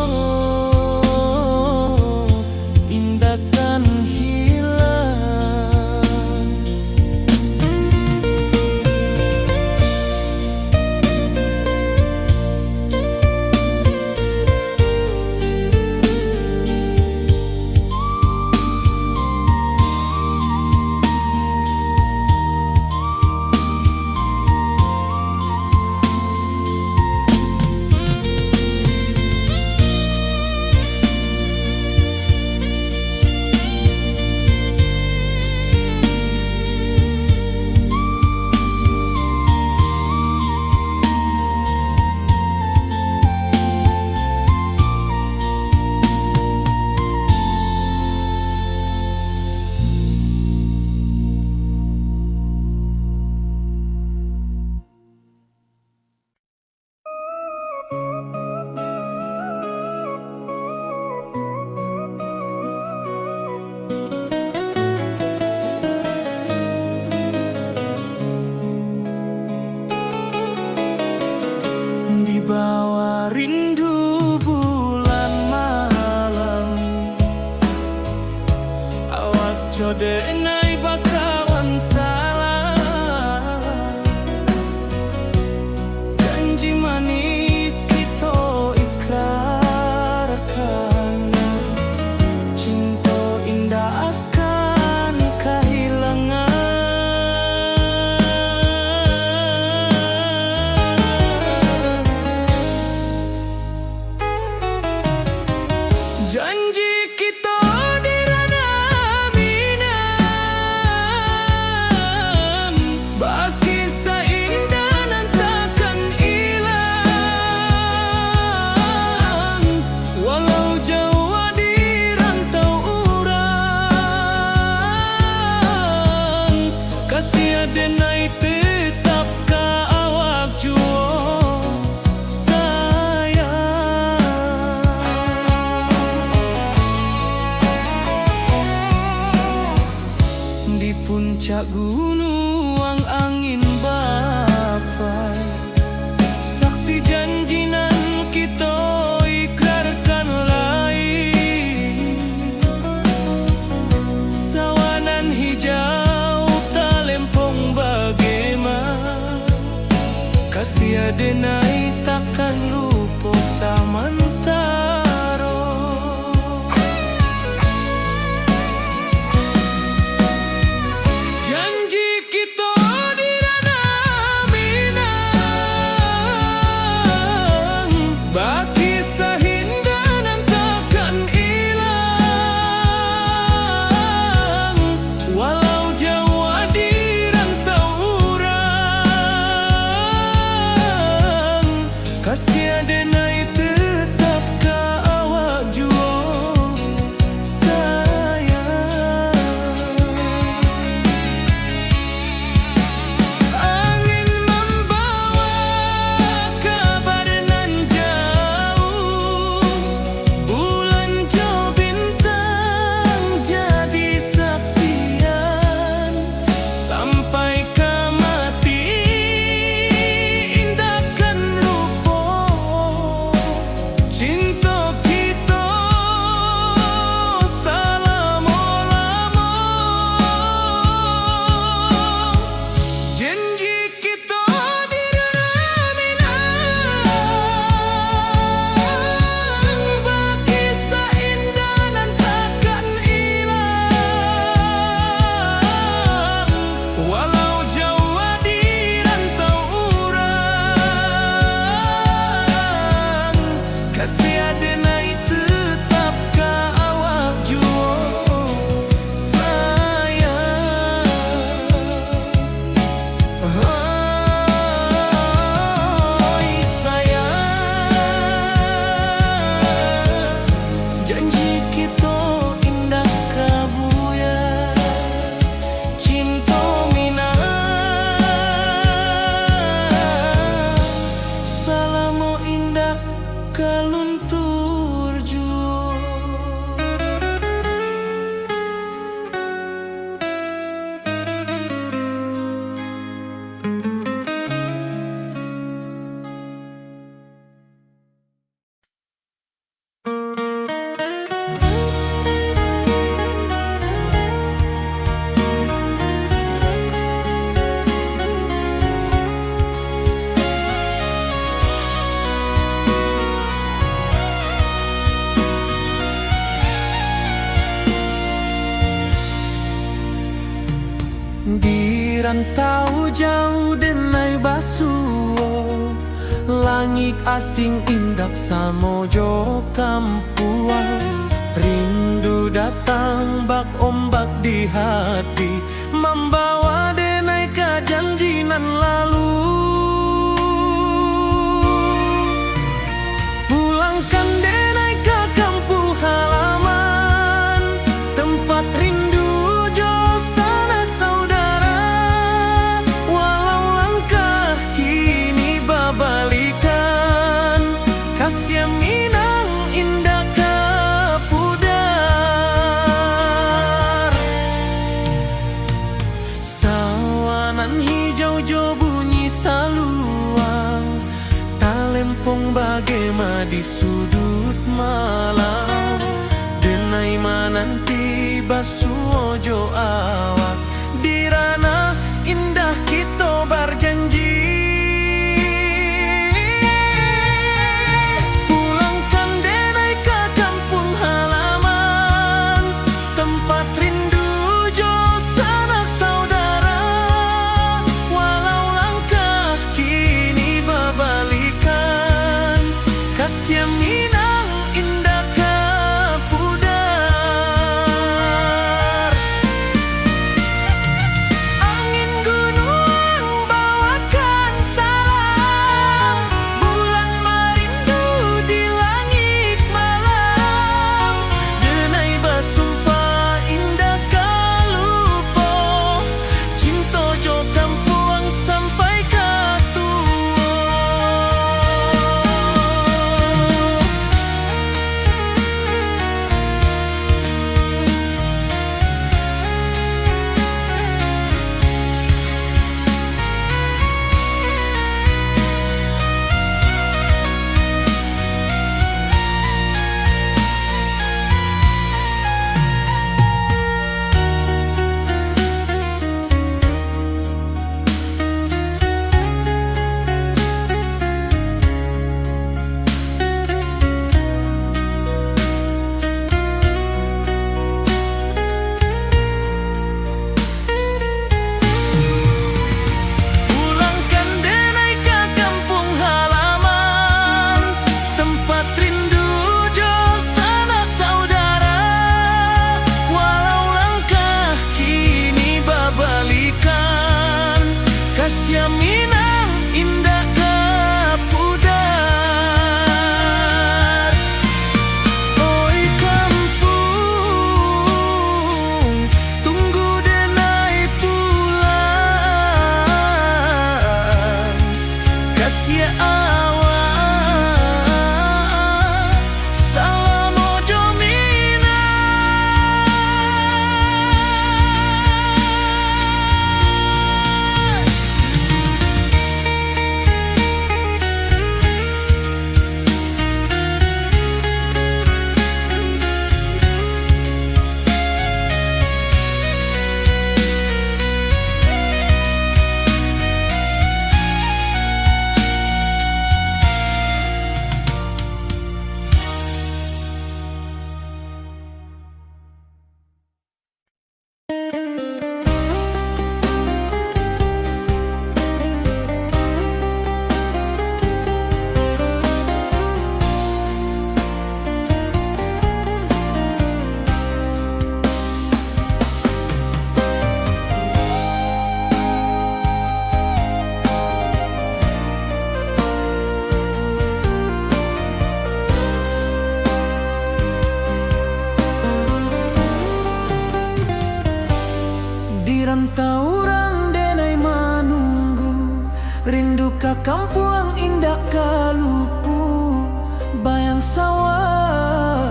indak kan hilang. Di bawah rindu bulan malam, awak jo denai bakawan salam. Janji manis kito ikrarkan, cinto indak akan kahilangan. Cak gunuang angin bapai, saksi janji nan kito ikrarkan lai. Sawanan hijau talempong bagema, kasih adenai takkan lupo samantaro. Janji kito di Ranah Minang, bakisah indah nan takkan ilang. Walau jauah di rantau urang, kasih adenai tetap ka awak juo, sayang. Angin mambawa kabar nan jauah, bulan jo bintang jadi saksian. Sampai ka mati indak kan lupo, cinto kito salamo-lamo. Janji kito di Ranah Minang, bakisah indah nan takkan ilang. Walau jauah di rantau urang, kasih adenai tetap ka awak juo, sayang. Hoi sayang, janji kito indak ka buyar. Cinto Minang salamo indak ka luntur juo. Di rantau jauah denai basuo, langik asing indak samo jo kampuang. Rindu datang bak ombak di hati, mambawa denai ka janji nan lalu. Pulangkan denai ka kampuang halaman, tempat rindu jo sanak saudara. Walau langkah kini babalikan, kasih Minang indak ka pudar. Sawanan hijau jo bunyi saluang, talempong bagema di suduik malam. Denai mananti basuo jo awak, di Ranah Indah kito barjanji. Pulangkan denai ka kampuang halaman, tempat rindu jo sanak saudara. Walau langkah kini babalikan, kasih Minang indak ka pudar. Ka kampuang indak ka lupo, bayang sawah,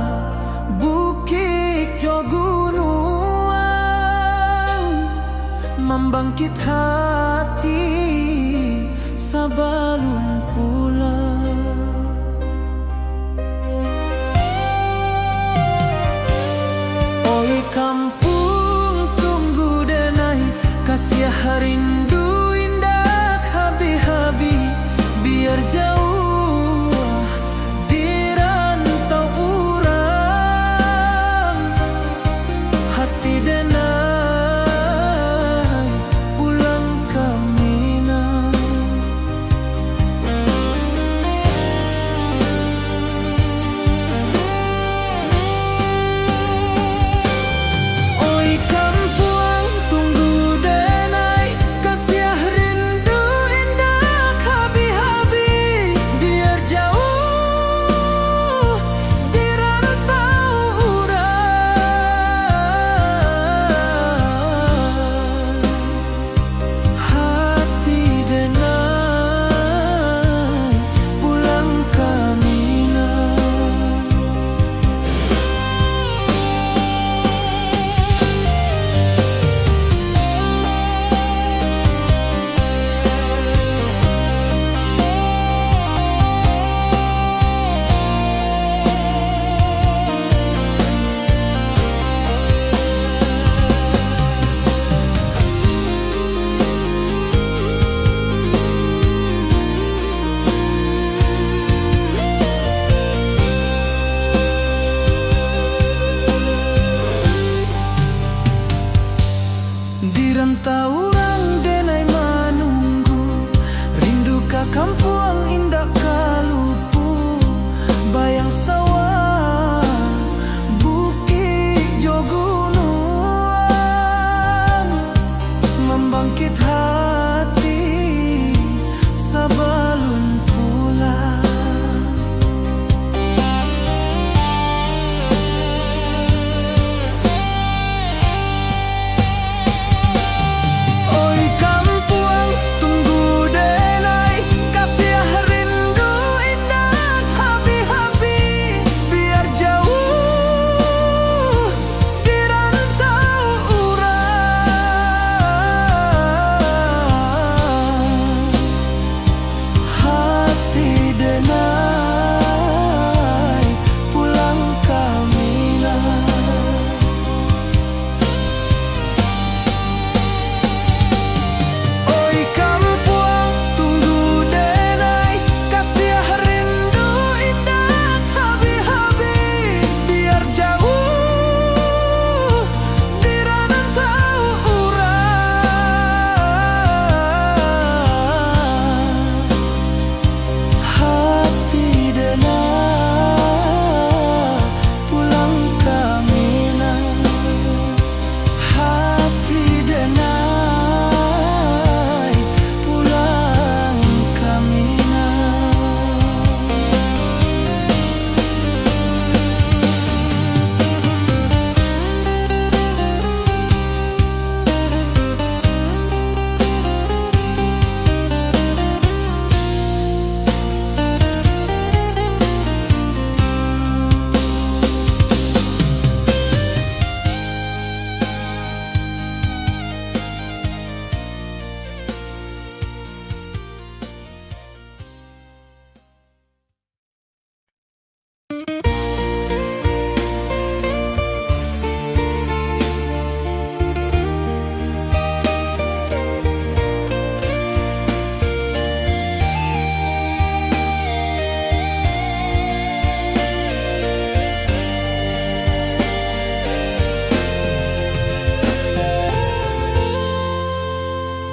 bukik jo gunuang, mambangkik hati sabalun pulang. Oi kampuang, tunggu denai, kasiah rindu indak habih-habih, biar jauah di rantau urang, hati denai pulang ka Minang. Oi kampuang, tunggu denai, kasiah rindu indak habih-habih, biar jauah di rantau urang, hati denai pulang ka Minang. Di rantau urang denai manunggu, rindu ka kampuang indak ka lupo, bayang sawah, bukik jo gunuang, mambangkik hati sabalun pulang. Oi kampuang, tunggu denai, kasiah rindu indak habih-habih, biar jauah di rantau urang, hati denai pulang ka Minang. Oi kampuang, tunggu denai, kasiah rindu indak habih-habih, biar jauah di rantau urang, hati denai pulang ka Minang, hati denai pulang ka Minang.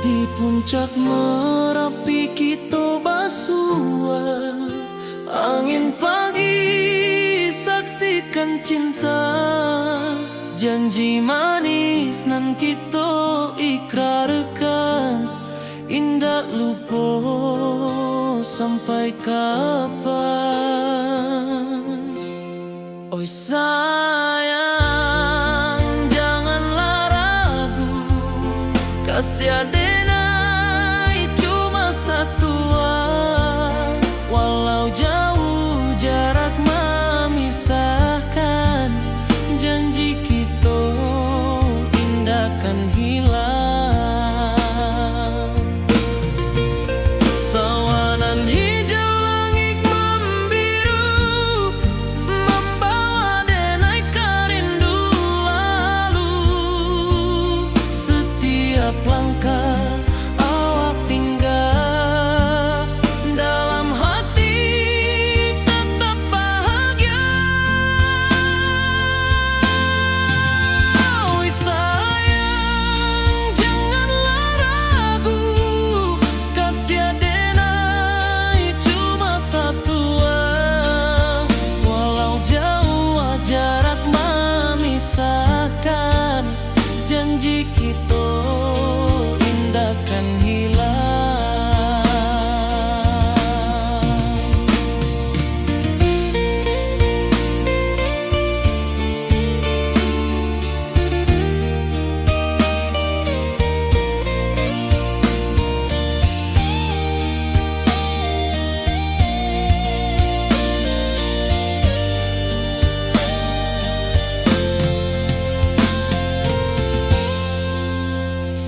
Di puncak Marapi kito basua, angin pagi saksikan cinta, janji manis nan kito ikrarkan, indak lupo sampai kapan. Oi sayang, janganlah ragu, kasiah denai cuma satu Ka awak tingga, dalam hati tetap bahagia. Oi sayang, janganlah ragu, kasih denai cuma satua, walau jauah jarak mamisahkan. Janji kito indak kan hilang.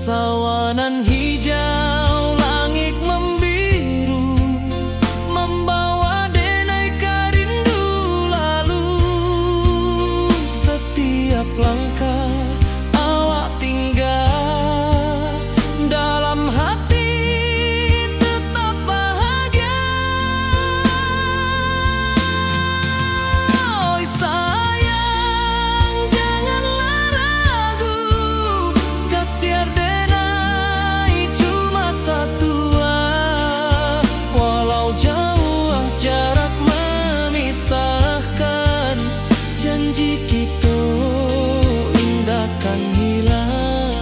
Sawah nan hijau, langik mambiru, mambawa denai ka rindu lalu. Satiap langkah awak tingga, dalam hati tetap bahagia. Oi sayang, janganlah ragu, kasih denai cuma satua, walau jauah jarak mamisahkan. Janji kito indak kan hilang.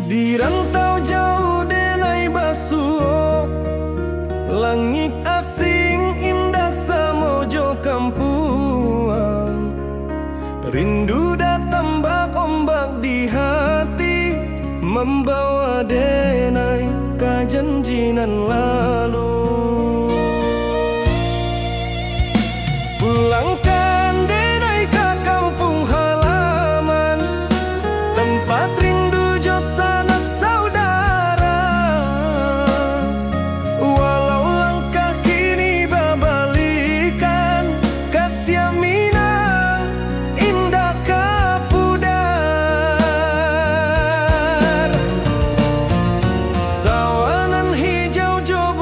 Di rantau jauah denai basuo, langik asing indak samo jo kampuang. Rindu datang bak ombak di hati, mambawa denai ka janji nan lalu. Pulangkan denai ka kampuang halaman, tampat rindu jo sanak saudara. Walau langkah kini babalikan, kasih Minang indak ka pudar. Sawah nan hijau jo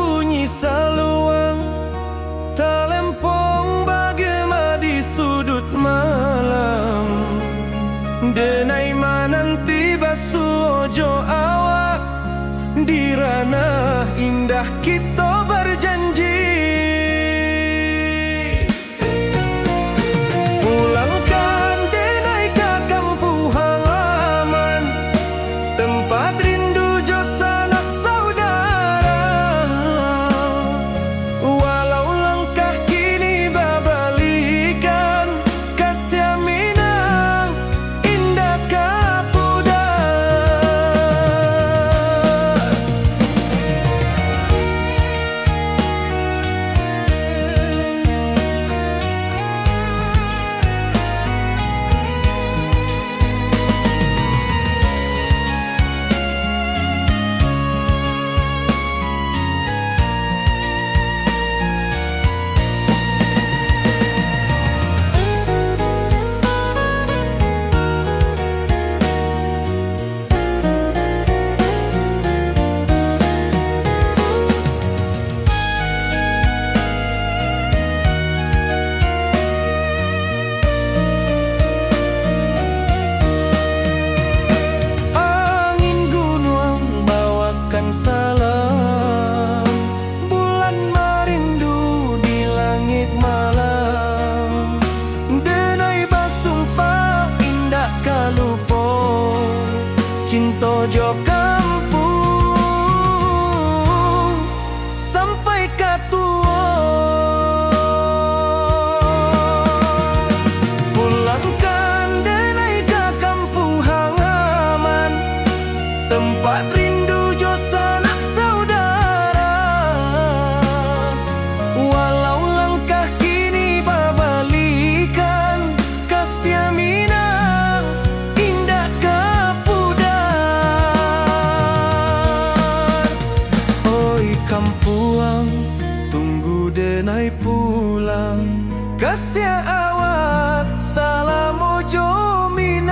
pulang, kasiah awak salamo jo Minang.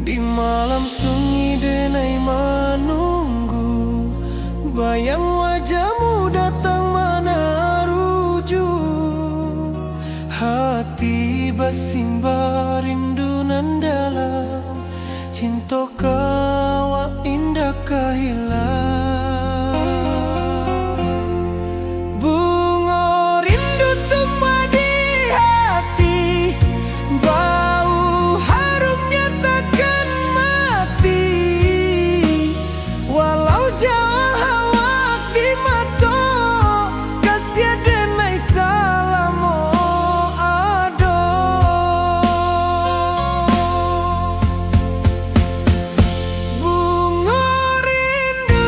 Di malam sunyi denai manunggu, bayang wajahmu datang manaruju. Hati basimba rindu nan dalam, cinto ka awak indak ka hilang. Bungo rindu tumbuah di hati, bau harumnya takkan mati. Walau jauah awak di mato, kasiah denai salamo ado. Bungo rindu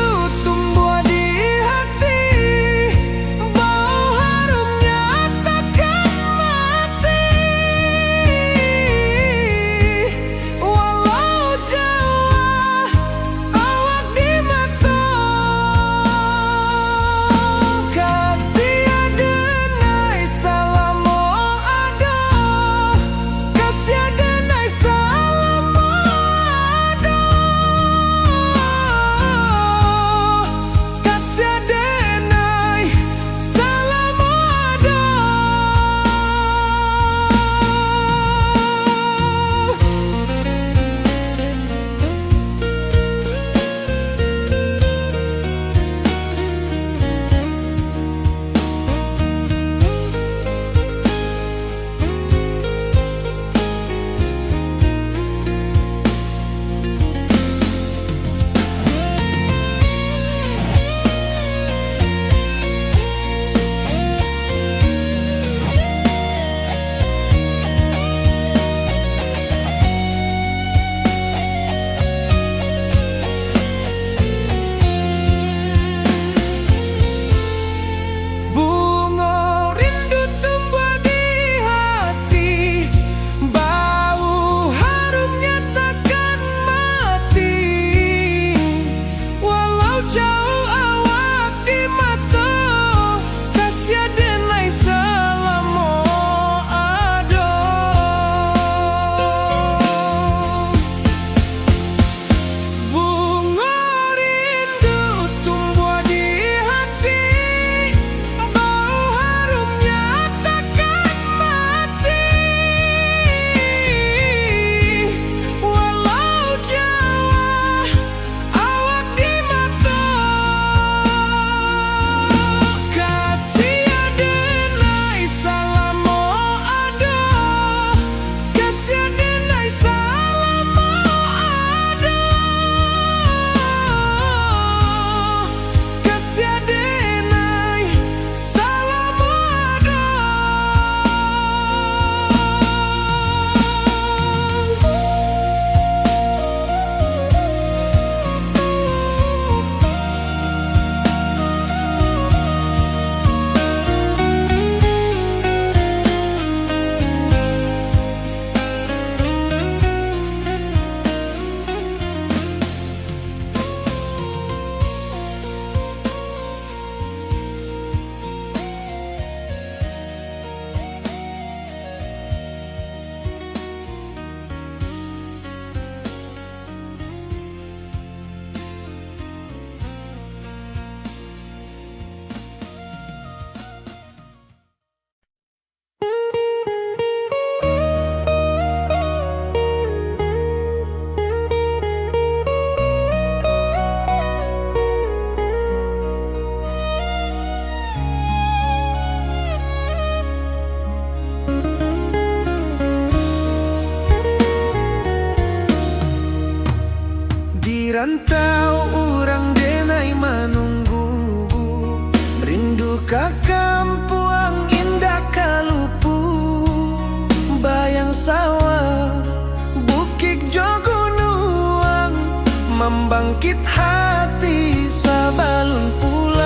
Sakit hati sabalun pulang.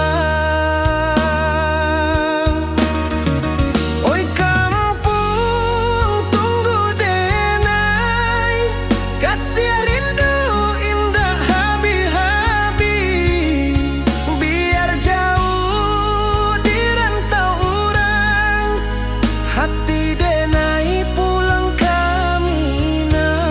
Oi kampuang, tunggu denai, kasiah rindu indak habih-habih. Biar jauh di rantau urang, hati denai pulang ka Minang.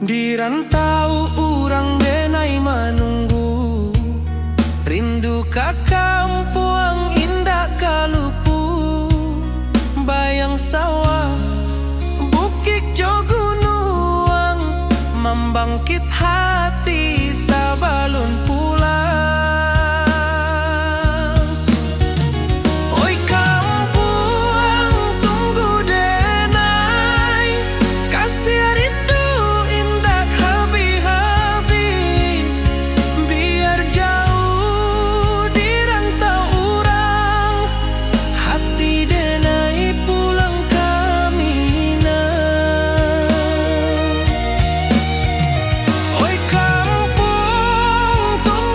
Di rantau urang denai manunggu, rindu ka kampuang indak ka lupu. Bayang sawah, bukik jo gunuang, mambangkik hati sabalun pulang. Oi kampuang, tunggu denai, kasiah rindu indak habih-habih. Biar jauh di rantau urang, hati denai pulang ka Minang. Oi kampuang, tunggu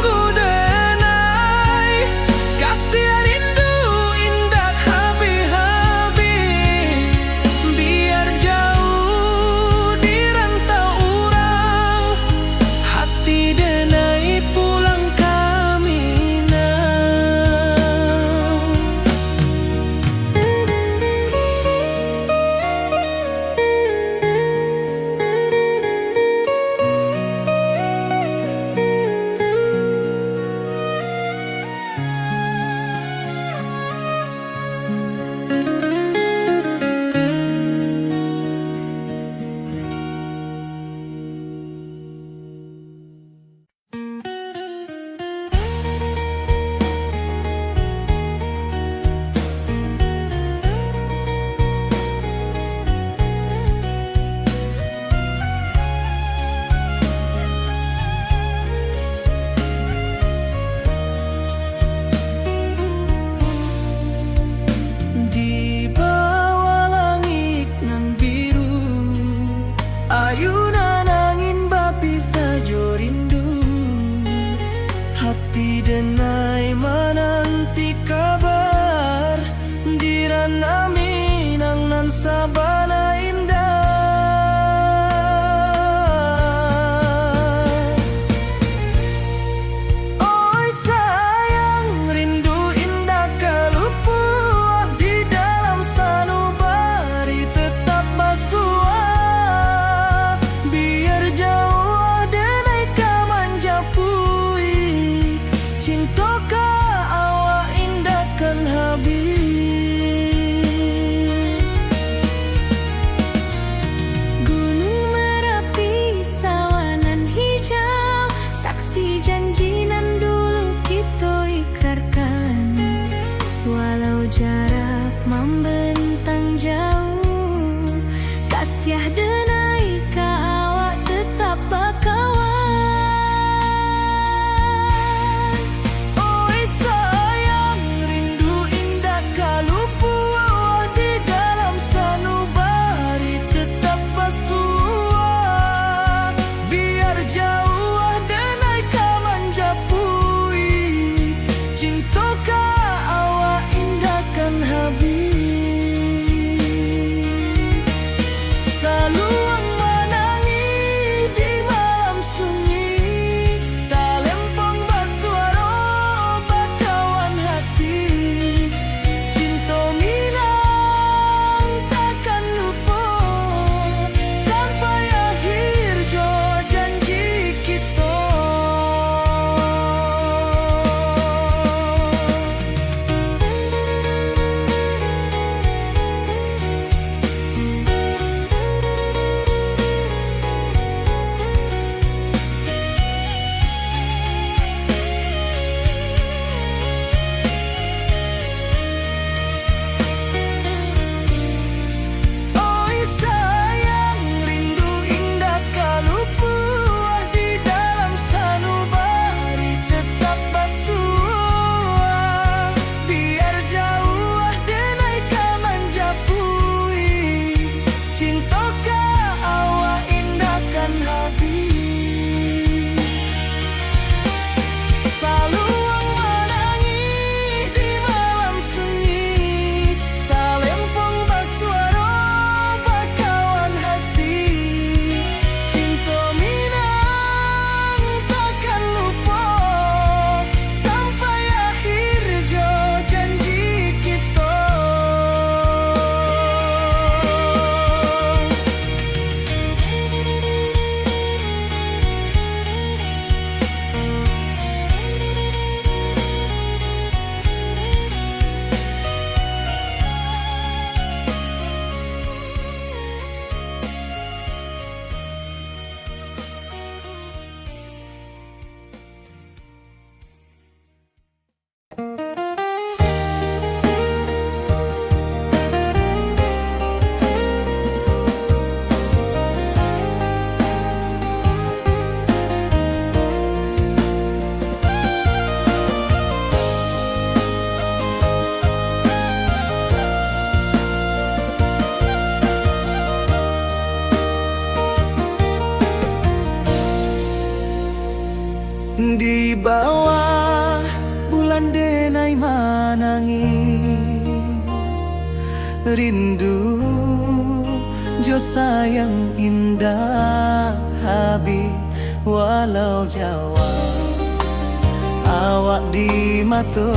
Di bawah bulan denai manangih, rindu jo sayang indak habih, walau jauah awak di mato.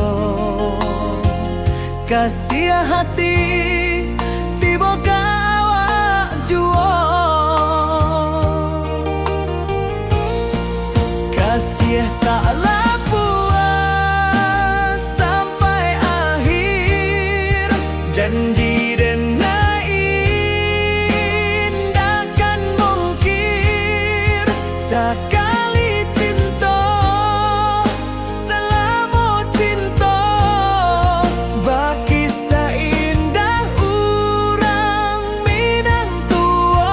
Kasiah hati tibo ka awak juo. Kasiah taklah puas sampai akhir. Janji denai indak kan mungkir. Sakali cinto, salamo cinto, bakisah indah urang Minang tuo.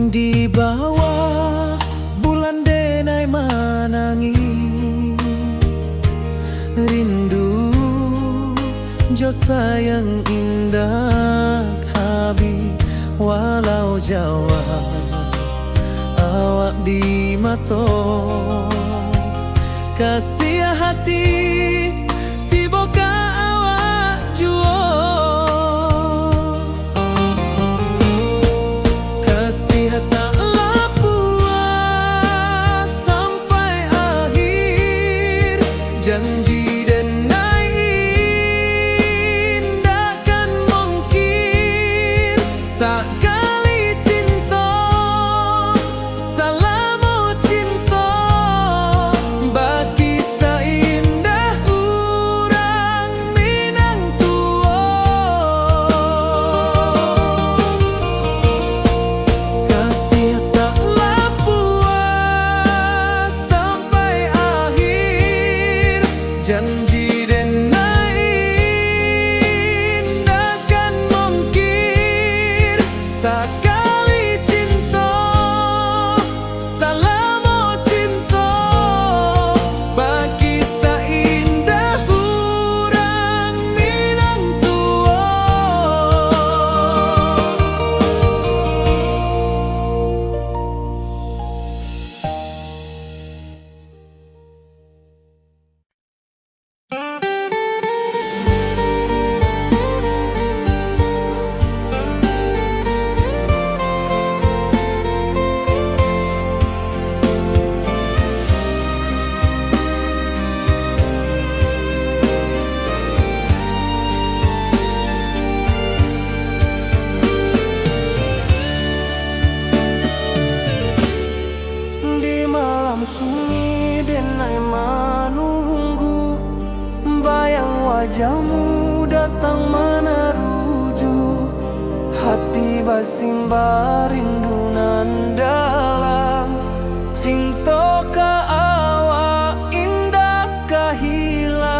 Di bawah bulan denai manangih, rindu jo sayang indak habih, walau jauah awak di mato. Kasiah hati tibo ka awak juo. Kasiah taklah puas sampai akhir. Janji denai indak kan mungkir. Sakali cinto, salamo cinto, bakisah indah urang Minang tuo. Kasiah taklah puas sampai akhir. Janji denai indak kan mungkir. Sakali cinto, salamo cinto, bakisah indah urang Minang tuo. Di malam sunyi denai manunggu, bayang wajahmu datang manaruju. Hati basimba rindu nan dalam, cinto ka awak indak ka hilang.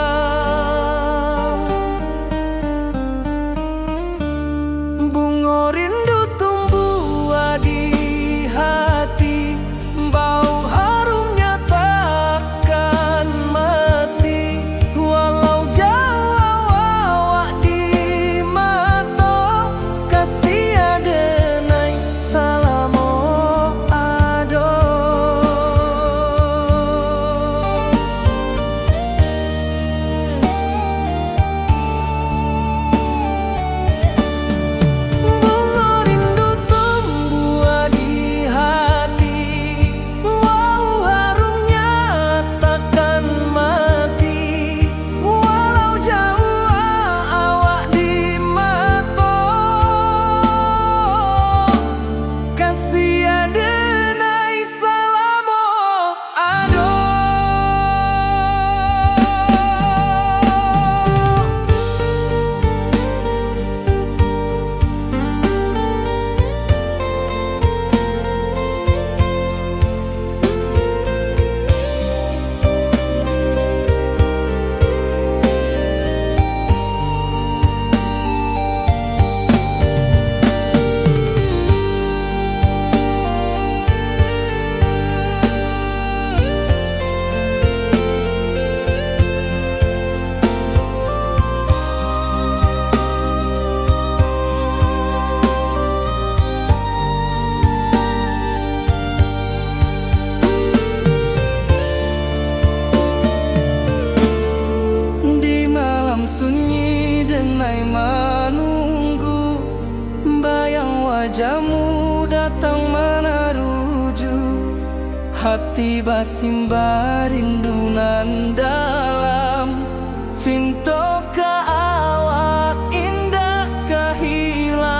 Bungo rindu tumbuah di hati, bau harumnya takkan mati. Walau jauah awak di mato, kasiah denai salamo ado. Bungo Jamu datang manaruju, hati basimba rindu nan dalam. Cinto ka awak indak ka hilang.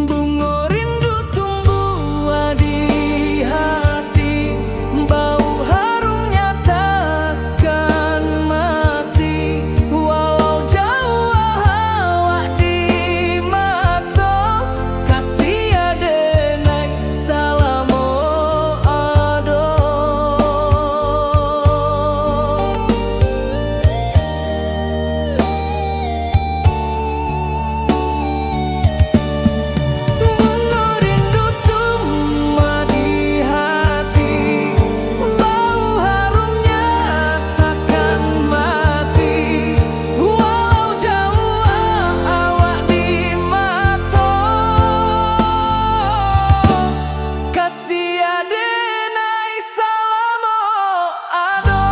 Bungo rindu tumbuah di hati, bau harumnya takkan mati. Walau jauah awak di mato, kasih adenai salamo ado. Bungo rindu tumbuah di hati, bau harumnya takkan mati. Walau jauah awak di mato, kasih adenai salamo ado.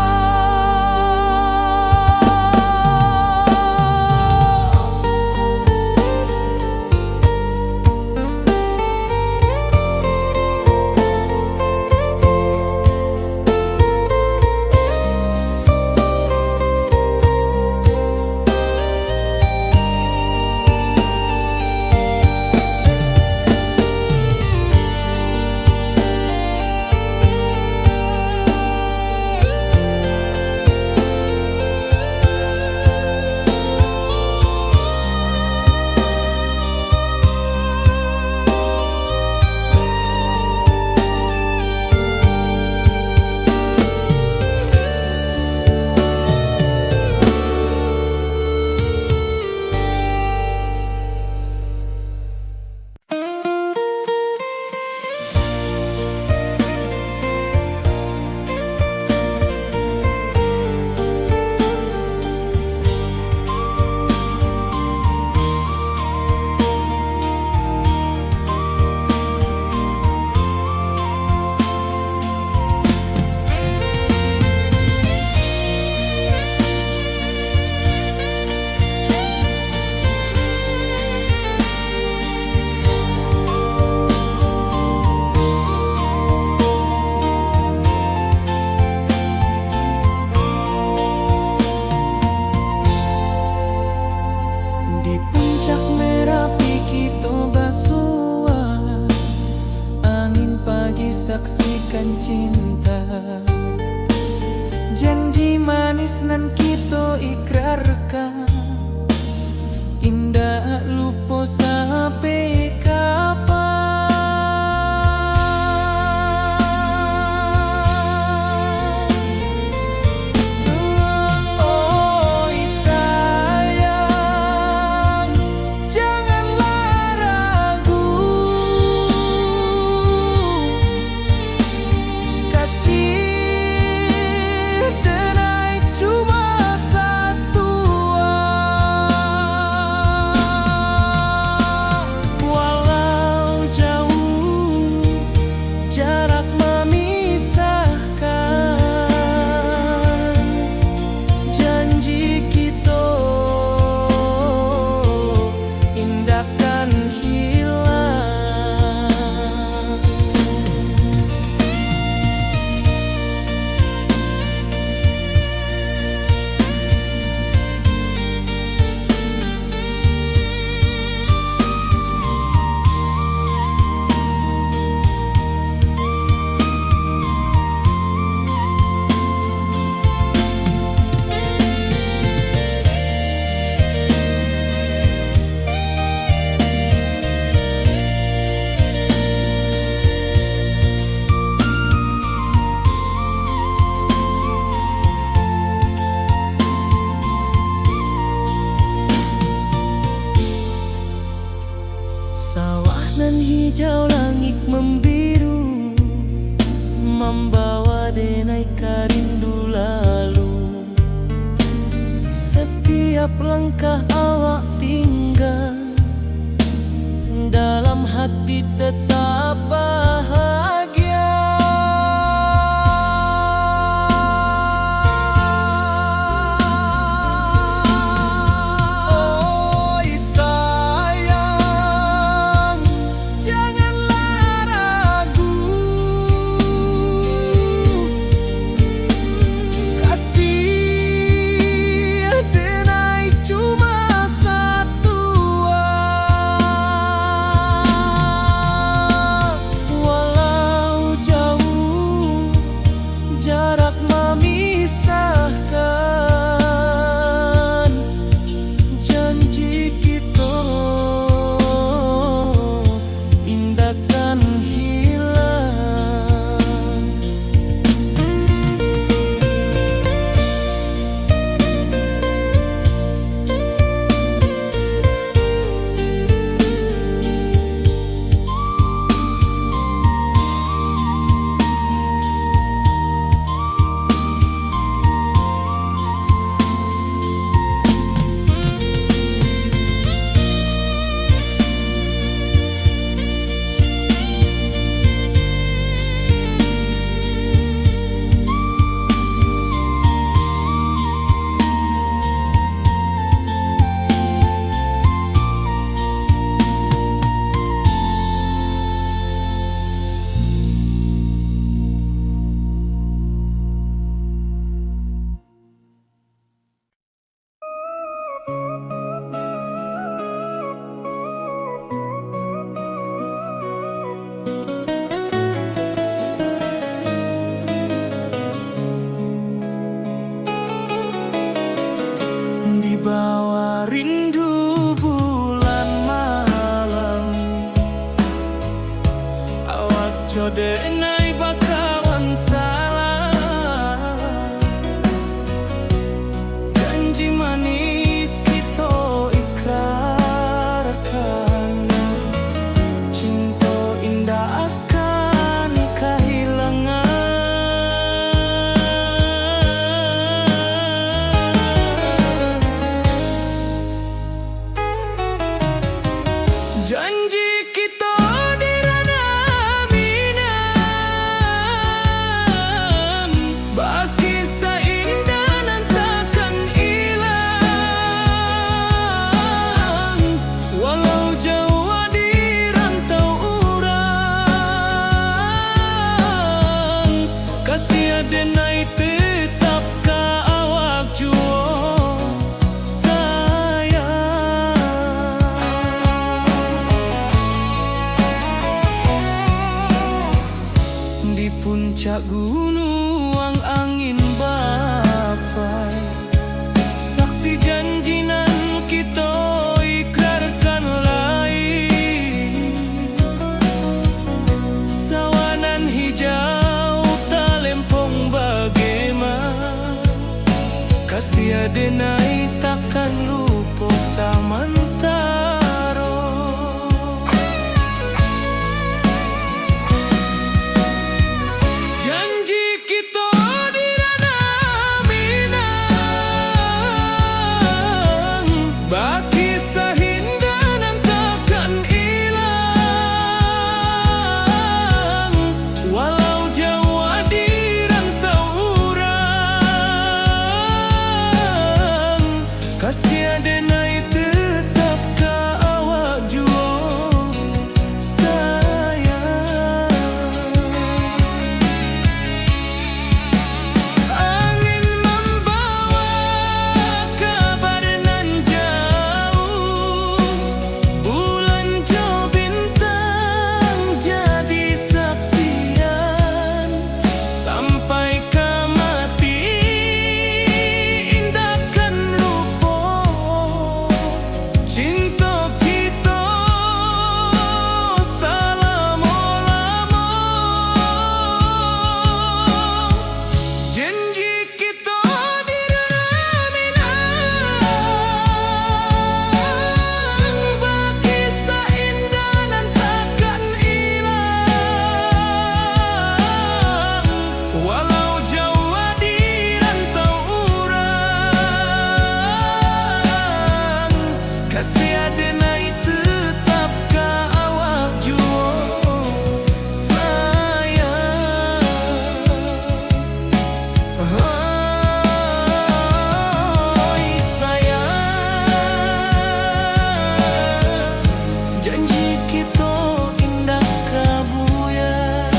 Di puncak Merapi kito basua, angin pagi saksikan cinta. Janji manis nan kito ikrarkan, indak lupo sampai kapan. Oi sayang, janganlah ragu, kasih denai cuma satua. Walau jauh jarak mamisahkan, janji kito indak kan hilang. Sawah nan hijau, langik mambiru, mambawa denai ka rindu lalu. Satiap langkah awak tingga, dalam hati tetap bahagia. Kasiah denai tetap ka awak juo, sayang. Oi, sayang, janji kito indak ka buyar.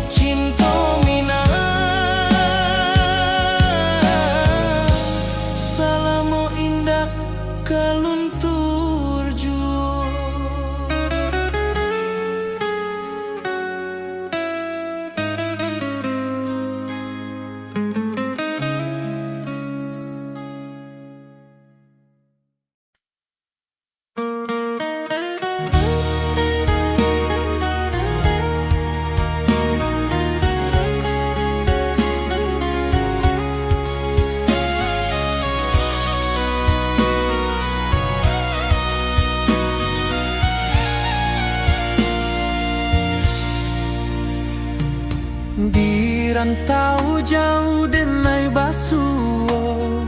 Cinto minang salamo indak ka luntur juo. Di rantau jauah denai basuo,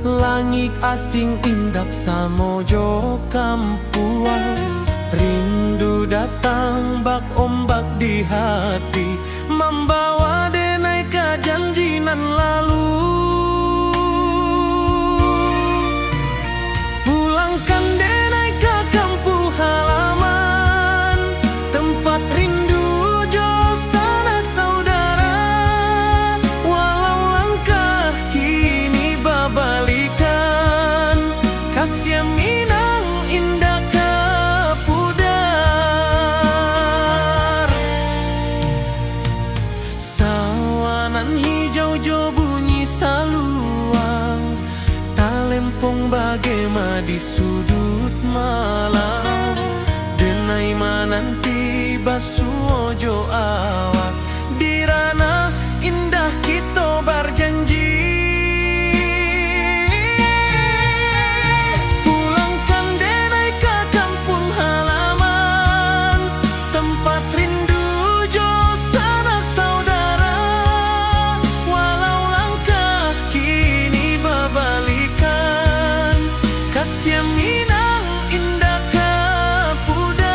langik asing indak samo jo kampuang. Rindu datang bak ombak di hati, mambawa denai ka janji nan lalu. Pulangkan denai ka kampuang halaman, tempat rindu jo sanak saudara. Walau langkah kini babalikan, kasiah minang indak ka pudar. Sawah nan hijau jo bunyi saluang, talempong bagema di suduik malam. Denai mananti basuo jo awak, di ranah indah kito barjanji. Pulangkan denai ka kampuang halaman, tempat rindu jo sanak saudara. Walau langkah kini babalikan, kasiah minang indak ka pudar.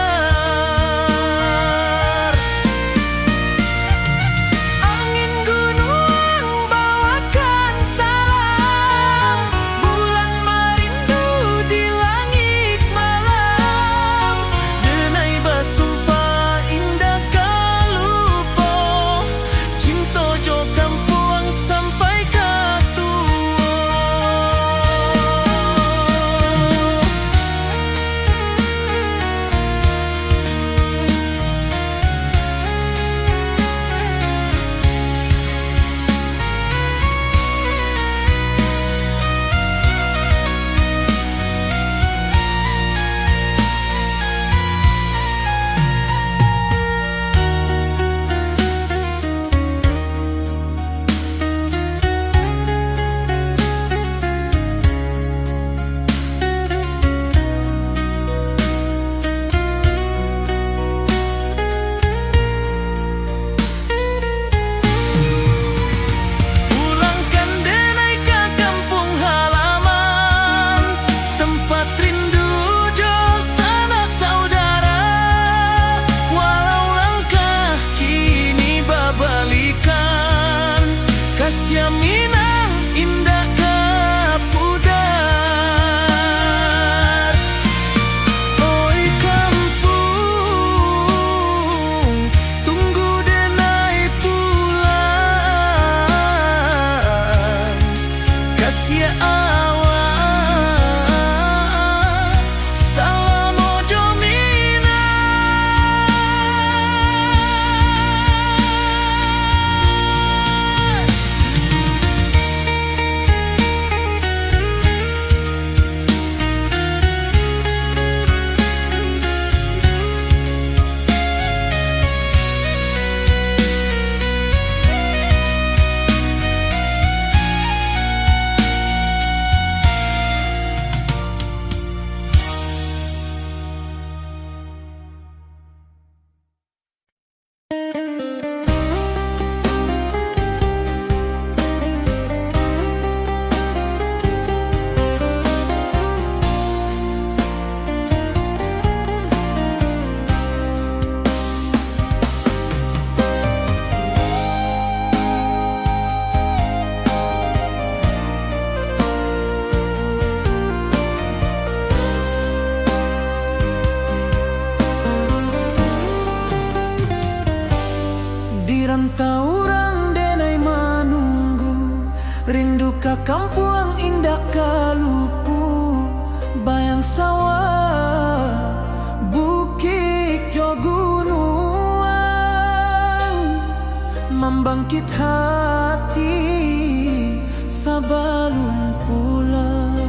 Angin gunuang bawakan salam, bulan marindu di langik malam. Denai basumpah indak ka lupo, cinto jo kampuang sampai ka tuo. Kampuang indak ka lupo, bayang sawah, bukik jo gunuang, mambangkik hati sabalun pulang.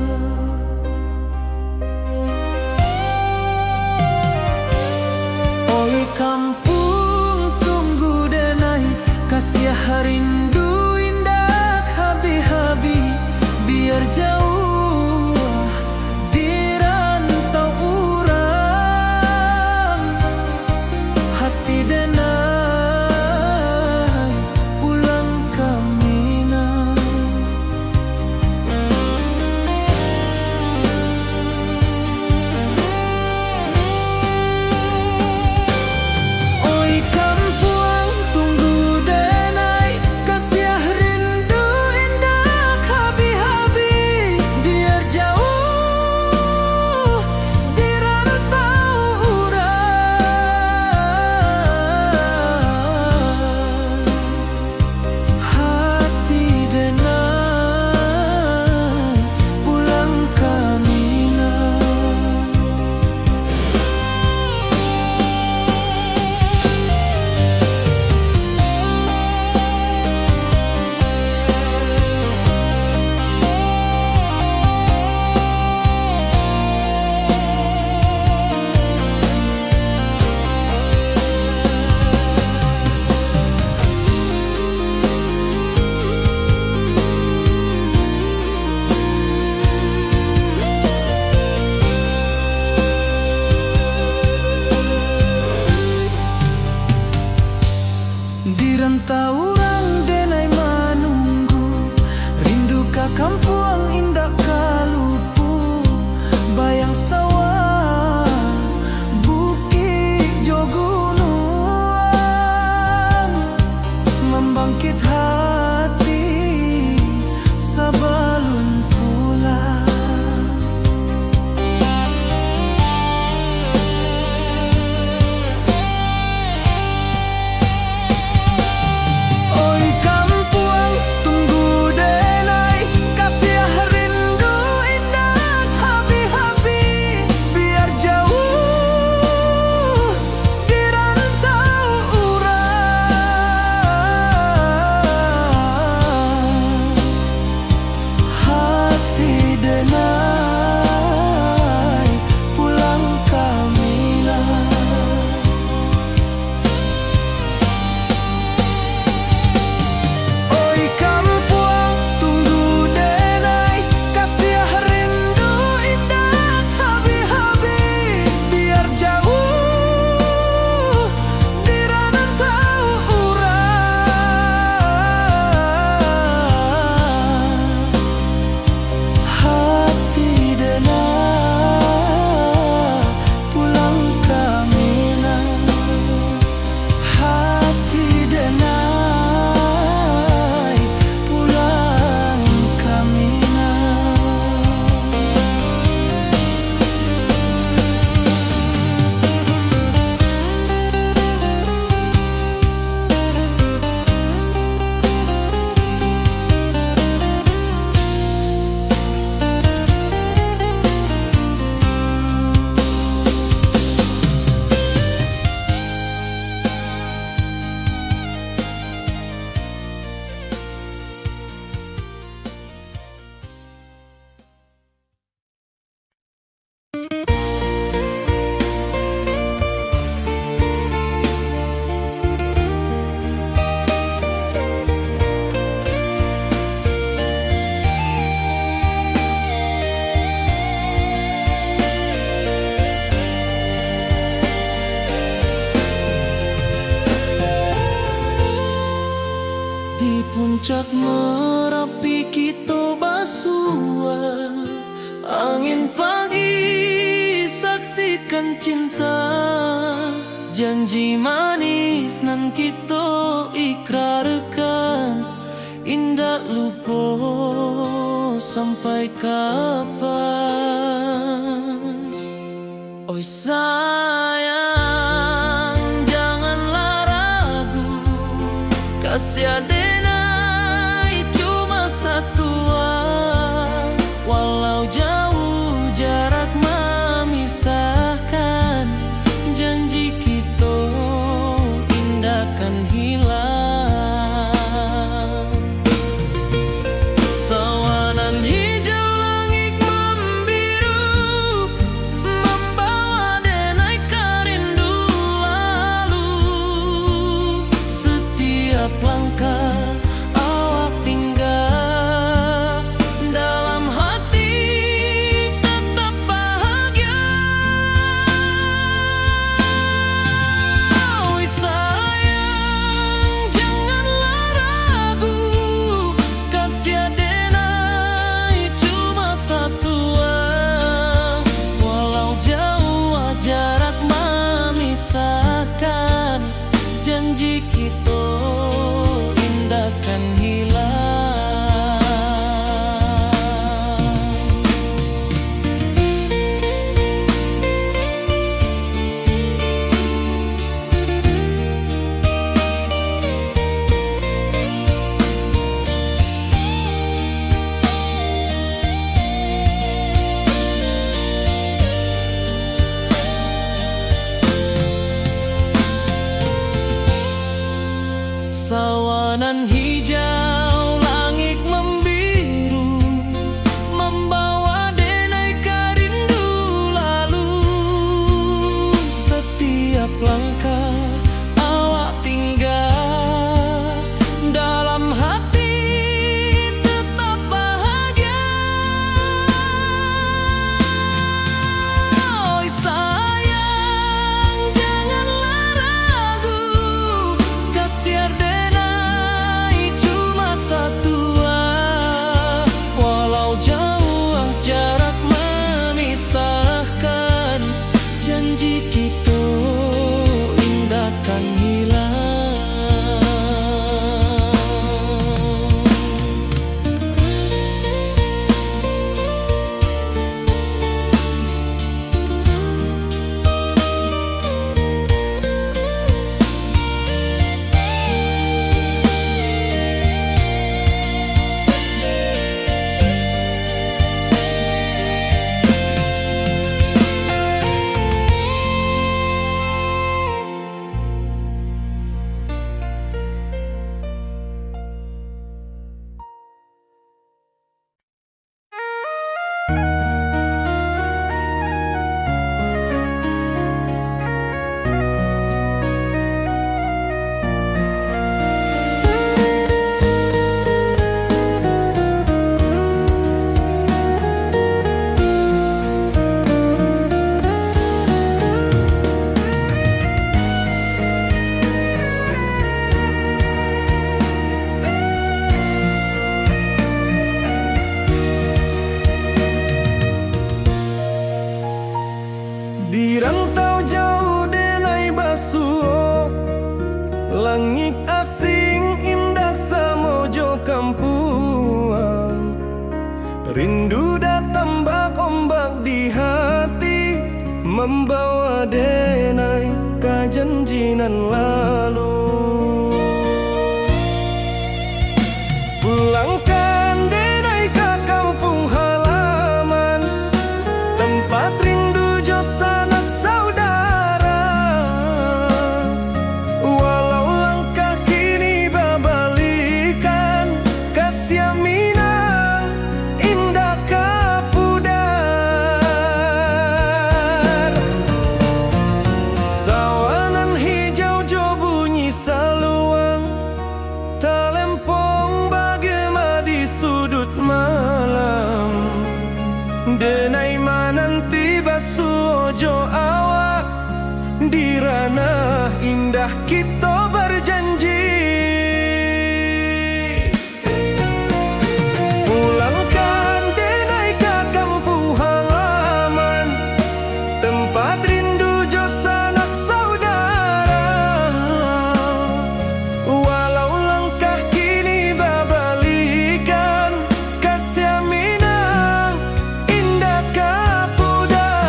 Oi kampuang, tunggu denai, kasiah rindu indak habih-habih, biar jauah di rantau urang, hati denai pulang ka Minang. Oi kampuang, tunggu denai, kasiah rindu indak habih-habih, biar jauah di rantau urang, hati denai pulang ka Minang. Di rantau urang denai manunggu, rindu ka kampuang indak ka lupo, bayang sawah, bukik jo gunuang, mambangkik hati sabalun pulang. Oi kampuang, tunggu denai, kasiah rindu indak habih-habih, biar jauah di rantau urang, hati denai pulang ka Minang. Oi kampuang, tunggu denai, kasiah rindu indak habih-habih, biar jauah di rantau urang, hati denai pulang ka Minang, hati denai pulang ka Minang. Di puncak Marapi kito basua, angin pagi saksikan cinta, janji manis nan kito ikrarkan, indak lupo sampai kapan. Oi sayang, janganlah ragu, kasiah denai cuma satu Hijau langik membiru, membawa denai ka rindu lalu. Setiap langkah awak tinggal, dalam hati tetap bahagia. Oi sayang, janganlah ragu, kasiar denai cuma satua. Walau jauah jarak memisahkan, janji kito indak kan hilang. Di rantau jauah denai basuo, langik asing indak samo jo kampuang. Rindu datang bak ombak di hati, mambawa denai ka janji nan lalu. Pulangkan denai ka kampuang halaman, tempat rindu jo sanak saudara. Walau langkah kini babalikan, kasiah Minang indak ka pudar. Sawah nan hijau jo bunyi saluang, talempong bagema di suduik malam. Denai mananti basuo jo awak, di ranah indah kito bajanji. Pulangkan denai ka kampuang halaman, tempat rindu jo sanak saudara. Walau langkah kini babalikan, kasiah Minang indak ka pudar.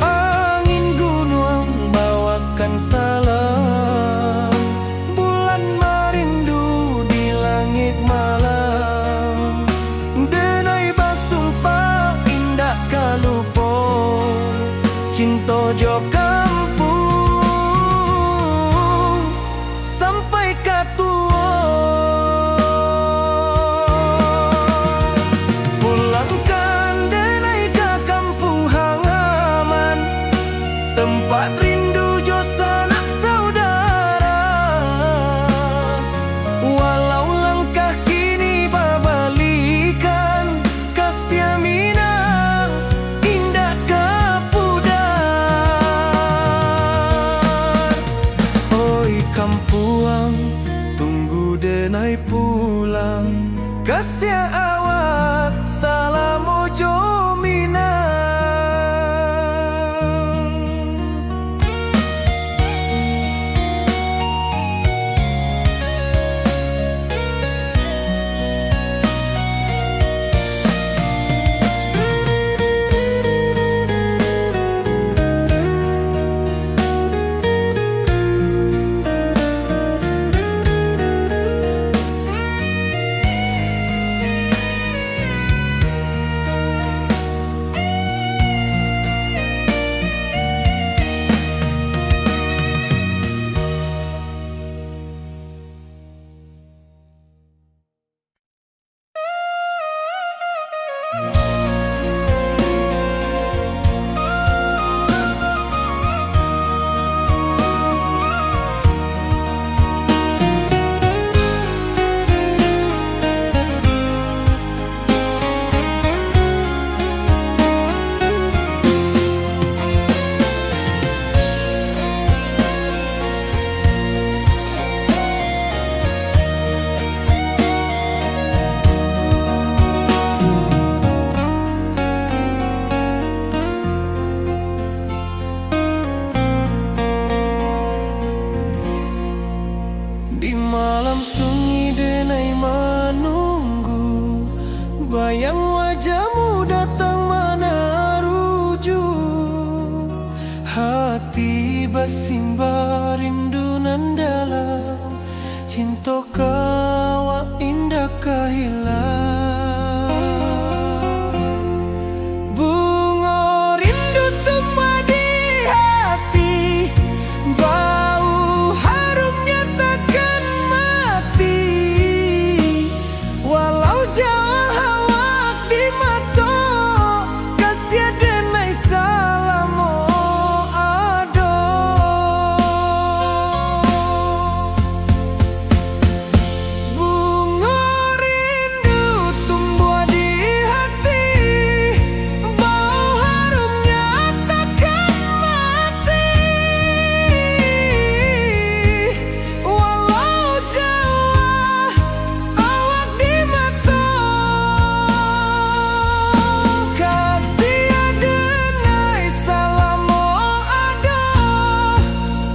Angin gunuang bawakan salam, bulan marindu di langik malam. Denai basumpah indak ka lupo, cinto jo kampuang sampai ka tuo. Pulangkan denai ka kampuang halaman, tempat rindu jo sanak saudara. Walau langkah kini babalikan, kasiah Minang indak ka pudar. Simba rindu nan dalam, cinto ka awak indak ka hilang. Bungo rindu tumbuah di hati, bau harumnya takkan mati. Walau jauah awak di mato, kasiah denai salamo ado. Bungo rindu tumbuah di hati, bau harumnya takkan mati. Walau jauah awak di mato, kasiah denai salamo ado,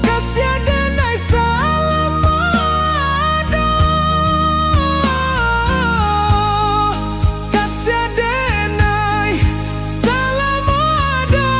kasiah denai salamo ado. Kasiah denai salamo ado.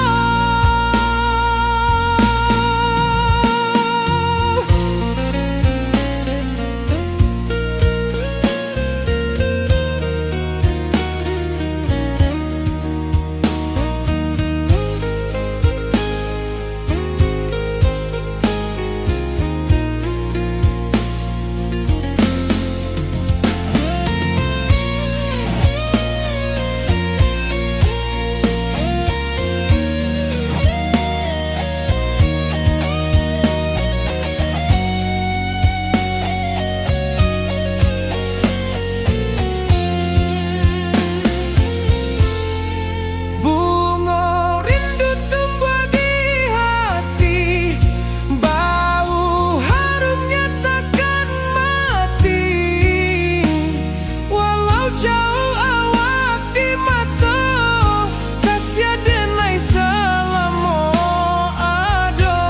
Bungo rindu tumbuah di hati, bau harumnya takkan mati. Walau jauah awak di mato, kasiah denai salamo ado.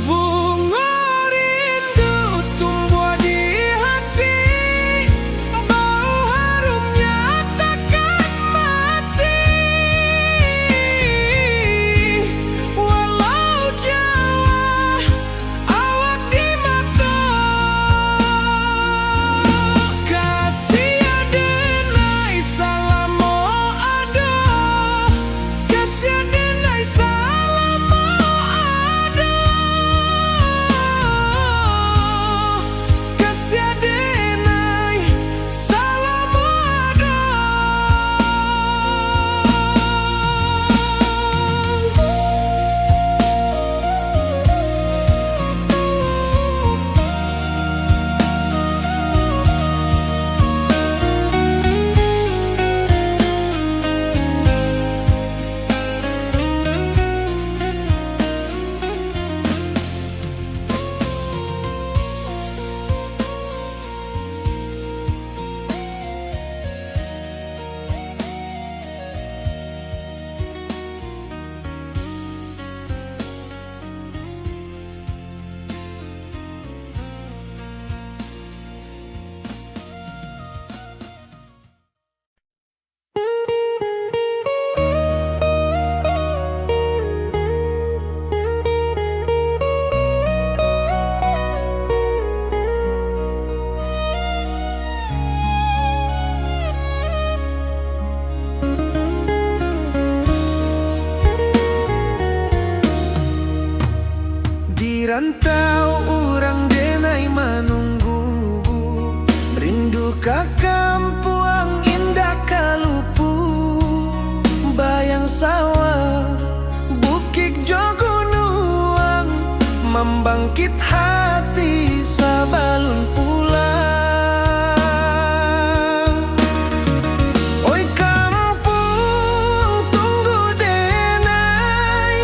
Bungo rindu tumbuah di hati, bau harumnya takkan mati. Walau jauah awak di mato, kasiah denai salamo ado. Kasiah denai salamo ado, kasiah denai salamo ado. Di rantau urang denai manunggu, rindu ka kampuang indak ka lupu. Bayang sawah, bukik jo gunuang, mambangkit hati sabalun pulang. Oi kampuang, tunggu denai,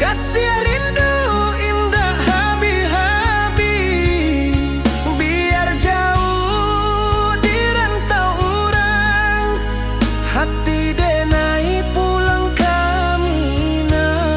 kasiah rindu indak habih-habih. Biar jauah di rantau urang, hati denai pulang ka Minang.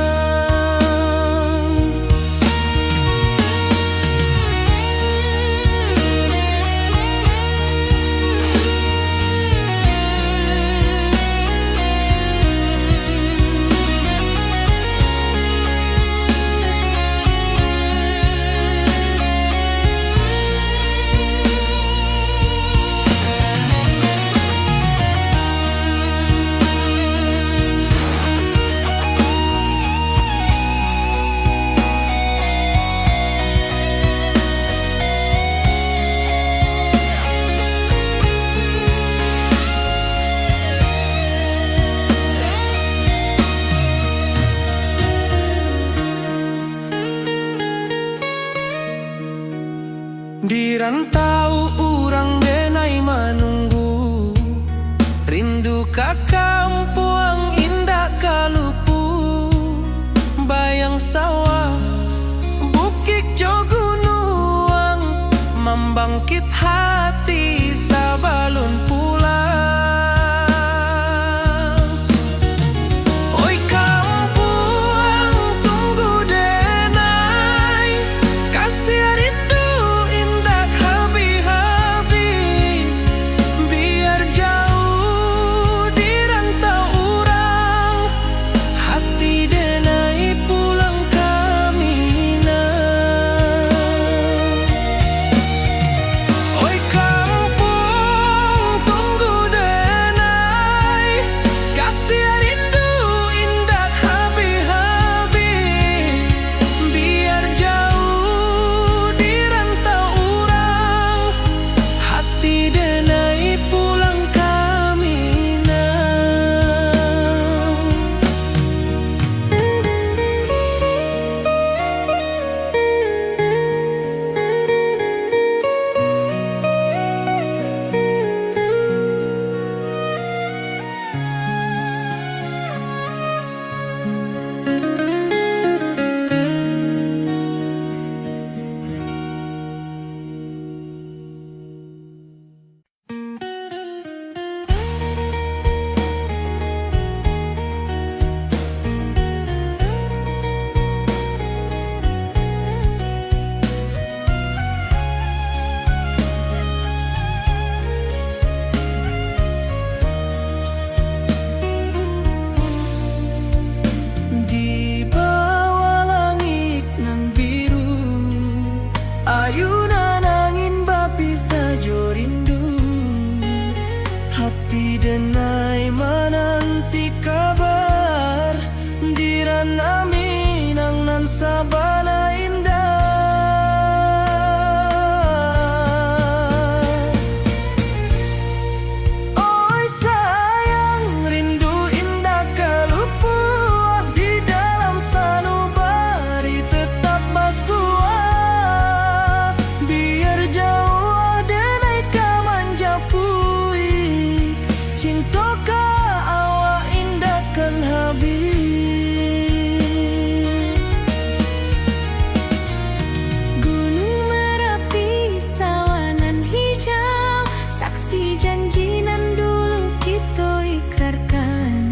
Ka kampuang indak ka lupu, bayang sawah, bukik jo gunuang, mambangkit hati sabalun pulang. Oi kampuang, tunggu denai, kasiah rindu indak habih-habih. Biar jauh di rantau urang, hati denai pulang ka Minang. Oi kampuang, tunggu denai, kasiah rindu indak habih-habih. Biar jauh di rantau urang, hati denai pulang ka Minang. Di bawah langik nan biru, ayunan angin bapisah jo rindu. Hati denai mananti kabar, di rantau Minang nan sabana indah. Oi sayang, rindu indak ka lupuah, di dalam sanubari tetap basuah. Biar jauah denai ka manjapui, cinto ka awak indak kan habih. Gunung Marapi, sawah nan hijau, saksi janji nan dulu kito ikrarkan.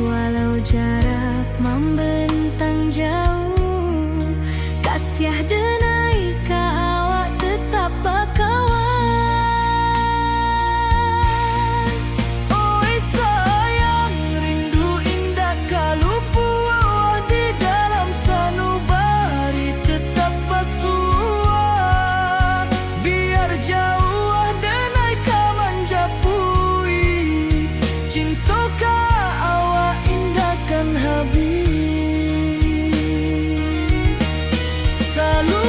Walau jarak mambentang jauh, kasiah denai ka awak tetap bakawan. Oi sayang, rindu indak ka lupuah, di dalam sanubari tetap basuah. Biar jauah denai ka manjapui, cinto ka awak indak kan habih. Salu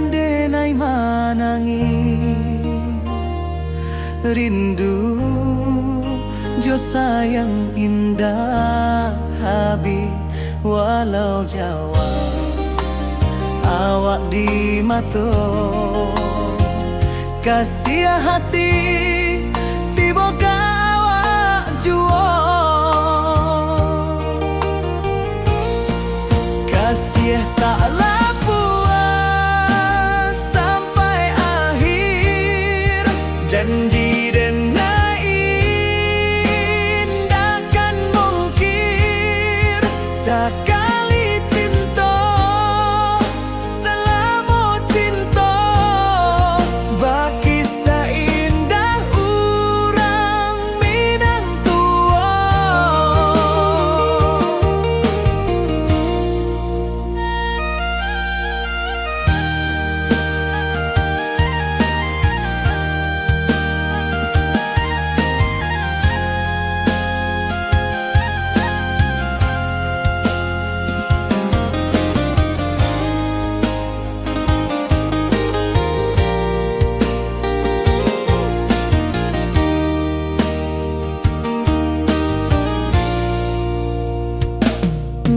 Denai manangih, rindu jo sayang indak habih, walau jauah awak di mato. Kasiah hati tibo ka awak juo. Kasiah taklah puas sampai akhir. Janji denai indak kan mungkir. Sakali cinto, salamo cinto, bakisah indah urang Minang tuo.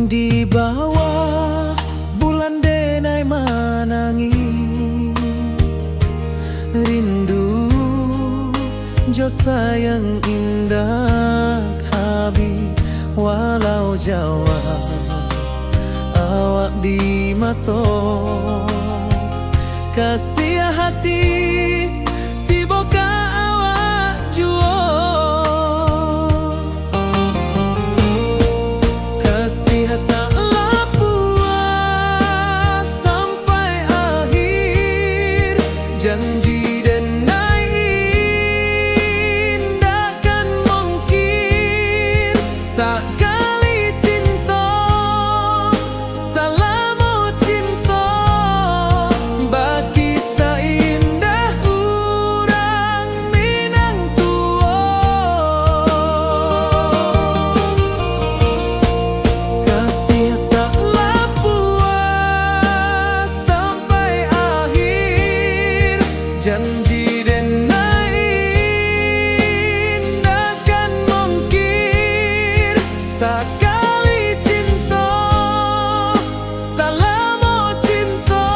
Di bawah bulan denai manangih, rindu jo sayang indak habih, walau jauah awak di mato. Kasiah hati tibo ka awak juo. Kasiah taklah puas sampai akhir. Janji denai indak kan mungkir. Sakali cinto, salamo cinto, bakisah indah urang Minang tuo. Kasiah taklah puas sampai akhir. Janji denai indak kan mungkir. Sakali cinto, salamo cinto,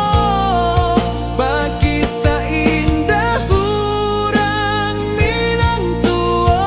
bakisah indah urang Minang tuo.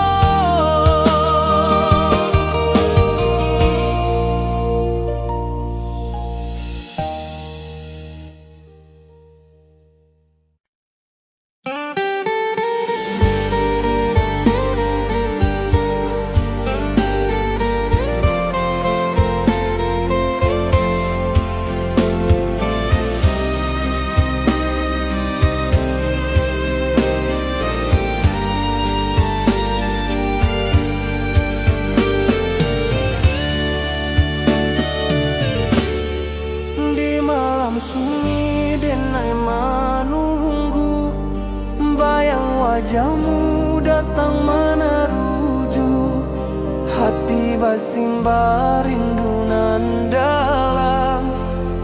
Di malam sunyi denai manunggu, bayang wajahmu datang manaruju. Hati basimbah rindu nan dalam,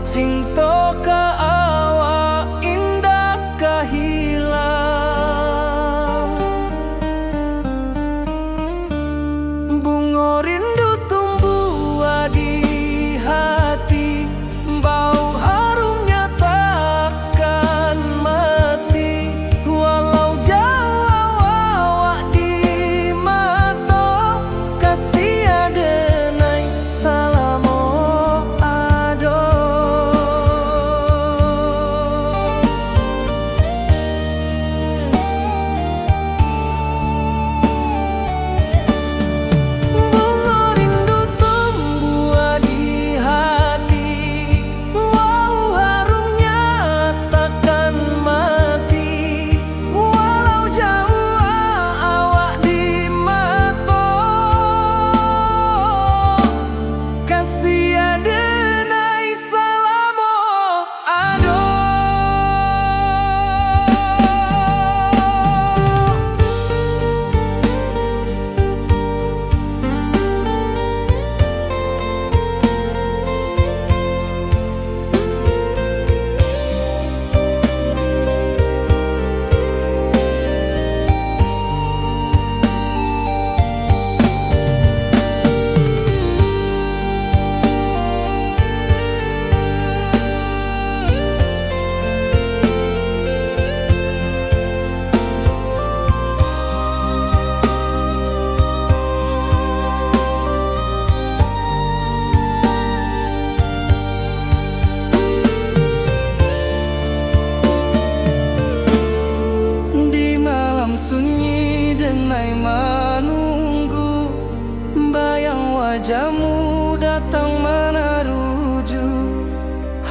cinto ka awak indak ka hilang. Bungo rindu tumbuah di hati, bau harumnya takkan mati. Walau jauah awak di mato, kasiah denai salamo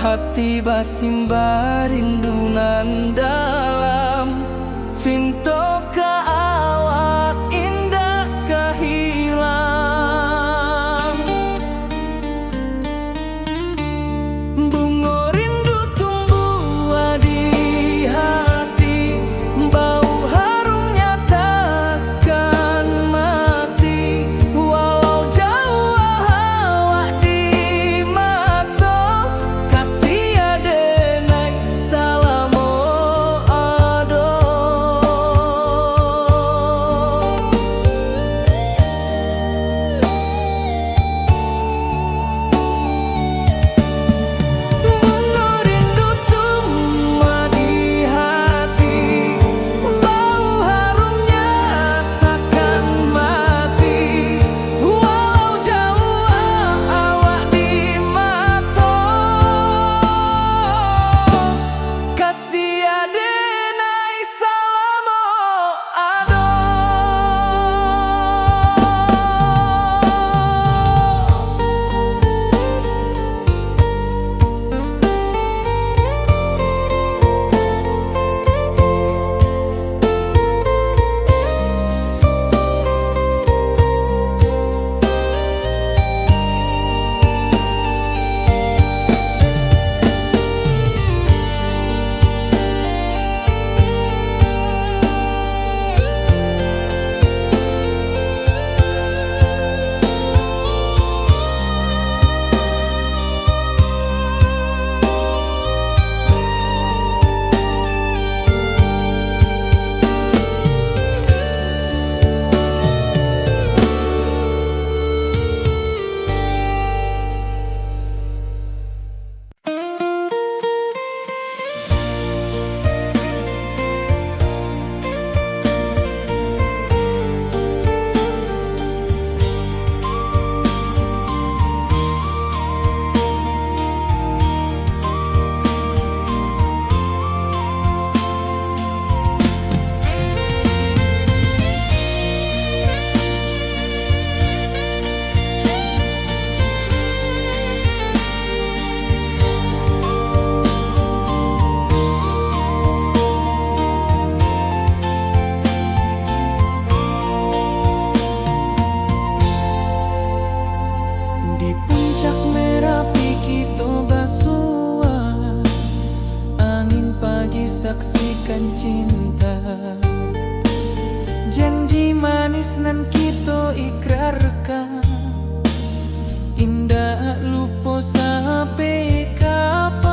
Hati basimbah rindu nan dalam, cinto ka awak indak ka hilang. Bungo rindu tumbuah di hati, bau harumnya takkan mati. Walau jauah awak di mato, kasih adenai salamo ado. Bungo rindu tumbuah di hati, bau harumnya takkan mati. Walau jauah awak di mato, kasih adenai salamo ado. Di puncak Merapi kito basua, angin pagi saksikan cinta. Janji manis nan kito ikrarkan, indak lupo sampai kapan.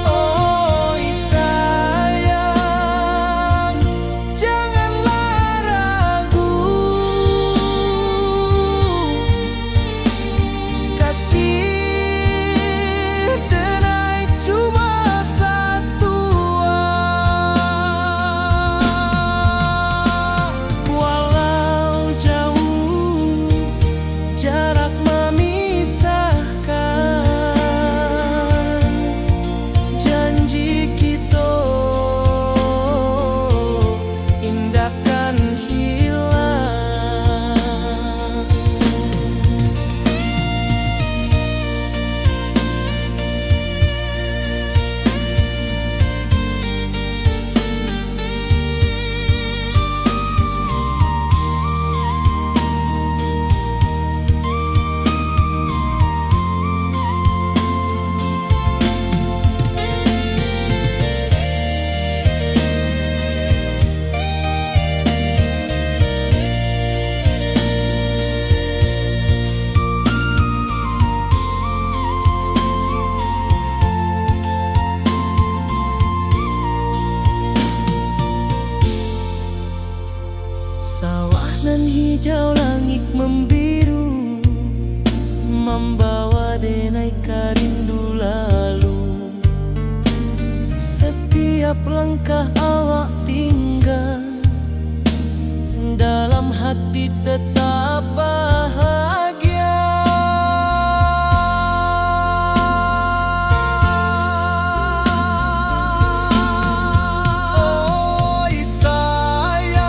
Oi sayang, janganlah ragu. Kasih denai cuma satua. Walau jauh jarak mamisahkan, janji kito indak kan hilang. Sawah nan hijau, langik mambiru, mambawa denai ka rindu lalu. Satiap langkah awak tingga, dalam hati tetap bahagia. Oi sayang,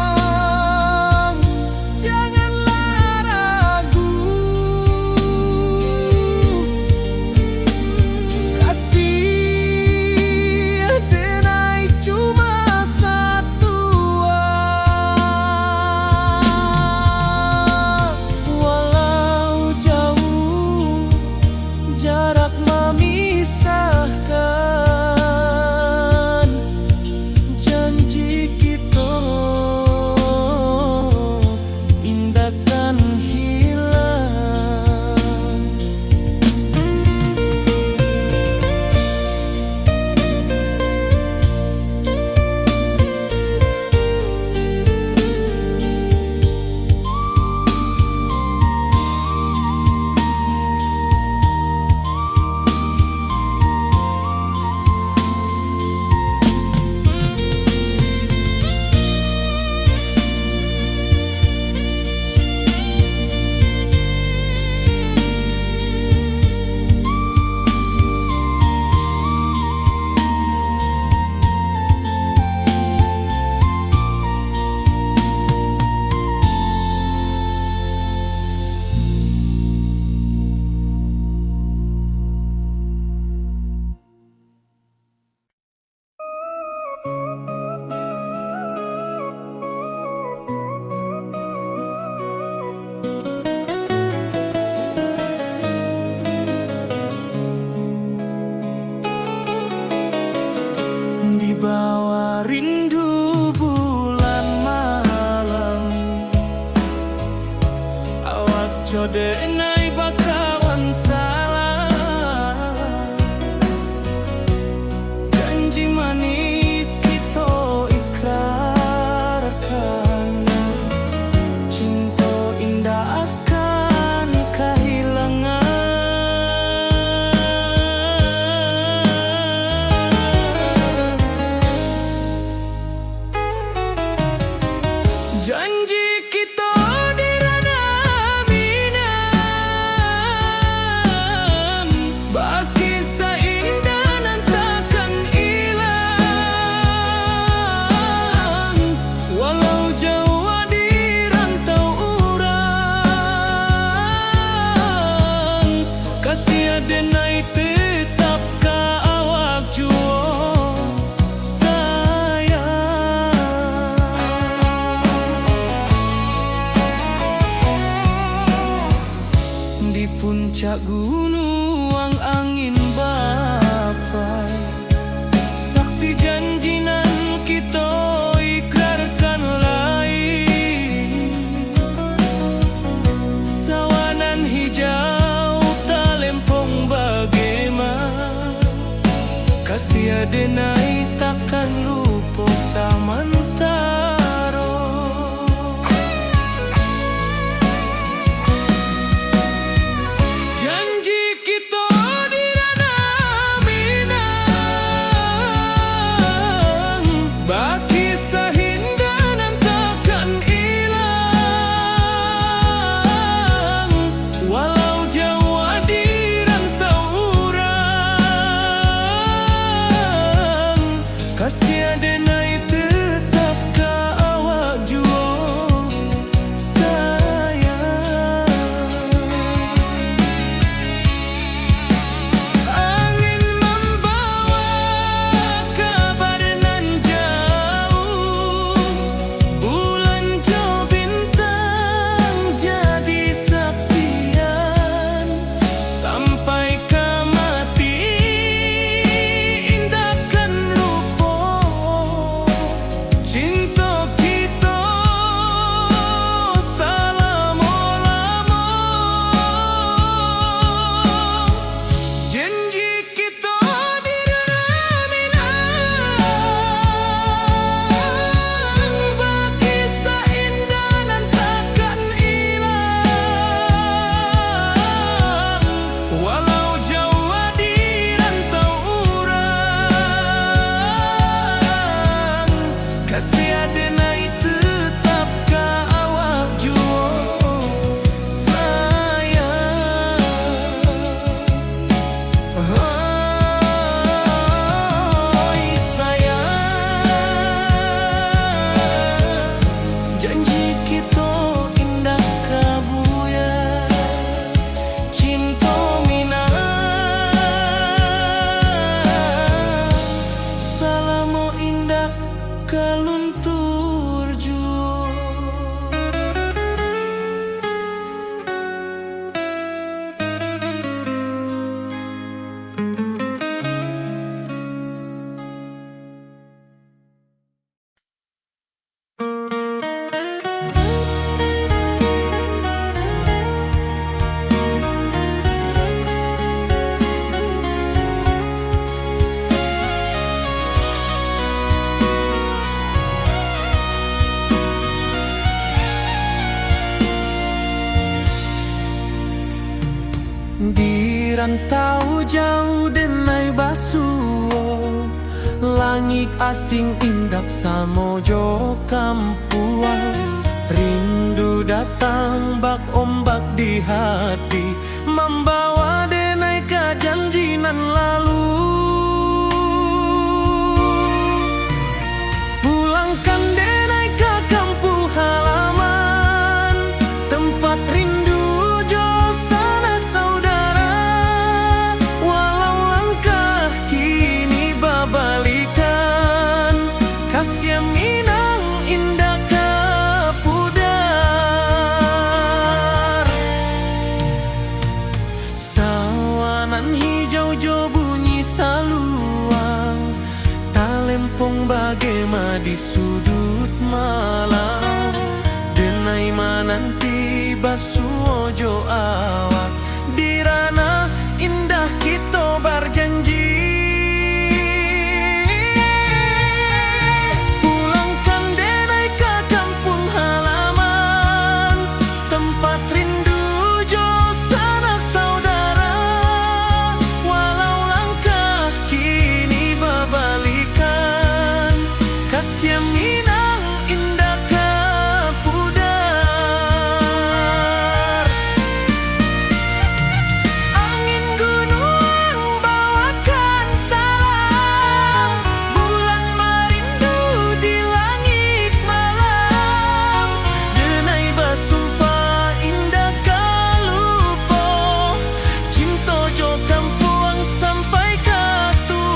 Nyo denai bakawan salah, janji manis kito ikrarkan, cinto indak akan kahilangan. Janji kito di ranah Minang, bakisah indah nan takkan ilang. Walau jauah di rantau urang, kasih denai tetap ka awak juo, sayang. Di puncak gunuang angin bapai, saksi janji nan kito ikrarkan lai. Sawah nan hijau talempong bagema, kasih denai takkan lupo samantaro. Janji kito di ranah Minang, bakisah indah nan takkan ilang. Walau jauah di rantau urang, kasih denai tetap ka awak juo, sayang. Angin mambawa kabar nan jauah, bulan jo bintang jadi saksian. Sampai ka mati indak kan lupo, cinto kito salamo-lamo. Janji kito di ranah Minang, bakisah indah nan takkan ilang. Walau jauah di rantau urang, kasih denai tetap ka awak juo, sayang. Hoi sayang, janji kito indak ka buyar. Cinto Minang salamo indak ka luntur juo. Di rantau jauah denai basuo, langik asing indak samo jo kampuang. Rindu datang bak ombak di hati, mambawa denai ka janji nan lalu. Pulangkan denai ka kampuang halaman, tempat rindu jo sanak saudara. Walau langkah kini babalikan, kasih Minang indak ka pudar. Sawah nan hijau jo bunyi saluang, talempong bagema di suduik malam. Denai mananti Basuo jo awak di ranah indah kito barjanji. Pulangkan denai ka kampuang halaman, tempat rindu jo sanak saudara. Walau langkah kini babalikan, kasiah Minang indak ka pudar. Angin gunuang bawakan salam, bulan marindu di langik malam. Denai basumpah indak ka lupo, cinto jo kampuang sampai ka tuo.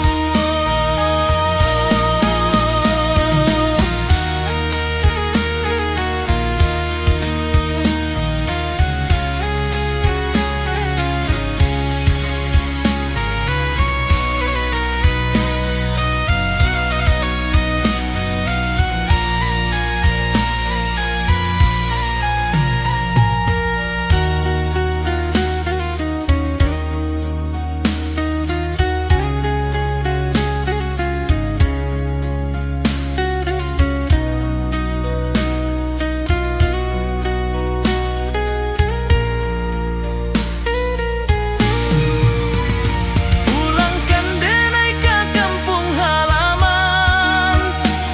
Pulangkan denai ka kampuang halaman,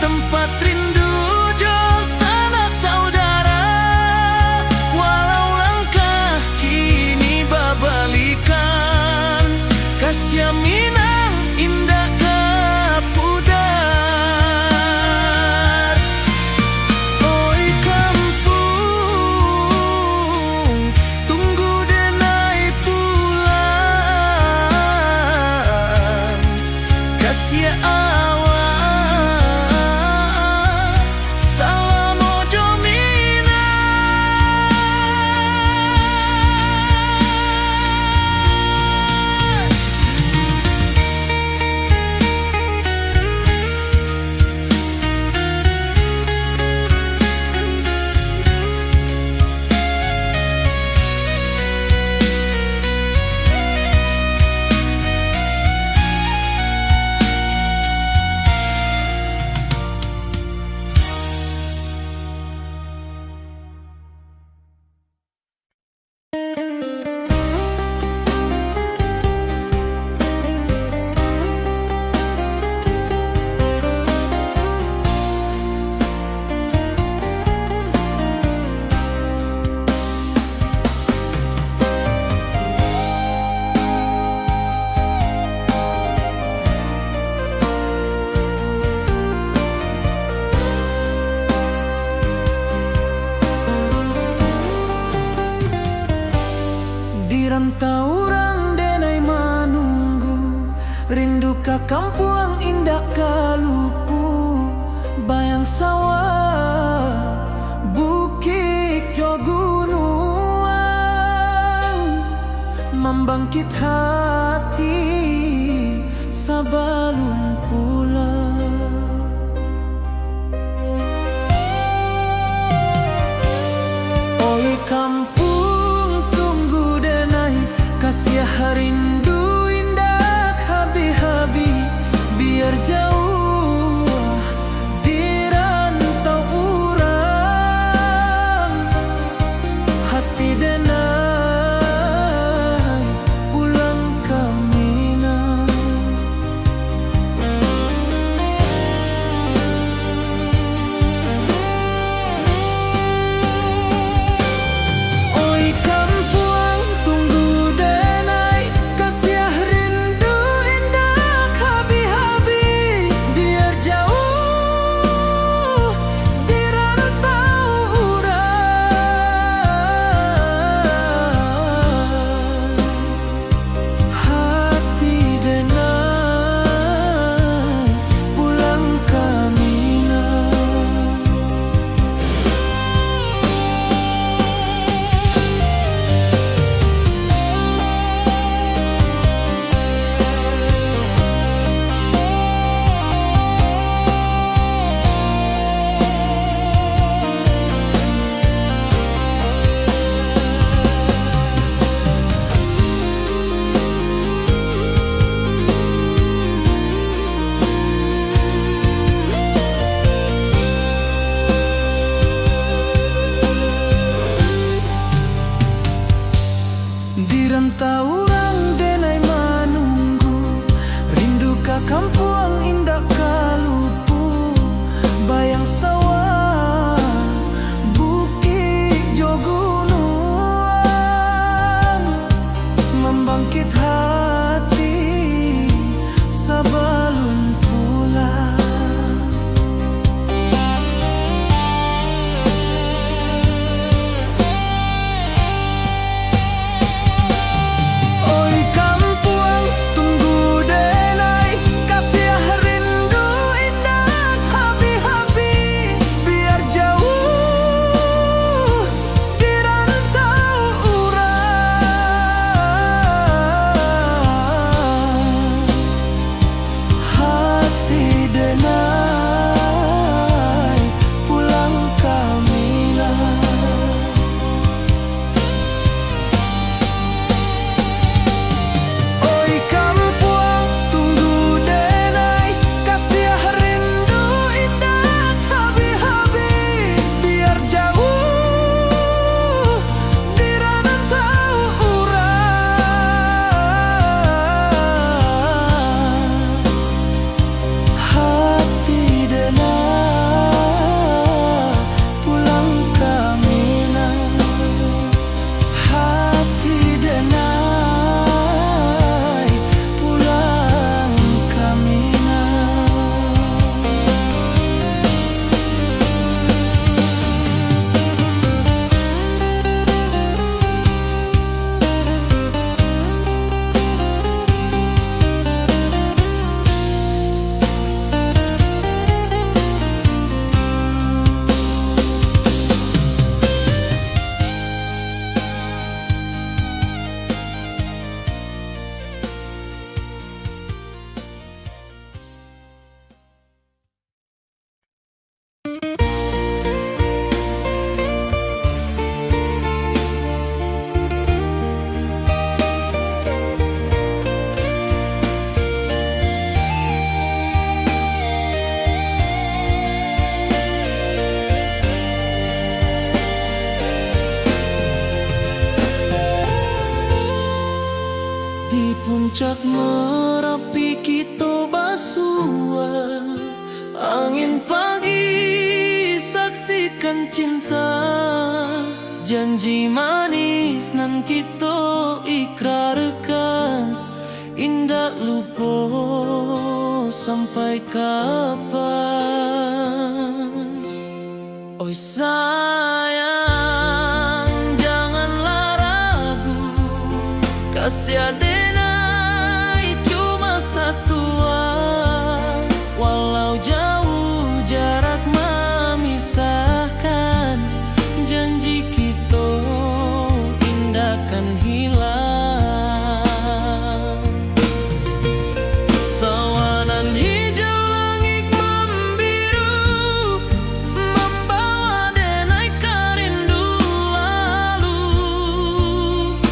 tempat rindu jo sanak saudara. Walau langkah kini babalikan, kasiah Minang indak ka pudar. Oi kampuang, tunggu denai pulang. Kasiah awak, salamo jo Minang. Di rantau urang denai manunggu, rindu ka kampuang indak ka lupu. Bayang sawah, bukik jo gunuang, mambangkit hati sabalun pulang. Oi kampuang, tunggu denai, kasiah rindu indak habih-habih. Biar jauah di rantau urang, hati denai pulang ka Minang. Di rantau urang denai manunggu, rindu ka kampuang indak ka lupu, bayang sawah, bukik jo gunuang, mambangkik hati sabalun pulang. Oi kampuang, tunggu denai, kasiah rindu indak habih-habih, biar jauah di rantau urang. Hati denai pulang ka Minang. Oi kampuang, tunggu denai, kasiah rindu indak habih-habih, biar jauah di rantau urang. Hati denai pulang ka Minang. Hati denai pulang ka Minang. Di puncak Marapi kito basua. Angin pagi saksikan cinta, janji manis nan kito ikrarkan, indak lupo sampai kapan. Oi sayang, janganlah ragu, kasiah denai cuma satua. Walau jauh jarak mamisahkan, janji kito indak kan hilang. Sawanan hijau langik mambiru, mambawa denai ka rindu lalu.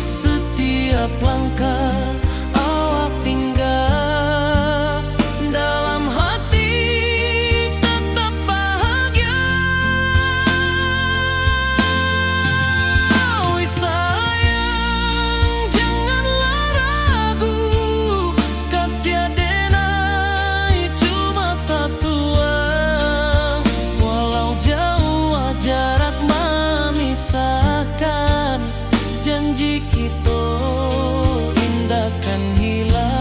Satiap langkah awak tingga, dalam hati tatap bahagia. Oi sayang, janganlah ragu, kasiah denai cuma satua. Walau jauh jarak mamisahkan, janji kito indak kan hilang.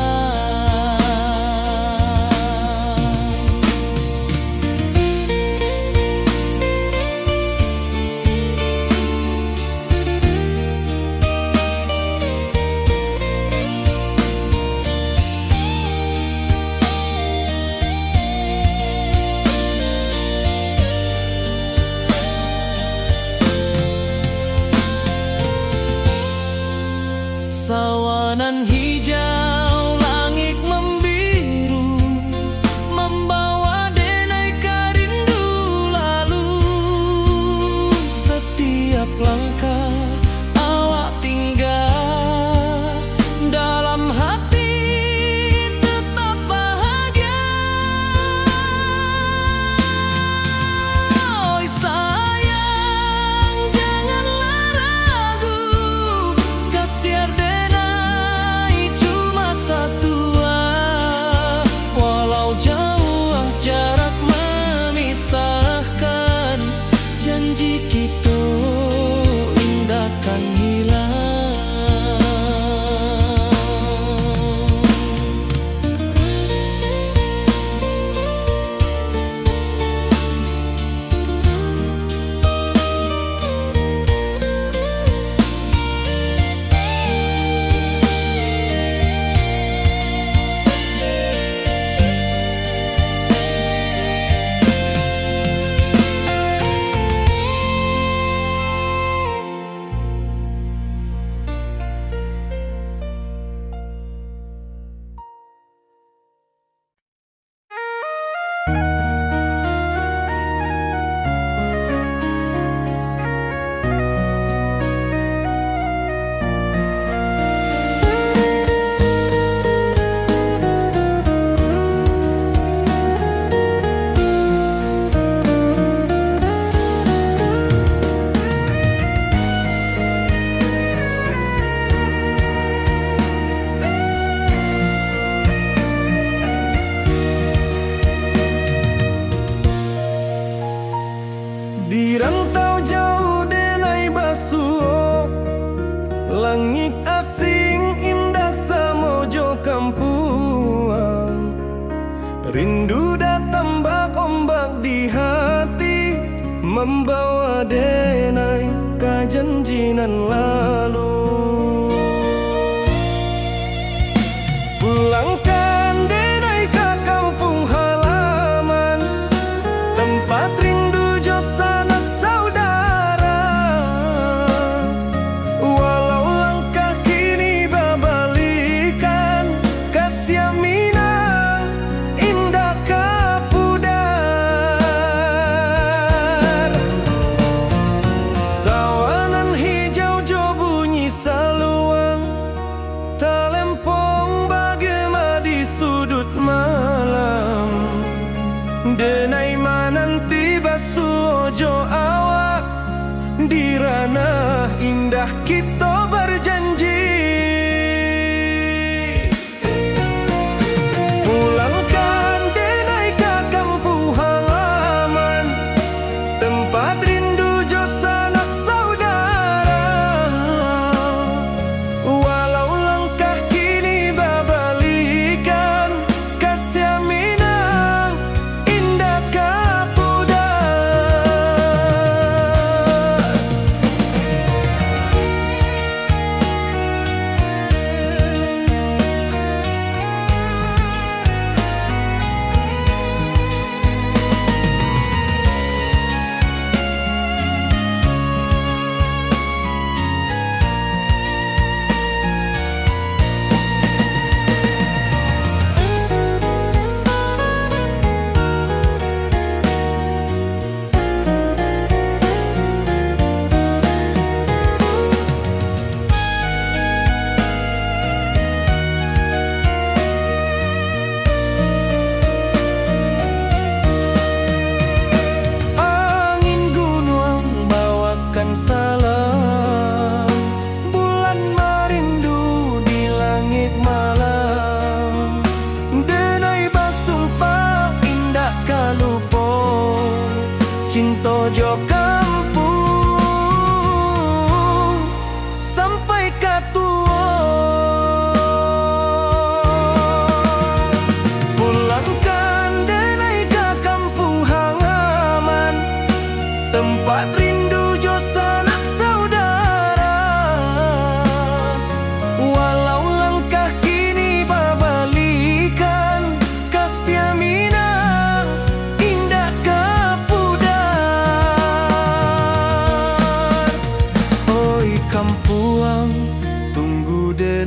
Sawanan hijau, langik mambiru, mambawa denai ka rindu lalu. Satiap langkah awak tingga, dalam hati tetap bahagia. Oi sayang, janganlah ragu, kasiah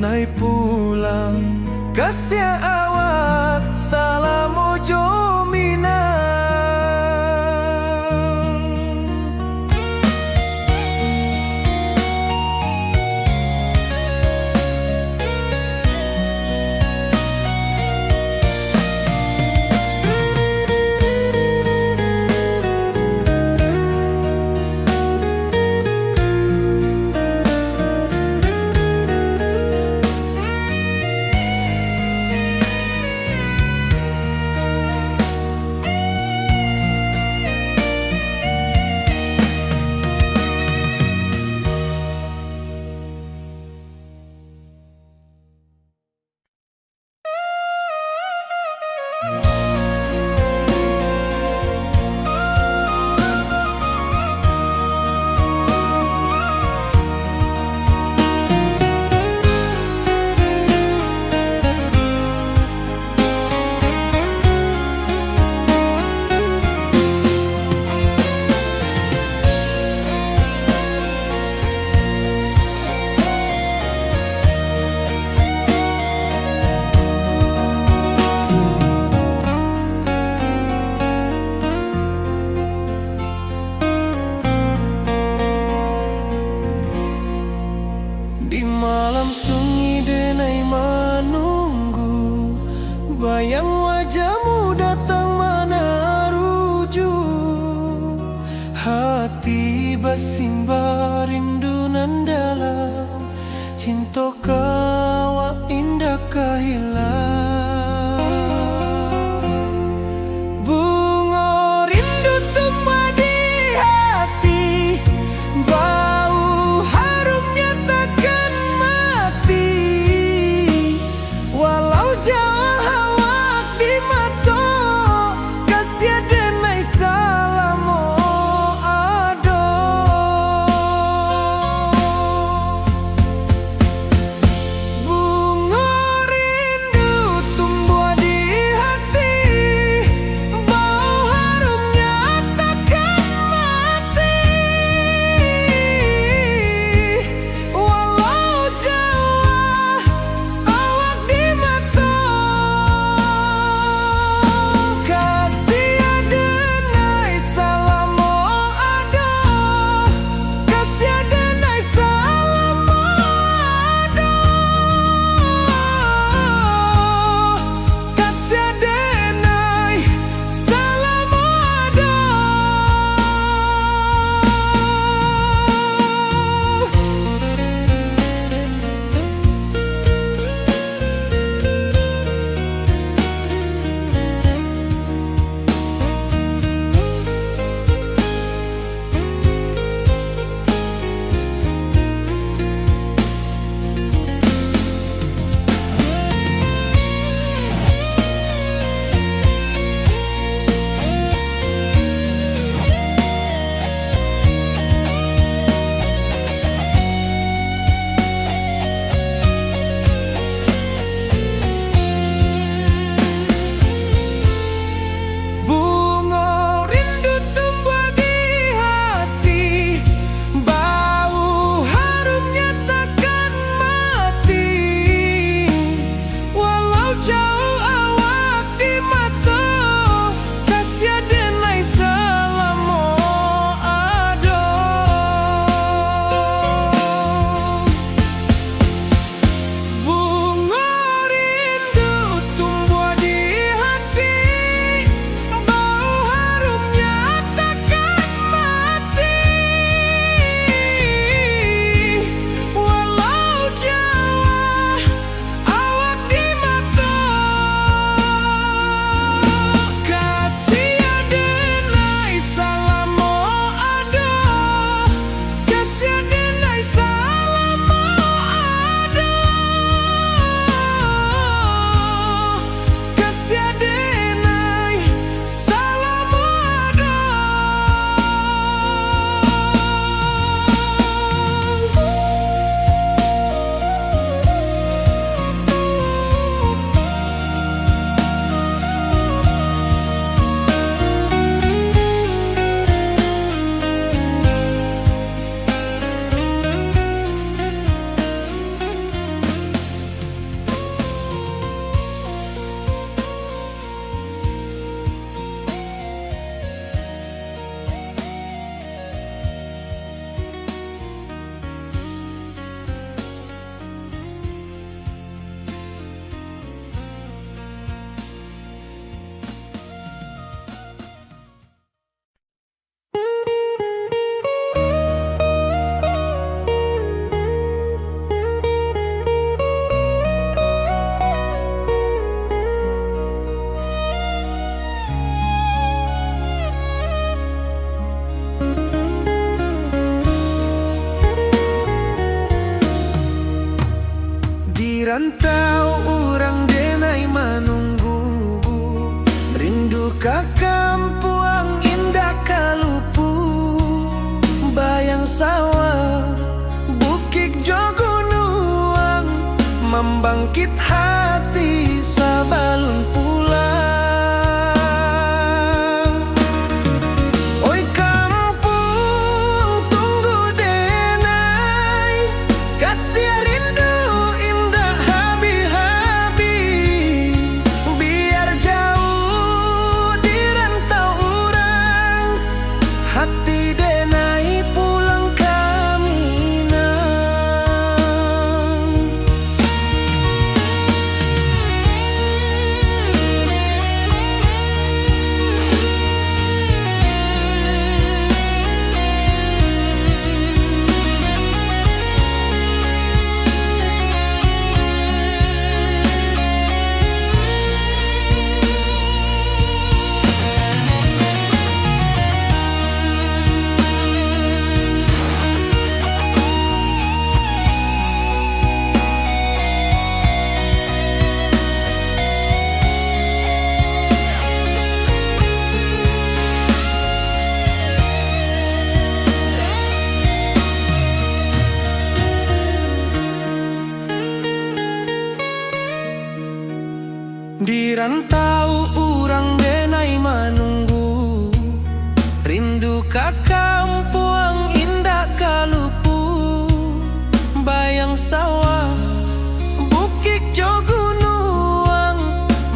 Nai pulang, kasiah awak salamo jo Minang. Di malam sunyi denai manunggu, bayang wajahmu datang manaruju. Hati basimba rindu nan dalam, cinto ka awak indak ka hilang. Bungo rindu tumbuah di hati, bau harumnya takkan mati. Walau jauah awak di mato, kasiah denai salamo ado. Di rantau urang denai manunggu, rindu ka kampuang indak ka lupu. Bayang sawah, bukik jo gunuang, mambangkit hati sabalun pulang. Oi kampuang, tunggu denai, kasiah rindu indak habih-habih. Biar jauh di rantau urang, hati denai pulang ka Minang. Di rantau urang denai manunggu, rindu ka kampuang indak ka lupu. Bayang sawah, bukik jo gunuang,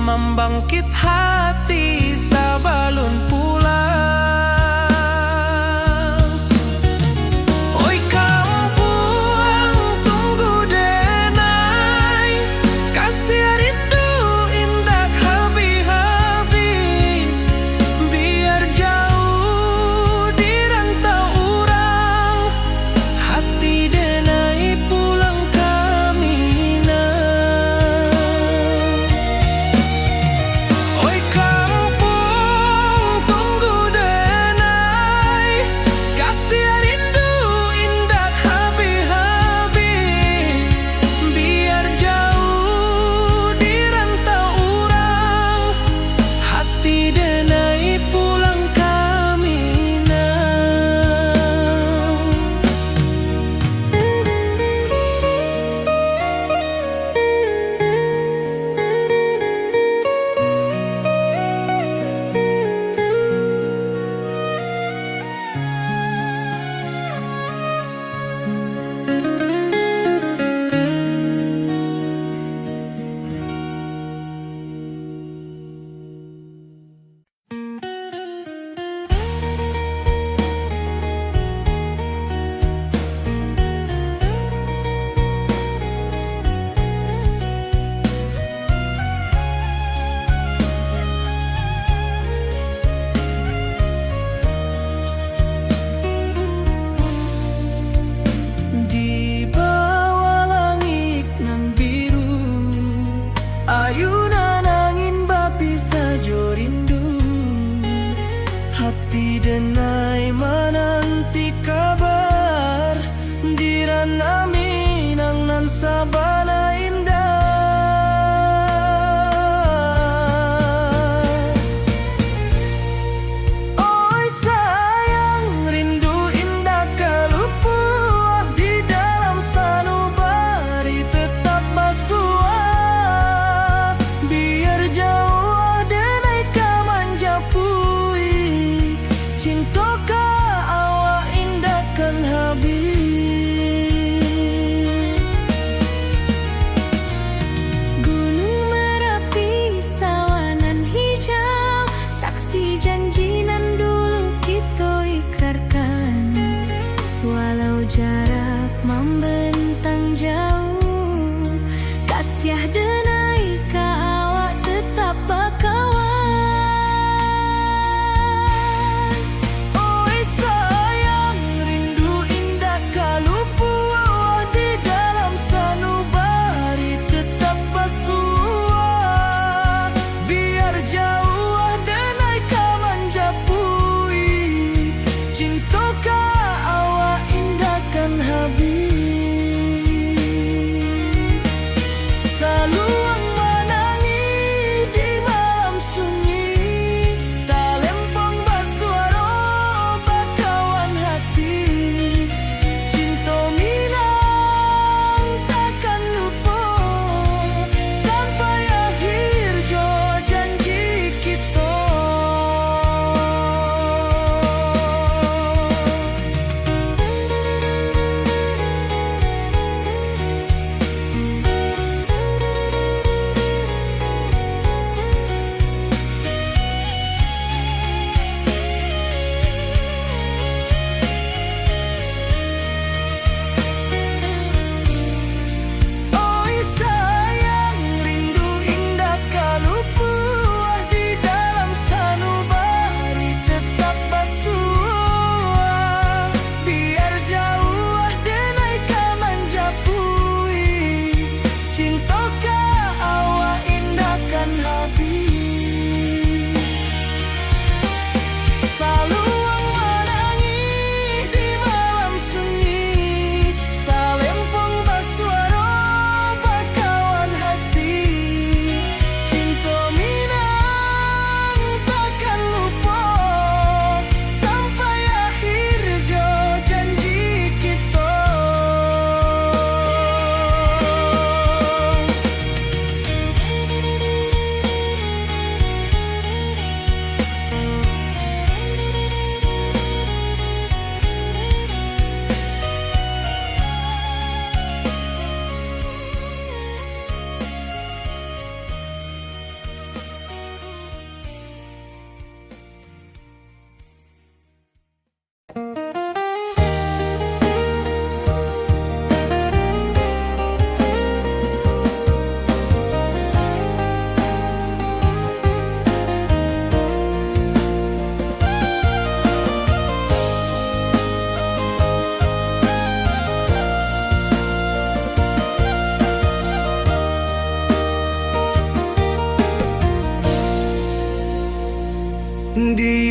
mambangkit hati sabalun pulang. Oi kampuang, tunggu denai, kasiah rindu indak habih-habih. Biar jauh di rantau urang, hati denai pulang ka Minang. Oi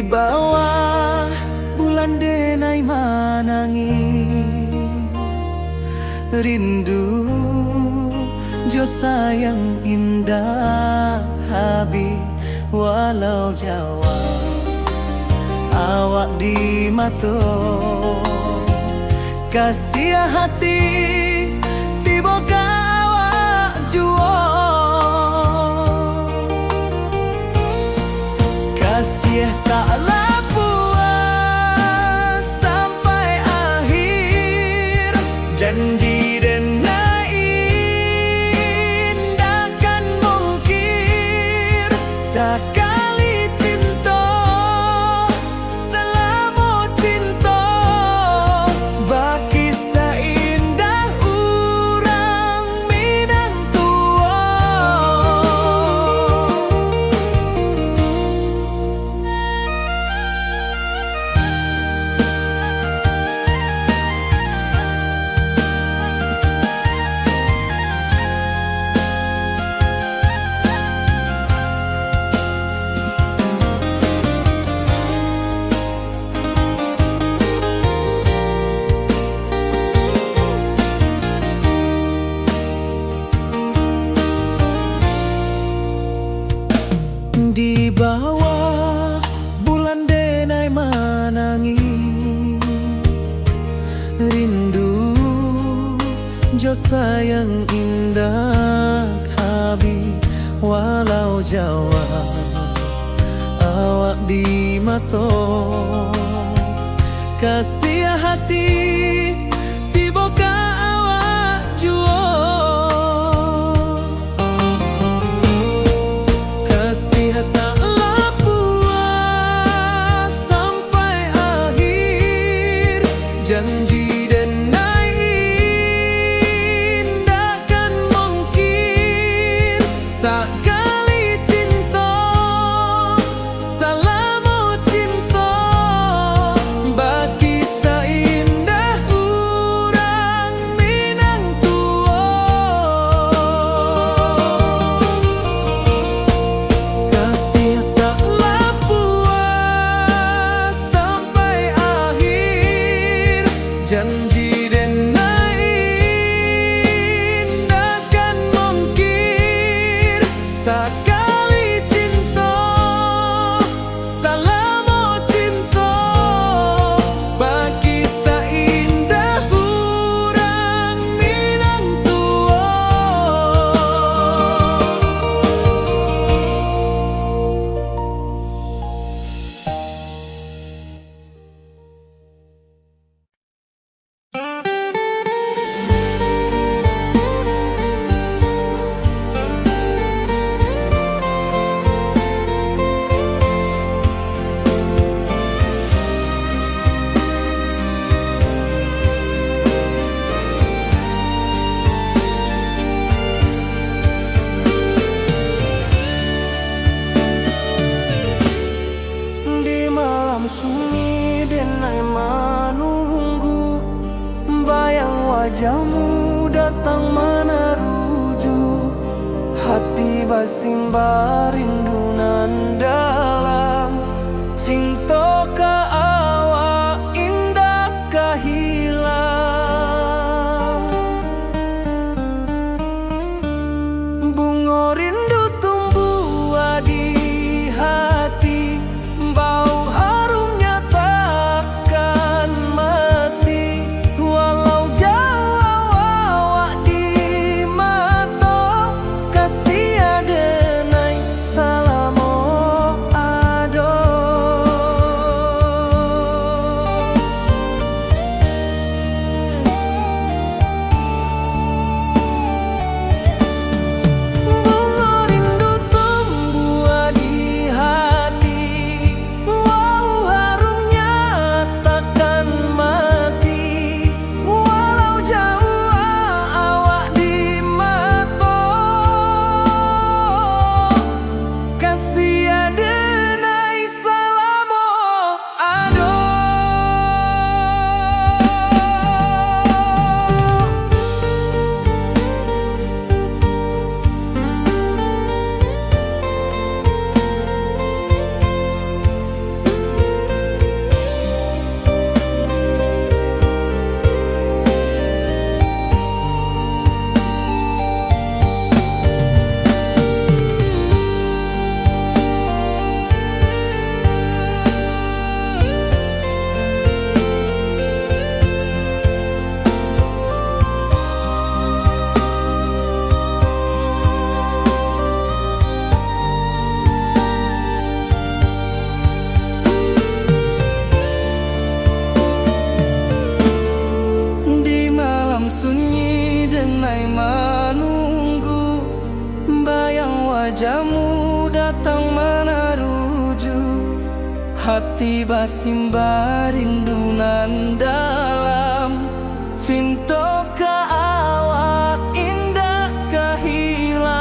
Bawah bulan denai manangih, rindu jo sayang indak habih, walau jauah awak di mato. Kasiah hati tibo ka awak juo. Kasiah tak lah puas sampai akhir. Janji denai indak kan mungkir. Sakali cinto, salamo cinto, bakisah indah urang Minang tuo. Di bawah bulan denai manangih, rindu jo sayang indak habih, walau jauah awak di mato. Kasiah hati tibo ka awak juo. Kasiah tak lah puas sampai akhir. Janji denai indak kan mungkir. Sakali cinto, salamo cinto, bakisah indah urang Minang tuo. Kasiah tak lah puas sampai akhir. Janji denai indak kan mungkir. Sakali cinto, salamo cinto, bakisah indah urang Minang tuo. Di malam sunyi denai manunggu, bayang wajahmu datang manaruju. Hati basimba rindu nan dalam, cinto ka awak indak ka hilang. Bungo rindu tumbuah di hati, bau harumnya takkan mati. Walau jauah awak di mato, kasiah denai sa- Jamu datang manaruju, hati basimbah rindu nan dalam. Cinto ka awak indak ka hilang.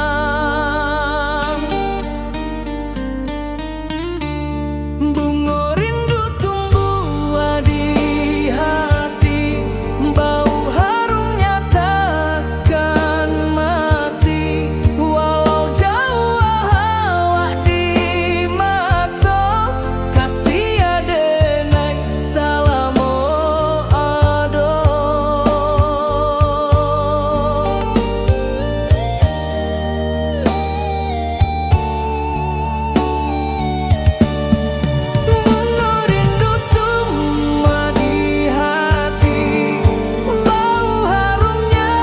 Bungo rindu tumbuah di hati, bau harumnya takkan mati. Walau jauah awak di mato, kasih adenai salamo ado. Bungo rindu tumbuah di hati, bau harumnya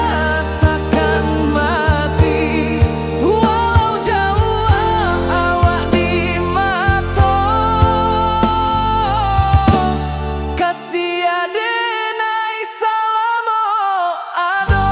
takkan mati. Walau jauah awak di mato, kasih adenai salamo ado.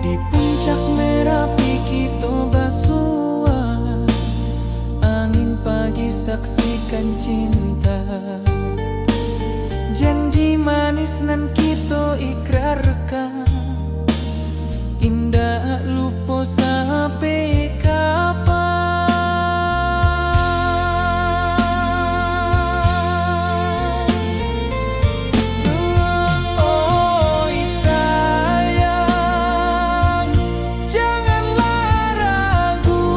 Di puncak Merapi kito basua, angin pagi saksikan cinta. Janji manis nan kito ikrarkan, indak lupo sampai kapan. Oi sayang, janganlah ragu,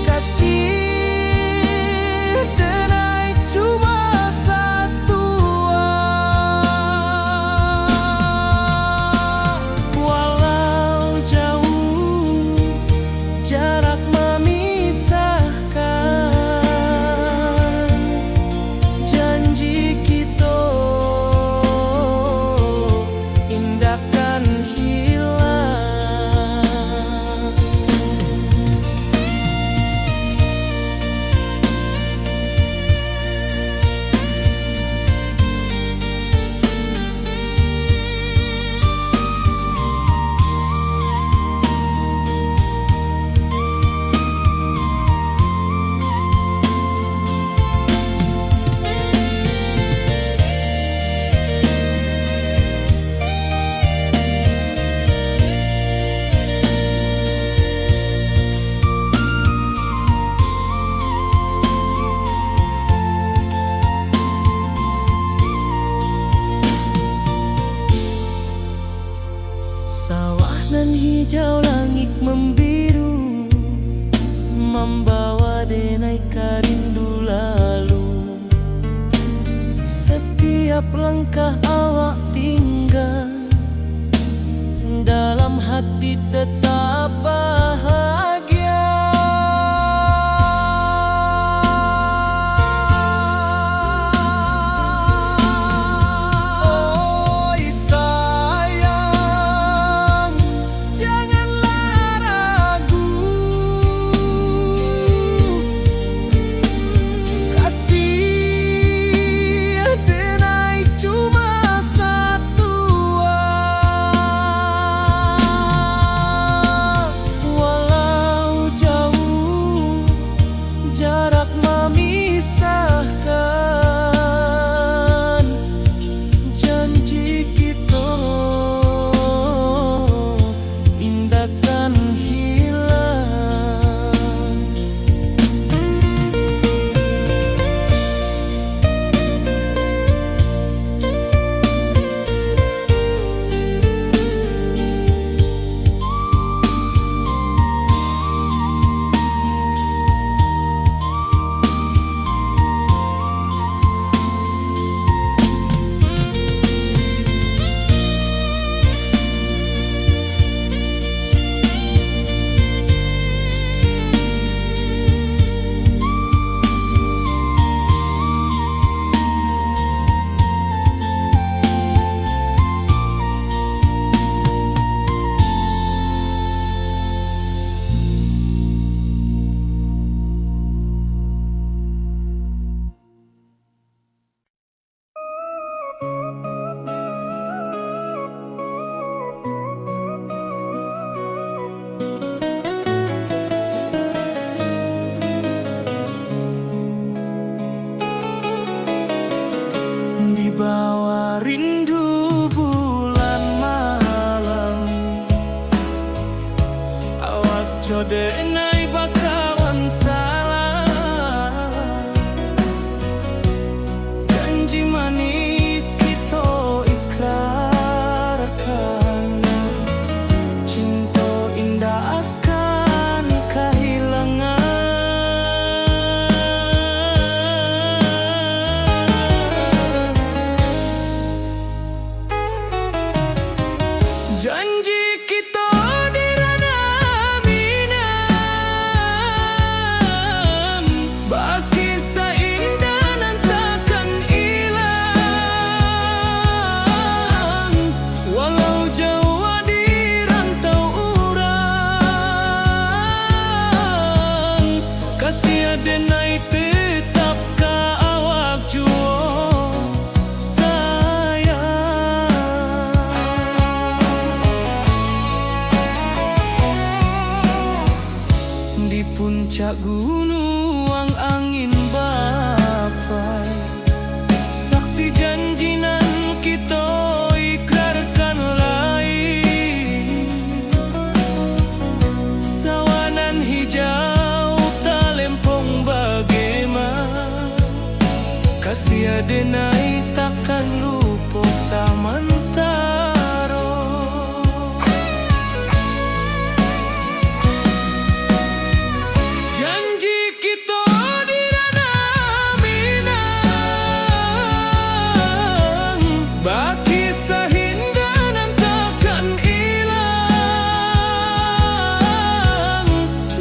kasih denai cuma satua. Walau jauh jarak memisahkan, janji kito indak kan hilang. Sawah nan hijau, langik mambiru, mambawa denai ka rindu lalu. Satiap langkah awak tingga, dalam hati tetap bahagia. Bawa rindu bulan malam, awak co denai bakawan salam. Janji manis kito ikrarkan, cinto indak akan kahilangan. Janji kito di Ranah Minang, bakisah indah nan takkan ilang. Walau jauah di rantau urang, kasih denai tetap ka awak juo, sayang. Di puncak gunuang angin bapai, saksi janji nan kito ikrarkan lai. Sawah nan hijau talempong bagema, kasih denai takkan lupo samantaro. Janji kito di Ranah Minang, bakisah indah nan takkan ilang.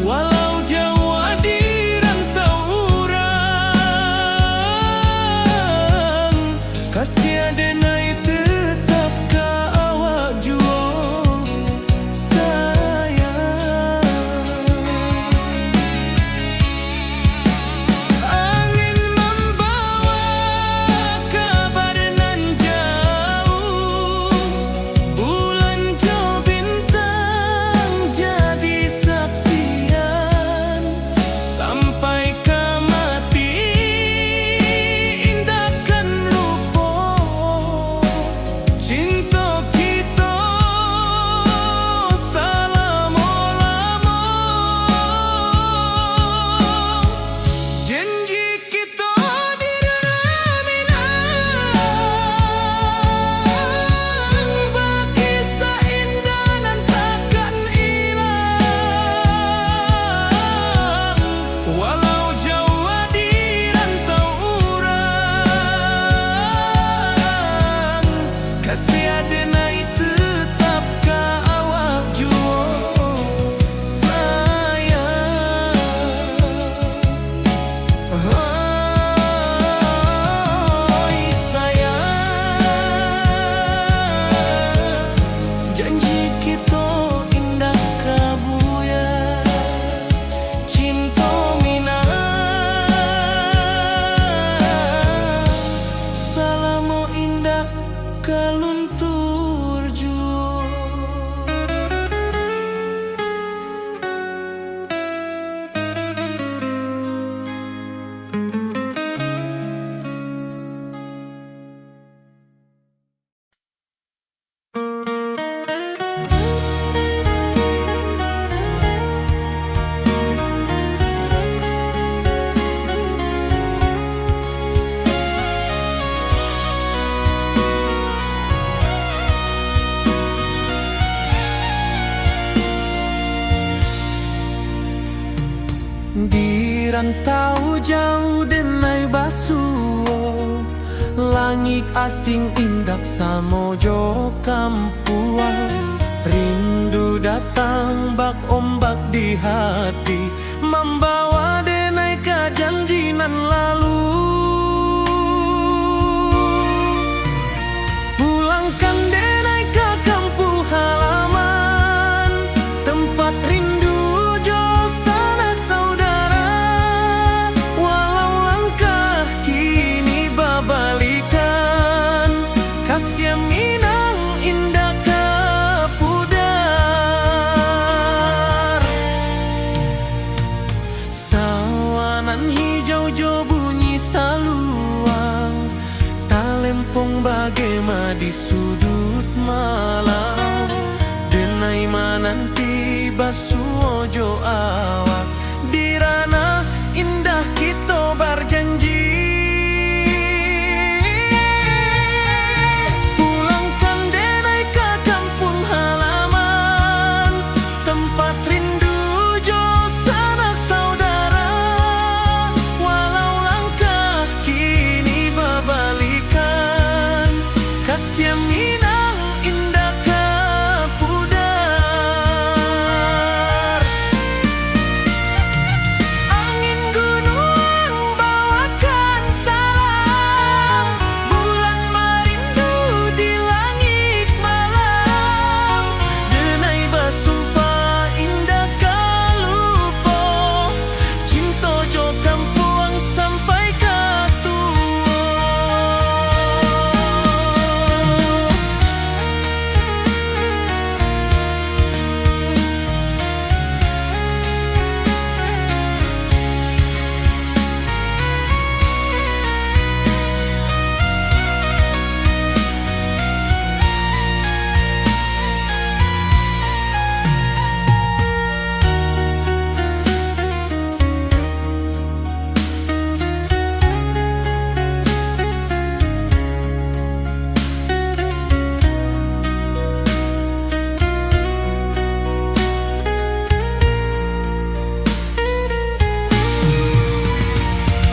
Walau jauah di rantau urang, kasih denai tetap ka awak juo, sayang. Angin mambawa kabar nan jauah, bulan jo bintang jadi saksian. Sampai ka mati indak kan lupo, cinto kito salamo-lamo. Janji kito di Ranah Minang, bakisah indah nan takkan ilang. Walau jauah di rantau urang, kasih denai tetap ka awak juo, sayang. Oi sayang, janji kito indak ka buyar. Cinto Minang salamo indak ka luntur juo. Di rantau jauah denai basuo, langik asing indak samo jo kampuang. Rindu datang bak ombak di hati, mambawa denai ka janji nan lalu. Pulangkan denai ka kampuang halaman, tempat rindu jo sanak saudara. Walau langkah kini babalikan, kasih Minang indak ka pudar. Lempong bagema di suduik malam, denai mananti basuo jo awak. Di ranah indah kito barjanji, pulangkan denai ka kampuang halaman, tempat rindu jo sanak saudara. Walau langkah kini babalikan, kasiah Minang indak ka pudar. Angin gunuang bawakan salam, bulan marindu di langik malam. Denai basumpah indak ka lupo, cinto jo kampuang sampai ka tuo.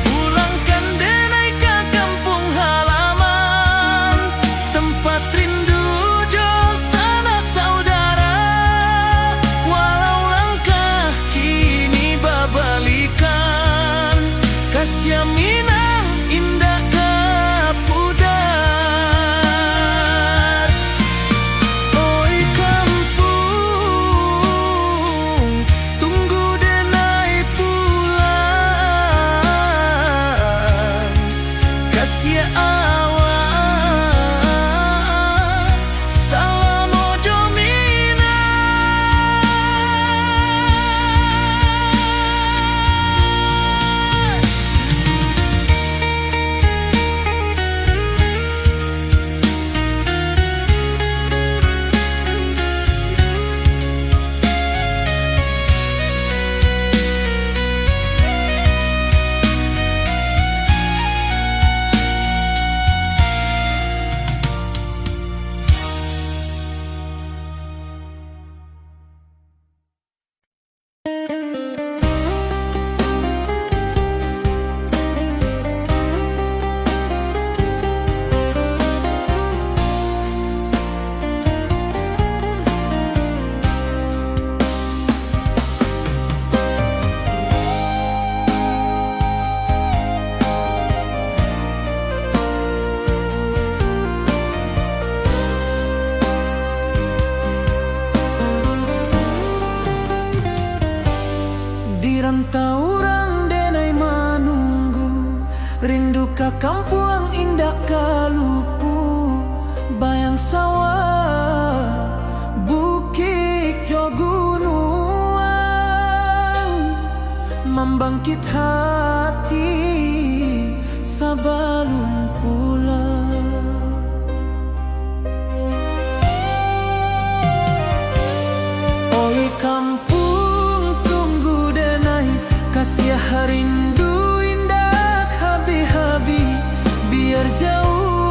Pulangkan denai ka kampuang halaman, tempat rindu jo sanak saudara. Walau langkah kini babalikan, kasiah Minang indak ka pudar. Oi kampuang, tunggu denai pulang. Kasiah awak, salamo jo Minang. Di rantau urang denai manunggu, rindu ka kampuang indak ka lupu. Bayang sawah, bukik jo gunuang, mambangkik hati sabalun pulang. Oi kampuang, tunggu denai, kasiah rindu indak habih-habih. Biar jauah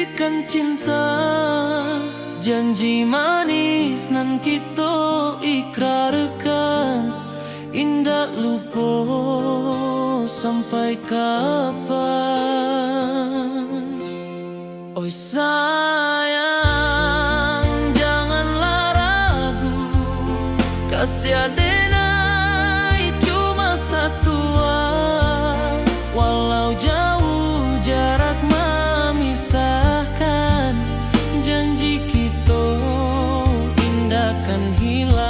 Kan cinta, janji manis nan kito ikrarkan, indak lupo sampai kapan. Oi sayang, janganlah ragu, kasih denai cuma satua. Walau jauh jarak memisahkan, janji kito indak kan hilang.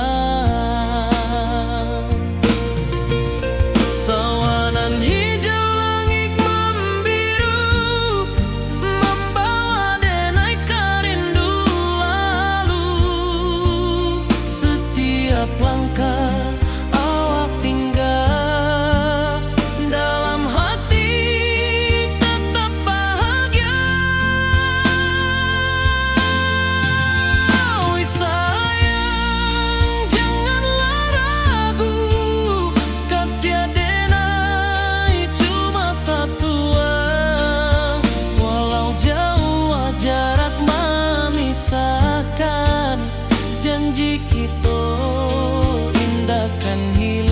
Sawanan hijau langik mambiru, mambawa denai ka rindu lalu. Satiap langkah awak tingga, dalam hati tetap bahagia. Oi sayang, janganlah ragu, kasih denai cuma satua. Walau jauh jarak memisahkan, janji kito indak kan hilang.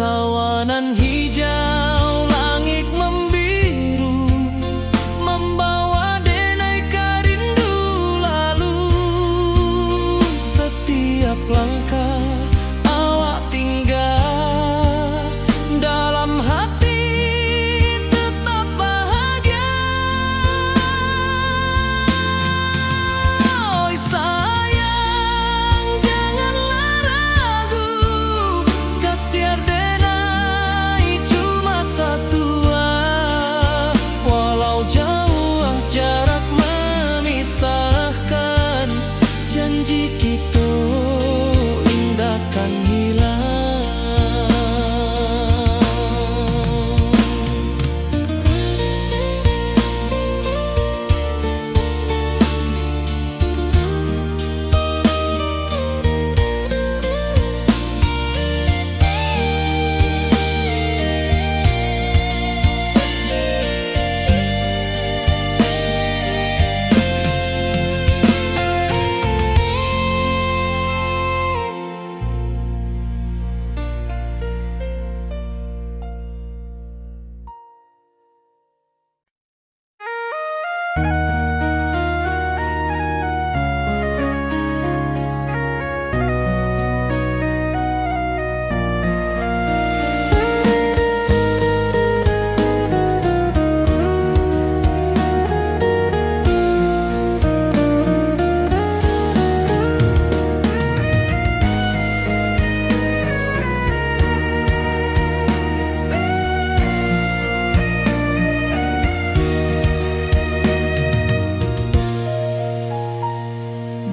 Sawanan hijau langik mambiru, mambawa denai ka rindu lalu. Satiap langkah awak tingga, dalam hati tetap bahagia. Oi sayang, janganlah ragu, kasih denai cuma satua. Walau jauh jarak memisahkan, janji kito indak kan hilang.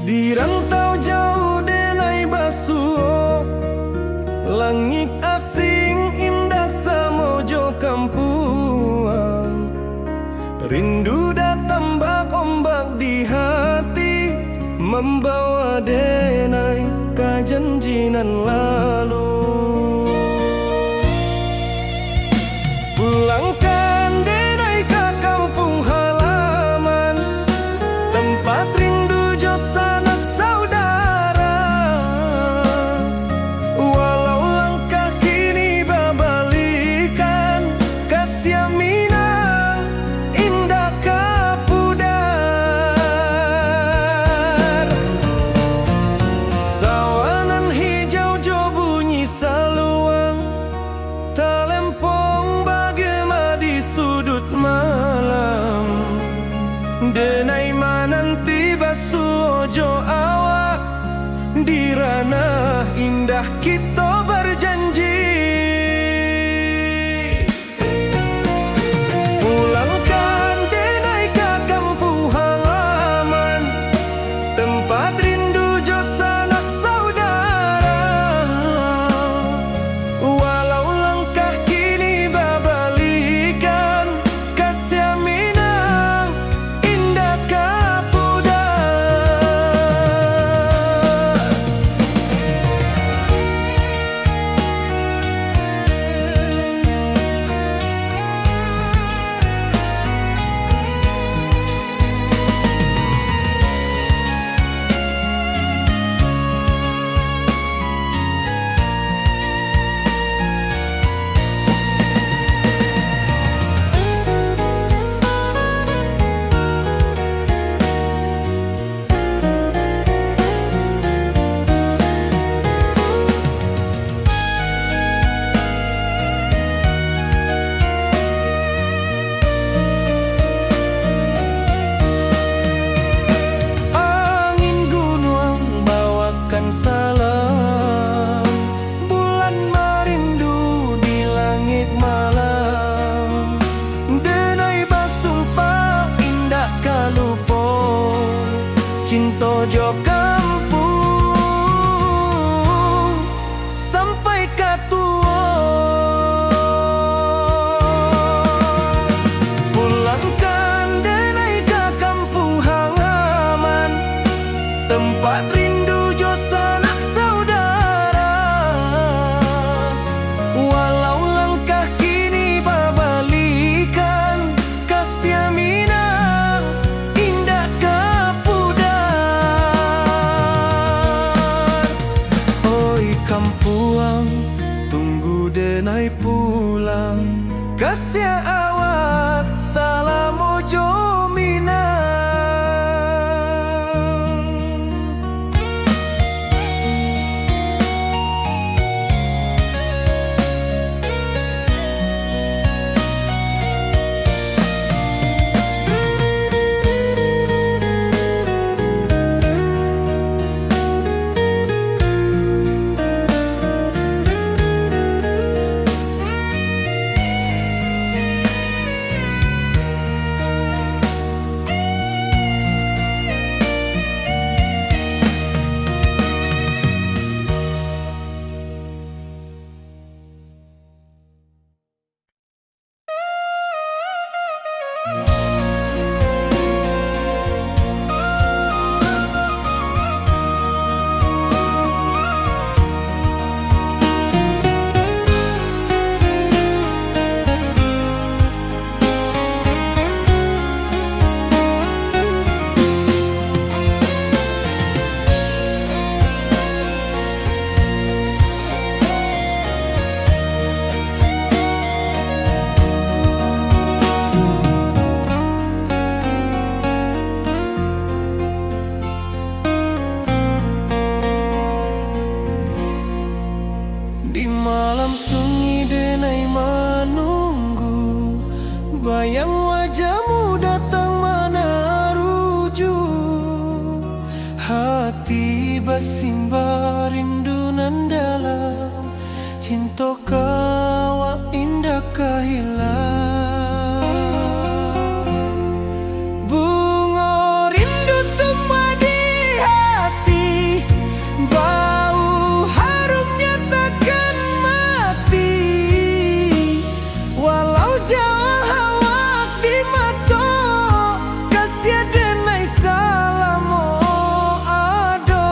Di rantau jauah denai basuo, langik asing indak samo jo kampuang. Rindu datang bak ombak di hati, mambawa denai ka janji nan lalu. Pulangkan denai ka kampuang halaman, tempat rindu jo sanak saudara. Walau langkah kini babalikan, kasiah Minang indak ka pudar. Sawanan hijau jo bunyi saluang, talempong bagema di suduik malam. Denai mananti basuo jo awak, di ranah indah kito bajanji. Pulangkan denai ka kampuang halaman, tempat Cinto jo kampuang sampai ka tuo. Pulangkan denai ka kampuang halaman, tempat rindu jo sanak saudara. Walau langkah kini babalikan, kasiah Minang indak ka pudar. Oi kampuang, tunggu denai pulang, kasiah awak salamo jo Minang. Di malam sunyi denai manunggu, bayang wajahmu datang manaruju. Hati basimba rindu nan dalam, cinto ka awak indak ka hilang. Bungo rindu tumbuah di hati, bau harumnya takkan mati. Walau jauah awak di mato, kasiah denai salamo ado.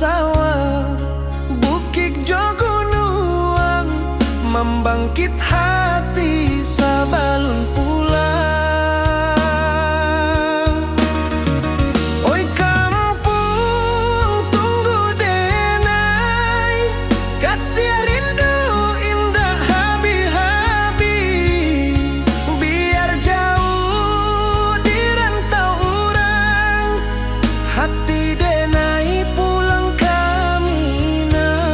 sawah, bukik jo gunuang, mambangkik hati sabalun pulang. Oi kampuang, tunggu denai, kasiah rindu indak habih-habih. Biar jauh di rantau urang, hati denai pulang ka Minang.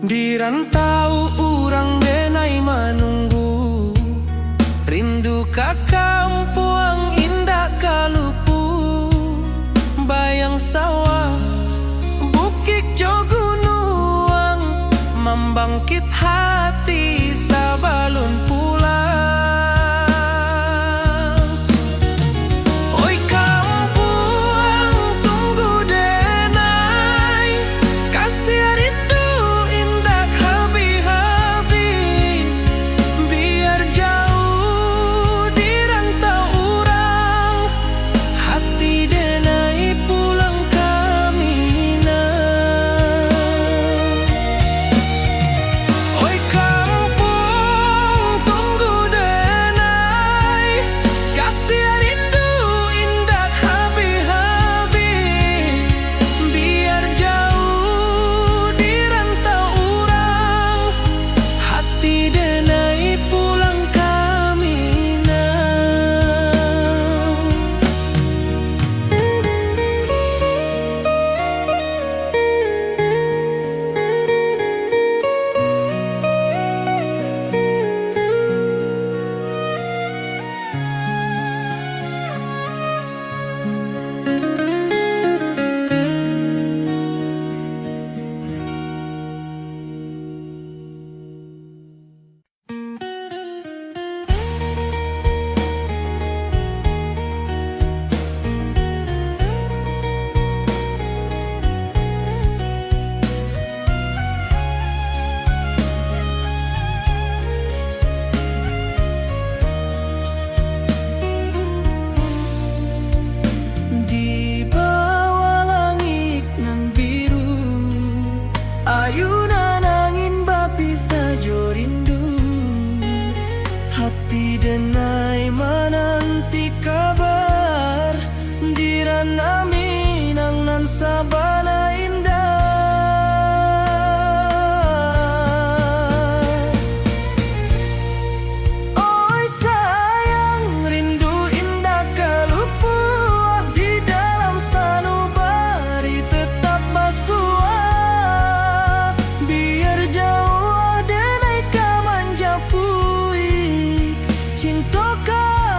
Di rantau urang denai manunggu, rindu ka kampuang indak ka lupu. Bayang sawah, bukik jo gunuang, mambangkik hati sabalun pulang. Oi kampuang, tunggu denai, kasiah rindu indak habih-habih. Biar jauh di rantau urang, hati denai pulang ka Minang. Oi kampuang, tunggu denai, kasiah rindu indak habih-habih. Biar jauh di rantau urang, hati denai pulang ka Minang. Di bawah langik nan biru, ayunan angin bapisah jo rindu. Hati denai mananti kabar, di rantau Minang nan sabana indah. Oi sayang, rindu indak ka lupuah, di dalam sanubari tetap basuah. Biar jauah denai ka manjapuik, cinto ka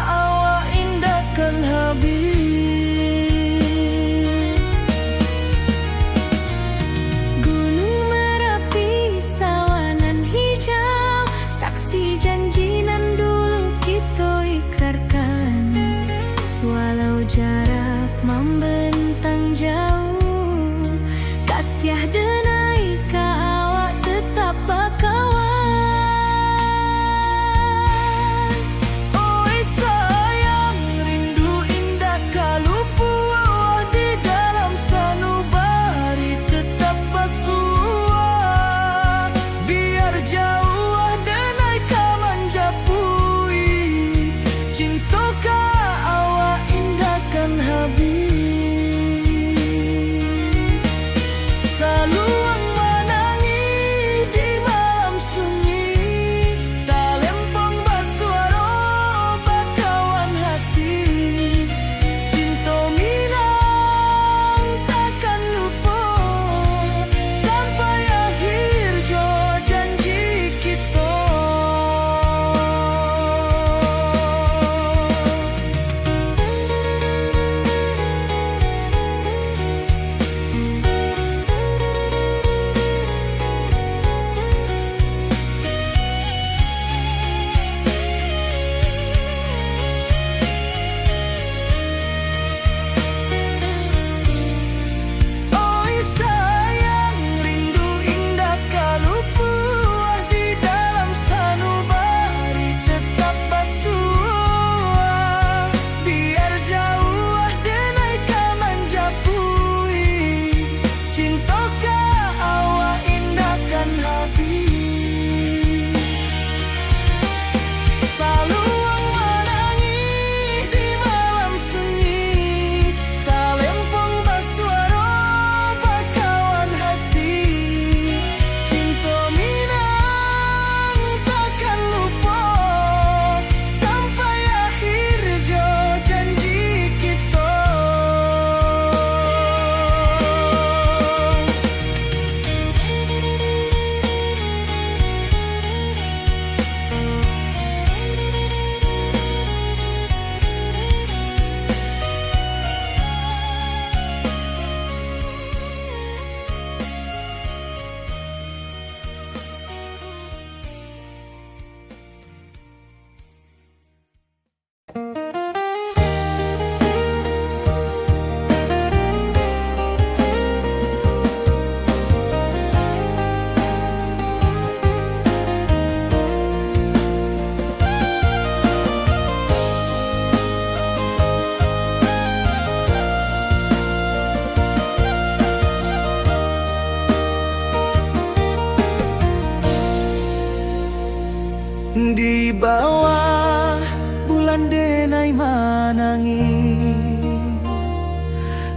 Denai manangih,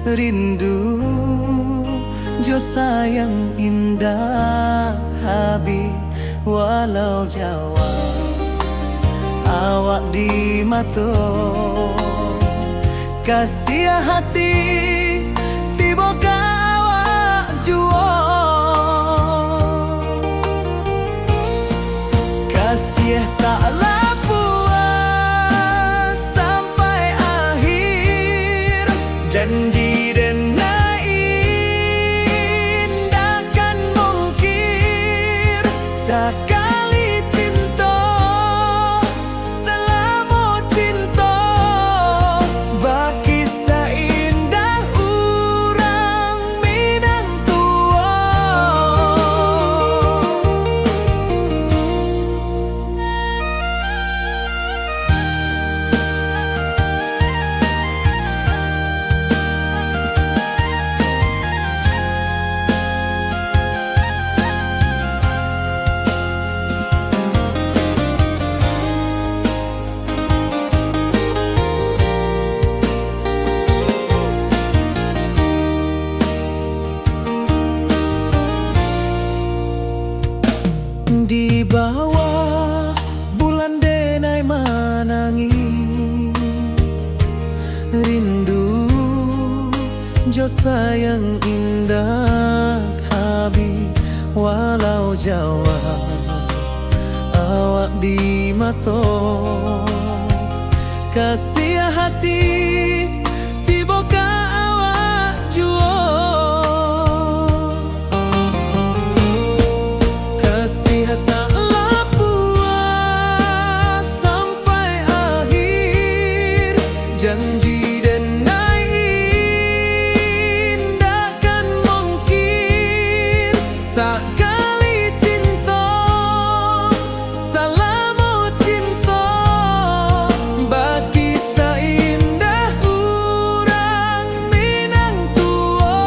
rindu jo sayang indak habih, walau jauah awak di mato. Kasiah hati tibo ka awak juo. Kasiah tak lah puas sampai akhir. Janji denai indak kan mungkir. Sakali cinto, salamo cinto, bakisah indah urang Minang tuo. Di bawah bulan denai manangih, rindu jo sayang indak habih, walau jauah awak di mato. Kasiah hati tibo ka awak juo. Kasiah tak lah puas sampai akhir. Janji denai indak kan mungkir. Sakali cinto, salamo cinto, bakisah indah urang Minang tuo.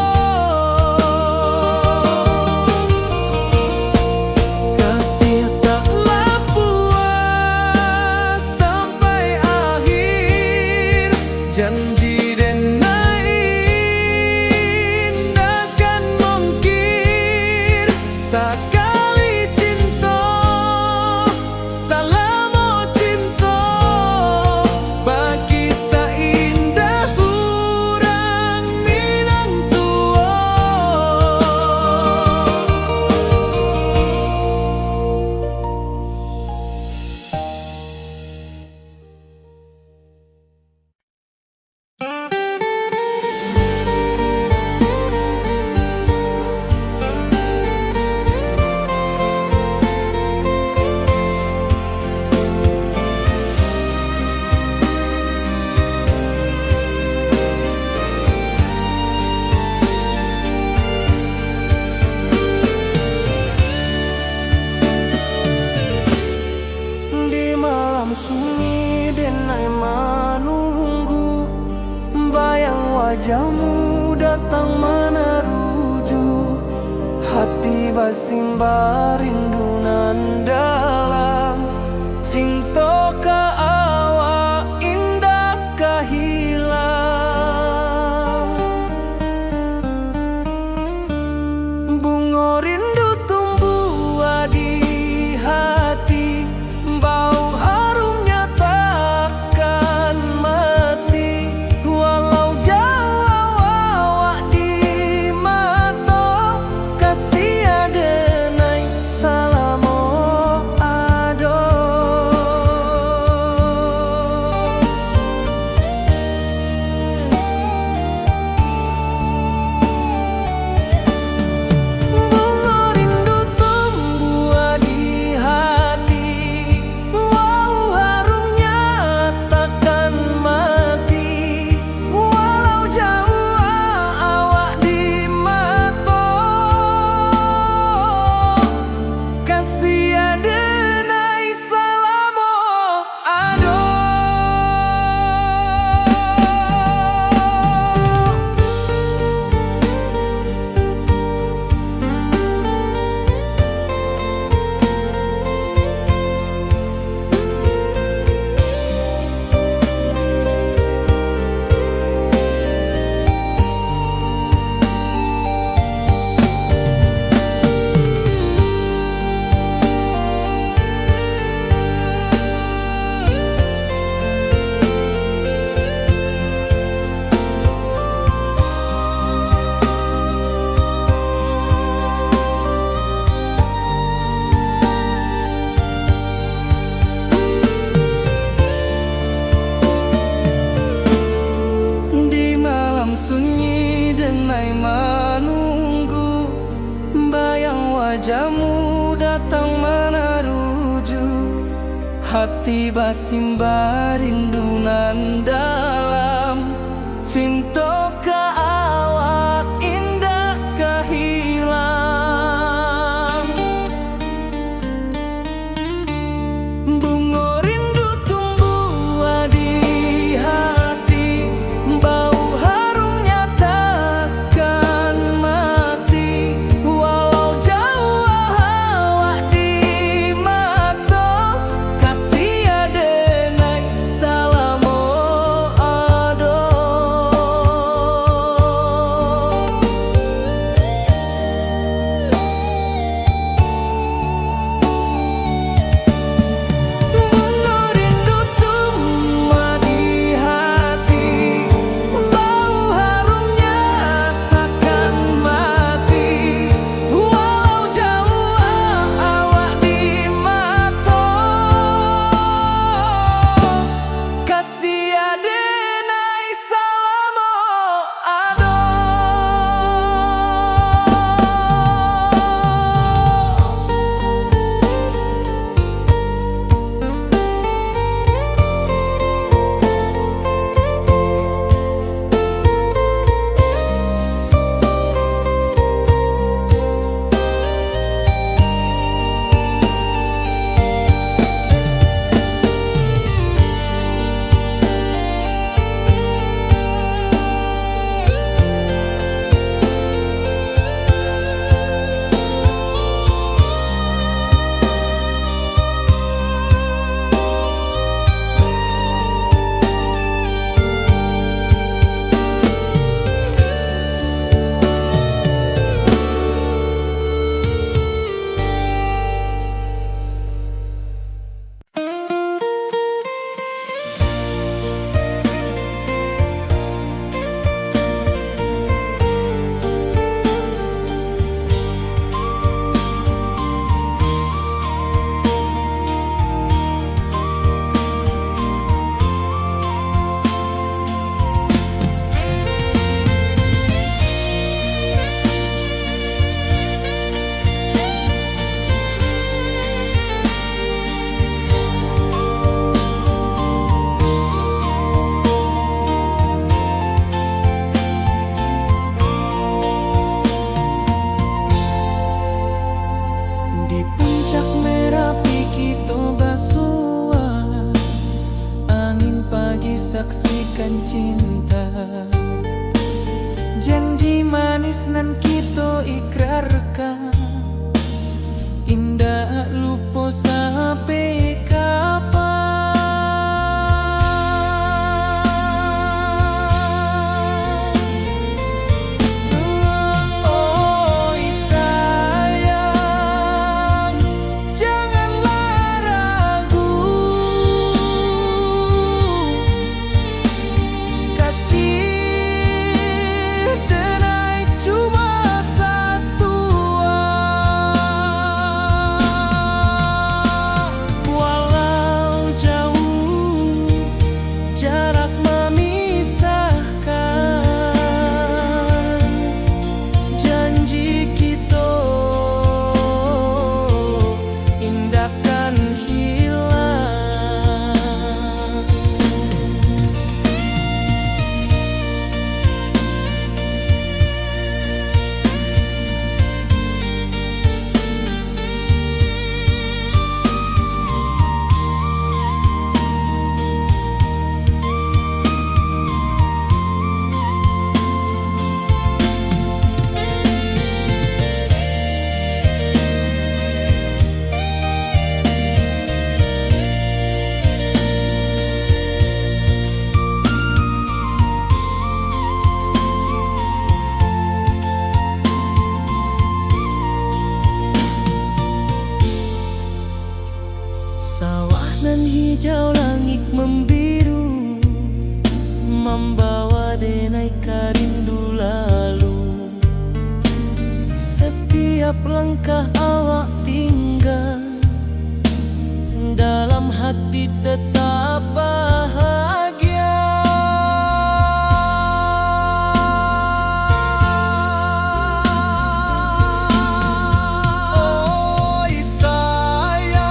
Kasiah tak lah puas sampai akhir. Janji denai indak kan mungkir. Sakali cinto, salamo cinto, bakisah indah urang Minang tuo. Di malam sunyi denai manunggu, bayang wajahmu datang manaruju. Hati basimba rindu nan dalam, cinto ka awak indak ka hilang. Bungo rindu tumbuah di hati, bau harumnya takkan mati. Walau jauah awak di mato, kasiah denai salah Ati basimbah rindu nan dalam, cinto ka awak indak ka hilang. Bungo rindu tumbuah di hati, bau harumnya takkan mati. Walau jauah awak di mato, kasih adenai salamo ado. Bungo rindu tumbuah di hati, bau harumnya takkan mati. Walau jauah awak di mato, kasih adenai salamo ado. Di puncak Merapi kito basua, angin pagi saksikan cinta. Janji manis nan kito ikrarkan, indak lupo sampai kapan. Oi sayang, janganlah ragu. Kasih denai cuma satua, walau jauah jarak mamisahkan, janji kito indak kan hilang. Sawah nan hijau, langik mambiru, mambawa denai ka rindu lalu. Satiap langkah awak tingga, dalam hati tetap bahagia. Oi sayang,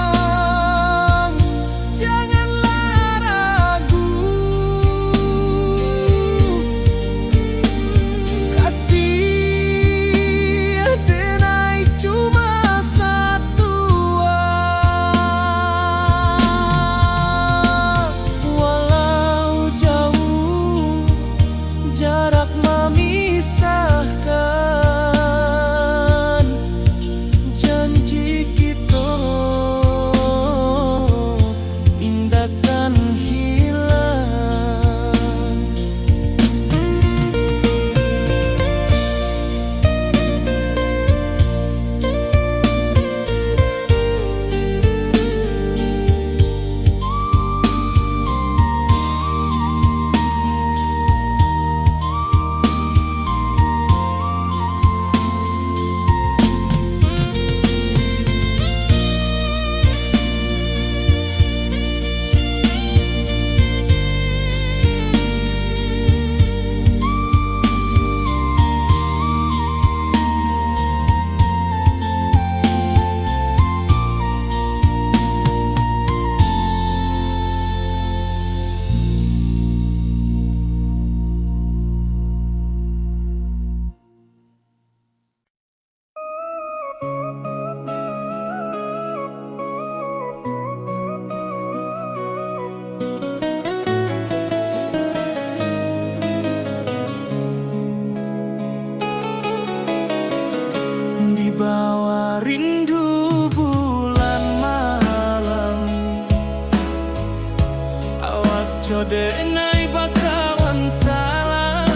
Codek nai bakawan salah,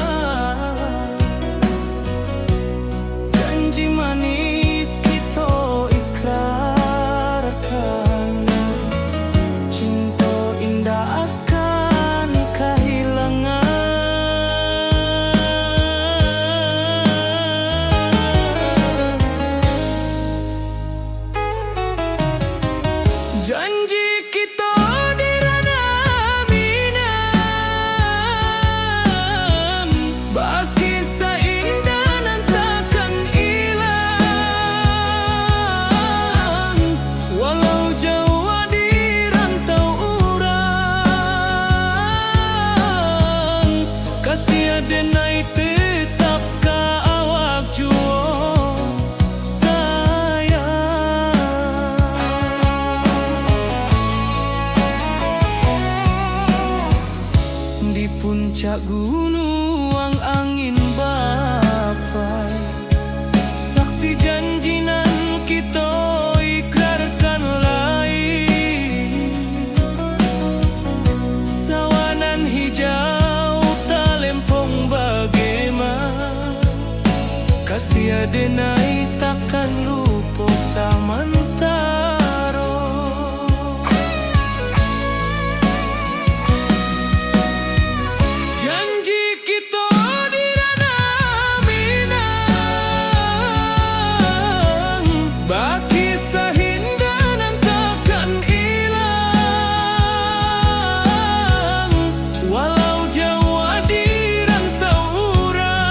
janji manis kito ikrarkan, cinto indak akan kahilangan. Janji kito di ranah Minang, bakisah indah nan takkan ilang, walau jauah di rantau urang, kasih aden ai tetap ka awak juo. Sayang. Di puncak gunuang angin bapai, saksi janji nan kito ikrarkan lai. Sawah nan hijau talempong bagema, kasih aden ai takkan lupo samantaro. Janji kito di ranah Minang, bakisah indah nan takkan ilang, walau jauah di rantau urang,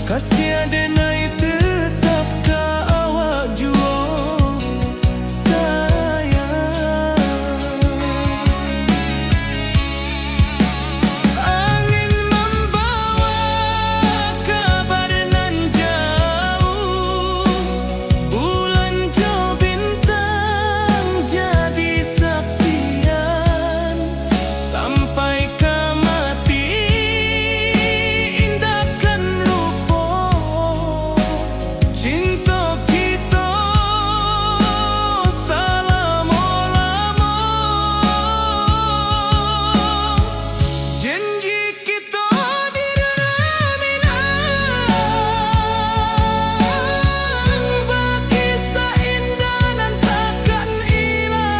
kasih aden ai tetap ka awak juo, sayang. Angin mambawa kabar nan jauah, bulan jo bintang jadi saksian. Sampai ka mati indak kan lupo cinto kito salamo-lamo. Janji kito di ranah Minang, bakisah indah nan takkan ilang,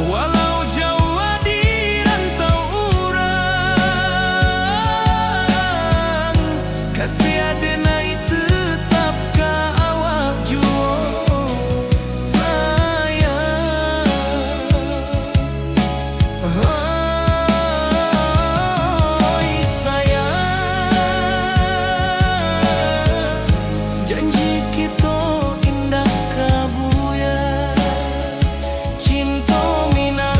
walau jauah di rantau urang, kasih aden ai tetap ka awak juo, sayang. Oi sayang, janji kito indak ka buyar. Cinto Minang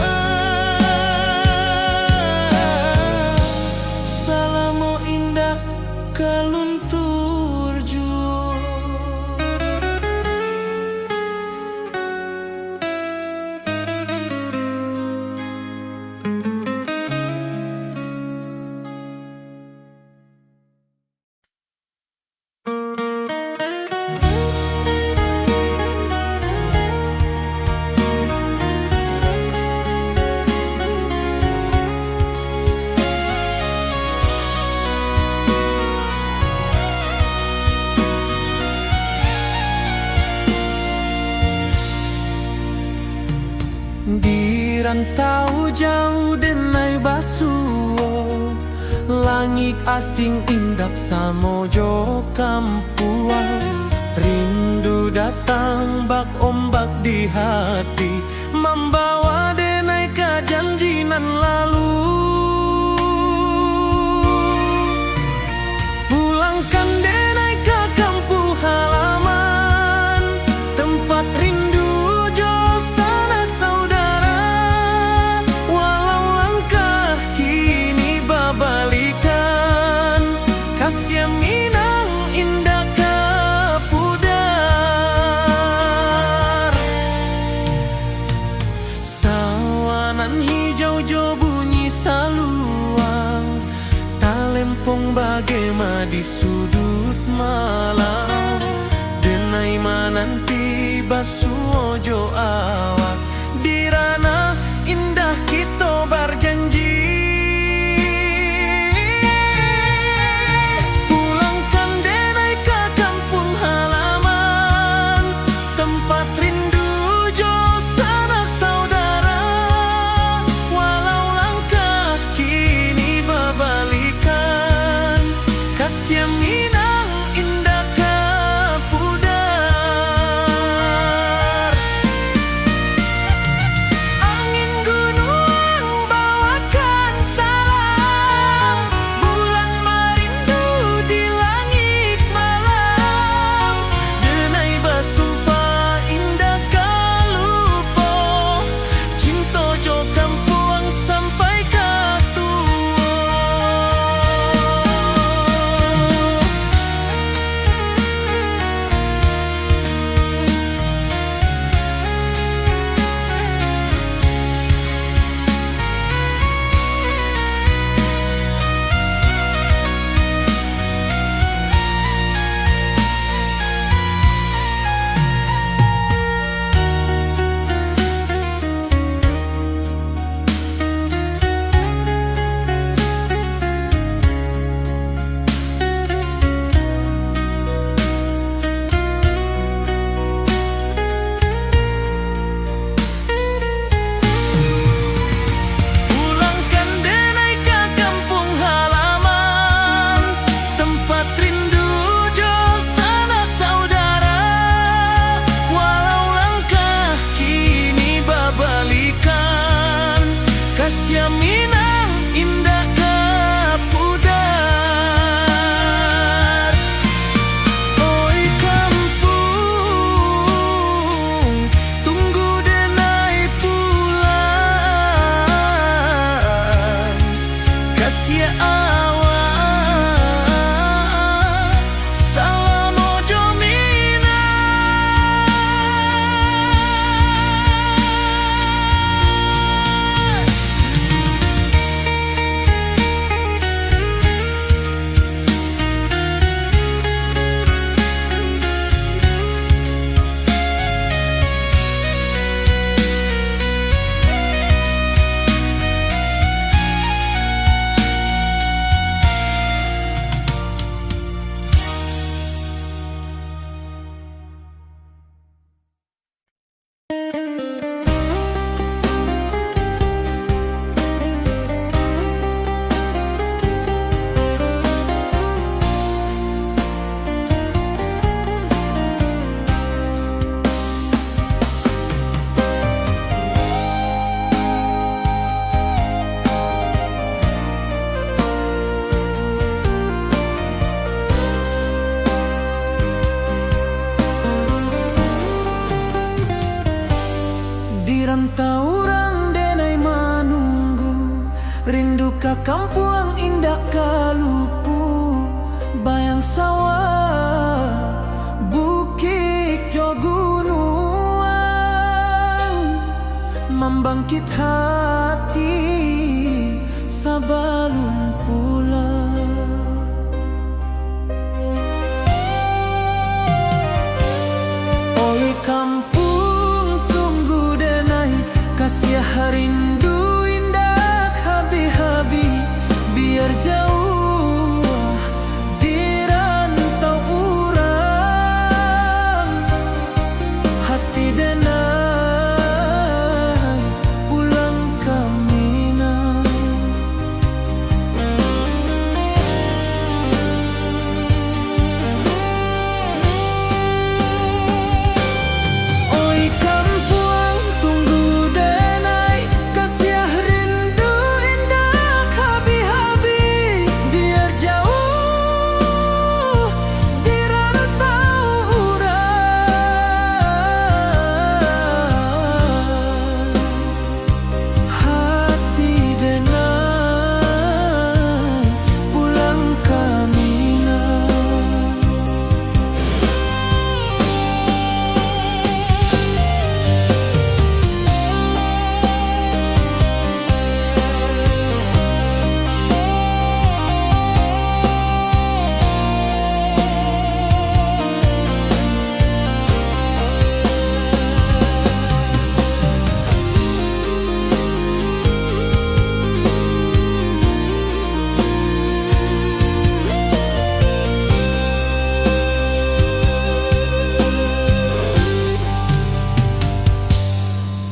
salamo indak ka luntur juo. Di rantau jauah denai basuo, langik asing indak samo jo kampuang. Rindu datang bak ombak di hati, mambawa denai ka janji nan lalu. Pulangkan denai ka kampuang halaman, tempat rindu jo sanak saudara. Walau langkah kini babalikan, kasih Minang indak ka pudar. Sawah nan hijau jo bunyi saluang, talempong bagema di suduik malam. Denai mananti basuo jo awak, di ranah indah kito barjanji. Pulangkan denai ka kampuang halaman, tempat rindu jo sanak saudara. Walau langkah kini babalikan, kasiah Minang indak ka pudar. Angin gunuang bawakan salam, bulan marindu di langik malam. Denai basumpah indak ka lupo, cinto jo kampuang sampai ka tuo. Pulangkan denai ka kampuang halaman, tempat rindu jo sanak saudara. Walau langkah kini babalikan, kasiah Minang indak ka pudar. Oi kampuang, tunggu denai pulang. Kasiah awak salamo jo Minang. Di rantau urang denai manunggu, rindu ka kampuang indak ka lupu. Bayang sawah, bukik jo gunuang, mambangkit hati sabalun pulang. Oi kampuang, tunggu denai, kasiah rindu indak habih-habih. Biar jauah di rantau urang, hati denai pulang ka Minang.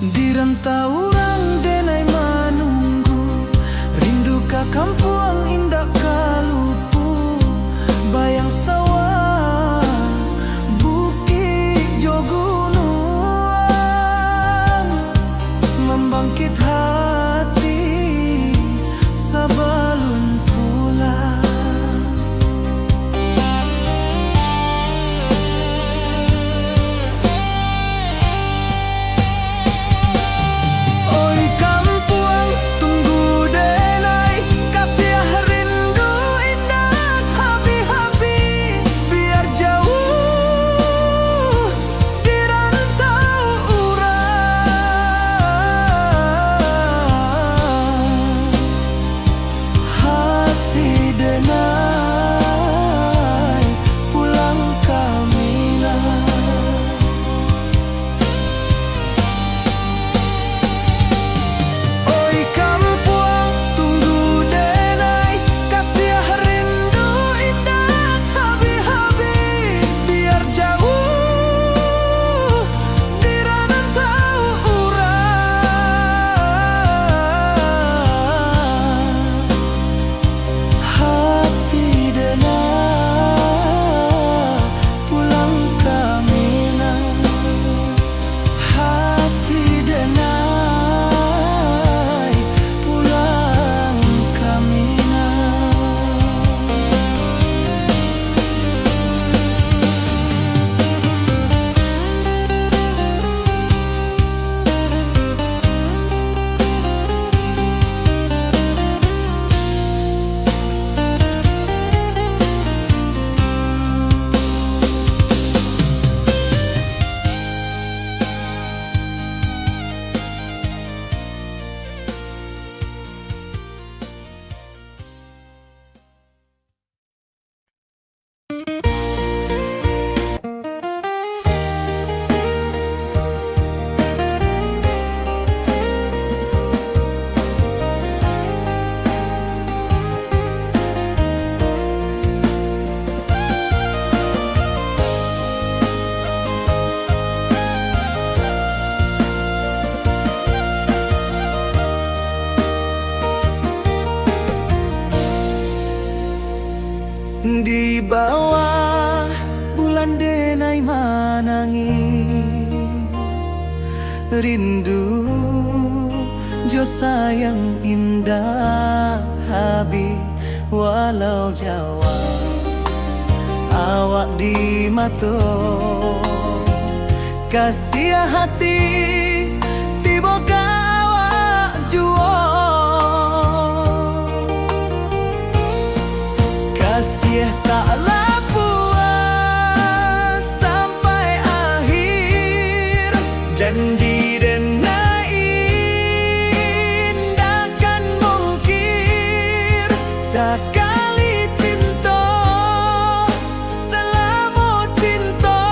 Di rantau urang denai manunggu, rindu ka kampuang indak ka lupu, bayang sawah, bukik jo gunuang, mambangkit hati sabalun pulang. Oi kampuang, tunggu denai, kasiah rindu indak habih-habih, biar jauah di rantau urang. Hati denai pulang ka Minang. Oi kampuang, tunggu denai, kasiah rindu indak habih-habih, biar jauah di rantau urang. Hati denai pulang ka Minang. Hati denai pulang ka Minang. Di bawah bulan denai manangih, rindu jo sayang indak habih, walau jauah awak di mato. Kasiah hati tibo ka awak juo. Kasiah tak lapuah sampai akhir. Janji denai indak kan mungkir. Sakali cinto, salamo cinto,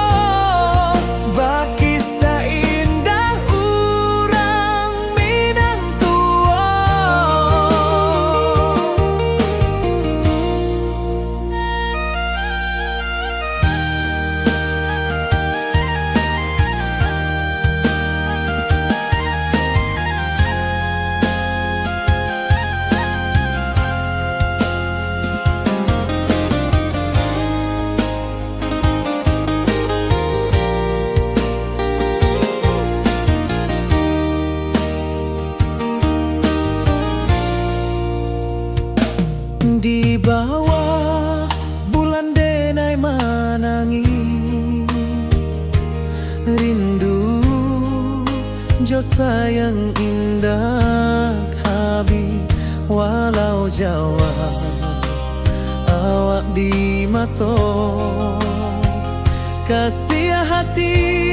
bakisah indah urang Minang tuo. Di bawah bulan denai manangih, rindu jo sayang indak habih, walau jauah awak di mato. Kasiah hati